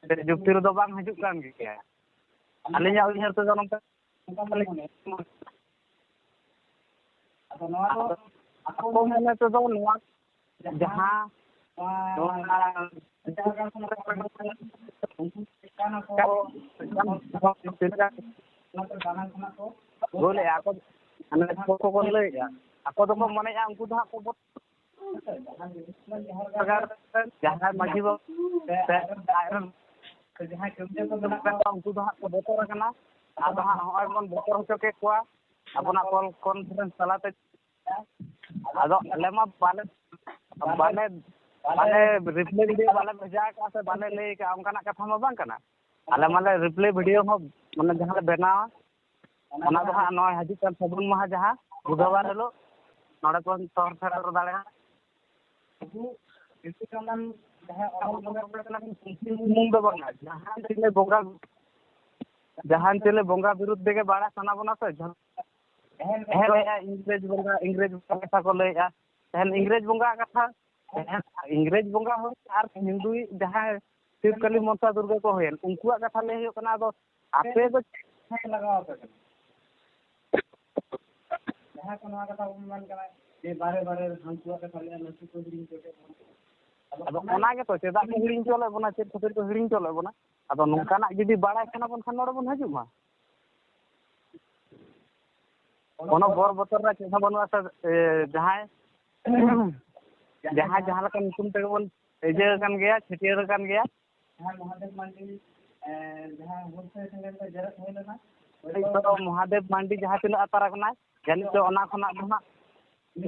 ᱥᱮ ᱡᱩᱠᱛᱤ ᱨᱮᱫᱚ ᱵᱟᱝ ᱦᱤᱡᱩᱜ ᱠᱟᱱ ᱜᱮᱭᱟ᱾ ᱟᱹᱞᱤᱧᱟᱜ ᱩᱭᱦᱟᱹᱨ ᱛᱮᱫᱚ ᱱᱚᱝᱠᱟ, ᱟᱫᱚ ᱱᱚᱣᱟ ᱫᱚ ᱟᱠᱚ ᱢᱚᱱᱮ ᱛᱮᱫᱚ ᱱᱚᱣᱟ ᱡᱟᱦᱟᱸ ᱱᱚᱣᱟ ᱜᱳᱞᱮᱜᱼᱟ ᱟᱠᱚ, ᱢᱟᱱᱮ ᱟᱠᱚ ᱠᱚ ᱞᱟᱹᱭᱮᱜᱼᱟ, ᱟᱠᱚ ᱫᱚᱠᱚ ᱢᱚᱱᱮᱭᱮᱜᱼᱟ ᱩᱱᱠᱩ ᱫᱚ ᱦᱟᱸᱜ ᱠᱚ ᱵᱚᱫ-, ᱡᱟᱦᱟᱸᱭ ᱢᱟᱹᱡᱷᱤ ᱵᱟᱵᱟ ᱥᱮ ᱟᱡ ᱨᱮᱱ ᱩᱱᱠᱩ ᱫᱚ ᱦᱟᱸᱜ ᱠᱚ ᱵᱚᱛᱚᱨ ᱟᱠᱟᱱᱟ᱾ ᱟᱫᱚ ᱦᱟᱸᱜ ᱱᱚᱜᱼᱚᱭ ᱵᱚᱱ ᱵᱚᱛᱚᱨ ᱦᱚᱪᱚ ᱠᱮᱫ ᱠᱚᱣᱟ ᱟᱵᱚᱱᱟᱜ ᱠᱚᱞ ᱠᱚᱱᱯᱷᱟᱨᱮᱱᱥ ᱛᱟᱞᱟᱛᱮ᱾ ᱟᱫᱚ ᱟᱞᱮ ᱢᱟ ᱵᱟᱞᱮ, ᱵᱟᱞᱮ, ᱵᱟᱞᱮ ᱨᱤᱯᱞᱟᱭ ᱵᱷᱤᱰᱤᱭᱳ ᱵᱟᱞᱮ ᱵᱷᱮᱡᱟ ᱟᱠᱟᱫᱼᱟ ᱥᱮ ᱵᱟᱞᱮ ᱞᱟᱹᱭ ᱟᱠᱟᱫᱼᱟ, ᱚᱱᱠᱟᱱᱟᱜ ᱠᱟᱛᱷᱟ ᱢᱟ ᱵᱟᱝ ᱠᱟᱱᱟ᱾ ᱟᱞᱮ ᱢᱟᱞᱮ ᱨᱤᱯᱞᱟᱭ ᱵᱷᱤᱰᱤᱭᱳ ᱦᱚᱸ, ᱢᱟᱱᱮ, ᱡᱟᱦᱟᱸ ᱞᱮ ᱵᱮᱱᱟᱣᱟ, ᱚᱱᱟ ᱫᱚ ᱦᱟᱸᱜ ᱱᱚᱜᱼᱚᱭ ᱦᱤᱡᱩᱜ ᱠᱟᱱ ᱥᱟᱹᱜᱩᱱ ᱢᱟᱦᱟ, ᱡᱟᱦᱟᱸ ᱵᱩᱫᱷᱵᱟᱨ ᱦᱤᱞᱳᱜ, ᱱᱚᱰᱮ ᱠᱷᱚᱱ ᱥᱚᱦᱚᱨ ᱥᱮᱴᱮᱨ ᱫᱟᱲᱮᱭᱟᱜᱼᱟ᱾ ᱥᱩᱢᱩᱝ ᱫᱚ ᱵᱟᱝᱟ, ᱡᱟᱦᱟᱸ ᱪᱤᱞᱤ ᱵᱚᱸᱜᱟ, ᱡᱟᱦᱟᱸ ᱪᱤᱞᱤ ᱵᱚᱸᱜᱟ ᱵᱤᱨᱩᱫᱽ ᱛᱮᱜᱮ ᱵᱟᱲᱟᱭ ᱥᱟᱱᱟ ᱵᱚᱱᱟ ᱥᱮ, ᱡᱷᱚᱛᱚ ᱦᱮᱸ, ᱞᱟᱹᱭᱟ ᱤᱝᱨᱮᱡᱽ ᱵᱚᱸᱜᱟ, ᱤᱝᱨᱮᱡᱽ ᱵᱚᱸᱜᱟ ᱠᱟᱛᱷᱟ ᱠᱚ ᱞᱟᱹᱭᱮᱜᱼᱟ᱾ ᱛᱮᱦᱮᱧ ᱤᱝᱨᱮᱡᱽ ᱵᱚᱸᱜᱟ ᱠᱟᱛᱷᱟ, ᱛᱮᱦᱮᱧ ᱤᱝᱨᱮᱡᱽ ᱵᱚᱸᱜᱟ ᱦᱩᱭ ᱟᱨ ᱦᱤᱱᱫᱩᱭᱤᱡ ᱡᱟᱦᱟᱸᱭ ᱥᱤᱵᱽ ᱠᱟᱹᱞᱤ ᱢᱚᱱᱥᱟ ᱫᱩᱨᱜᱟᱹ ᱠᱚ ᱦᱩᱭᱮᱱ, ᱩᱱᱠᱩᱣᱟᱜ ᱠᱟᱛᱷᱟ ᱞᱟᱹᱭ ᱦᱩᱭᱩᱜ ᱠᱟᱱᱟ᱾ ᱟᱫᱚ ᱟᱯᱮ ᱫᱚ ᱪᱮᱫ ᱞᱟᱜᱟᱣ ᱟᱯᱮ ᱠᱟᱱᱟ? ᱡᱟᱦᱟᱸ ᱠᱚ ᱱᱚᱣᱟ ᱠᱟᱛᱷᱟ ᱵᱚᱱ ᱢᱮᱱ ᱠᱟᱱᱟ ᱡᱮ ᱵᱟᱨᱮ ᱵᱟᱨᱮ ᱦᱟᱹᱱᱠᱩᱣᱟᱜ ᱠᱟᱛᱷᱟ ᱞᱟᱹᱭᱟ, ᱱᱩᱠᱩ ᱠᱚ ᱦᱤᱲᱤᱧ ᱦᱚᱪᱚ ᱠᱮᱫ ᱵᱚᱱᱟ᱾ ᱟᱫᱚ ᱚᱱᱟ ᱜᱮᱛᱚ, ᱪᱮᱫᱟᱜ ᱠᱚ ᱦᱤᱲᱤᱧ ᱦᱚᱪᱚ ᱞᱮᱫ ᱵᱚᱱᱟ, ᱪᱮᱫ ᱠᱷᱟᱹᱛᱤᱨ ᱠᱚ ᱦᱤᱲᱤᱧ ᱦᱚᱪᱚ ᱞᱮᱫ ᱵᱚᱱᱟ? ᱟᱫᱚ ᱱᱚᱝᱠᱟᱱᱟᱜ ᱡᱩᱫᱤ ᱵᱟᱲᱟᱭ ᱥᱟᱱᱟ ᱵᱚᱱ ᱠᱷᱟᱱ, ᱱᱚᱰᱮ ᱵᱚᱱ ᱦᱤᱡᱩᱜ ᱢᱟ᱾ ᱠᱳᱱᱳ ᱵᱚᱨ ᱵᱚᱛᱚᱨ ᱨᱮᱱᱟᱜ ᱪᱮᱫ ᱦᱚᱸ ᱵᱟᱹᱱᱩᱜᱼᱟ ᱥᱮ᱾ ᱮ, ᱡᱟᱦᱟᱸᱭ, ᱡᱟᱦᱟᱸᱭ ᱡᱟᱦᱟᱸ ᱞᱮᱠᱟ ᱧᱩᱛᱩᱢ ᱛᱮᱜᱮ ᱵᱚᱱ ᱤᱭᱟᱹ ᱟᱠᱟᱱ ᱜᱮᱭᱟ, ᱪᱷᱟᱹᱴᱭᱟᱹᱨ ᱟᱠᱟᱱ ᱜᱮᱭᱟ᱾ ᱡᱟᱦᱟᱸ ᱢᱚᱦᱟᱫᱮᱵ ᱢᱟᱱᱰᱤ, ᱮ, ᱡᱟᱦᱟᱸ ᱦᱩᱞ ᱥᱟᱹᱭ ᱥᱮᱸᱜᱮᱞ ᱛᱮ ᱡᱮᱨᱮᱫ ᱦᱩᱭ ᱞᱮᱱᱟ, ᱱᱤᱛᱚᱜ ᱢᱚᱦᱟᱫᱮᱵ ᱢᱟᱱᱰᱤ ᱡᱟᱦᱟᱸ ᱛᱤᱱᱟᱹᱜ ᱟᱛᱟᱨ ᱟᱠᱟᱱᱟᱭ, ᱡᱟᱹᱱᱤᱡ ᱫᱚ ᱚᱱᱟ ᱠᱷᱚᱱᱟᱜ ᱫᱚ ᱦᱟᱸᱜ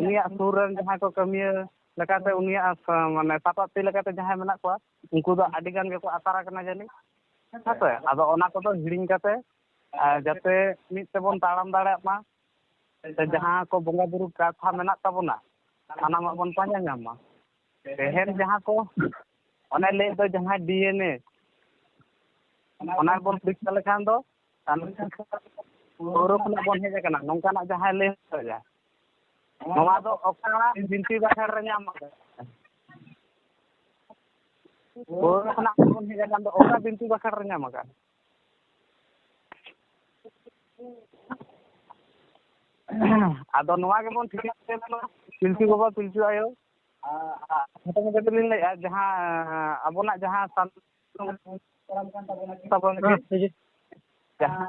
ᱩᱱᱤᱭᱟᱜ ᱥᱩᱨ ᱨᱮᱱ ᱡᱟᱦᱟᱸᱭ ᱠᱚ ᱠᱟᱹᱢᱤᱭᱟᱹ ᱞᱮᱠᱟᱛᱮ, ᱩᱱᱤᱭᱟᱜ ᱥᱟ-, ᱢᱟᱱᱮ ᱥᱟᱯᱟᱵ ᱛᱤ ᱞᱮᱠᱟᱛᱮ ᱡᱟᱦᱟᱸᱭ ᱢᱮᱱᱟᱜ ᱠᱚᱣᱟ, ᱩᱱᱠᱩ ᱫᱚ ᱟᱹᱰᱤ ᱜᱟᱱ ᱜᱮᱠᱚ ᱟᱛᱟᱨ ᱟᱠᱟᱱᱟ ᱡᱟᱹᱱᱤᱡ᱾ ᱦᱮᱸ ᱥᱮ? ᱟᱫᱚ ᱚᱱᱟ ᱠᱚᱫᱚ ᱦᱤᱲᱤᱧ ᱠᱟᱛᱮ, ᱟᱨ ᱡᱟᱛᱮ ᱢᱤᱫ ᱛᱮᱵᱚᱱ ᱛᱟᱲᱟᱢ ᱫᱟᱲᱮᱭᱟᱜ ᱢᱟ, ᱥᱮ ᱡᱟᱦᱟᱸ ᱠᱚ ᱵᱚᱸᱜᱟ ᱵᱩᱨᱩ ᱠᱟᱛᱷᱟ ᱢᱮᱱᱟᱜ ᱛᱟᱵᱚᱱᱟ, ᱥᱟᱱᱟᱢᱟᱜ ᱵᱚᱱ ᱯᱟᱸᱡᱟ ᱧᱟᱢ ᱢᱟ᱾ ᱛᱮᱦᱮᱧ ᱡᱟᱦᱟᱸ ᱠᱚ ᱚᱱᱮ ᱞᱟᱹᱭ ᱫᱚ ᱡᱟᱦᱟᱸ ᱰᱤ ᱮᱱ ᱮ, ᱚᱱᱟ ᱵᱚᱱ ᱯᱚᱨᱤᱠᱠᱷᱟ ᱞᱮᱠᱷᱟᱱ ᱫᱚ ᱯᱟᱹᱣᱨᱟᱹ ᱠᱷᱚᱱᱟᱜ ᱵᱚᱱ ᱦᱮᱡ ᱟᱠᱟᱱᱟ, ᱱᱚᱝᱠᱟᱱᱟᱜ ᱡᱟᱦᱟᱸᱭ ᱞᱟᱹᱭ ᱦᱚᱪᱚᱭᱟ, ᱱᱚᱣᱟ ᱫᱚ ᱚᱠᱟ ᱵᱤᱱᱛᱤ ᱵᱟᱠᱷᱮᱲ ᱨᱮ ᱧᱟᱢ ᱟᱠᱟᱱᱟ? ᱯᱟᱹᱣᱨᱟᱹ ᱠᱷᱚᱱᱟᱜ ᱵᱚᱱ ᱦᱮᱡ ᱟᱠᱟᱱ ᱫᱚ ᱚᱠᱟ ᱵᱤᱱᱛᱤ ᱵᱟᱠᱷᱮᱲ ᱨᱮ ᱧᱟᱢ ᱟᱠᱟᱱᱟ? ᱟᱫᱚ ᱱᱚᱣᱟ ᱜᱮᱵᱚᱱ ᱴᱷᱤᱠᱟᱹ ᱠᱮᱫᱟ, ᱯᱤᱞᱪᱩ ᱵᱟᱵᱟ, ᱯᱤᱞᱪᱩ ᱟᱭᱳ, ᱟᱨ ᱠᱷᱟᱴᱚ ᱢᱟᱪᱷᱟ ᱛᱮᱞᱤᱧ ᱞᱟᱹᱭᱮᱫᱼᱟ, ᱡᱟᱦᱟᱸ ᱟᱵᱚᱱᱟᱜ ᱡᱟᱦᱟᱸ ᱥᱟᱱᱛᱟᱲ ᱛᱟᱵᱚᱱ ᱦᱮᱸ, ᱴᱷᱤᱠ ᱜᱮᱭᱟ᱾ ᱡᱟᱦᱟᱸ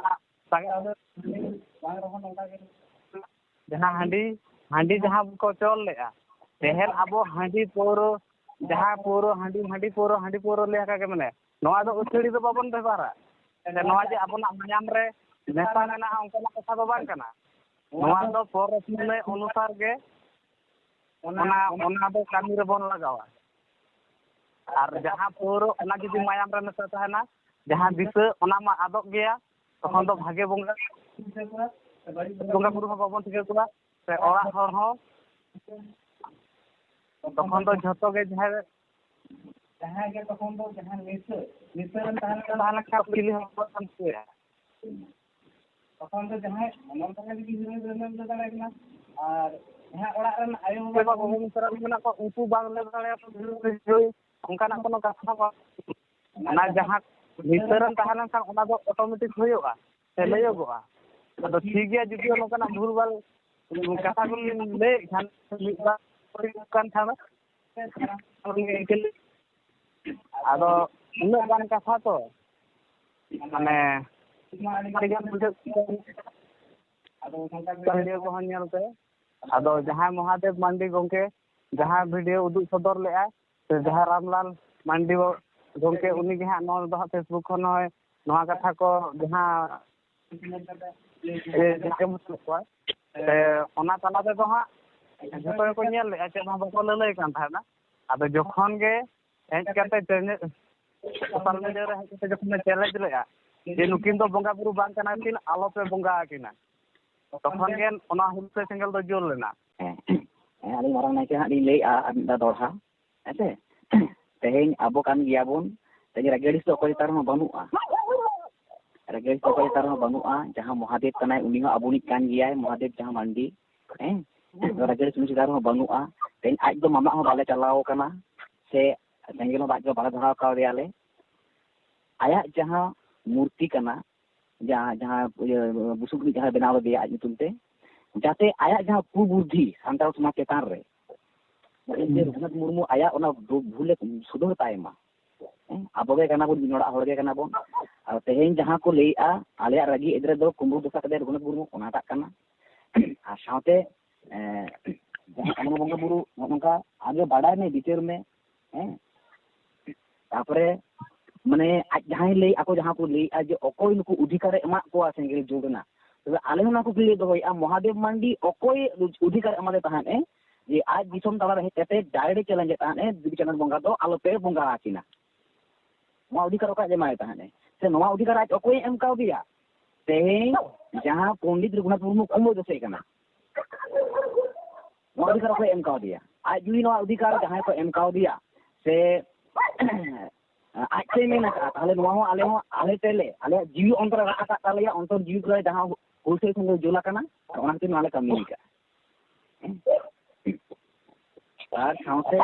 ᱥᱟᱜᱮᱱ ᱡᱟᱦᱟᱸ ᱦᱟᱺᱰᱤ, ᱦᱟᱺᱰᱤ ᱡᱟᱦᱟᱸ ᱠᱚ ᱪᱚᱞ ᱞᱮᱫᱼᱟ, ᱛᱮᱦᱮᱧ ᱟᱵᱚ ᱦᱟᱺᱰᱤ ᱯᱟᱹᱣᱨᱟᱹ, ᱡᱟᱦᱟᱸ ᱯᱟᱹᱣᱨᱟᱹ, ᱦᱟᱺᱰᱤ, ᱦᱟᱺᱰᱤ ᱯᱟᱹᱣᱨᱟᱹ, ᱦᱟᱺᱰᱤ ᱯᱟᱹᱣᱨᱟᱹ ᱞᱟᱹᱭ ᱟᱠᱟ ᱜᱮ, ᱢᱟᱱᱮ ᱱᱚᱣᱟ ᱫᱚ ᱟᱹᱛᱷᱟᱹᱲᱤ ᱫᱚ ᱵᱟᱵᱚᱱ ᱵᱮᱵᱚᱦᱟᱨᱟ᱾ ᱥᱮ ᱱᱚᱣᱟ ᱡᱮ ᱟᱵᱚᱱᱟᱜ ᱢᱟᱭᱟᱢ ᱨᱮ ᱢᱮᱥᱟ ᱢᱮᱱᱟᱜᱼᱟ, ᱚᱱᱠᱟᱱᱟᱜ ᱠᱟᱛᱷᱟ ᱫᱚ ᱵᱟᱝ ᱠᱟᱱᱟ᱾ ᱱᱚᱣᱟ ᱫᱚ ᱯᱚᱨᱚᱵᱽ ᱯᱩᱱᱟᱹᱭ ᱚᱱᱩᱥᱟᱨ ᱜᱮ ᱚᱱᱟ, ᱚᱱᱟ ᱫᱚ ᱠᱟᱹᱢᱤ ᱨᱮᱵᱚᱱ ᱞᱟᱜᱟᱣᱟ᱾ ᱟᱨ ᱡᱟᱦᱟᱸ ᱯᱟᱹᱣᱨᱟᱹ, ᱚᱱᱟ ᱡᱩᱫᱤ ᱢᱟᱭᱟᱢ ᱨᱮ ᱢᱮᱥᱟ ᱛᱟᱦᱮᱱᱟ, ᱡᱟᱦᱟᱸ ᱫᱤᱥᱟᱹ, ᱚᱱᱟ ᱢᱟ ᱟᱫᱚᱜ ᱜᱮᱭᱟ᱾ ᱛᱚᱠᱷᱚᱱ ᱫᱚ ᱵᱷᱟᱜᱮ ᱵᱚᱸᱜᱟ, ᱵᱚᱸᱜᱟ ᱵᱩᱨᱩ ᱦᱚᱸ ᱵᱟᱵᱚᱱ ᱴᱷᱤᱠᱟᱹ ᱠᱚᱣᱟ, ᱥᱮ ᱚᱲᱟᱜ ᱦᱚᱲ ᱦᱚᱸ᱾ ᱛᱚᱠᱷᱚᱱ ᱫᱚ ᱡᱷᱚᱛᱚ ᱜᱮ ᱡᱟᱦᱟᱸᱭ ᱡᱟᱦᱟᱸᱭ ᱜᱮ ᱛᱚᱠᱷᱚᱱ ᱫᱚ ᱡᱟᱦᱟᱸ ᱱᱤᱥᱟᱹ, ᱱᱤᱥᱟᱹ ᱨᱮᱢ ᱛᱟᱦᱮᱸ ᱞᱮᱱᱠᱷᱟᱱ ᱛᱟᱦᱮᱸ ᱞᱮᱱᱠᱷᱟᱱ ᱪᱤᱞᱤ ᱦᱚᱸ ᱵᱟᱠᱚ ᱴᱷᱤᱠᱟᱹᱭᱟ᱾ ᱛᱚᱠᱷᱚᱱ ᱫᱚ ᱡᱟᱦᱟᱸᱭ ᱢᱚᱱᱮ ᱢᱚᱱᱮ ᱡᱩᱫᱤ ᱦᱤᱨᱳᱭᱤᱱ ᱨᱮᱢ ᱞᱟᱹᱭ ᱫᱟᱲᱮᱭᱟᱜ ᱠᱟᱱᱟ, ᱟᱨ ᱡᱟᱦᱟᱸᱭ ᱚᱲᱟᱜ ᱨᱮᱱ ᱟᱭᱳ ᱵᱟᱵᱟ ᱵᱟᱵᱟ ᱵᱟᱵᱟ ᱢᱤᱥᱨᱟ ᱠᱚ ᱢᱮᱱᱟᱜ ᱠᱚᱣᱟ, ᱩᱱᱠᱩ ᱵᱟᱝ ᱞᱟᱹᱭ ᱫᱟᱲᱮᱭᱟᱠᱚ ᱦᱤᱨᱳᱭᱤᱱ, ᱚᱱᱠᱟᱱᱟᱜ ᱠᱳᱱᱳ ᱠᱟᱛᱷᱟ ᱵᱟᱝ᱾ ᱚᱱᱟ ᱡᱟᱦᱟᱸ ᱵᱷᱤᱛᱟᱹᱨ ᱨᱮᱢ ᱛᱟᱦᱮᱸ ᱞᱮᱱᱠᱷᱟᱱ ᱚᱱᱟ ᱫᱚ ᱚᱴᱳᱢᱮᱴᱤᱠ ᱦᱩᱭᱩᱜᱼᱟ, ᱥᱮ ᱞᱟᱹᱭᱚᱜᱚᱜᱼᱟ᱾ ᱟᱫᱚ ᱴᱷᱤᱠ ᱜᱮᱭᱟ, ᱡᱩᱫᱤ ᱱᱚᱝᱠᱟᱱᱟᱜ ᱵᱷᱩᱞ ᱵᱷᱟᱞ ᱠᱟᱛᱷᱟ ᱠᱚ ᱞᱟᱹᱭᱮᱫ ᱠᱷᱟᱱ, ᱢᱤᱫ ᱵᱟᱨ ᱠᱟᱱ ᱠᱷᱟᱱ, ᱟᱫᱚ ᱩᱱᱟᱹᱜ ᱜᱟᱱ ᱠᱟᱛᱷᱟ ᱛᱚ, ᱢᱟᱱᱮ, ᱟᱹᱰᱤ ᱜᱟᱱ ᱵᱩᱡᱷᱟᱹᱜ ᱠᱟᱱᱟ᱾ ᱟᱫᱚ ᱵᱷᱤᱰᱤᱭᱳ ᱠᱚᱦᱚᱸ ᱧᱮᱞ ᱛᱮ, ᱟᱫᱚ ᱡᱟᱦᱟᱸᱭ ᱢᱚᱦᱟᱫᱮᱵ ᱢᱟᱱᱰᱤ ᱜᱚᱢᱠᱮ ᱡᱟᱦᱟᱸ ᱵᱷᱤᱰᱤᱭᱳ ᱩᱫᱩᱜ ᱥᱚᱫᱚᱨ ᱞᱮᱫᱼᱟᱭ, ᱥᱮ ᱡᱟᱦᱟᱸ ᱨᱟᱢᱞᱟᱞ ᱢᱟᱱᱰᱤ ᱜᱚᱢᱠᱮ, ᱩᱱᱤ ᱜᱮ ᱦᱟᱸᱜ ᱱᱚᱣᱟ ᱫᱚ ᱦᱟᱸᱜ Facebook ᱠᱷᱚᱱ ᱱᱚᱜᱼᱚᱭ ᱱᱚᱣᱟ ᱠᱟᱛᱷᱟ ᱠᱚ ᱡᱟᱦᱟᱸ, ᱮ, ᱡᱟᱦᱟᱸ ᱮᱢ ᱦᱚᱪᱚ ᱠᱚᱣᱟ, ᱥᱮ ᱚᱱᱟ ᱛᱟᱞᱟ ᱨᱮᱫᱚ ᱦᱟᱸᱜ ᱡᱷᱚᱛᱚ ᱜᱮᱠᱚ ᱧᱮᱞ ᱞᱮᱫᱼᱟ, ᱪᱮᱫ ᱦᱚᱸ ᱵᱟᱠᱚ ᱞᱟᱹᱞᱟᱹᱭ ᱠᱟᱱ ᱛᱟᱦᱮᱱᱟ᱾ ᱟᱫᱚ ᱡᱚᱠᱷᱚᱱ ᱜᱮ ᱦᱮᱡ ᱠᱟᱛᱮ ᱪᱮ-, ᱥᱳᱥᱟᱞ ᱢᱤᱰᱤᱭᱟ ᱨᱮ ᱦᱮᱡ ᱠᱟᱛᱮ ᱡᱚᱠᱷᱚᱱ ᱮ ᱪᱮᱞᱮᱧᱡᱽ ᱞᱮᱫᱼᱟ ᱡᱮ ᱱᱩᱠᱤᱱ ᱫᱚ ᱵᱚᱸᱜᱟ ᱵᱩᱨᱩ ᱵᱟᱝ ᱠᱟᱱᱟ ᱠᱤᱱ, ᱟᱞᱚᱯᱮ ᱵᱚᱸᱜᱟ ᱟᱹᱠᱤᱱᱟ, ᱛᱚᱠᱷᱚᱱ ᱜᱮ ᱚᱱᱟ ᱦᱩᱞᱥᱟᱹᱭ ᱥᱮᱸᱜᱮᱞ ᱫᱚ ᱡᱩᱞ ᱞᱮᱱᱟ᱾ ᱦᱮᱸ, ᱦᱮᱸ, ᱟᱹᱞᱤᱧ ᱢᱟᱨᱟᱝ ᱱᱟᱭᱠᱮ ᱦᱟᱸᱜ ᱞᱤᱧ ᱞᱟᱹᱭᱮᱫᱼᱟ ᱟᱨ ᱢᱤᱫ ᱫᱷᱟᱣ ᱫᱚᱦᱲᱟ, ᱦᱮᱸ ᱥᱮ? ᱛᱮᱦᱮᱧ ᱟᱵᱚ ᱠᱟᱱ ᱜᱮᱭᱟᱵᱚᱱ, ᱛᱮᱦᱮᱧ ᱨᱟᱹᱜᱤ ᱟᱹᱲᱤᱥ ᱫᱚ ᱚᱠᱚᱭ ᱪᱮᱛᱟᱱ ᱨᱮᱦᱚᱸ ᱵᱟᱹᱱᱩᱜᱼᱟ᱾ ᱨᱟᱹᱜᱤ ᱟᱹᱲᱤᱥ ᱫᱚ ᱚᱠᱚᱭ ᱪᱮᱛᱟᱱ ᱨᱮᱦᱚᱸ ᱵᱟᱹᱱᱩᱜᱼᱟ᱾ ᱡᱟᱦᱟᱸ ᱢᱚᱦᱟᱫᱮᱵ ᱠᱟᱱᱟᱭ, ᱩᱱᱤ ᱦᱚᱸ ᱟᱵᱚᱱᱤᱡ ᱠᱟᱱ ᱜᱮᱭᱟᱭ, ᱢᱚᱦᱟᱫᱮᱵ ᱡᱟᱦᱟᱸ ᱢᱟᱱᱰᱤ, ᱦᱮᱸ, ᱨᱟᱹᱜᱤ ᱟᱹᱲᱤᱥ ᱩᱱᱤ ᱪᱮᱛᱟᱱ ᱨᱮᱦᱚᱸ ᱵᱟᱹᱱᱩᱜᱼᱟ᱾ ᱛᱮᱦᱮᱧ ᱟᱡ ᱫᱚ ᱢᱟᱢᱟᱜ ᱦᱚᱸ ᱵᱟᱞᱮ ᱪᱟᱞᱟᱣ ᱠᱟᱱᱟ, ᱥᱮ ᱥᱮᱸᱜᱮᱞ ᱦᱚᱸ ᱟᱡ ᱫᱚ ᱵᱟᱞᱮ ᱫᱷᱚᱨᱟᱣ ᱠᱟᱣᱫᱮᱭᱟᱞᱮ᱾ ᱟᱭᱟᱜ ᱡᱟᱦᱟᱸ ᱢᱩᱨᱛᱤ ᱠᱟᱱᱟ, ᱡᱟᱦᱟᱸ, ᱡᱟᱦᱟᱸ ᱤᱭᱟᱹ ᱵᱩᱥᱩᱵ ᱨᱤᱱᱤᱡ ᱡᱟᱦᱟᱸᱭ ᱵᱮᱱᱟᱣ ᱞᱮᱫᱮᱭᱟ ᱟᱡ ᱧᱩᱛᱩᱢ ᱛᱮ, ᱡᱟᱛᱮ ᱟᱭᱟᱜ ᱡᱟᱦᱟᱸ ᱠᱩᱵᱩᱫᱽᱫᱷᱤ ᱥᱟᱱᱛᱟᱲ ᱥᱚᱢᱟᱡᱽ ᱪᱮᱛᱟᱱ ᱨᱮ, ᱱᱚᱜᱼᱚᱭ ᱡᱮ ᱨᱚᱜᱷᱩᱱᱟᱛᱷ ᱢᱩᱨᱢᱩ ᱟᱭᱟᱜ ᱚᱱᱟ ᱵᱷᱩ-, ᱵᱷᱩᱞᱮ ᱥᱩᱫᱷᱟᱹᱨ ᱛᱟᱭ ᱢᱟ᱾ ᱦᱮᱸ, ᱟᱵᱚ ᱜᱮ ᱠᱟᱱᱟ ᱵᱚᱱ, ᱢᱤᱫ ᱦᱚᱲᱟᱜ ᱦᱚᱲ ᱜᱮ ᱠᱟᱱᱟ ᱵᱚᱱ᱾ ᱟᱨ ᱛᱮᱦᱮᱧ ᱡᱟᱦᱟᱸ ᱠᱚ ᱞᱟᱹᱭᱮᱜᱼᱟ, ᱟᱞᱮᱭᱟᱜ ᱨᱟᱹᱜᱤ ᱮᱫᱽᱨᱮ ᱫᱚ ᱠᱩᱢᱵᱽᱲᱩ ᱫᱚᱥᱟ ᱠᱟᱛᱮ ᱨᱚᱜᱷᱩᱱᱟᱛᱷ ᱢᱩᱨᱢᱩ, ᱚᱱᱟᱴᱟᱜ ᱠᱟᱱᱟ᱾ ᱟᱨ ᱥᱟᱶᱛᱮ, ᱮᱸ, ᱡᱟᱦᱟᱸ ᱟᱵᱚ ᱵᱚᱸᱜᱟ ᱵᱩᱨᱩ ᱱᱚᱜᱼᱚ ᱱᱚᱝᱠᱟ ᱟᱜᱮ ᱵᱟᱰᱟᱭ ᱢᱮ, ᱵᱤᱪᱟᱹᱨ ᱢᱮ, ᱦᱮᱸ᱾ ᱛᱟᱯᱚᱨᱮ ᱢᱟᱱᱮ ᱟᱡ ᱡᱟᱦᱟᱸᱭ ᱞᱟᱹᱭ, ᱟᱠᱚ ᱡᱟᱦᱟᱸ ᱠᱚ ᱞᱟᱹᱭᱮᱜᱼᱟ ᱡᱮ ᱚᱠᱚᱭ ᱱᱩᱠᱩ ᱚᱫᱷᱤᱠᱟᱨᱮ ᱮᱢᱟᱜ ᱠᱚᱣᱟ ᱥᱮᱸᱜᱮᱞ ᱡᱩᱞ ᱨᱮᱱᱟᱜ, ᱛᱚᱵᱮ ᱟᱞᱮ ᱦᱚᱸ ᱱᱚᱣᱟ ᱠᱩᱠᱞᱤ ᱞᱮ ᱫᱚᱦᱚᱭᱮᱜᱼᱟ, ᱢᱚᱦᱟᱫᱮᱵ ᱢᱟᱱᱰᱤ ᱚᱠᱚᱭ ᱚᱫᱷᱤᱠᱟᱨ ᱮᱢᱟᱫᱮ ᱛᱟᱦᱮᱸᱫ ᱮ ᱡᱮ ᱟᱡ ᱫᱤᱥᱚᱢ ᱛᱟᱞᱟᱨᱮ ᱦᱮᱡ ᱠᱟᱛᱮ direct challenge ᱮᱫ ᱛᱟᱦᱮᱸᱫ ᱮ ᱵᱤᱫᱩ ᱪᱟᱸᱫᱟᱱ ᱵᱚᱸᱜᱟ ᱫᱚ ᱟᱞᱚᱯᱮ ᱵᱚᱸᱜᱟ ᱟᱹᱠᱤᱱᱟ? ᱱᱚᱣᱟ ᱚᱫᱷᱤᱠᱟᱨ ᱚᱠᱚᱭ ᱮᱢᱟᱭ ᱛᱟᱦᱮᱸᱫ ᱮ? ᱥᱮ ᱱᱚᱣᱟ ᱚᱫᱷᱤᱠᱟᱨ ᱟᱡ ᱚᱠᱚᱭᱮ ᱮᱢ ᱠᱟᱣᱫᱮᱭᱟ? ᱛᱮᱦᱮᱧ ᱡᱟᱦᱟᱸ ᱯᱚᱱᱰᱤᱛ ᱨᱚᱜᱷᱩᱱᱟᱛᱷ ᱢᱩᱨᱢᱩ ᱠᱩᱢᱵᱽᱲᱩ ᱫᱚᱥᱮ ᱠᱟᱱᱟ, ᱱᱚᱣᱟ ᱚᱫᱷᱤᱠᱟᱨ ᱚᱠᱚᱭᱮ ᱮᱢ ᱠᱟᱣᱫᱮᱭᱟ? ᱟᱡ ᱡᱩᱫᱤ ᱱᱚᱣᱟ ᱚᱫᱷᱤᱠᱟᱨ ᱡᱟᱦᱟᱸᱭ ᱠᱚ ᱮᱢ ᱠᱟᱣᱫᱮᱭᱟ, ᱥᱮ ᱟᱡ ᱛᱮᱭ ᱢᱮᱱ ᱟᱠᱟᱫᱼᱟ, ᱛᱟᱦᱚᱞᱮ ᱱᱚᱣᱟ ᱦᱚᱸ ᱟᱞᱮ ᱦᱚᱸ ᱟᱞᱮ ᱛᱮᱞᱮ, ᱟᱞᱮᱭᱟᱜ ᱡᱤᱣᱤ ᱚᱱᱛᱚᱨ ᱨᱮ ᱨᱟᱜ ᱟᱠᱟᱫ ᱛᱟᱞᱮᱭᱟ, ᱚᱱᱛᱚᱨ ᱡᱤᱣᱤ ᱠᱚᱨᱮ ᱡᱟᱦᱟᱸ ᱦᱩᱞᱥᱟᱹᱭ ᱥᱮᱸᱜᱮᱞ ᱡᱩᱞ ᱟᱠᱟᱱᱟ, ᱚᱱᱟ ᱠᱷᱟᱹᱛᱤᱨ ᱱᱚᱣᱟ ᱞᱮ ᱠᱟᱹᱢᱤ ᱟᱠᱟᱫᱼᱟ᱾ ᱟᱨ ᱥᱟᱶᱛᱮ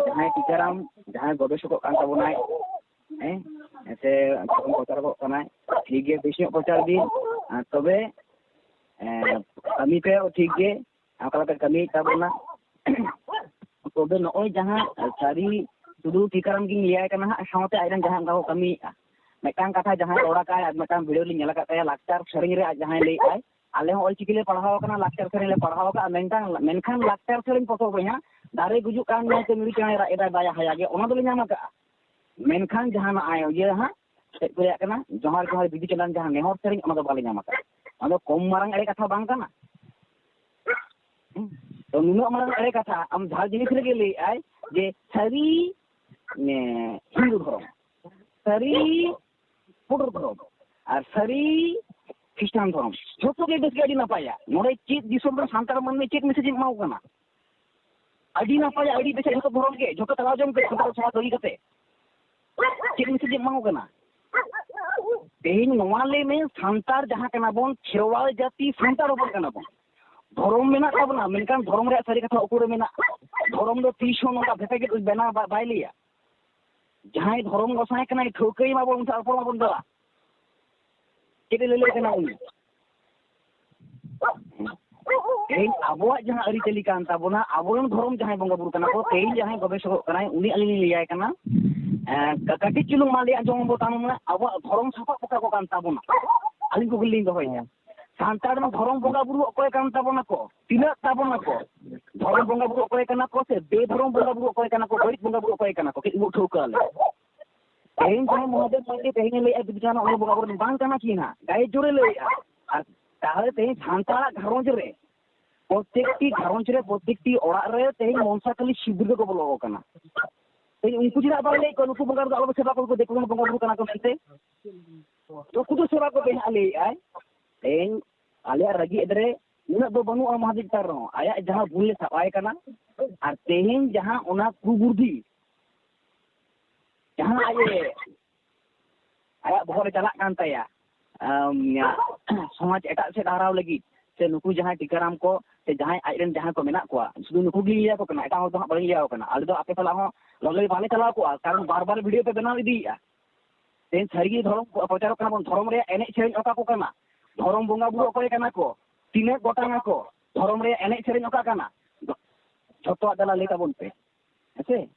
ᱡᱟᱦᱟᱸᱭ ᱴᱤᱠᱟᱹᱨᱟᱢ, ᱡᱟᱦᱟᱸᱭ ᱜᱚᱵᱮᱥᱚᱠᱚᱜ ᱠᱟᱱ ᱛᱟᱵᱚᱱᱟᱭ, ᱦᱮᱸ, ᱥᱮ ᱡᱚᱠᱷᱚᱱ ᱯᱨᱚᱪᱟᱨᱚᱜ ᱠᱟᱱᱟᱭ, ᱴᱷᱤᱠ ᱜᱮ, ᱵᱮᱥ ᱧᱚᱜ ᱯᱨᱚᱪᱟᱨ ᱵᱤᱱ᱾ ᱟᱨ ᱛᱚᱵᱮ, ᱮᱸ, ᱠᱟᱹᱢᱤ ᱯᱮ ᱴᱷᱤᱠ ᱜᱮ, ᱚᱠᱟ ᱞᱮᱠᱟ ᱠᱟᱹᱢᱤᱭᱮᱫ ᱛᱟᱵᱚᱱᱟ᱾ ᱛᱚᱵᱮ ᱱᱚᱜᱼᱚᱭ ᱡᱟᱦᱟᱸ ᱥᱟᱹᱨᱤ ᱥᱩᱫᱷᱩ ᱴᱤᱠᱟᱹᱨᱟᱢ ᱜᱤᱧ ᱞᱟᱹᱭᱟᱭ ᱠᱟᱱᱟ ᱦᱟᱸᱜ, ᱥᱟᱶᱛᱮ ᱟᱡᱨᱮᱱ ᱡᱟᱦᱟᱸᱭ ᱚᱱᱠᱟ ᱠᱚ ᱠᱟᱹᱢᱤᱭᱮᱫᱼᱟ, ᱢᱤᱫᱴᱟᱝ ᱠᱟᱛᱷᱟ ᱡᱟᱦᱟᱸᱭ ᱨᱚᱲ ᱟᱠᱟᱫ ᱟᱭ, ᱟᱨ ᱢᱤᱫᱴᱟᱝ ᱵᱷᱤᱰᱤᱭᱳ ᱞᱤᱧ ᱧᱮᱞ ᱟᱠᱟᱫ ᱛᱟᱭᱟ ᱞᱟᱠᱪᱟᱨ ᱥᱮᱨᱮᱧ ᱨᱮ ᱟᱡ ᱡᱟᱦᱟᱸᱭ ᱞᱟᱹᱭᱮᱫ ᱟᱭ, ᱟᱞᱮ ᱦᱚᱸ ᱚᱞᱪᱤᱠᱤ ᱞᱮ ᱯᱟᱲᱦᱟᱣ ᱟᱠᱟᱱᱟ, ᱞᱟᱠᱪᱟᱨ ᱥᱮᱨᱮᱧ ᱞᱮ ᱯᱟᱲᱦᱟᱣ ᱟᱠᱟᱫᱼᱟ, ᱢᱮᱱᱠᱷᱟᱱ, ᱢᱮᱱᱠᱷᱟᱱ ᱞᱟᱠᱪᱟᱨ ᱥᱮᱨᱮᱧ ᱯᱚᱛᱚᱵ ᱨᱮ ᱦᱟᱸᱜ ᱫᱟᱨᱮ ᱜᱩᱡᱩᱜ ᱠᱟᱱ ᱧᱮᱞᱛᱮ ᱢᱤᱨᱩ ᱪᱮᱬᱮ ᱨᱟᱜ ᱮᱫᱟᱭ ᱵᱟᱭᱟ ᱦᱟᱭᱟ ᱜᱮ, ᱚᱱᱟ ᱫᱚᱞᱮ ᱧᱟᱢ ᱟᱠᱟᱫᱼᱟ᱾ ᱢᱮᱱᱠᱷᱟᱱ ᱡᱟᱦᱟᱸ ᱱᱚᱜᱼᱚᱭ ᱤᱭᱟᱹ ᱦᱟᱸᱜ ᱪᱮᱫ ᱠᱚ ᱨᱮᱭᱟᱜ ᱠᱟᱱᱟ, ᱡᱚᱦᱟᱨ ᱡᱚᱦᱟᱨ ᱵᱤᱫᱩ ᱪᱟᱸᱫᱟᱱ ᱡᱟᱦᱟᱸ ᱱᱮᱦᱚᱨ ᱥᱮᱨᱮᱧ, ᱚᱱᱟ ᱫᱚ ᱵᱟᱞᱮ ᱧᱟᱢ ᱟᱠᱟᱫᱼᱟ᱾ ᱚᱱᱟ ᱫᱚ ᱠᱚᱢ ᱢᱟᱨᱟᱝ ᱮᱲᱮ ᱠᱟᱛᱷᱟ ᱵᱟᱝ ᱠᱟᱱᱟ? ᱦᱮᱸ? ᱛᱚ ᱱᱩᱱᱟᱹᱜ ᱢᱟᱨᱟᱝ ᱮᱲᱮ ᱠᱟᱛᱷᱟ ᱟᱢ ᱡᱟᱦᱟᱸ ᱡᱤᱱᱤᱥ ᱨᱮᱜᱮ ᱞᱟᱹᱭᱮᱫ ᱟᱭ ᱡᱮ ᱥᱟᱹᱨᱤ, ᱮ, ᱦᱤᱱᱫᱩ ᱫᱷᱚᱨᱚᱢ, ᱥᱟᱹᱨᱤ ᱯᱩᱰᱩᱨ ᱫᱷᱚᱨᱚᱢ, ᱟᱨ ᱥᱟᱹᱨᱤ ᱠᱷᱨᱤᱥᱴᱟᱱ ᱫᱷᱚᱨᱚᱢ, ᱡᱷᱚᱛᱚ ᱜᱮ ᱵᱮᱥ ᱜᱮ, ᱟᱹᱰᱤ ᱱᱟᱯᱟᱭᱟ᱾ ᱱᱚᱰᱮ ᱪᱮᱫ ᱫᱤᱥᱚᱢ ᱨᱮᱱ ᱥᱟᱱᱛᱟᱲ ᱢᱟᱹᱱᱢᱤ ᱪᱮᱫ ᱢᱮᱥᱮᱡᱽ ᱮᱢ ᱮᱢᱟ ᱠᱚ ᱠᱟᱱᱟ? ᱟᱹᱰᱤ ᱱᱟᱯᱟᱭᱟ, ᱟᱹᱰᱤ ᱵᱮᱥᱟ ᱡᱷᱚᱛᱚ ᱫᱷᱚᱨᱚᱢ ᱜᱮ, ᱡᱷᱚᱛᱚ ᱪᱟᱞᱟᱣ ᱡᱚᱝ ᱯᱮ ᱥᱟᱱᱛᱟᱲ ᱥᱚᱢᱟᱡᱽ ᱵᱟᱹᱜᱤ ᱠᱟᱛᱮ᱾ ᱪᱮᱫ ᱢᱮᱥᱮᱡᱽ ᱮᱢ ᱮᱢᱟ ᱠᱚ ᱠᱟᱱᱟ? ᱛᱮᱦᱮᱧ ᱱᱚᱣᱟ ᱞᱟᱹᱭ ᱢᱮ, ᱥᱟᱱᱛᱟᱲ ᱡᱟᱦᱟᱸ ᱠᱟᱱᱟ ᱵᱚᱱ, ᱠᱷᱮᱨᱣᱟᱞ ᱡᱟᱹᱛᱤ ᱥᱟᱱᱛᱟᱲ ᱦᱚᱯᱚᱱ ᱠᱟᱱᱟ ᱵᱚᱱ, ᱫᱷᱚᱨᱚᱢ ᱢᱮᱱᱟᱜ ᱛᱟᱵᱚᱱᱟ, ᱢᱮᱱᱠᱷᱟᱱ ᱫᱷᱚᱨᱚᱢ ᱨᱮᱭᱟᱜ ᱥᱟᱹᱨᱤ ᱠᱟᱛᱷᱟ ᱚᱠᱚᱭ ᱨᱮ ᱢᱮᱱᱟᱜᱼᱟ? ᱫᱷᱚᱨᱚᱢ ᱫᱚ ᱛᱤᱥ ᱦᱚᱸ ᱱᱚᱝᱠᱟ ᱵᱷᱮᱯᱮᱜᱮᱫ ᱵᱮᱱᱟᱣ ᱵᱟ-, ᱵᱟᱭ ᱞᱟᱹᱭᱟ᱾ ᱡᱟᱦᱟᱸᱭ ᱫᱷᱚᱨᱚᱢ ᱜᱚᱸᱥᱟᱭ ᱠᱟᱱᱟᱭ, ᱴᱷᱟᱹᱣᱠᱟᱹᱭ ᱢᱟᱵᱚᱱ, ᱩᱱᱤ ᱴᱷᱮᱱ ᱚᱨᱯᱚᱬ ᱢᱟᱵᱚᱱ ᱫᱚᱦᱚ᱾ ᱪᱮᱫ ᱮ ᱞᱟᱹᱭ ᱠᱟᱱᱟ ᱩᱱᱤ? ᱛᱮᱦᱮᱧ ᱟᱵᱚᱣᱟᱜ ᱡᱟᱦᱟᱸ ᱟᱹᱨᱤᱪᱟᱹᱞᱤ ᱠᱟᱱ ᱛᱟᱵᱚᱱᱟ, ᱟᱵᱚᱨᱮᱱ ᱫᱷᱚᱨᱚᱢ ᱡᱟᱦᱟᱸᱭ ᱵᱚᱸᱜᱟ ᱵᱩᱨᱩ ᱠᱟᱱᱟ ᱠᱚ, ᱛᱮᱦᱮᱧ ᱡᱟᱦᱟᱸᱭ ᱜᱚᱵᱮᱥᱚᱠᱚᱜ ᱠᱟᱱᱟᱭ, ᱩᱱᱤ ᱟᱹᱞᱤᱧ ᱞᱤᱧ ᱞᱟᱹᱭᱟᱭ ᱠᱟᱱᱟ, ᱮᱸ, ᱠᱟ-, ᱠᱟᱹᱴᱤᱡ ᱪᱩᱞᱩᱝ ᱢᱟ ᱞᱟᱹᱭ ᱟᱸᱡᱚᱢ ᱟᱵᱚ ᱛᱟᱵᱚᱱ ᱢᱮ, ᱟᱵᱚᱣᱟᱜ ᱫᱷᱚᱨᱚᱢ ᱥᱟᱯᱟᱵ ᱚᱠᱟ ᱠᱚ ᱠᱟᱱ ᱛᱟᱵᱚᱱᱟ? ᱟᱹᱞᱤᱧ ᱠᱩᱠᱞᱤ ᱞᱤᱧ ᱫᱚᱦᱚᱭᱮᱫᱼᱟ᱾ ᱥᱟᱱᱛᱟᱲ ᱢᱟ ᱫᱷᱚᱨᱚᱢ ᱵᱚᱸᱜᱟ ᱵᱩᱨᱩ ᱚᱠᱚᱭ ᱠᱟᱱ ᱛᱟᱵᱚᱱᱟ ᱠᱚ? ᱛᱤᱱᱟᱹᱜ ᱛᱟᱵᱚᱱᱟ ᱠᱚ? ᱫᱷᱚᱨᱚᱢ ᱵᱚᱸᱜᱟ ᱵᱩᱨᱩ ᱚᱠᱚᱭ ᱠᱟᱱᱟ ᱠᱚ ᱥᱮ ᱵᱮᱫᱷᱚᱨᱚᱢ ᱵᱚᱸᱜᱟ ᱵᱩᱨᱩ ᱚᱠᱚᱭ ᱠᱟᱱᱟ ᱠᱚ? ᱵᱟᱹᱲᱤᱡ ᱵᱚᱸᱜᱟ ᱵᱩᱨᱩ ᱚᱠᱚᱭ ᱠᱟᱱᱟ ᱠᱚ? ᱠᱟᱹᱡ ᱵᱚ ᱴᱷᱟᱹᱣᱠᱟᱹ ᱟᱞᱮ᱾ ᱛᱮᱦᱮᱧ ᱡᱟᱦᱟᱸᱭ ᱢᱚᱦᱟᱫᱮᱵ ᱢᱟᱹᱡᱷᱤ ᱛᱮᱦᱮᱧ ᱮ ᱞᱟᱹᱭᱮᱫᱼᱟ ᱵᱤᱫᱩ ᱪᱟᱸᱫᱟᱱ ᱚᱱᱟ ᱵᱚᱸᱜᱟ ᱵᱩᱨᱩ ᱵᱟᱝ ᱠᱟᱱᱟ ᱠᱤᱱ ᱦᱟᱸᱜ, ᱜᱟᱭᱮ ᱡᱳᱨᱮ ᱞᱟᱹᱭᱮᱫᱼᱟ᱾ ᱟᱨ ᱛᱟᱦᱚᱞᱮ ᱛᱮᱦᱮᱧ ᱥᱟᱱᱛᱟᱲᱟᱜ ᱜᱷᱟᱨᱚᱸᱡᱽ ᱨᱮ, ᱯᱨᱚᱛᱮᱠᱴᱤ ᱜᱷᱟᱨᱚᱸᱡᱽ ᱨᱮ, ᱯᱨᱚᱛᱮᱠᱴᱤ ᱚᱲᱟᱜ ᱨᱮ ᱛᱮᱦᱮᱧ ᱢᱚᱱᱥᱟ ᱠᱟᱹᱞᱤ ᱥᱤᱵᱤᱨ ᱨᱮᱠᱚ ᱵᱚᱞᱚ ᱟᱠᱟᱱᱟ᱾ ᱛᱮᱦᱮᱧ ᱩᱱᱠᱩ ᱪᱮᱫᱟᱜ ᱵᱟᱭ ᱞᱟᱹᱭᱮᱫ ᱠᱚᱣᱟ, ᱱᱩᱠᱩ ᱵᱚᱸᱜᱟ ᱨᱮᱫᱚ ᱟᱞᱚᱯᱮ ᱥᱮᱵᱟ ᱠᱚᱣᱟ, ᱩᱱᱠᱩ ᱫᱤᱠᱩ ᱨᱮᱱ ᱵᱚᱸᱜᱟ ᱵᱩᱨᱩ ᱠᱟᱱᱟ ᱠᱚ ᱢᱮᱱᱛᱮ? ᱱᱩᱠᱩ ᱫᱚ ᱥᱮᱵᱟ ᱠᱚᱯᱮ ᱦᱟᱸᱜ ᱞᱟᱹᱭᱮᱫᱼᱟᱭ᱾ ᱛᱮᱦᱮᱧ ᱟᱞᱮᱭᱟᱜ ᱨᱟᱹᱜᱤ ᱮᱫ ᱨᱮ ᱩᱱᱟᱹᱜ ᱫᱚ ᱵᱟᱹᱱᱩᱜᱼᱟ ᱢᱚᱦᱟᱫᱮᱵ ᱪᱮᱛᱟᱱ ᱨᱮᱦᱚᱸ, ᱟᱭᱟᱜ ᱡᱟᱦᱟᱸ ᱵᱷᱩᱞ ᱞᱮ ᱥᱟᱵ ᱟᱭ ᱠᱟᱱᱟ᱾ ᱟᱨ ᱛᱮᱦᱮᱧ ᱡᱟᱦᱟᱸ ᱚᱱᱟ ᱠᱩᱵᱩᱨᱫᱷᱤ, ᱡᱟᱦᱟᱸ ᱟᱡ ᱮ, ᱟᱭᱟᱜ ᱵᱚᱦᱚᱜ ᱨᱮ ᱪᱟᱞᱟᱜ ᱠᱟᱱ ᱛᱟᱭᱟ, ᱟᱢ, ᱥᱚᱢᱟᱡᱽ ᱮᱴᱟᱜ ᱥᱮᱫ ᱦᱟᱨᱟᱣ ᱞᱟᱹᱜᱤᱫ, ᱥᱮ ᱱᱩᱠᱩ ᱡᱟᱦᱟᱸᱭ ᱴᱤᱠᱟᱹᱨᱟᱢ ᱠᱚ, ᱥᱮ ᱡᱟᱦᱟᱸᱭ ᱟᱡᱨᱮᱱ ᱡᱟᱦᱟᱸᱭ ᱠᱚ ᱢᱮᱱᱟᱜ ᱠᱚᱣᱟ, ᱥᱩᱫᱷᱩ ᱱᱩᱠᱩ ᱜᱮᱞᱤᱧ ᱞᱟᱹᱭ ᱟᱠᱚ ᱠᱟᱱᱟ, ᱮᱴᱟᱜ ᱦᱚᱲ ᱫᱚ ᱦᱟᱸᱜ ᱵᱟᱹᱞᱤᱧ ᱞᱟᱹᱭ ᱟᱠᱚ ᱠᱟᱱᱟ᱾ ᱟᱞᱮ ᱫᱚ ᱟᱯᱮ ᱥᱟᱞᱟᱜ ᱦᱚᱸ ᱞᱟᱹᱞᱟᱹᱭ ᱵᱟᱞᱮ ᱪᱟᱞᱟᱣ ᱠᱚᱜᱼᱟ, ᱠᱟᱨᱚᱱ ᱵᱟᱨ ᱵᱟᱨ ᱵᱷᱤᱰᱤᱭᱳ ᱯᱮ ᱵᱮᱱᱟᱣ ᱤᱫᱤᱭᱮᱫᱼᱟ᱾ ᱛᱮᱦᱮᱧ ᱥᱟᱹᱨᱤᱜᱮ ᱫᱷᱚᱨᱚᱢ ᱯᱨᱚᱪᱟᱨᱚᱜ ᱠᱟᱱᱟ ᱵᱚᱱ, ᱫᱷᱚᱨᱚᱢ ᱨᱮᱭᱟᱜ ᱮᱱᱮᱡ ᱥᱮᱨᱮᱧ ᱚᱠᱟ ᱠᱚ ᱠᱟᱱᱟ? ᱫᱷᱚᱨᱚᱢ ᱵᱚᱸᱜᱟ ᱵᱩᱨᱩ ᱚᱠᱚᱭ ᱠᱟᱱᱟ ᱠᱚ? ᱛᱤᱱᱟᱹᱜ ᱜᱚᱴᱟᱝ ᱟᱠᱚ? ᱫᱷᱚᱨᱚᱢ ᱨᱮᱭᱟᱜ ᱮᱱᱮᱡ ᱥᱮᱨᱮᱧ ᱚᱠᱟ ᱠᱟᱱᱟ? ᱡᱷᱚᱛᱚᱣᱟᱜ ᱫᱮᱞᱟ ᱞᱟᱹᱭ ᱛᱟᱵᱚᱱ ᱯᱮ, ᱦᱮᱸᱥᱮ?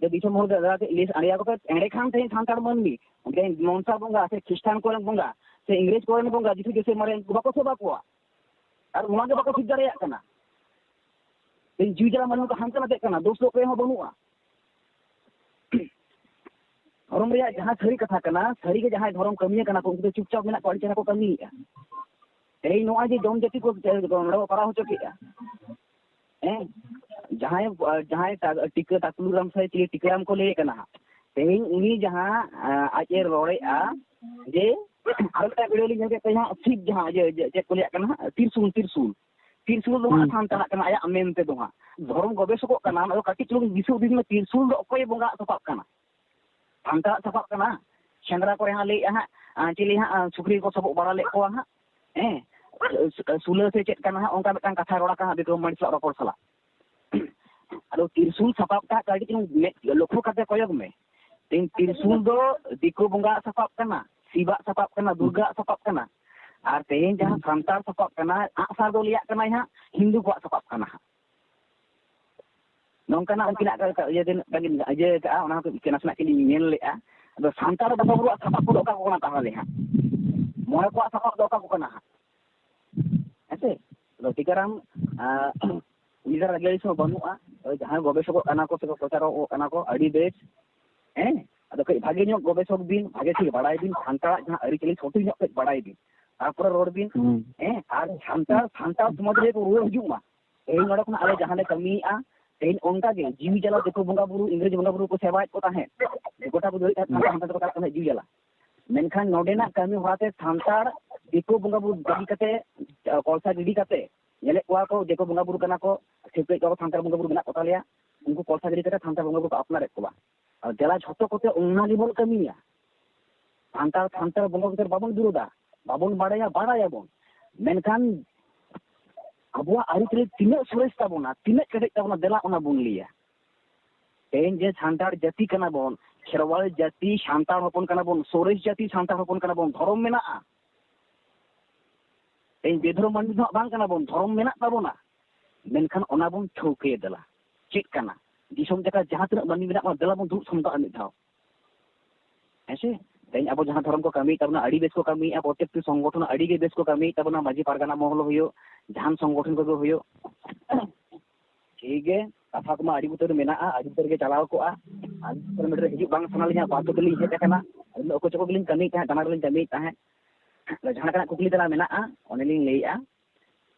ᱡᱮ ᱫᱤᱥᱚᱢ ᱦᱚᱲ ᱫᱮᱞᱟ ᱠᱟᱹᱡ ᱞᱟᱹᱭ ᱟᱸᱡᱚᱢ ᱟᱠᱚ ᱯᱮ, ᱮᱸᱰᱮᱠᱷᱟᱱ ᱛᱮᱦᱮᱧ ᱥᱟᱱᱛᱟᱲ ᱢᱟᱹᱱᱢᱤ ᱚᱸᱰᱮ ᱢᱚᱱᱥᱟ ᱵᱚᱸᱜᱟ ᱥᱮ ᱠᱷᱨᱤᱥᱴᱟᱱ ᱠᱚᱨᱮᱱ ᱵᱚᱸᱜᱟ ᱥᱮ ᱤᱝᱨᱮᱡᱽ ᱠᱚᱨᱮᱱ ᱵᱚᱸᱜᱟ ᱡᱤᱥᱩ ᱡᱮᱥᱮ ᱢᱟᱨᱮ ᱩᱱᱠᱩ ᱵᱟᱠᱚ ᱥᱮᱵᱟ ᱠᱚᱣᱟ, ᱟᱨ ᱱᱚᱣᱟ ᱜᱮ ᱵᱟᱠᱚ ᱴᱷᱤᱠ ᱫᱟᱲᱮᱭᱟᱜ ᱠᱟᱱᱟ᱾ ᱛᱮᱦᱮᱧ ᱡᱤᱣᱤ ᱡᱟᱞᱟ ᱢᱟᱹᱱᱢᱤ ᱠᱚ ᱦᱟᱱᱛᱮ ᱱᱟᱛᱮᱜ ᱠᱟᱱᱟ, ᱫᱳᱥ ᱫᱚ ᱚᱠᱚᱭ ᱦᱚᱸ ᱵᱟᱹᱱᱩᱜᱼᱟ᱾ ᱫᱷᱚᱨᱚᱢ ᱨᱮᱭᱟᱜ ᱡᱟᱦᱟᱸ ᱥᱟᱹᱨᱤ ᱠᱟᱛᱷᱟ ᱠᱟᱱᱟ, ᱥᱟᱹᱨᱤ ᱜᱮ ᱡᱟᱦᱟᱸᱭ ᱫᱷᱚᱨᱚᱢ ᱠᱟᱹᱢᱤᱭᱟᱹ ᱠᱟᱱᱟ ᱠᱚ, ᱩᱱᱠᱩ ᱫᱚ ᱪᱩᱯᱪᱟᱯ ᱢᱮᱱᱟᱜ ᱠᱚᱣᱟ, ᱟᱹᱰᱤ ᱪᱮᱦᱨᱟ ᱠᱚ ᱠᱟᱹᱢᱤᱭᱮᱫᱼᱟ᱾ ᱛᱮᱦᱮᱧ ᱱᱚᱜᱼᱚᱭ ᱡᱮ ᱡᱚᱢ ᱡᱟᱹᱛᱤ ᱠᱚ ᱱᱚᱰᱮ ᱠᱚ ᱠᱚᱨᱟᱣ ᱦᱚᱪᱚ ᱠᱮᱫᱼᱟ, ᱦᱮᱸ, ᱡᱟᱦᱟᱸᱭ, ᱡᱟᱦᱟᱸᱭ ᱴᱟ-, ᱴᱤᱠᱟᱹ ᱴᱟᱠᱞᱩ ᱨᱟᱢ ᱥᱮ ᱪᱤᱞᱤ ᱴᱤᱠᱟᱹᱨᱟᱢ ᱠᱚ ᱞᱟᱹᱭᱮ ᱠᱟᱱᱟ ᱦᱟᱸᱜ, ᱛᱮᱦᱮᱧ ᱩᱱᱤ ᱡᱟᱦᱟᱸ, ᱟᱸ, ᱟᱡ ᱮ ᱨᱚᱲᱮᱫᱼᱟ ᱡᱮ, ᱟᱨ ᱢᱤᱫᱴᱟᱝ ᱵᱷᱤᱰᱤᱭᱳ ᱞᱤᱧ ᱧᱮᱞ ᱠᱮᱫ ᱛᱟᱭᱟ ᱦᱟᱸᱜ, ᱥᱤᱵ ᱡᱟᱦᱟᱸ, ᱤᱭᱟᱹ, ᱤᱭᱟᱹ, ᱪᱮᱫ ᱠᱚ ᱞᱟᱹᱭᱟᱜ ᱠᱟᱱᱟ ᱦᱟᱸᱜ, ᱛᱤᱨᱥᱩᱞ, ᱛᱤᱨᱥᱩᱞ᱾ ᱛᱤᱨᱥᱩᱞ ᱫᱚ ᱦᱟᱸᱜ ᱦᱩᱸ᱾ ᱥᱟᱱᱛᱟᱲᱟᱜ ᱠᱟᱱᱟ, ᱟᱭᱟᱜ ᱢᱮᱱ ᱛᱮᱫᱚ ᱦᱟᱸᱜ᱾ ᱫᱷᱚᱨᱚᱢ ᱜᱚᱵᱮᱥᱚᱠᱚᱜ ᱠᱟᱱᱟ, ᱚᱱᱟ ᱫᱚ ᱠᱟᱹᱴᱤᱡ ᱪᱩᱞᱩᱝ ᱫᱤᱥᱟᱹ ᱦᱩᱫᱤᱥ ᱢᱮ, ᱛᱤᱨᱥᱩᱞ ᱫᱚ ᱚᱠᱚᱭᱮ ᱵᱚᱸᱜᱟᱜ ᱥᱟᱯᱟᱵ ᱠᱟᱱᱟ? ᱥᱟᱱᱛᱟᱲᱟᱜ ᱥᱟᱯᱟᱵ ᱠᱟᱱᱟ᱾ ᱥᱮᱸᱫᱽᱨᱟ ᱠᱚᱨᱮ ᱦᱟᱸᱜ ᱞᱟᱹᱭᱮᱜᱼᱟ ᱦᱟᱸᱜ, ᱟᱸ, ᱪᱤᱞᱤ ᱦᱟᱸᱜ, ᱟᱸ, ᱥᱩᱠᱨᱤ ᱠᱚ ᱥᱚᱵᱚᱜ ᱵᱟᱲᱟ ᱞᱮᱫ ᱠᱚᱣᱟ ᱦᱟᱸᱜ, ᱦᱮᱸ, ᱥᱩ-, ᱥᱩᱞᱟᱹ ᱥᱮ ᱪᱮᱫ ᱠᱟᱱᱟ ᱦᱟᱸᱜ, ᱚᱱᱠᱟ ᱢᱤᱫᱴᱟᱝ ᱠᱟᱛᱷᱟ ᱨᱚᱲ ᱟᱠᱟᱱ ᱦᱟᱸᱜ ᱵᱤᱠᱨᱚᱢ ᱢᱟᱹᱱᱤ ᱥᱟᱞᱟᱜ ᱨᱚᱯᱚᱲ ᱥᱟᱞᱟᱜ᱾ ᱟᱫᱚ ᱛᱤᱨᱥᱩᱞ ᱥᱟᱯᱟᱵ ᱴᱟᱜ ᱠᱟᱹᱴᱤᱡ ᱪᱩᱞᱩᱝ ᱢᱮᱫ ᱞᱚᱠᱠᱷᱚ ᱠᱟᱛᱮ ᱠᱚᱭᱚᱜ ᱢᱮ᱾ ᱛᱮᱦᱮᱧ ᱛᱤᱨᱥᱩᱞ ᱫᱚ ᱫᱤᱠᱩ ᱵᱚᱸᱜᱟᱣᱟᱜ ᱥᱟᱯᱟᱵ ᱠᱟᱱᱟ, ᱥᱤᱵᱟᱜ ᱥᱟᱯᱟᱵ ᱠᱟᱱᱟ, ᱫᱩᱨᱜᱟᱣᱟᱜ ᱥᱟᱯᱟᱵ ᱠᱟᱱᱟ᱾ ᱟᱨ ᱛᱮᱦᱮᱧ ᱡᱟᱦᱟᱸ ᱥᱟᱱᱛᱟᱲ ᱥᱟᱯᱟᱵ ᱠᱟᱱᱟ, ᱟᱜᱼᱥᱟᱨ ᱫᱚ ᱞᱟᱹᱭᱟᱜ ᱠᱟᱱᱟᱭ ᱦᱟᱸᱜ ᱦᱤᱱᱫᱩ ᱠᱚᱣᱟᱜ ᱥᱟᱯᱟᱵ ᱠᱟᱱᱟ ᱦᱟᱸᱜ᱾ ᱱᱚᱝᱠᱟᱱᱟᱜ ᱩᱱᱠᱤᱱᱟᱜ ᱤᱭᱟᱹ ᱛᱤᱱᱟᱹᱜ ᱜᱟᱱ ᱤᱭᱟᱹ ᱠᱟᱜᱼᱟ, ᱚᱱᱟ ᱠᱚ ᱱᱟᱥᱮᱱᱟᱜ ᱠᱤᱱ ᱧᱮᱞ ᱞᱮᱜᱼᱟ᱾ ᱟᱫᱚ ᱥᱟᱱᱛᱟᱲ ᱵᱚᱸᱜᱟ ᱵᱩᱨᱩᱣᱟᱜ ᱥᱟᱯᱟᱵ ᱠᱚᱫᱚ ᱚᱠᱟ ᱠᱚ ᱠᱟᱱᱟ ᱛᱟᱦᱚᱞᱮ ᱦᱟᱸᱜ? ᱢᱚᱬᱮ ᱠᱚᱣᱟᱜ ᱥᱟᱯᱟᱵ ᱫᱚ ᱚᱠᱟ ᱠᱚ ᱠᱟᱱᱟ ᱦᱟᱸᱜ? ᱦᱮᱸ ᱥᱮ? ᱟᱫᱚ ᱴᱤᱠᱟᱹᱨᱟᱢ, ᱟᱸ, ᱩᱱᱤ ᱫᱚ ᱨᱟᱡᱽᱟᱹᱨᱤ ᱥᱚᱸᱜᱮ ᱵᱟᱹᱱᱩᱜᱼᱟ᱾ ᱳᱭ ᱡᱟᱦᱟᱸᱭ ᱜᱚᱵᱮᱥᱚᱠᱚᱜ ᱠᱟᱱᱟ ᱠᱚ ᱥᱮ ᱠᱚ ᱯᱨᱚᱪᱟᱨᱚᱜ ᱠᱟᱱᱟ ᱠᱚ, ᱟᱹᱰᱤ ᱵᱮᱥ᱾ ᱦᱮᱸ? ᱟᱫᱚ ᱠᱟᱹᱡ ᱵᱷᱟᱜᱮ ᱧᱚᱜ ᱜᱚᱵᱮᱥᱚᱠ ᱵᱤᱱ, ᱵᱷᱟᱜᱮ ᱴᱷᱤᱠ ᱵᱟᱲᱟᱭ ᱵᱤᱱ, ᱥᱟᱱᱛᱟᱲᱟᱜ ᱡᱟᱦᱟᱸ ᱟᱹᱨᱤᱪᱟᱹᱞᱤ ᱥᱚᱴᱷᱤᱠ ᱧᱚᱜ ᱠᱟᱹᱡ ᱵᱟᱲᱟᱭ ᱵᱤᱱ᱾ ᱛᱟᱨᱯᱚᱨᱮ ᱨᱚᱲ ᱵᱤᱱ᱾ ᱦᱩᱸ᱾ ᱦᱮᱸ? ᱟᱨ ᱥᱟᱱᱛᱟᱲ, ᱥᱟᱱᱛᱟᱲ ᱥᱚᱢᱟᱡᱽ ᱨᱮ ᱠᱚ ᱨᱩᱣᱟᱹᱲ ᱦᱤᱡᱩᱜ ᱢᱟ᱾ ᱛᱮᱦᱮᱧ ᱱᱚᱰᱮ ᱠᱷᱚᱱᱟᱜ ᱟᱞᱮ ᱡᱟᱦᱟᱸ ᱞᱮ ᱠᱟᱹᱢᱤᱭᱮᱫᱼᱟ, ᱛᱮᱦᱮᱧ ᱚᱱᱠᱟ ᱜᱮ ᱡᱤᱣᱤ ᱡᱟᱞᱟ ᱫᱤᱠᱩ ᱵᱚᱸᱜᱟ ᱵᱩᱨᱩ, ᱤᱝᱨᱮᱡᱽ ᱵᱚᱸᱜᱟ ᱵᱩᱨᱩ ᱠᱚ ᱥᱮᱵᱟᱭᱮᱫ ᱠᱚ ᱛᱟᱦᱮᱸᱫ, ᱜᱚᱴᱟ ᱠᱚ ᱫᱟᱹᱲᱮᱫ ᱛᱟᱦᱮᱸᱫ, ᱦᱩᱸ᱾ ᱦᱟᱱᱛᱮ ᱱᱟᱛᱮ ᱠᱚ ᱪᱟᱞᱟᱜ ᱠᱟᱱ ᱛᱟᱦᱮᱸᱫ ᱡᱤᱣᱤ ᱡᱟᱞᱟ᱾ ᱢᱮᱱᱠᱷᱟᱱ ᱱᱚᱰᱮᱱᱟᱜ ᱠᱟᱹᱢᱤ ᱦᱚᱨᱟᱛᱮ ᱥᱟᱱᱛᱟᱲ ᱫᱤᱠᱩ ᱵᱚᱸᱜᱟ ᱵᱩᱨᱩ ᱵᱟᱹᱜᱤ ᱠᱟᱛᱮ, ᱠᱚᱞᱥᱟ ᱜᱤᱰᱤ ᱠᱟᱛᱮ, ᱧᱮᱞᱮᱫ ᱠᱚᱣᱟ ᱠᱚ ᱫᱤᱠᱩ ᱵᱚᱸᱜᱟ ᱵᱩᱨᱩ ᱠᱟᱱᱟ ᱠᱚ, ᱴᱷᱤᱠᱟᱹᱭᱮᱫ ᱠᱚᱣᱟ ᱠᱚ ᱥᱟᱱᱛᱟᱲ ᱵᱚᱸᱜᱟ ᱵᱩᱨᱩ ᱢᱮᱱᱟᱜ ᱠᱚ ᱛᱟᱞᱮᱭᱟ, ᱩᱱᱠᱩ ᱠᱚᱞᱥᱟ ᱜᱤᱰᱤ ᱠᱟᱛᱮ ᱥᱟᱱᱛᱟᱲ ᱵᱚᱸᱜᱟ ᱵᱩᱨᱩ ᱠᱚ ᱟᱯᱱᱟᱨᱮᱫ ᱠᱚᱣᱟ᱾ ᱟᱨ ᱫᱮᱞᱟ ᱡᱷᱚᱛᱚ ᱠᱚᱛᱮ ᱚᱱᱟ ᱜᱮᱵᱚᱱ ᱠᱟᱹᱢᱤᱭᱟ᱾ ᱥᱟᱱᱛᱟᱲ, ᱥᱟᱱᱛᱟᱲ ᱵᱚᱸᱜᱟ ᱵᱩᱨᱩ ᱵᱟᱵᱚᱱ ᱵᱤᱨᱳᱫᱟ, ᱵᱟᱵᱚᱱ ᱵᱟᱲᱟᱭᱟ, ᱵᱟᱲᱟᱭᱟᱵᱚᱱ᱾ ᱢᱮᱱᱠᱷᱟᱱ ᱟᱵᱚᱣᱟᱜ ᱟᱹᱨᱤᱪᱟᱹᱞᱤ ᱛᱤᱱᱟᱹᱜ ᱥᱚᱨᱮᱥ ᱛᱟᱵᱚᱱᱟ, ᱛᱤᱱᱟᱹᱜ ᱠᱮᱴᱮᱡ ᱛᱟᱵᱚᱱᱟ, ᱫᱮᱞᱟ ᱚᱱᱟ ᱵᱚᱱ ᱞᱟᱹᱭᱟ᱾ ᱛᱮᱦᱮᱧ ᱡᱮ ᱥᱟᱱᱛᱟᱲ ᱡᱟᱹᱛᱤ ᱠᱟᱱᱟ ᱵᱚᱱ, ᱠᱷᱮᱨᱣᱟᱞ ᱡᱟᱹᱛᱤ ᱥᱟᱱᱛᱟᱲ ᱦᱚᱯᱚᱱ ᱠᱟᱱᱟ ᱵᱚᱱ, ᱥᱚᱨᱮᱥ ᱡᱟᱹᱛᱤ ᱥᱟᱱᱛᱟᱲ ᱦᱚᱯᱚᱱ ᱠᱟᱱᱟ ᱵᱚᱱ, ᱫᱷᱚᱨᱚᱢ ᱢᱮᱱᱟᱜᱼᱟ᱾ ᱛᱮᱦᱮᱧ ᱵᱮᱫᱷᱚᱨᱚᱢ ᱢᱟᱹᱱᱢᱤ ᱫᱚ ᱦᱟᱸᱜ ᱵᱟᱝ ᱠᱟᱱᱟ ᱵᱚᱱ, ᱫᱷᱚᱨᱚᱢ ᱢᱮᱱᱟᱜ ᱛᱟᱵᱚᱱᱟ᱾ ᱢᱮᱱᱠᱷᱟᱱ ᱚᱱᱟ ᱵᱚᱱ ᱴᱷᱟᱹᱣᱠᱟᱹᱭᱟ ᱫᱮᱞᱟ᱾ ᱪᱮᱫ ᱠᱟᱱᱟ? ᱫᱤᱥᱚᱢ ᱡᱟᱠᱟᱛ ᱡᱟᱦᱟᱸ ᱛᱤᱱᱟᱹᱜ ᱢᱟᱹᱱᱢᱤ ᱢᱮᱱᱟᱜ ᱵᱚᱱᱟ, ᱫᱮᱞᱟ ᱵᱚᱱ ᱫᱩᱲᱩᱵ ᱥᱟᱢᱴᱟᱜᱼᱟ ᱢᱤᱫ ᱫᱷᱟᱣ᱾ ᱦᱮᱸ ᱥᱮ? ᱛᱮᱦᱮᱧ ᱟᱵᱚ ᱡᱟᱦᱟᱸ ᱫᱷᱚᱨᱚᱢ ᱠᱚ ᱠᱟᱹᱢᱤᱭᱮᱫ ᱛᱟᱵᱚᱱᱟ, ᱟᱹᱰᱤ ᱵᱮᱥ ᱠᱚ ᱠᱟᱹᱢᱤᱭᱮᱫᱼᱟ, ᱯᱨᱚᱛᱮᱠᱴᱤ ᱥᱚᱝᱜᱚᱴᱷᱚᱱ ᱟᱹᱰᱤ ᱜᱮ ᱵᱮᱥ ᱠᱚ ᱠᱟᱹᱢᱤᱭᱮᱫ ᱛᱟᱵᱚᱱᱟ, ᱢᱟᱹᱡᱷᱤ ᱯᱟᱨᱜᱟᱱᱟ ᱢᱚᱦᱚᱞ ᱦᱩᱭᱩᱜ, ᱡᱟᱦᱟᱱ ᱥᱚᱝᱜᱚᱴᱷᱚᱱ ᱠᱚᱜᱮ ᱦᱩᱭᱩᱜ᱾ ᱴᱷᱤᱠ ᱜᱮ, ᱠᱟᱛᱷᱟ ᱠᱚᱢᱟ ᱟᱹᱰᱤ ᱩᱛᱟᱹᱨ ᱢᱮᱱᱟᱜᱼᱟ, ᱟᱹᱰᱤ ᱩᱛᱟᱹᱨ ᱜᱮ ᱪᱟᱞᱟᱣ ᱠᱚᱜᱼᱟ᱾ ᱟᱹᱰᱤ ᱩᱛᱟᱹᱨ ᱢᱤᱱᱤᱴ ᱨᱮ ᱦᱤᱡᱩᱜ ᱵᱟᱝ ᱥᱟᱱᱟ ᱞᱤᱧᱟ, ᱵᱟᱫᱽᱫᱷᱚ ᱛᱮᱞᱤᱧ ᱦᱮᱡ ᱟᱠᱟᱱᱟ᱾ ᱟᱹᱞᱤᱧ ᱫᱚ ᱚᱠᱚᱭ ᱪᱚᱠᱚ ᱜᱮᱞᱤᱧ ᱠᱟᱹᱢᱤᱭᱮᱫ ᱛᱟᱦᱮᱸᱫ, ᱛᱟᱱᱟ ᱨᱮᱞᱤᱧ ᱠᱟᱹᱢᱤᱭᱮᱫ ᱛᱟᱦᱮᱸᱫ᱾ ᱟᱫᱚ ᱡᱟᱦᱟᱸ ᱞᱮᱠᱟᱱᱟᱜ ᱠᱩᱠᱞᱤ ᱛᱮᱞᱟ ᱢᱮᱱᱟᱜᱼᱟ, ᱚᱱᱮᱞᱤᱧ ᱞᱟᱹᱭᱮᱫᱼᱟ᱾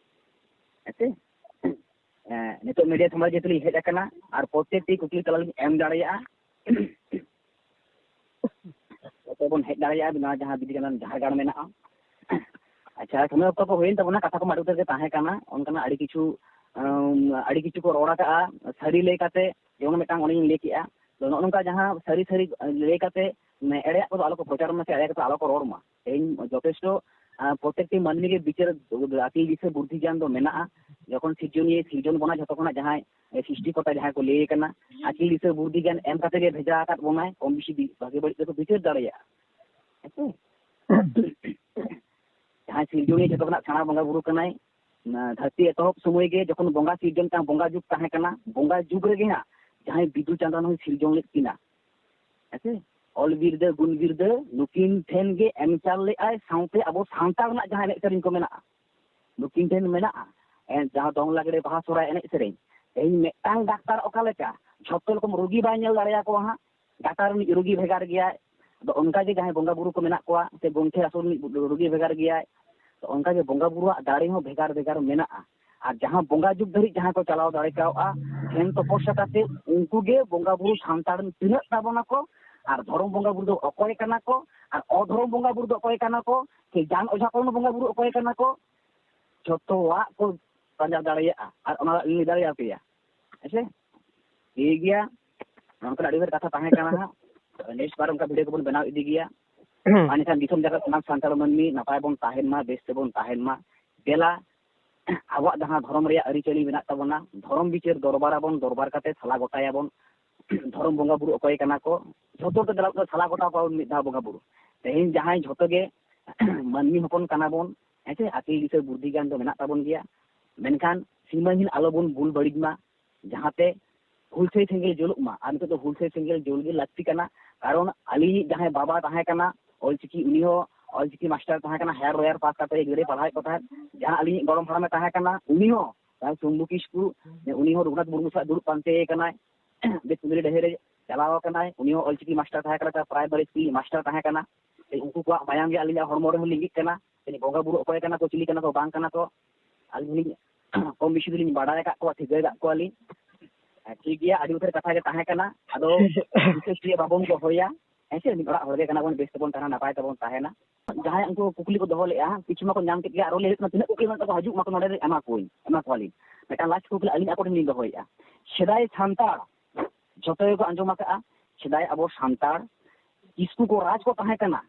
ᱦᱮᱸ ᱥᱮ? ᱮᱸ, ᱱᱤᱛᱚᱜ ᱢᱤᱰᱤᱭᱟ ᱥᱚᱢᱟᱡᱽ ᱡᱮᱦᱮᱛᱩ ᱞᱤᱧ ᱦᱮᱡ ᱟᱠᱟᱱᱟ, ᱟᱨ ᱯᱨᱚᱛᱮᱠᱴᱤ ᱠᱩᱠᱞᱤ ᱛᱮᱞᱟ ᱞᱤᱧ ᱮᱢ ᱫᱟᱲᱮᱭᱟᱜᱼᱟ᱾ ᱡᱚᱛᱚ ᱵᱚᱱ ᱦᱮᱡ ᱫᱟᱲᱮᱭᱟᱜᱼᱟ, ᱱᱚᱣᱟ ᱡᱟᱦᱟᱸ ᱵᱤᱫᱩ ᱪᱟᱸᱫᱟᱱ ᱡᱟᱦᱮᱨ ᱜᱟᱲ ᱢᱮᱱᱟᱜᱼᱟ, ᱟᱪᱪᱷᱟ, ᱥᱚᱢᱚᱭ ᱚᱠᱛᱚ ᱠᱚ ᱦᱩᱭᱮᱱ ᱛᱟᱵᱚᱱᱟ, ᱠᱟᱛᱷᱟ ᱠᱚᱢᱟ ᱟᱹᱰᱤ ᱩᱛᱟᱹᱨ ᱜᱮ ᱛᱟᱦᱮᱸ ᱠᱟᱱᱟ, ᱚᱱᱠᱟᱱᱟᱜ ᱟᱹᱰᱤ ᱠᱤᱪᱷᱩ ᱟᱹᱰᱤ ᱠᱤᱪᱷᱩ ᱠᱚ ᱨᱚᱲ ᱟᱠᱟᱫᱼᱟ ᱥᱟᱹᱨᱤ ᱞᱟᱹᱭ ᱠᱟᱛᱮ, ᱡᱮᱢᱚᱱ ᱢᱤᱫᱴᱟᱝ ᱚᱱᱮᱧ ᱞᱟᱹᱭ ᱠᱮᱜᱼᱟ᱾ ᱛᱚ ᱱᱚᱜᱼᱚ ᱱᱚᱝᱠᱟ ᱡᱟᱦᱟᱸ ᱥᱟᱹᱨᱤ ᱥᱟᱹᱨᱤ ᱞᱟᱹᱭ ᱠᱟᱛᱮ ᱮᱲᱮᱭᱟᱜ ᱠᱚᱫᱚ ᱟᱞᱚ ᱠᱚ ᱯᱨᱚᱪᱟᱨ ᱢᱟ ᱥᱮ ᱮᱲᱮᱭᱟᱜ ᱠᱚᱫᱚ ᱟᱞᱚ ᱠᱚ ᱨᱚᱲ ᱢᱟ᱾ ᱛᱮᱦᱮᱧ ᱡᱚᱛᱷᱮᱥᱴᱚ ᱯᱨᱚᱛᱮᱠᱴᱤ ᱢᱟᱹᱱᱢᱤ ᱜᱮ ᱵᱤᱪᱟᱹᱨ, ᱟᱹᱠᱤᱞ ᱫᱤᱥᱟᱹ ᱵᱩᱫᱽᱫᱷᱤ ᱜᱮᱭᱟᱱ ᱫᱚ ᱢᱮᱱᱟᱜᱼᱟ᱾ ᱡᱚᱠᱷᱚᱱ ᱥᱤᱨᱡᱚᱱᱤᱭᱟᱹ ᱥᱤᱨᱡᱚᱱ ᱵᱚᱱᱟ ᱡᱷᱚᱛᱚ ᱠᱷᱚᱱᱟᱜ ᱡᱟᱦᱟᱸᱭ ᱥᱨᱤᱥᱴᱤ ᱠᱚᱨᱛᱟ ᱡᱟᱦᱟᱸᱭ ᱠᱚ ᱞᱟᱹᱭ ᱠᱟᱱᱟ, ᱟᱹᱠᱤᱞ ᱫᱤᱥᱟᱹ ᱵᱩᱫᱽᱫᱷᱤ ᱜᱮᱭᱟᱱ ᱮᱢ ᱠᱟᱛᱮ ᱜᱮ ᱵᱷᱮᱡᱟ ᱟᱠᱟᱫ ᱵᱚᱱᱟᱭ, ᱠᱚᱢ ᱵᱮᱥᱤ ᱵᱷᱟᱜᱮ ᱵᱟᱹᱲᱤᱡ ᱫᱚᱠᱚ ᱵᱤᱪᱟᱹᱨ ᱫᱟᱲᱮᱭᱟᱜᱼᱟ᱾ ᱦᱮᱸᱥᱮ? ᱡᱟᱦᱟᱸᱭ ᱥᱤᱨᱡᱚᱱᱤᱭᱟᱹ ᱡᱷᱚᱛᱚ ᱠᱷᱚᱱᱟᱜ ᱥᱮᱬᱟ ᱵᱚᱸᱜᱟ ᱵᱩᱨᱩ ᱠᱟᱱᱟᱭ᱾ ᱫᱷᱟᱹᱨᱛᱤ ᱮᱛᱚᱦᱚᱵ ᱥᱚᱢᱚᱭ ᱜᱮ ᱡᱚᱠᱷᱚᱱ ᱵᱚᱸᱜᱟ ᱥᱤᱨᱡᱚᱱ ᱛᱟᱦᱮᱸ, ᱵᱚᱸᱜᱟ ᱡᱩᱜᱽ ᱛᱟᱦᱮᱸ ᱠᱟᱱᱟ, ᱵᱚᱸᱜᱟ ᱡᱩᱜᱽ ᱨᱮᱜᱮ ᱦᱟᱸᱜ ᱡᱟᱦᱟᱸᱭ ᱵᱤᱫᱩ ᱪᱟᱸᱫᱟᱱ ᱦᱚᱸᱭ ᱥᱤᱨᱡᱚᱱ ᱞᱮᱫ ᱠᱤᱱᱟ᱾ ᱦᱮᱸᱥᱮ? ᱚᱞ ᱵᱤᱨᱫᱟᱹ ᱜᱩᱱ ᱵᱤᱨᱫᱟᱹ ᱱᱩᱠᱤᱱ ᱴᱷᱮᱱ ᱜᱮ ᱮᱢ ᱪᱟᱞ ᱞᱮᱫᱟᱭ᱾ ᱥᱟᱶᱛᱮ ᱟᱵᱚ ᱥᱟᱱᱛᱟᱲ ᱨᱮᱱᱟᱜ ᱡᱟᱦᱟᱸ ᱮᱱᱮᱡ ᱥᱮᱨᱮᱧ ᱠᱚ ᱢᱮᱱᱟᱜᱼᱟ, ᱱᱩᱠᱤᱱ ᱴᱷᱮᱱ ᱢᱮᱱᱟᱜᱼᱟ᱾ ᱮ, ᱡᱟᱦᱟᱸ ᱫᱚᱝ ᱞᱟᱜᱽᱲᱮ ᱵᱟᱦᱟ ᱥᱚᱦᱨᱟᱭ ᱮᱱᱮᱡ ᱥᱮᱨᱮᱧ, ᱛᱮᱦᱮᱧ ᱢᱤᱫᱴᱟᱝ ᱰᱟᱠᱛᱟᱨ ᱚᱠᱟ ᱞᱮᱠᱟ ᱡᱷᱚᱛᱚ ᱨᱚᱠᱚᱢ ᱨᱩᱜᱤ ᱵᱟᱭ ᱧᱮᱞ ᱫᱟᱲᱮᱭᱟᱠᱚᱣᱟ ᱦᱟᱸᱜ, ᱰᱟᱠᱛᱟᱨ ᱨᱤᱱᱤᱡ ᱨᱩᱜᱤ ᱵᱷᱮᱜᱟᱨ ᱜᱮᱭᱟᱭ᱾ ᱟᱫᱚ ᱚᱱᱠᱟ ᱜᱮ ᱡᱟᱦᱟᱸᱭ ᱵᱚᱸᱜᱟ ᱵᱩᱨᱩ ᱠᱚ ᱢᱮᱱᱟᱜ ᱠᱚᱣᱟ ᱥᱮ ᱜᱚᱢᱠᱮ ᱟᱥᱚᱞ ᱨᱤᱱᱤᱡ ᱨᱩᱜᱤ ᱵᱷᱮᱜᱟᱨ ᱜᱮᱭᱟᱭ᱾ ᱛᱚ ᱚᱱᱠᱟ ᱜᱮ ᱵᱚᱸᱜᱟ ᱵᱩᱨᱩᱣᱟᱜ ᱫᱟᱲᱮ ᱦᱚᱸ ᱵᱷᱮᱜᱟᱨ ᱵᱷᱮᱜᱟᱨ ᱢᱮᱱᱟᱜᱼᱟ᱾ ᱟᱨ ᱡᱟᱦᱟᱸ ᱵᱚᱸᱜᱟ ᱡᱩᱜᱽ ᱫᱷᱟᱹᱨᱤᱡ ᱡᱟᱦᱟᱸᱭ ᱠᱚ ᱪᱟᱞᱟᱣ ᱫᱟᱲᱮ ᱠᱟᱣᱜᱼᱟ, ᱴᱷᱮᱱ ᱛᱚᱯᱚᱥᱭᱟ ᱠᱟᱛᱮ ᱩᱱᱠᱩ ᱜᱮ ᱵᱚᱸᱜᱟ ᱵᱩᱨᱩ ᱥᱟᱱᱛᱟᱲ ᱛᱤᱱᱟᱹᱜ ᱛᱟᱵᱚᱱᱟ ᱠᱚ, ᱟᱨ ᱫᱷᱚᱨᱚᱢ ᱵᱚᱸᱜᱟ ᱵᱩᱨᱩ ᱫᱚ ᱚᱠᱚᱭ ᱠᱟᱱᱟ ᱠᱚ, ᱟᱨ ᱚᱫᱷᱚᱨᱚᱢ ᱵᱚᱸᱜᱟ ᱵᱩᱨᱩ ᱫᱚ ᱚᱠᱚᱭ ᱠᱟᱱᱟ ᱠᱚ, ᱥᱮ ᱡᱟᱱ ᱚᱡᱷᱟ ᱠᱚᱨᱮᱱ ᱵᱚᱸᱜᱟ ᱵᱩᱨᱩ ᱚᱠᱚᱭ ᱠᱟᱱᱟ ᱠᱚ, ᱡᱷᱚᱛᱚᱣᱟᱜ ᱠᱚ ᱯᱟᱸᱡᱟ ᱫᱟᱲᱮᱭᱟᱜᱼᱟ᱾ ᱟᱨ ᱚᱱᱟ ᱞᱤᱧ ᱞᱟᱹᱭ ᱫᱟᱲᱮᱭᱟᱯᱮᱭᱟ᱾ ᱦᱮᱸᱥᱮ? ᱴᱷᱤᱠ ᱜᱮᱭᱟ, ᱱᱚᱝᱠᱟᱱᱟᱜ ᱟᱹᱰᱤ ᱰᱷᱮᱨ ᱠᱟᱛᱷᱟ ᱛᱟᱦᱮᱸ ᱠᱟᱱᱟ ᱦᱟᱸᱜ᱾ ᱱᱮᱠᱥᱴ ᱵᱟᱨ ᱚᱱᱠᱟ ᱵᱷᱤᱰᱤᱭᱳ ᱠᱚᱵᱚᱱ ᱵᱮᱱᱟᱣ ᱤᱫᱤ ᱜᱮᱭᱟ᱾ ᱟᱨ ᱮᱱᱠᱷᱟᱱ ᱫᱤᱥᱚᱢ ᱡᱟᱠᱟᱛ ᱥᱟᱱᱟᱢ ᱥᱟᱱᱛᱟᱲ ᱢᱟᱹᱱᱢᱤ ᱱᱟᱯᱟᱭ ᱵᱚᱱ ᱛᱟᱦᱮᱱ ᱢᱟ, ᱵᱮᱥ ᱛᱮᱵᱚᱱ ᱛᱟᱦᱮᱱ ᱢᱟ᱾ ᱫᱮᱞᱟ, ᱟᱵᱚᱣᱟᱜ ᱡᱟᱦᱟᱸ ᱫᱷᱚᱨᱚᱢ ᱨᱮᱭᱟᱜ ᱟᱹᱨᱤᱪᱟᱹᱞᱤ ᱢᱮᱱᱟᱜ ᱛᱟᱵᱚᱱᱟ, ᱫᱷᱚᱨᱚᱢ ᱵᱤᱪᱟᱹᱨ ᱫᱚᱨᱵᱟᱨᱟᱵᱚᱱ, ᱫᱚᱨᱵᱟᱨ ᱠᱟᱛᱮ ᱥᱟᱞᱟ ᱜᱚᱴᱟᱭᱟᱵᱚᱱ᱾ ᱫᱷᱚᱨᱚᱢ ᱵᱚᱸᱜᱟ ᱵᱩᱨᱩ ᱚᱠᱚᱭ ᱠᱟᱱᱟ ᱠᱚ, ᱡᱷᱚᱛᱚ ᱦᱚᱲ ᱛᱮ ᱫᱮᱞᱟ ᱥᱟᱞᱟ ᱜᱚᱴᱟ ᱠᱚᱣᱟᱵᱚᱱ ᱢᱤᱫ ᱫᱷᱟᱣ ᱵᱚᱸᱜᱟ ᱵᱩᱨᱩ᱾ ᱛᱮᱦᱮᱧ ᱡᱟᱦᱟᱸᱭ ᱡᱷᱚᱛᱚ ᱜᱮ ᱢᱟᱹᱱᱢᱤ ᱦᱚᱯᱚᱱ ᱠᱟᱱᱟ ᱵᱚᱱ, ᱦᱮᱸ ᱥᱮ, ᱟᱹᱠᱤᱞ ᱫᱤᱥᱟᱹ ᱵᱩᱫᱽᱫᱷᱤ ᱜᱮᱭᱟᱱ ᱫᱚ ᱢᱮᱱᱟᱜ ᱛᱟᱵᱚᱱ ᱜᱮᱭᱟ, ᱢᱮᱱᱠᱷᱟᱱ ᱥᱤᱢᱟᱹᱦᱤᱱ ᱟᱞᱚᱵᱚᱱ ᱵᱩᱞ ᱵᱟᱹᱲᱤᱡ ᱢᱟ, ᱡᱟᱦᱟᱸᱛᱮ ᱦᱩᱞᱥᱟᱹᱭ ᱥᱮᱸᱜᱮᱞ ᱡᱩᱞᱩᱜ ᱢᱟ᱾ ᱟᱨ ᱱᱤᱛᱚᱜ ᱫᱚ ᱦᱩᱞᱥᱟᱹᱭ ᱥᱮᱸᱜᱮᱞ ᱡᱩᱞ ᱜᱮ ᱞᱟᱹᱠᱛᱤ ᱠᱟᱱᱟ, ᱠᱟᱨᱚᱱ ᱟᱹᱞᱤᱧᱤᱡ ᱡᱟᱦᱟᱸᱭ ᱵᱟᱵᱟ ᱛᱟᱦᱮᱸ ᱠᱟᱱᱟ, ᱚᱞᱪᱤᱠᱤ, ᱩᱱᱤ ᱦᱚᱸ ᱚᱞᱪᱤᱠᱤ ᱢᱟᱥᱴᱟᱨ ᱛᱟᱦᱮᱸ ᱠᱟᱱᱟ, ᱦᱟᱭᱟᱨ ᱞᱚᱭᱟᱨ ᱯᱟᱥ ᱠᱟᱛᱮ ᱜᱤᱫᱽᱨᱟᱹᱭ ᱯᱟᱲᱦᱟᱣᱮᱫ ᱠᱚ ᱛᱟᱦᱮᱸᱫ᱾ ᱡᱟᱦᱟᱸ ᱟᱹᱞᱤᱧᱤᱡ ᱜᱚᱲᱚᱢ ᱦᱟᱲᱟᱢᱮ ᱛᱟᱦᱮᱸ ᱠᱟᱱᱟ, ᱩᱱᱤ ᱦᱚᱸ ᱡᱟᱦᱟᱸᱭ ᱥᱚᱢᱵᱷᱩ ᱠᱤᱥᱠᱩ, ᱩᱱᱤ ᱦᱚᱸ ᱨᱚᱜᱷᱩᱱᱟᱛᱷ ᱢᱩᱨᱢᱩ ᱥᱟᱞᱟᱜ ᱫᱩᱲᱩᱵ ᱯᱟᱱᱛᱮ ᱠᱟᱱᱟᱭ, ᱵᱮᱥ ᱠᱩᱸᱫᱽᱨᱤ ᱰᱟᱹᱦᱤ ᱨᱮ ᱪᱟᱞᱟᱣ ᱟᱠᱟᱱᱟᱭ᱾ ᱩᱱᱤ ᱦᱚᱸ ᱚᱞᱪᱤᱠᱤ ᱢᱟᱥᱴᱟᱨ ᱛᱟᱦᱮᱸ ᱠᱟᱱᱟ, ᱛᱟᱨ ᱯᱨᱟᱭᱢᱟᱨᱤ ᱥᱠᱩᱞ ᱢᱟᱥᱴᱟᱨ ᱛᱟᱦᱮᱸ ᱠᱟᱱᱟ᱾ ᱛᱮ ᱩᱱᱠᱩ ᱠᱚᱣᱟᱜ ᱢᱟᱭᱟᱢ ᱜᱮ ᱟᱹᱞᱤᱧᱟᱜ ᱦᱚᱲᱢᱚ ᱨᱮᱦᱚᱸ ᱞᱤᱸᱜᱤᱜ ᱠᱟᱱᱟ᱾ ᱛᱮ ᱵᱚᱸᱜᱟ ᱵᱩᱨᱩ ᱚᱠᱚᱭ ᱠᱟᱱᱟ ᱠᱚ, ᱪᱤᱞᱤ ᱠᱟᱱᱟ ᱠᱚ, ᱵᱟᱝ ᱠᱟᱱᱟ ᱠᱚ, ᱟᱹᱞᱤᱧ ᱦᱚᱸᱞᱤᱧ ᱠᱚᱢ ᱵᱮᱥᱤ ᱫᱚᱞᱤᱧ ᱵᱟᱰᱟᱭ ᱟᱠᱟᱫ ᱠᱚᱣᱟ, ᱴᱷᱤᱠᱟᱹ ᱟᱠᱟᱫ ᱠᱚᱣᱟᱞᱤᱧ᱾ ᱦᱮᱸ, ᱴᱷᱤᱠ ᱜᱮᱭᱟ, ᱟᱹᱰᱤ ᱩᱛᱟᱹᱨ ᱠᱟᱛᱷᱟ ᱜᱮ ᱛᱟᱦᱮᱸ ᱠᱟᱱᱟ᱾ ᱟᱫᱚ ᱵᱤᱥᱮᱥ ᱤᱭᱟᱹ ᱵᱟᱵᱚᱱ ᱫᱚᱦᱚᱭᱟ, ᱦᱮᱸ ᱥᱮ? ᱢᱤᱫ ᱚᱲᱟᱜ ᱦᱚᱲ ᱜᱮ ᱠᱟᱱᱟ ᱵᱚᱱ, ᱵᱮᱥ ᱛᱮᱵᱚᱱ ᱛᱟᱦᱮᱱᱟ, ᱱᱟᱯᱟᱭ ᱛᱮᱵᱚᱱ ᱛᱟᱦᱮᱱᱟ᱾ ᱡᱟᱦᱟᱸᱭ ᱩᱱᱠᱩ ᱠᱩᱠᱞᱤ ᱠᱚ ᱫᱚᱦᱚ ᱞᱮᱫᱼᱟ, ᱠᱤᱪᱷᱩ ᱢᱟᱠᱚ ᱧᱟᱢ ᱠᱮᱫ ᱜᱮᱭᱟ, ᱟᱨᱚ ᱞᱟᱹᱭ ᱦᱩᱭᱩᱜ ᱠᱟᱱᱟ, ᱛᱤᱱᱟᱹᱜ ᱠᱩᱠᱞᱤ ᱢᱮᱱᱟᱜ ᱛᱟᱠᱚᱣᱟ, ᱦᱤᱡᱩᱜ ᱢᱟᱠᱚ, ᱱᱚᱰᱮ ᱮᱢᱟ ᱠᱚᱣᱟᱹᱧ, ᱮᱢᱟ ᱠᱚᱣᱟᱞᱤᱧ᱾ ᱢᱤᱫᱴᱟᱝ ᱞᱟᱥᱴ ᱠᱩᱠᱞᱤ ᱟᱹᱞᱤᱧ ᱟᱠᱚ ᱴᱷᱮᱱ ᱞᱤᱧ ᱫᱚᱦᱚᱭᱮᱫᱼᱟ᱾ ᱥᱮᱫᱟᱭ ᱥᱟᱱᱛᱟᱲ ᱡᱷᱚᱛᱚ ᱜᱮᱠᱚ ᱟᱸᱡᱚᱢ ᱟᱠᱟᱫᱼᱟ, ᱥᱮᱫᱟᱭ ᱟᱵᱚ ᱥᱟᱱᱛᱟᱲ ᱠᱤᱥᱠᱩ ᱠᱚ ᱨᱟᱡᱽ ᱠᱚ ᱛᱟᱦᱮᱸ ᱠᱟᱱᱟ,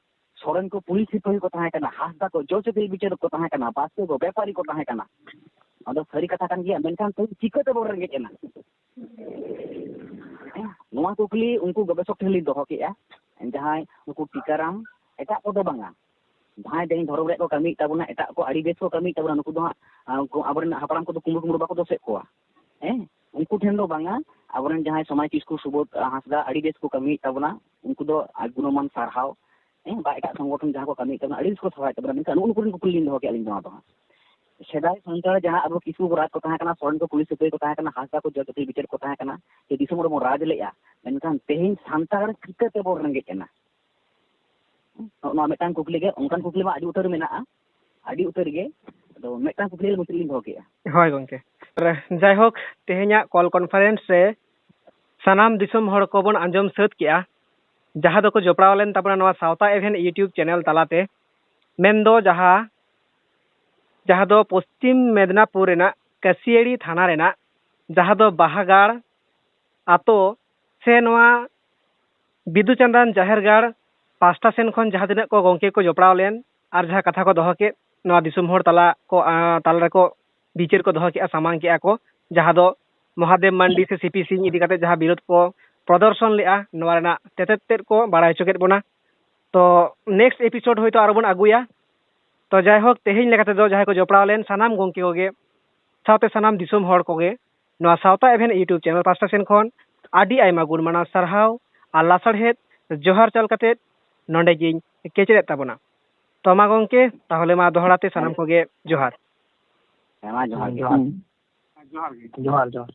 ᱥᱚᱨᱮᱱ ᱠᱚ ᱯᱩᱞᱤᱥ ᱥᱤᱯᱟᱹᱦᱤ ᱠᱚ ᱛᱟᱦᱮᱸ ᱠᱟᱱᱟ, ᱦᱟᱸᱥᱫᱟ ᱠᱚ ᱡᱚᱡᱽ ᱟᱹᱠᱤᱞ ᱵᱤᱪᱟᱹᱨ ᱠᱚ ᱛᱟᱦᱮᱸ ᱠᱟᱱᱟ, ᱵᱟᱥᱠᱮ ᱠᱚ ᱵᱮᱯᱟᱨᱤ ᱠᱚ ᱛᱟᱦᱮᱸ ᱠᱟᱱᱟ᱾ ᱱᱚᱣᱟ ᱫᱚ ᱥᱟᱹᱨᱤ ᱠᱟᱛᱷᱟ ᱠᱟᱱ ᱜᱮᱭᱟ, ᱢᱮᱱᱠᱷᱟᱱ ᱛᱮᱦᱮᱧ ᱪᱤᱠᱟᱹ ᱛᱮᱵᱚᱱ ᱨᱮᱸᱜᱮᱡ ᱮᱱᱟ? ᱱᱚᱣᱟ ᱠᱩᱠᱞᱤ ᱩᱱᱠᱩ ᱜᱚᱵᱮᱥᱚᱠ ᱴᱷᱮᱱ ᱞᱤᱧ ᱫᱚᱦᱚ ᱠᱮᱫᱼᱟ, ᱡᱟᱦᱟᱸᱭ ᱩᱱᱠᱩ ᱴᱤᱠᱟᱨᱟᱢ, ᱮᱴᱟᱜ ᱠᱚᱫᱚ ᱵᱟᱝᱟ, ᱡᱟᱦᱟᱸᱭ ᱛᱮᱦᱮᱧ ᱫᱷᱚᱨᱚᱢ ᱨᱮᱭᱟᱜ ᱠᱚ ᱠᱟᱹᱢᱤᱭᱮᱫ ᱛᱟᱵᱚᱱᱟ, ᱮᱴᱟᱜ ᱠᱚ ᱟᱹᱰᱤ ᱵᱮᱥ ᱠᱚ ᱠᱟᱹᱢᱤᱭᱮᱫ ᱛᱟᱵᱚᱱᱟ, ᱱᱩᱠᱩ ᱫᱚ ᱦᱟᱸᱜ, ᱟᱸ, ᱩᱱᱠᱩ ᱟᱵᱚᱨᱮᱱ ᱦᱟᱯᱲᱟᱢ ᱠᱚᱫᱚ ᱠᱩᱢᱵᱽᱲᱩ ᱠᱩᱢᱵᱽᱲᱩ ᱵᱟᱠᱚ ᱫᱳᱥᱮᱫ ᱠᱚᱣᱟ᱾ ᱦᱮᱸ, ᱩᱱᱠᱩ ᱴᱷᱮᱱ ᱫᱚ ᱵᱟᱝᱟ, ᱟᱵᱚᱨᱮᱱ ᱡᱟᱦᱟᱸᱭ ᱥᱚᱢᱟᱡᱽ ᱠᱤᱥᱠᱩ ᱥᱩᱵᱳᱫᱷ, ᱟᱸ, ᱦᱟᱸᱥᱫᱟ ᱟᱹᱰᱤ ᱵᱮᱥ ᱠᱚ ᱠᱟᱹᱢᱤᱭᱮᱫ ᱛᱟᱵᱚᱱᱟ, ᱩᱱᱠᱩ ᱫᱚ ᱟᱨ ᱜᱩᱱᱚᱢᱟᱱ ᱥᱟᱨᱦᱟᱣ᱾ ᱦᱮᱸ, ᱵᱟ ᱮᱴᱟᱜ ᱥᱚᱝᱜᱚᱴᱷᱚᱱ ᱡᱟᱦᱟᱸ ᱠᱚ ᱠᱟᱹᱢᱤᱭᱮᱫ ᱛᱟᱵᱚᱱᱟ, ᱟᱹᱰᱤ ᱵᱮᱥ ᱠᱚ ᱥᱟᱨᱦᱟᱣᱮᱫ ᱛᱟᱵᱚᱱᱟ, ᱢᱮᱱᱠᱷᱟᱱ ᱱᱩᱜᱼᱩ ᱱᱩᱠᱩ ᱨᱮᱱ ᱠᱩᱠᱞᱤ ᱞᱤᱧ ᱫᱚᱦᱚ ᱠᱮᱫᱼᱟ ᱟᱹᱞᱤᱧ ᱫᱚ ᱱᱚᱣᱟ ᱫᱚ ᱦᱟᱸᱜ᱾ ᱥᱮᱫᱟᱭ ᱥᱟᱱᱛᱟᱲ ᱡᱟᱦᱟᱸ ᱟᱵᱚ ᱠᱤᱥᱠᱩ ᱠᱚ ᱨᱟᱡᱽ ᱠᱚ ᱛᱟᱦᱮᱸ ᱠᱟᱱᱟ, ᱥᱚᱨᱮᱱ ᱠᱚ ᱯᱩᱞᱤᱥ ᱥᱤᱯᱟᱹᱦᱤ ᱠᱚ ᱛᱟᱦᱮᱸ ᱠᱟᱱᱟ, ᱦᱟᱸᱥᱫᱟ ᱠᱚ ᱡᱚᱡᱽ ᱟᱹᱠᱤᱞ ᱵᱤᱪᱟᱹᱨ ᱠᱚ ᱛᱟᱦᱮᱸ ᱠᱟᱱᱟ, ᱡᱮ ᱫᱤᱥᱚᱢ ᱨᱮᱵᱚᱱ ᱨᱟᱡᱽ ᱞᱮᱫᱼᱟ, ᱢᱮᱱᱠᱷᱟᱱ ᱛᱮᱦᱮᱧ ᱥᱟᱱᱛᱟᱲ ᱪᱤᱠᱟᱹ ᱛᱮᱵᱚᱱ ᱨᱮᱸᱜᱮᱡ ᱮᱱᱟ? ᱱᱚᱜᱼᱚ ᱱᱚᱣᱟ ᱢᱤᱫᱴᱟᱝ ᱠᱩᱠᱞᱤ ᱜᱮ, ᱚᱱᱠᱟᱱ ᱠᱩᱠᱞᱤ ᱢᱟ ᱟᱹᱰᱤ ᱩᱛᱟᱹᱨ ᱢᱮᱱᱟᱜᱼᱟ, ᱟᱹᱰᱤ ᱩᱛᱟᱹᱨ ᱜᱮ, ᱟᱫᱚ ᱢᱤᱫᱴᱟᱝ ᱠᱩᱠᱞᱤ ᱢᱩᱪᱟᱹᱫ ᱞᱤᱧ ᱫᱚᱦᱚ ᱠᱮᱫᱼᱟ᱾ ᱦᱳᱭ ᱜᱚᱢᱠᱮ, ᱡᱟᱭᱦᱳᱠ, ᱛᱮᱦᱮᱧᱟᱜ ᱠᱚᱞ ᱠᱚᱱᱯᱷᱟᱨᱮᱱᱥ ᱨᱮ ᱥᱟᱱᱟᱢ ᱫᱤᱥᱚᱢ ᱦᱚᱲ ᱠᱚᱵᱚᱱ ᱟᱸᱡᱚᱢ ᱥᱟᱹᱛ ᱠᱮᱜᱼᱟ, ᱡᱟᱦᱟᱸ ᱫᱚᱠᱚ ᱡᱚᱯᱲᱟᱣ ᱞᱮᱱ ᱛᱟᱵᱚᱱᱟ ᱱᱚᱣᱟ ᱥᱟᱶᱛᱟ ᱮᱵᱷᱮᱱ YouTube ᱪᱮᱱᱮᱞ ᱛᱟᱞᱟᱛᱮ, ᱢᱮᱱᱫᱚ ᱡᱟᱦᱟᱸ, ᱡᱟᱦᱟᱸ ᱫᱚ ᱯᱚᱥᱪᱤᱢ ᱢᱮᱫᱽᱱᱟᱯᱩᱨ ᱨᱮᱱᱟᱜ ᱠᱟᱹᱥᱤᱭᱟᱹᱲᱤ ᱛᱷᱟᱱᱟ ᱨᱮᱱᱟᱜ, ᱡᱟᱦᱟᱸ ᱫᱚ ᱵᱟᱦᱟᱜᱟᱲ ᱟᱛᱳ ᱥᱮ ᱱᱚᱣᱟ ᱵᱤᱫᱩ ᱪᱟᱸᱫᱟᱱ ᱡᱟᱦᱮᱨ ᱜᱟᱲ ᱯᱟᱥᱴᱟ ᱥᱮᱱ ᱠᱷᱚᱱ ᱡᱟᱦᱟᱸ ᱛᱤᱱᱟᱹᱜ ᱠᱚ ᱜᱚᱢᱠᱮ ᱠᱚ ᱡᱚᱯᱲᱟᱣ ᱞᱮᱱ ᱟᱨ ᱡᱟᱦᱟᱸ ᱠᱟᱛᱷᱟ ᱠᱚ ᱫᱚᱦᱚ ᱠᱮᱫ, ᱱᱚᱣᱟ ᱫᱤᱥᱚᱢ ᱦᱚᱲ ᱛᱟᱞᱟ ᱠᱚ, ᱟᱸ, ᱛᱟᱞᱟ ᱨᱮᱠᱚ ᱵᱤᱪᱟᱹᱨ ᱠᱚ ᱫᱚᱦᱚ ᱠᱮᱫᱼᱟ, ᱥᱟᱢᱟᱝ ᱠᱮᱫᱼᱟ ᱠᱚ, ᱡᱟᱦᱟᱸ ᱫᱚ ᱢᱚᱦᱟᱫᱮᱵ ᱢᱟᱱᱰᱤ ᱥᱮ ᱥᱤ ᱯᱤ ᱥᱤᱝ ᱤᱫᱤ ᱠᱟᱛᱮ ᱡᱟᱦᱟᱸ ᱵᱤᱨᱳᱫᱷ ᱠᱚ ᱯᱨᱚᱫᱚᱨᱥᱚᱱ ᱞᱮᱫᱼᱟ, ᱱᱚᱣᱟ ᱨᱮᱱᱟᱜ ᱛᱮᱛᱮᱫ ᱛᱮᱫ ᱠᱚ ᱵᱟᱲᱟᱭ ᱦᱚᱪᱚ ᱠᱮᱫ ᱵᱚᱱᱟ᱾ ᱛᱚ ᱱᱮᱠᱥᱴ ᱮᱯᱤᱥᱳᱰ ᱦᱚᱭᱛᱳ ᱟᱨᱚ ᱵᱚᱱ ᱟᱹᱜᱩᱭᱟ᱾ ᱛᱚ ᱡᱟᱭᱦᱳᱠ, ᱛᱮᱦᱮᱧ ᱞᱮᱠᱟ ᱛᱮᱫᱚ ᱡᱟᱦᱟᱸᱭ ᱠᱚ ᱡᱚᱯᱲᱟᱣ ᱞᱮᱱ ᱥᱟᱱᱟᱢ ᱜᱚᱢᱠᱮ ᱠᱚᱜᱮ ᱥᱟᱶᱛᱮ ᱥᱟᱱᱟᱢ ᱫᱤᱥᱚᱢ ᱦᱚᱲ ᱠᱚᱜᱮ ᱱᱚᱣᱟ ᱥᱟᱶᱛᱟ ᱮᱵᱷᱮᱱ YouTube ᱪᱮᱱᱮᱞ ᱯᱟᱥᱴᱟ ᱥᱮᱱ ᱠᱷᱚᱱ ᱟᱹᱰᱤ ᱟᱭᱢᱟ ᱜᱩᱱ ᱢᱟᱱᱟᱣ ᱥᱟᱨᱦᱟᱣ ᱟᱨ ᱞᱟᱥᱟᱲᱦᱮᱫ ᱡᱚᱦᱟᱨ ᱪᱟᱞ ᱠᱟᱛᱮ ᱱᱚᱰᱮ ᱜᱤᱧ ᱠᱮᱪᱮᱫ ᱮᱫ ᱛᱟᱵᱚᱱᱟ᱾ ᱛᱚ ᱢᱟ ᱜᱚᱢᱠᱮ, ᱛᱟᱦᱚᱞᱮ ᱢᱟ ᱫᱚᱦᱲᱟ ᱛᱮ ᱥᱟᱱᱟᱢ ᱠᱚᱜᱮ ᱡᱚᱦᱟᱨ᱾ ᱦᱮᱸ ᱢᱟ ᱡᱚᱦᱟᱨ ᱜᱮ᱾ ᱡᱚᱦᱟᱨ᱾ ᱦᱩᱸ᱾ ᱡᱚᱦᱟᱨ ᱜᱮ᱾ ᱡᱚᱦᱟᱨ, ᱡᱚᱦᱟᱨ᱾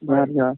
ᱡᱚᱦᱟᱨ, ᱡᱚᱦᱟᱨ᱾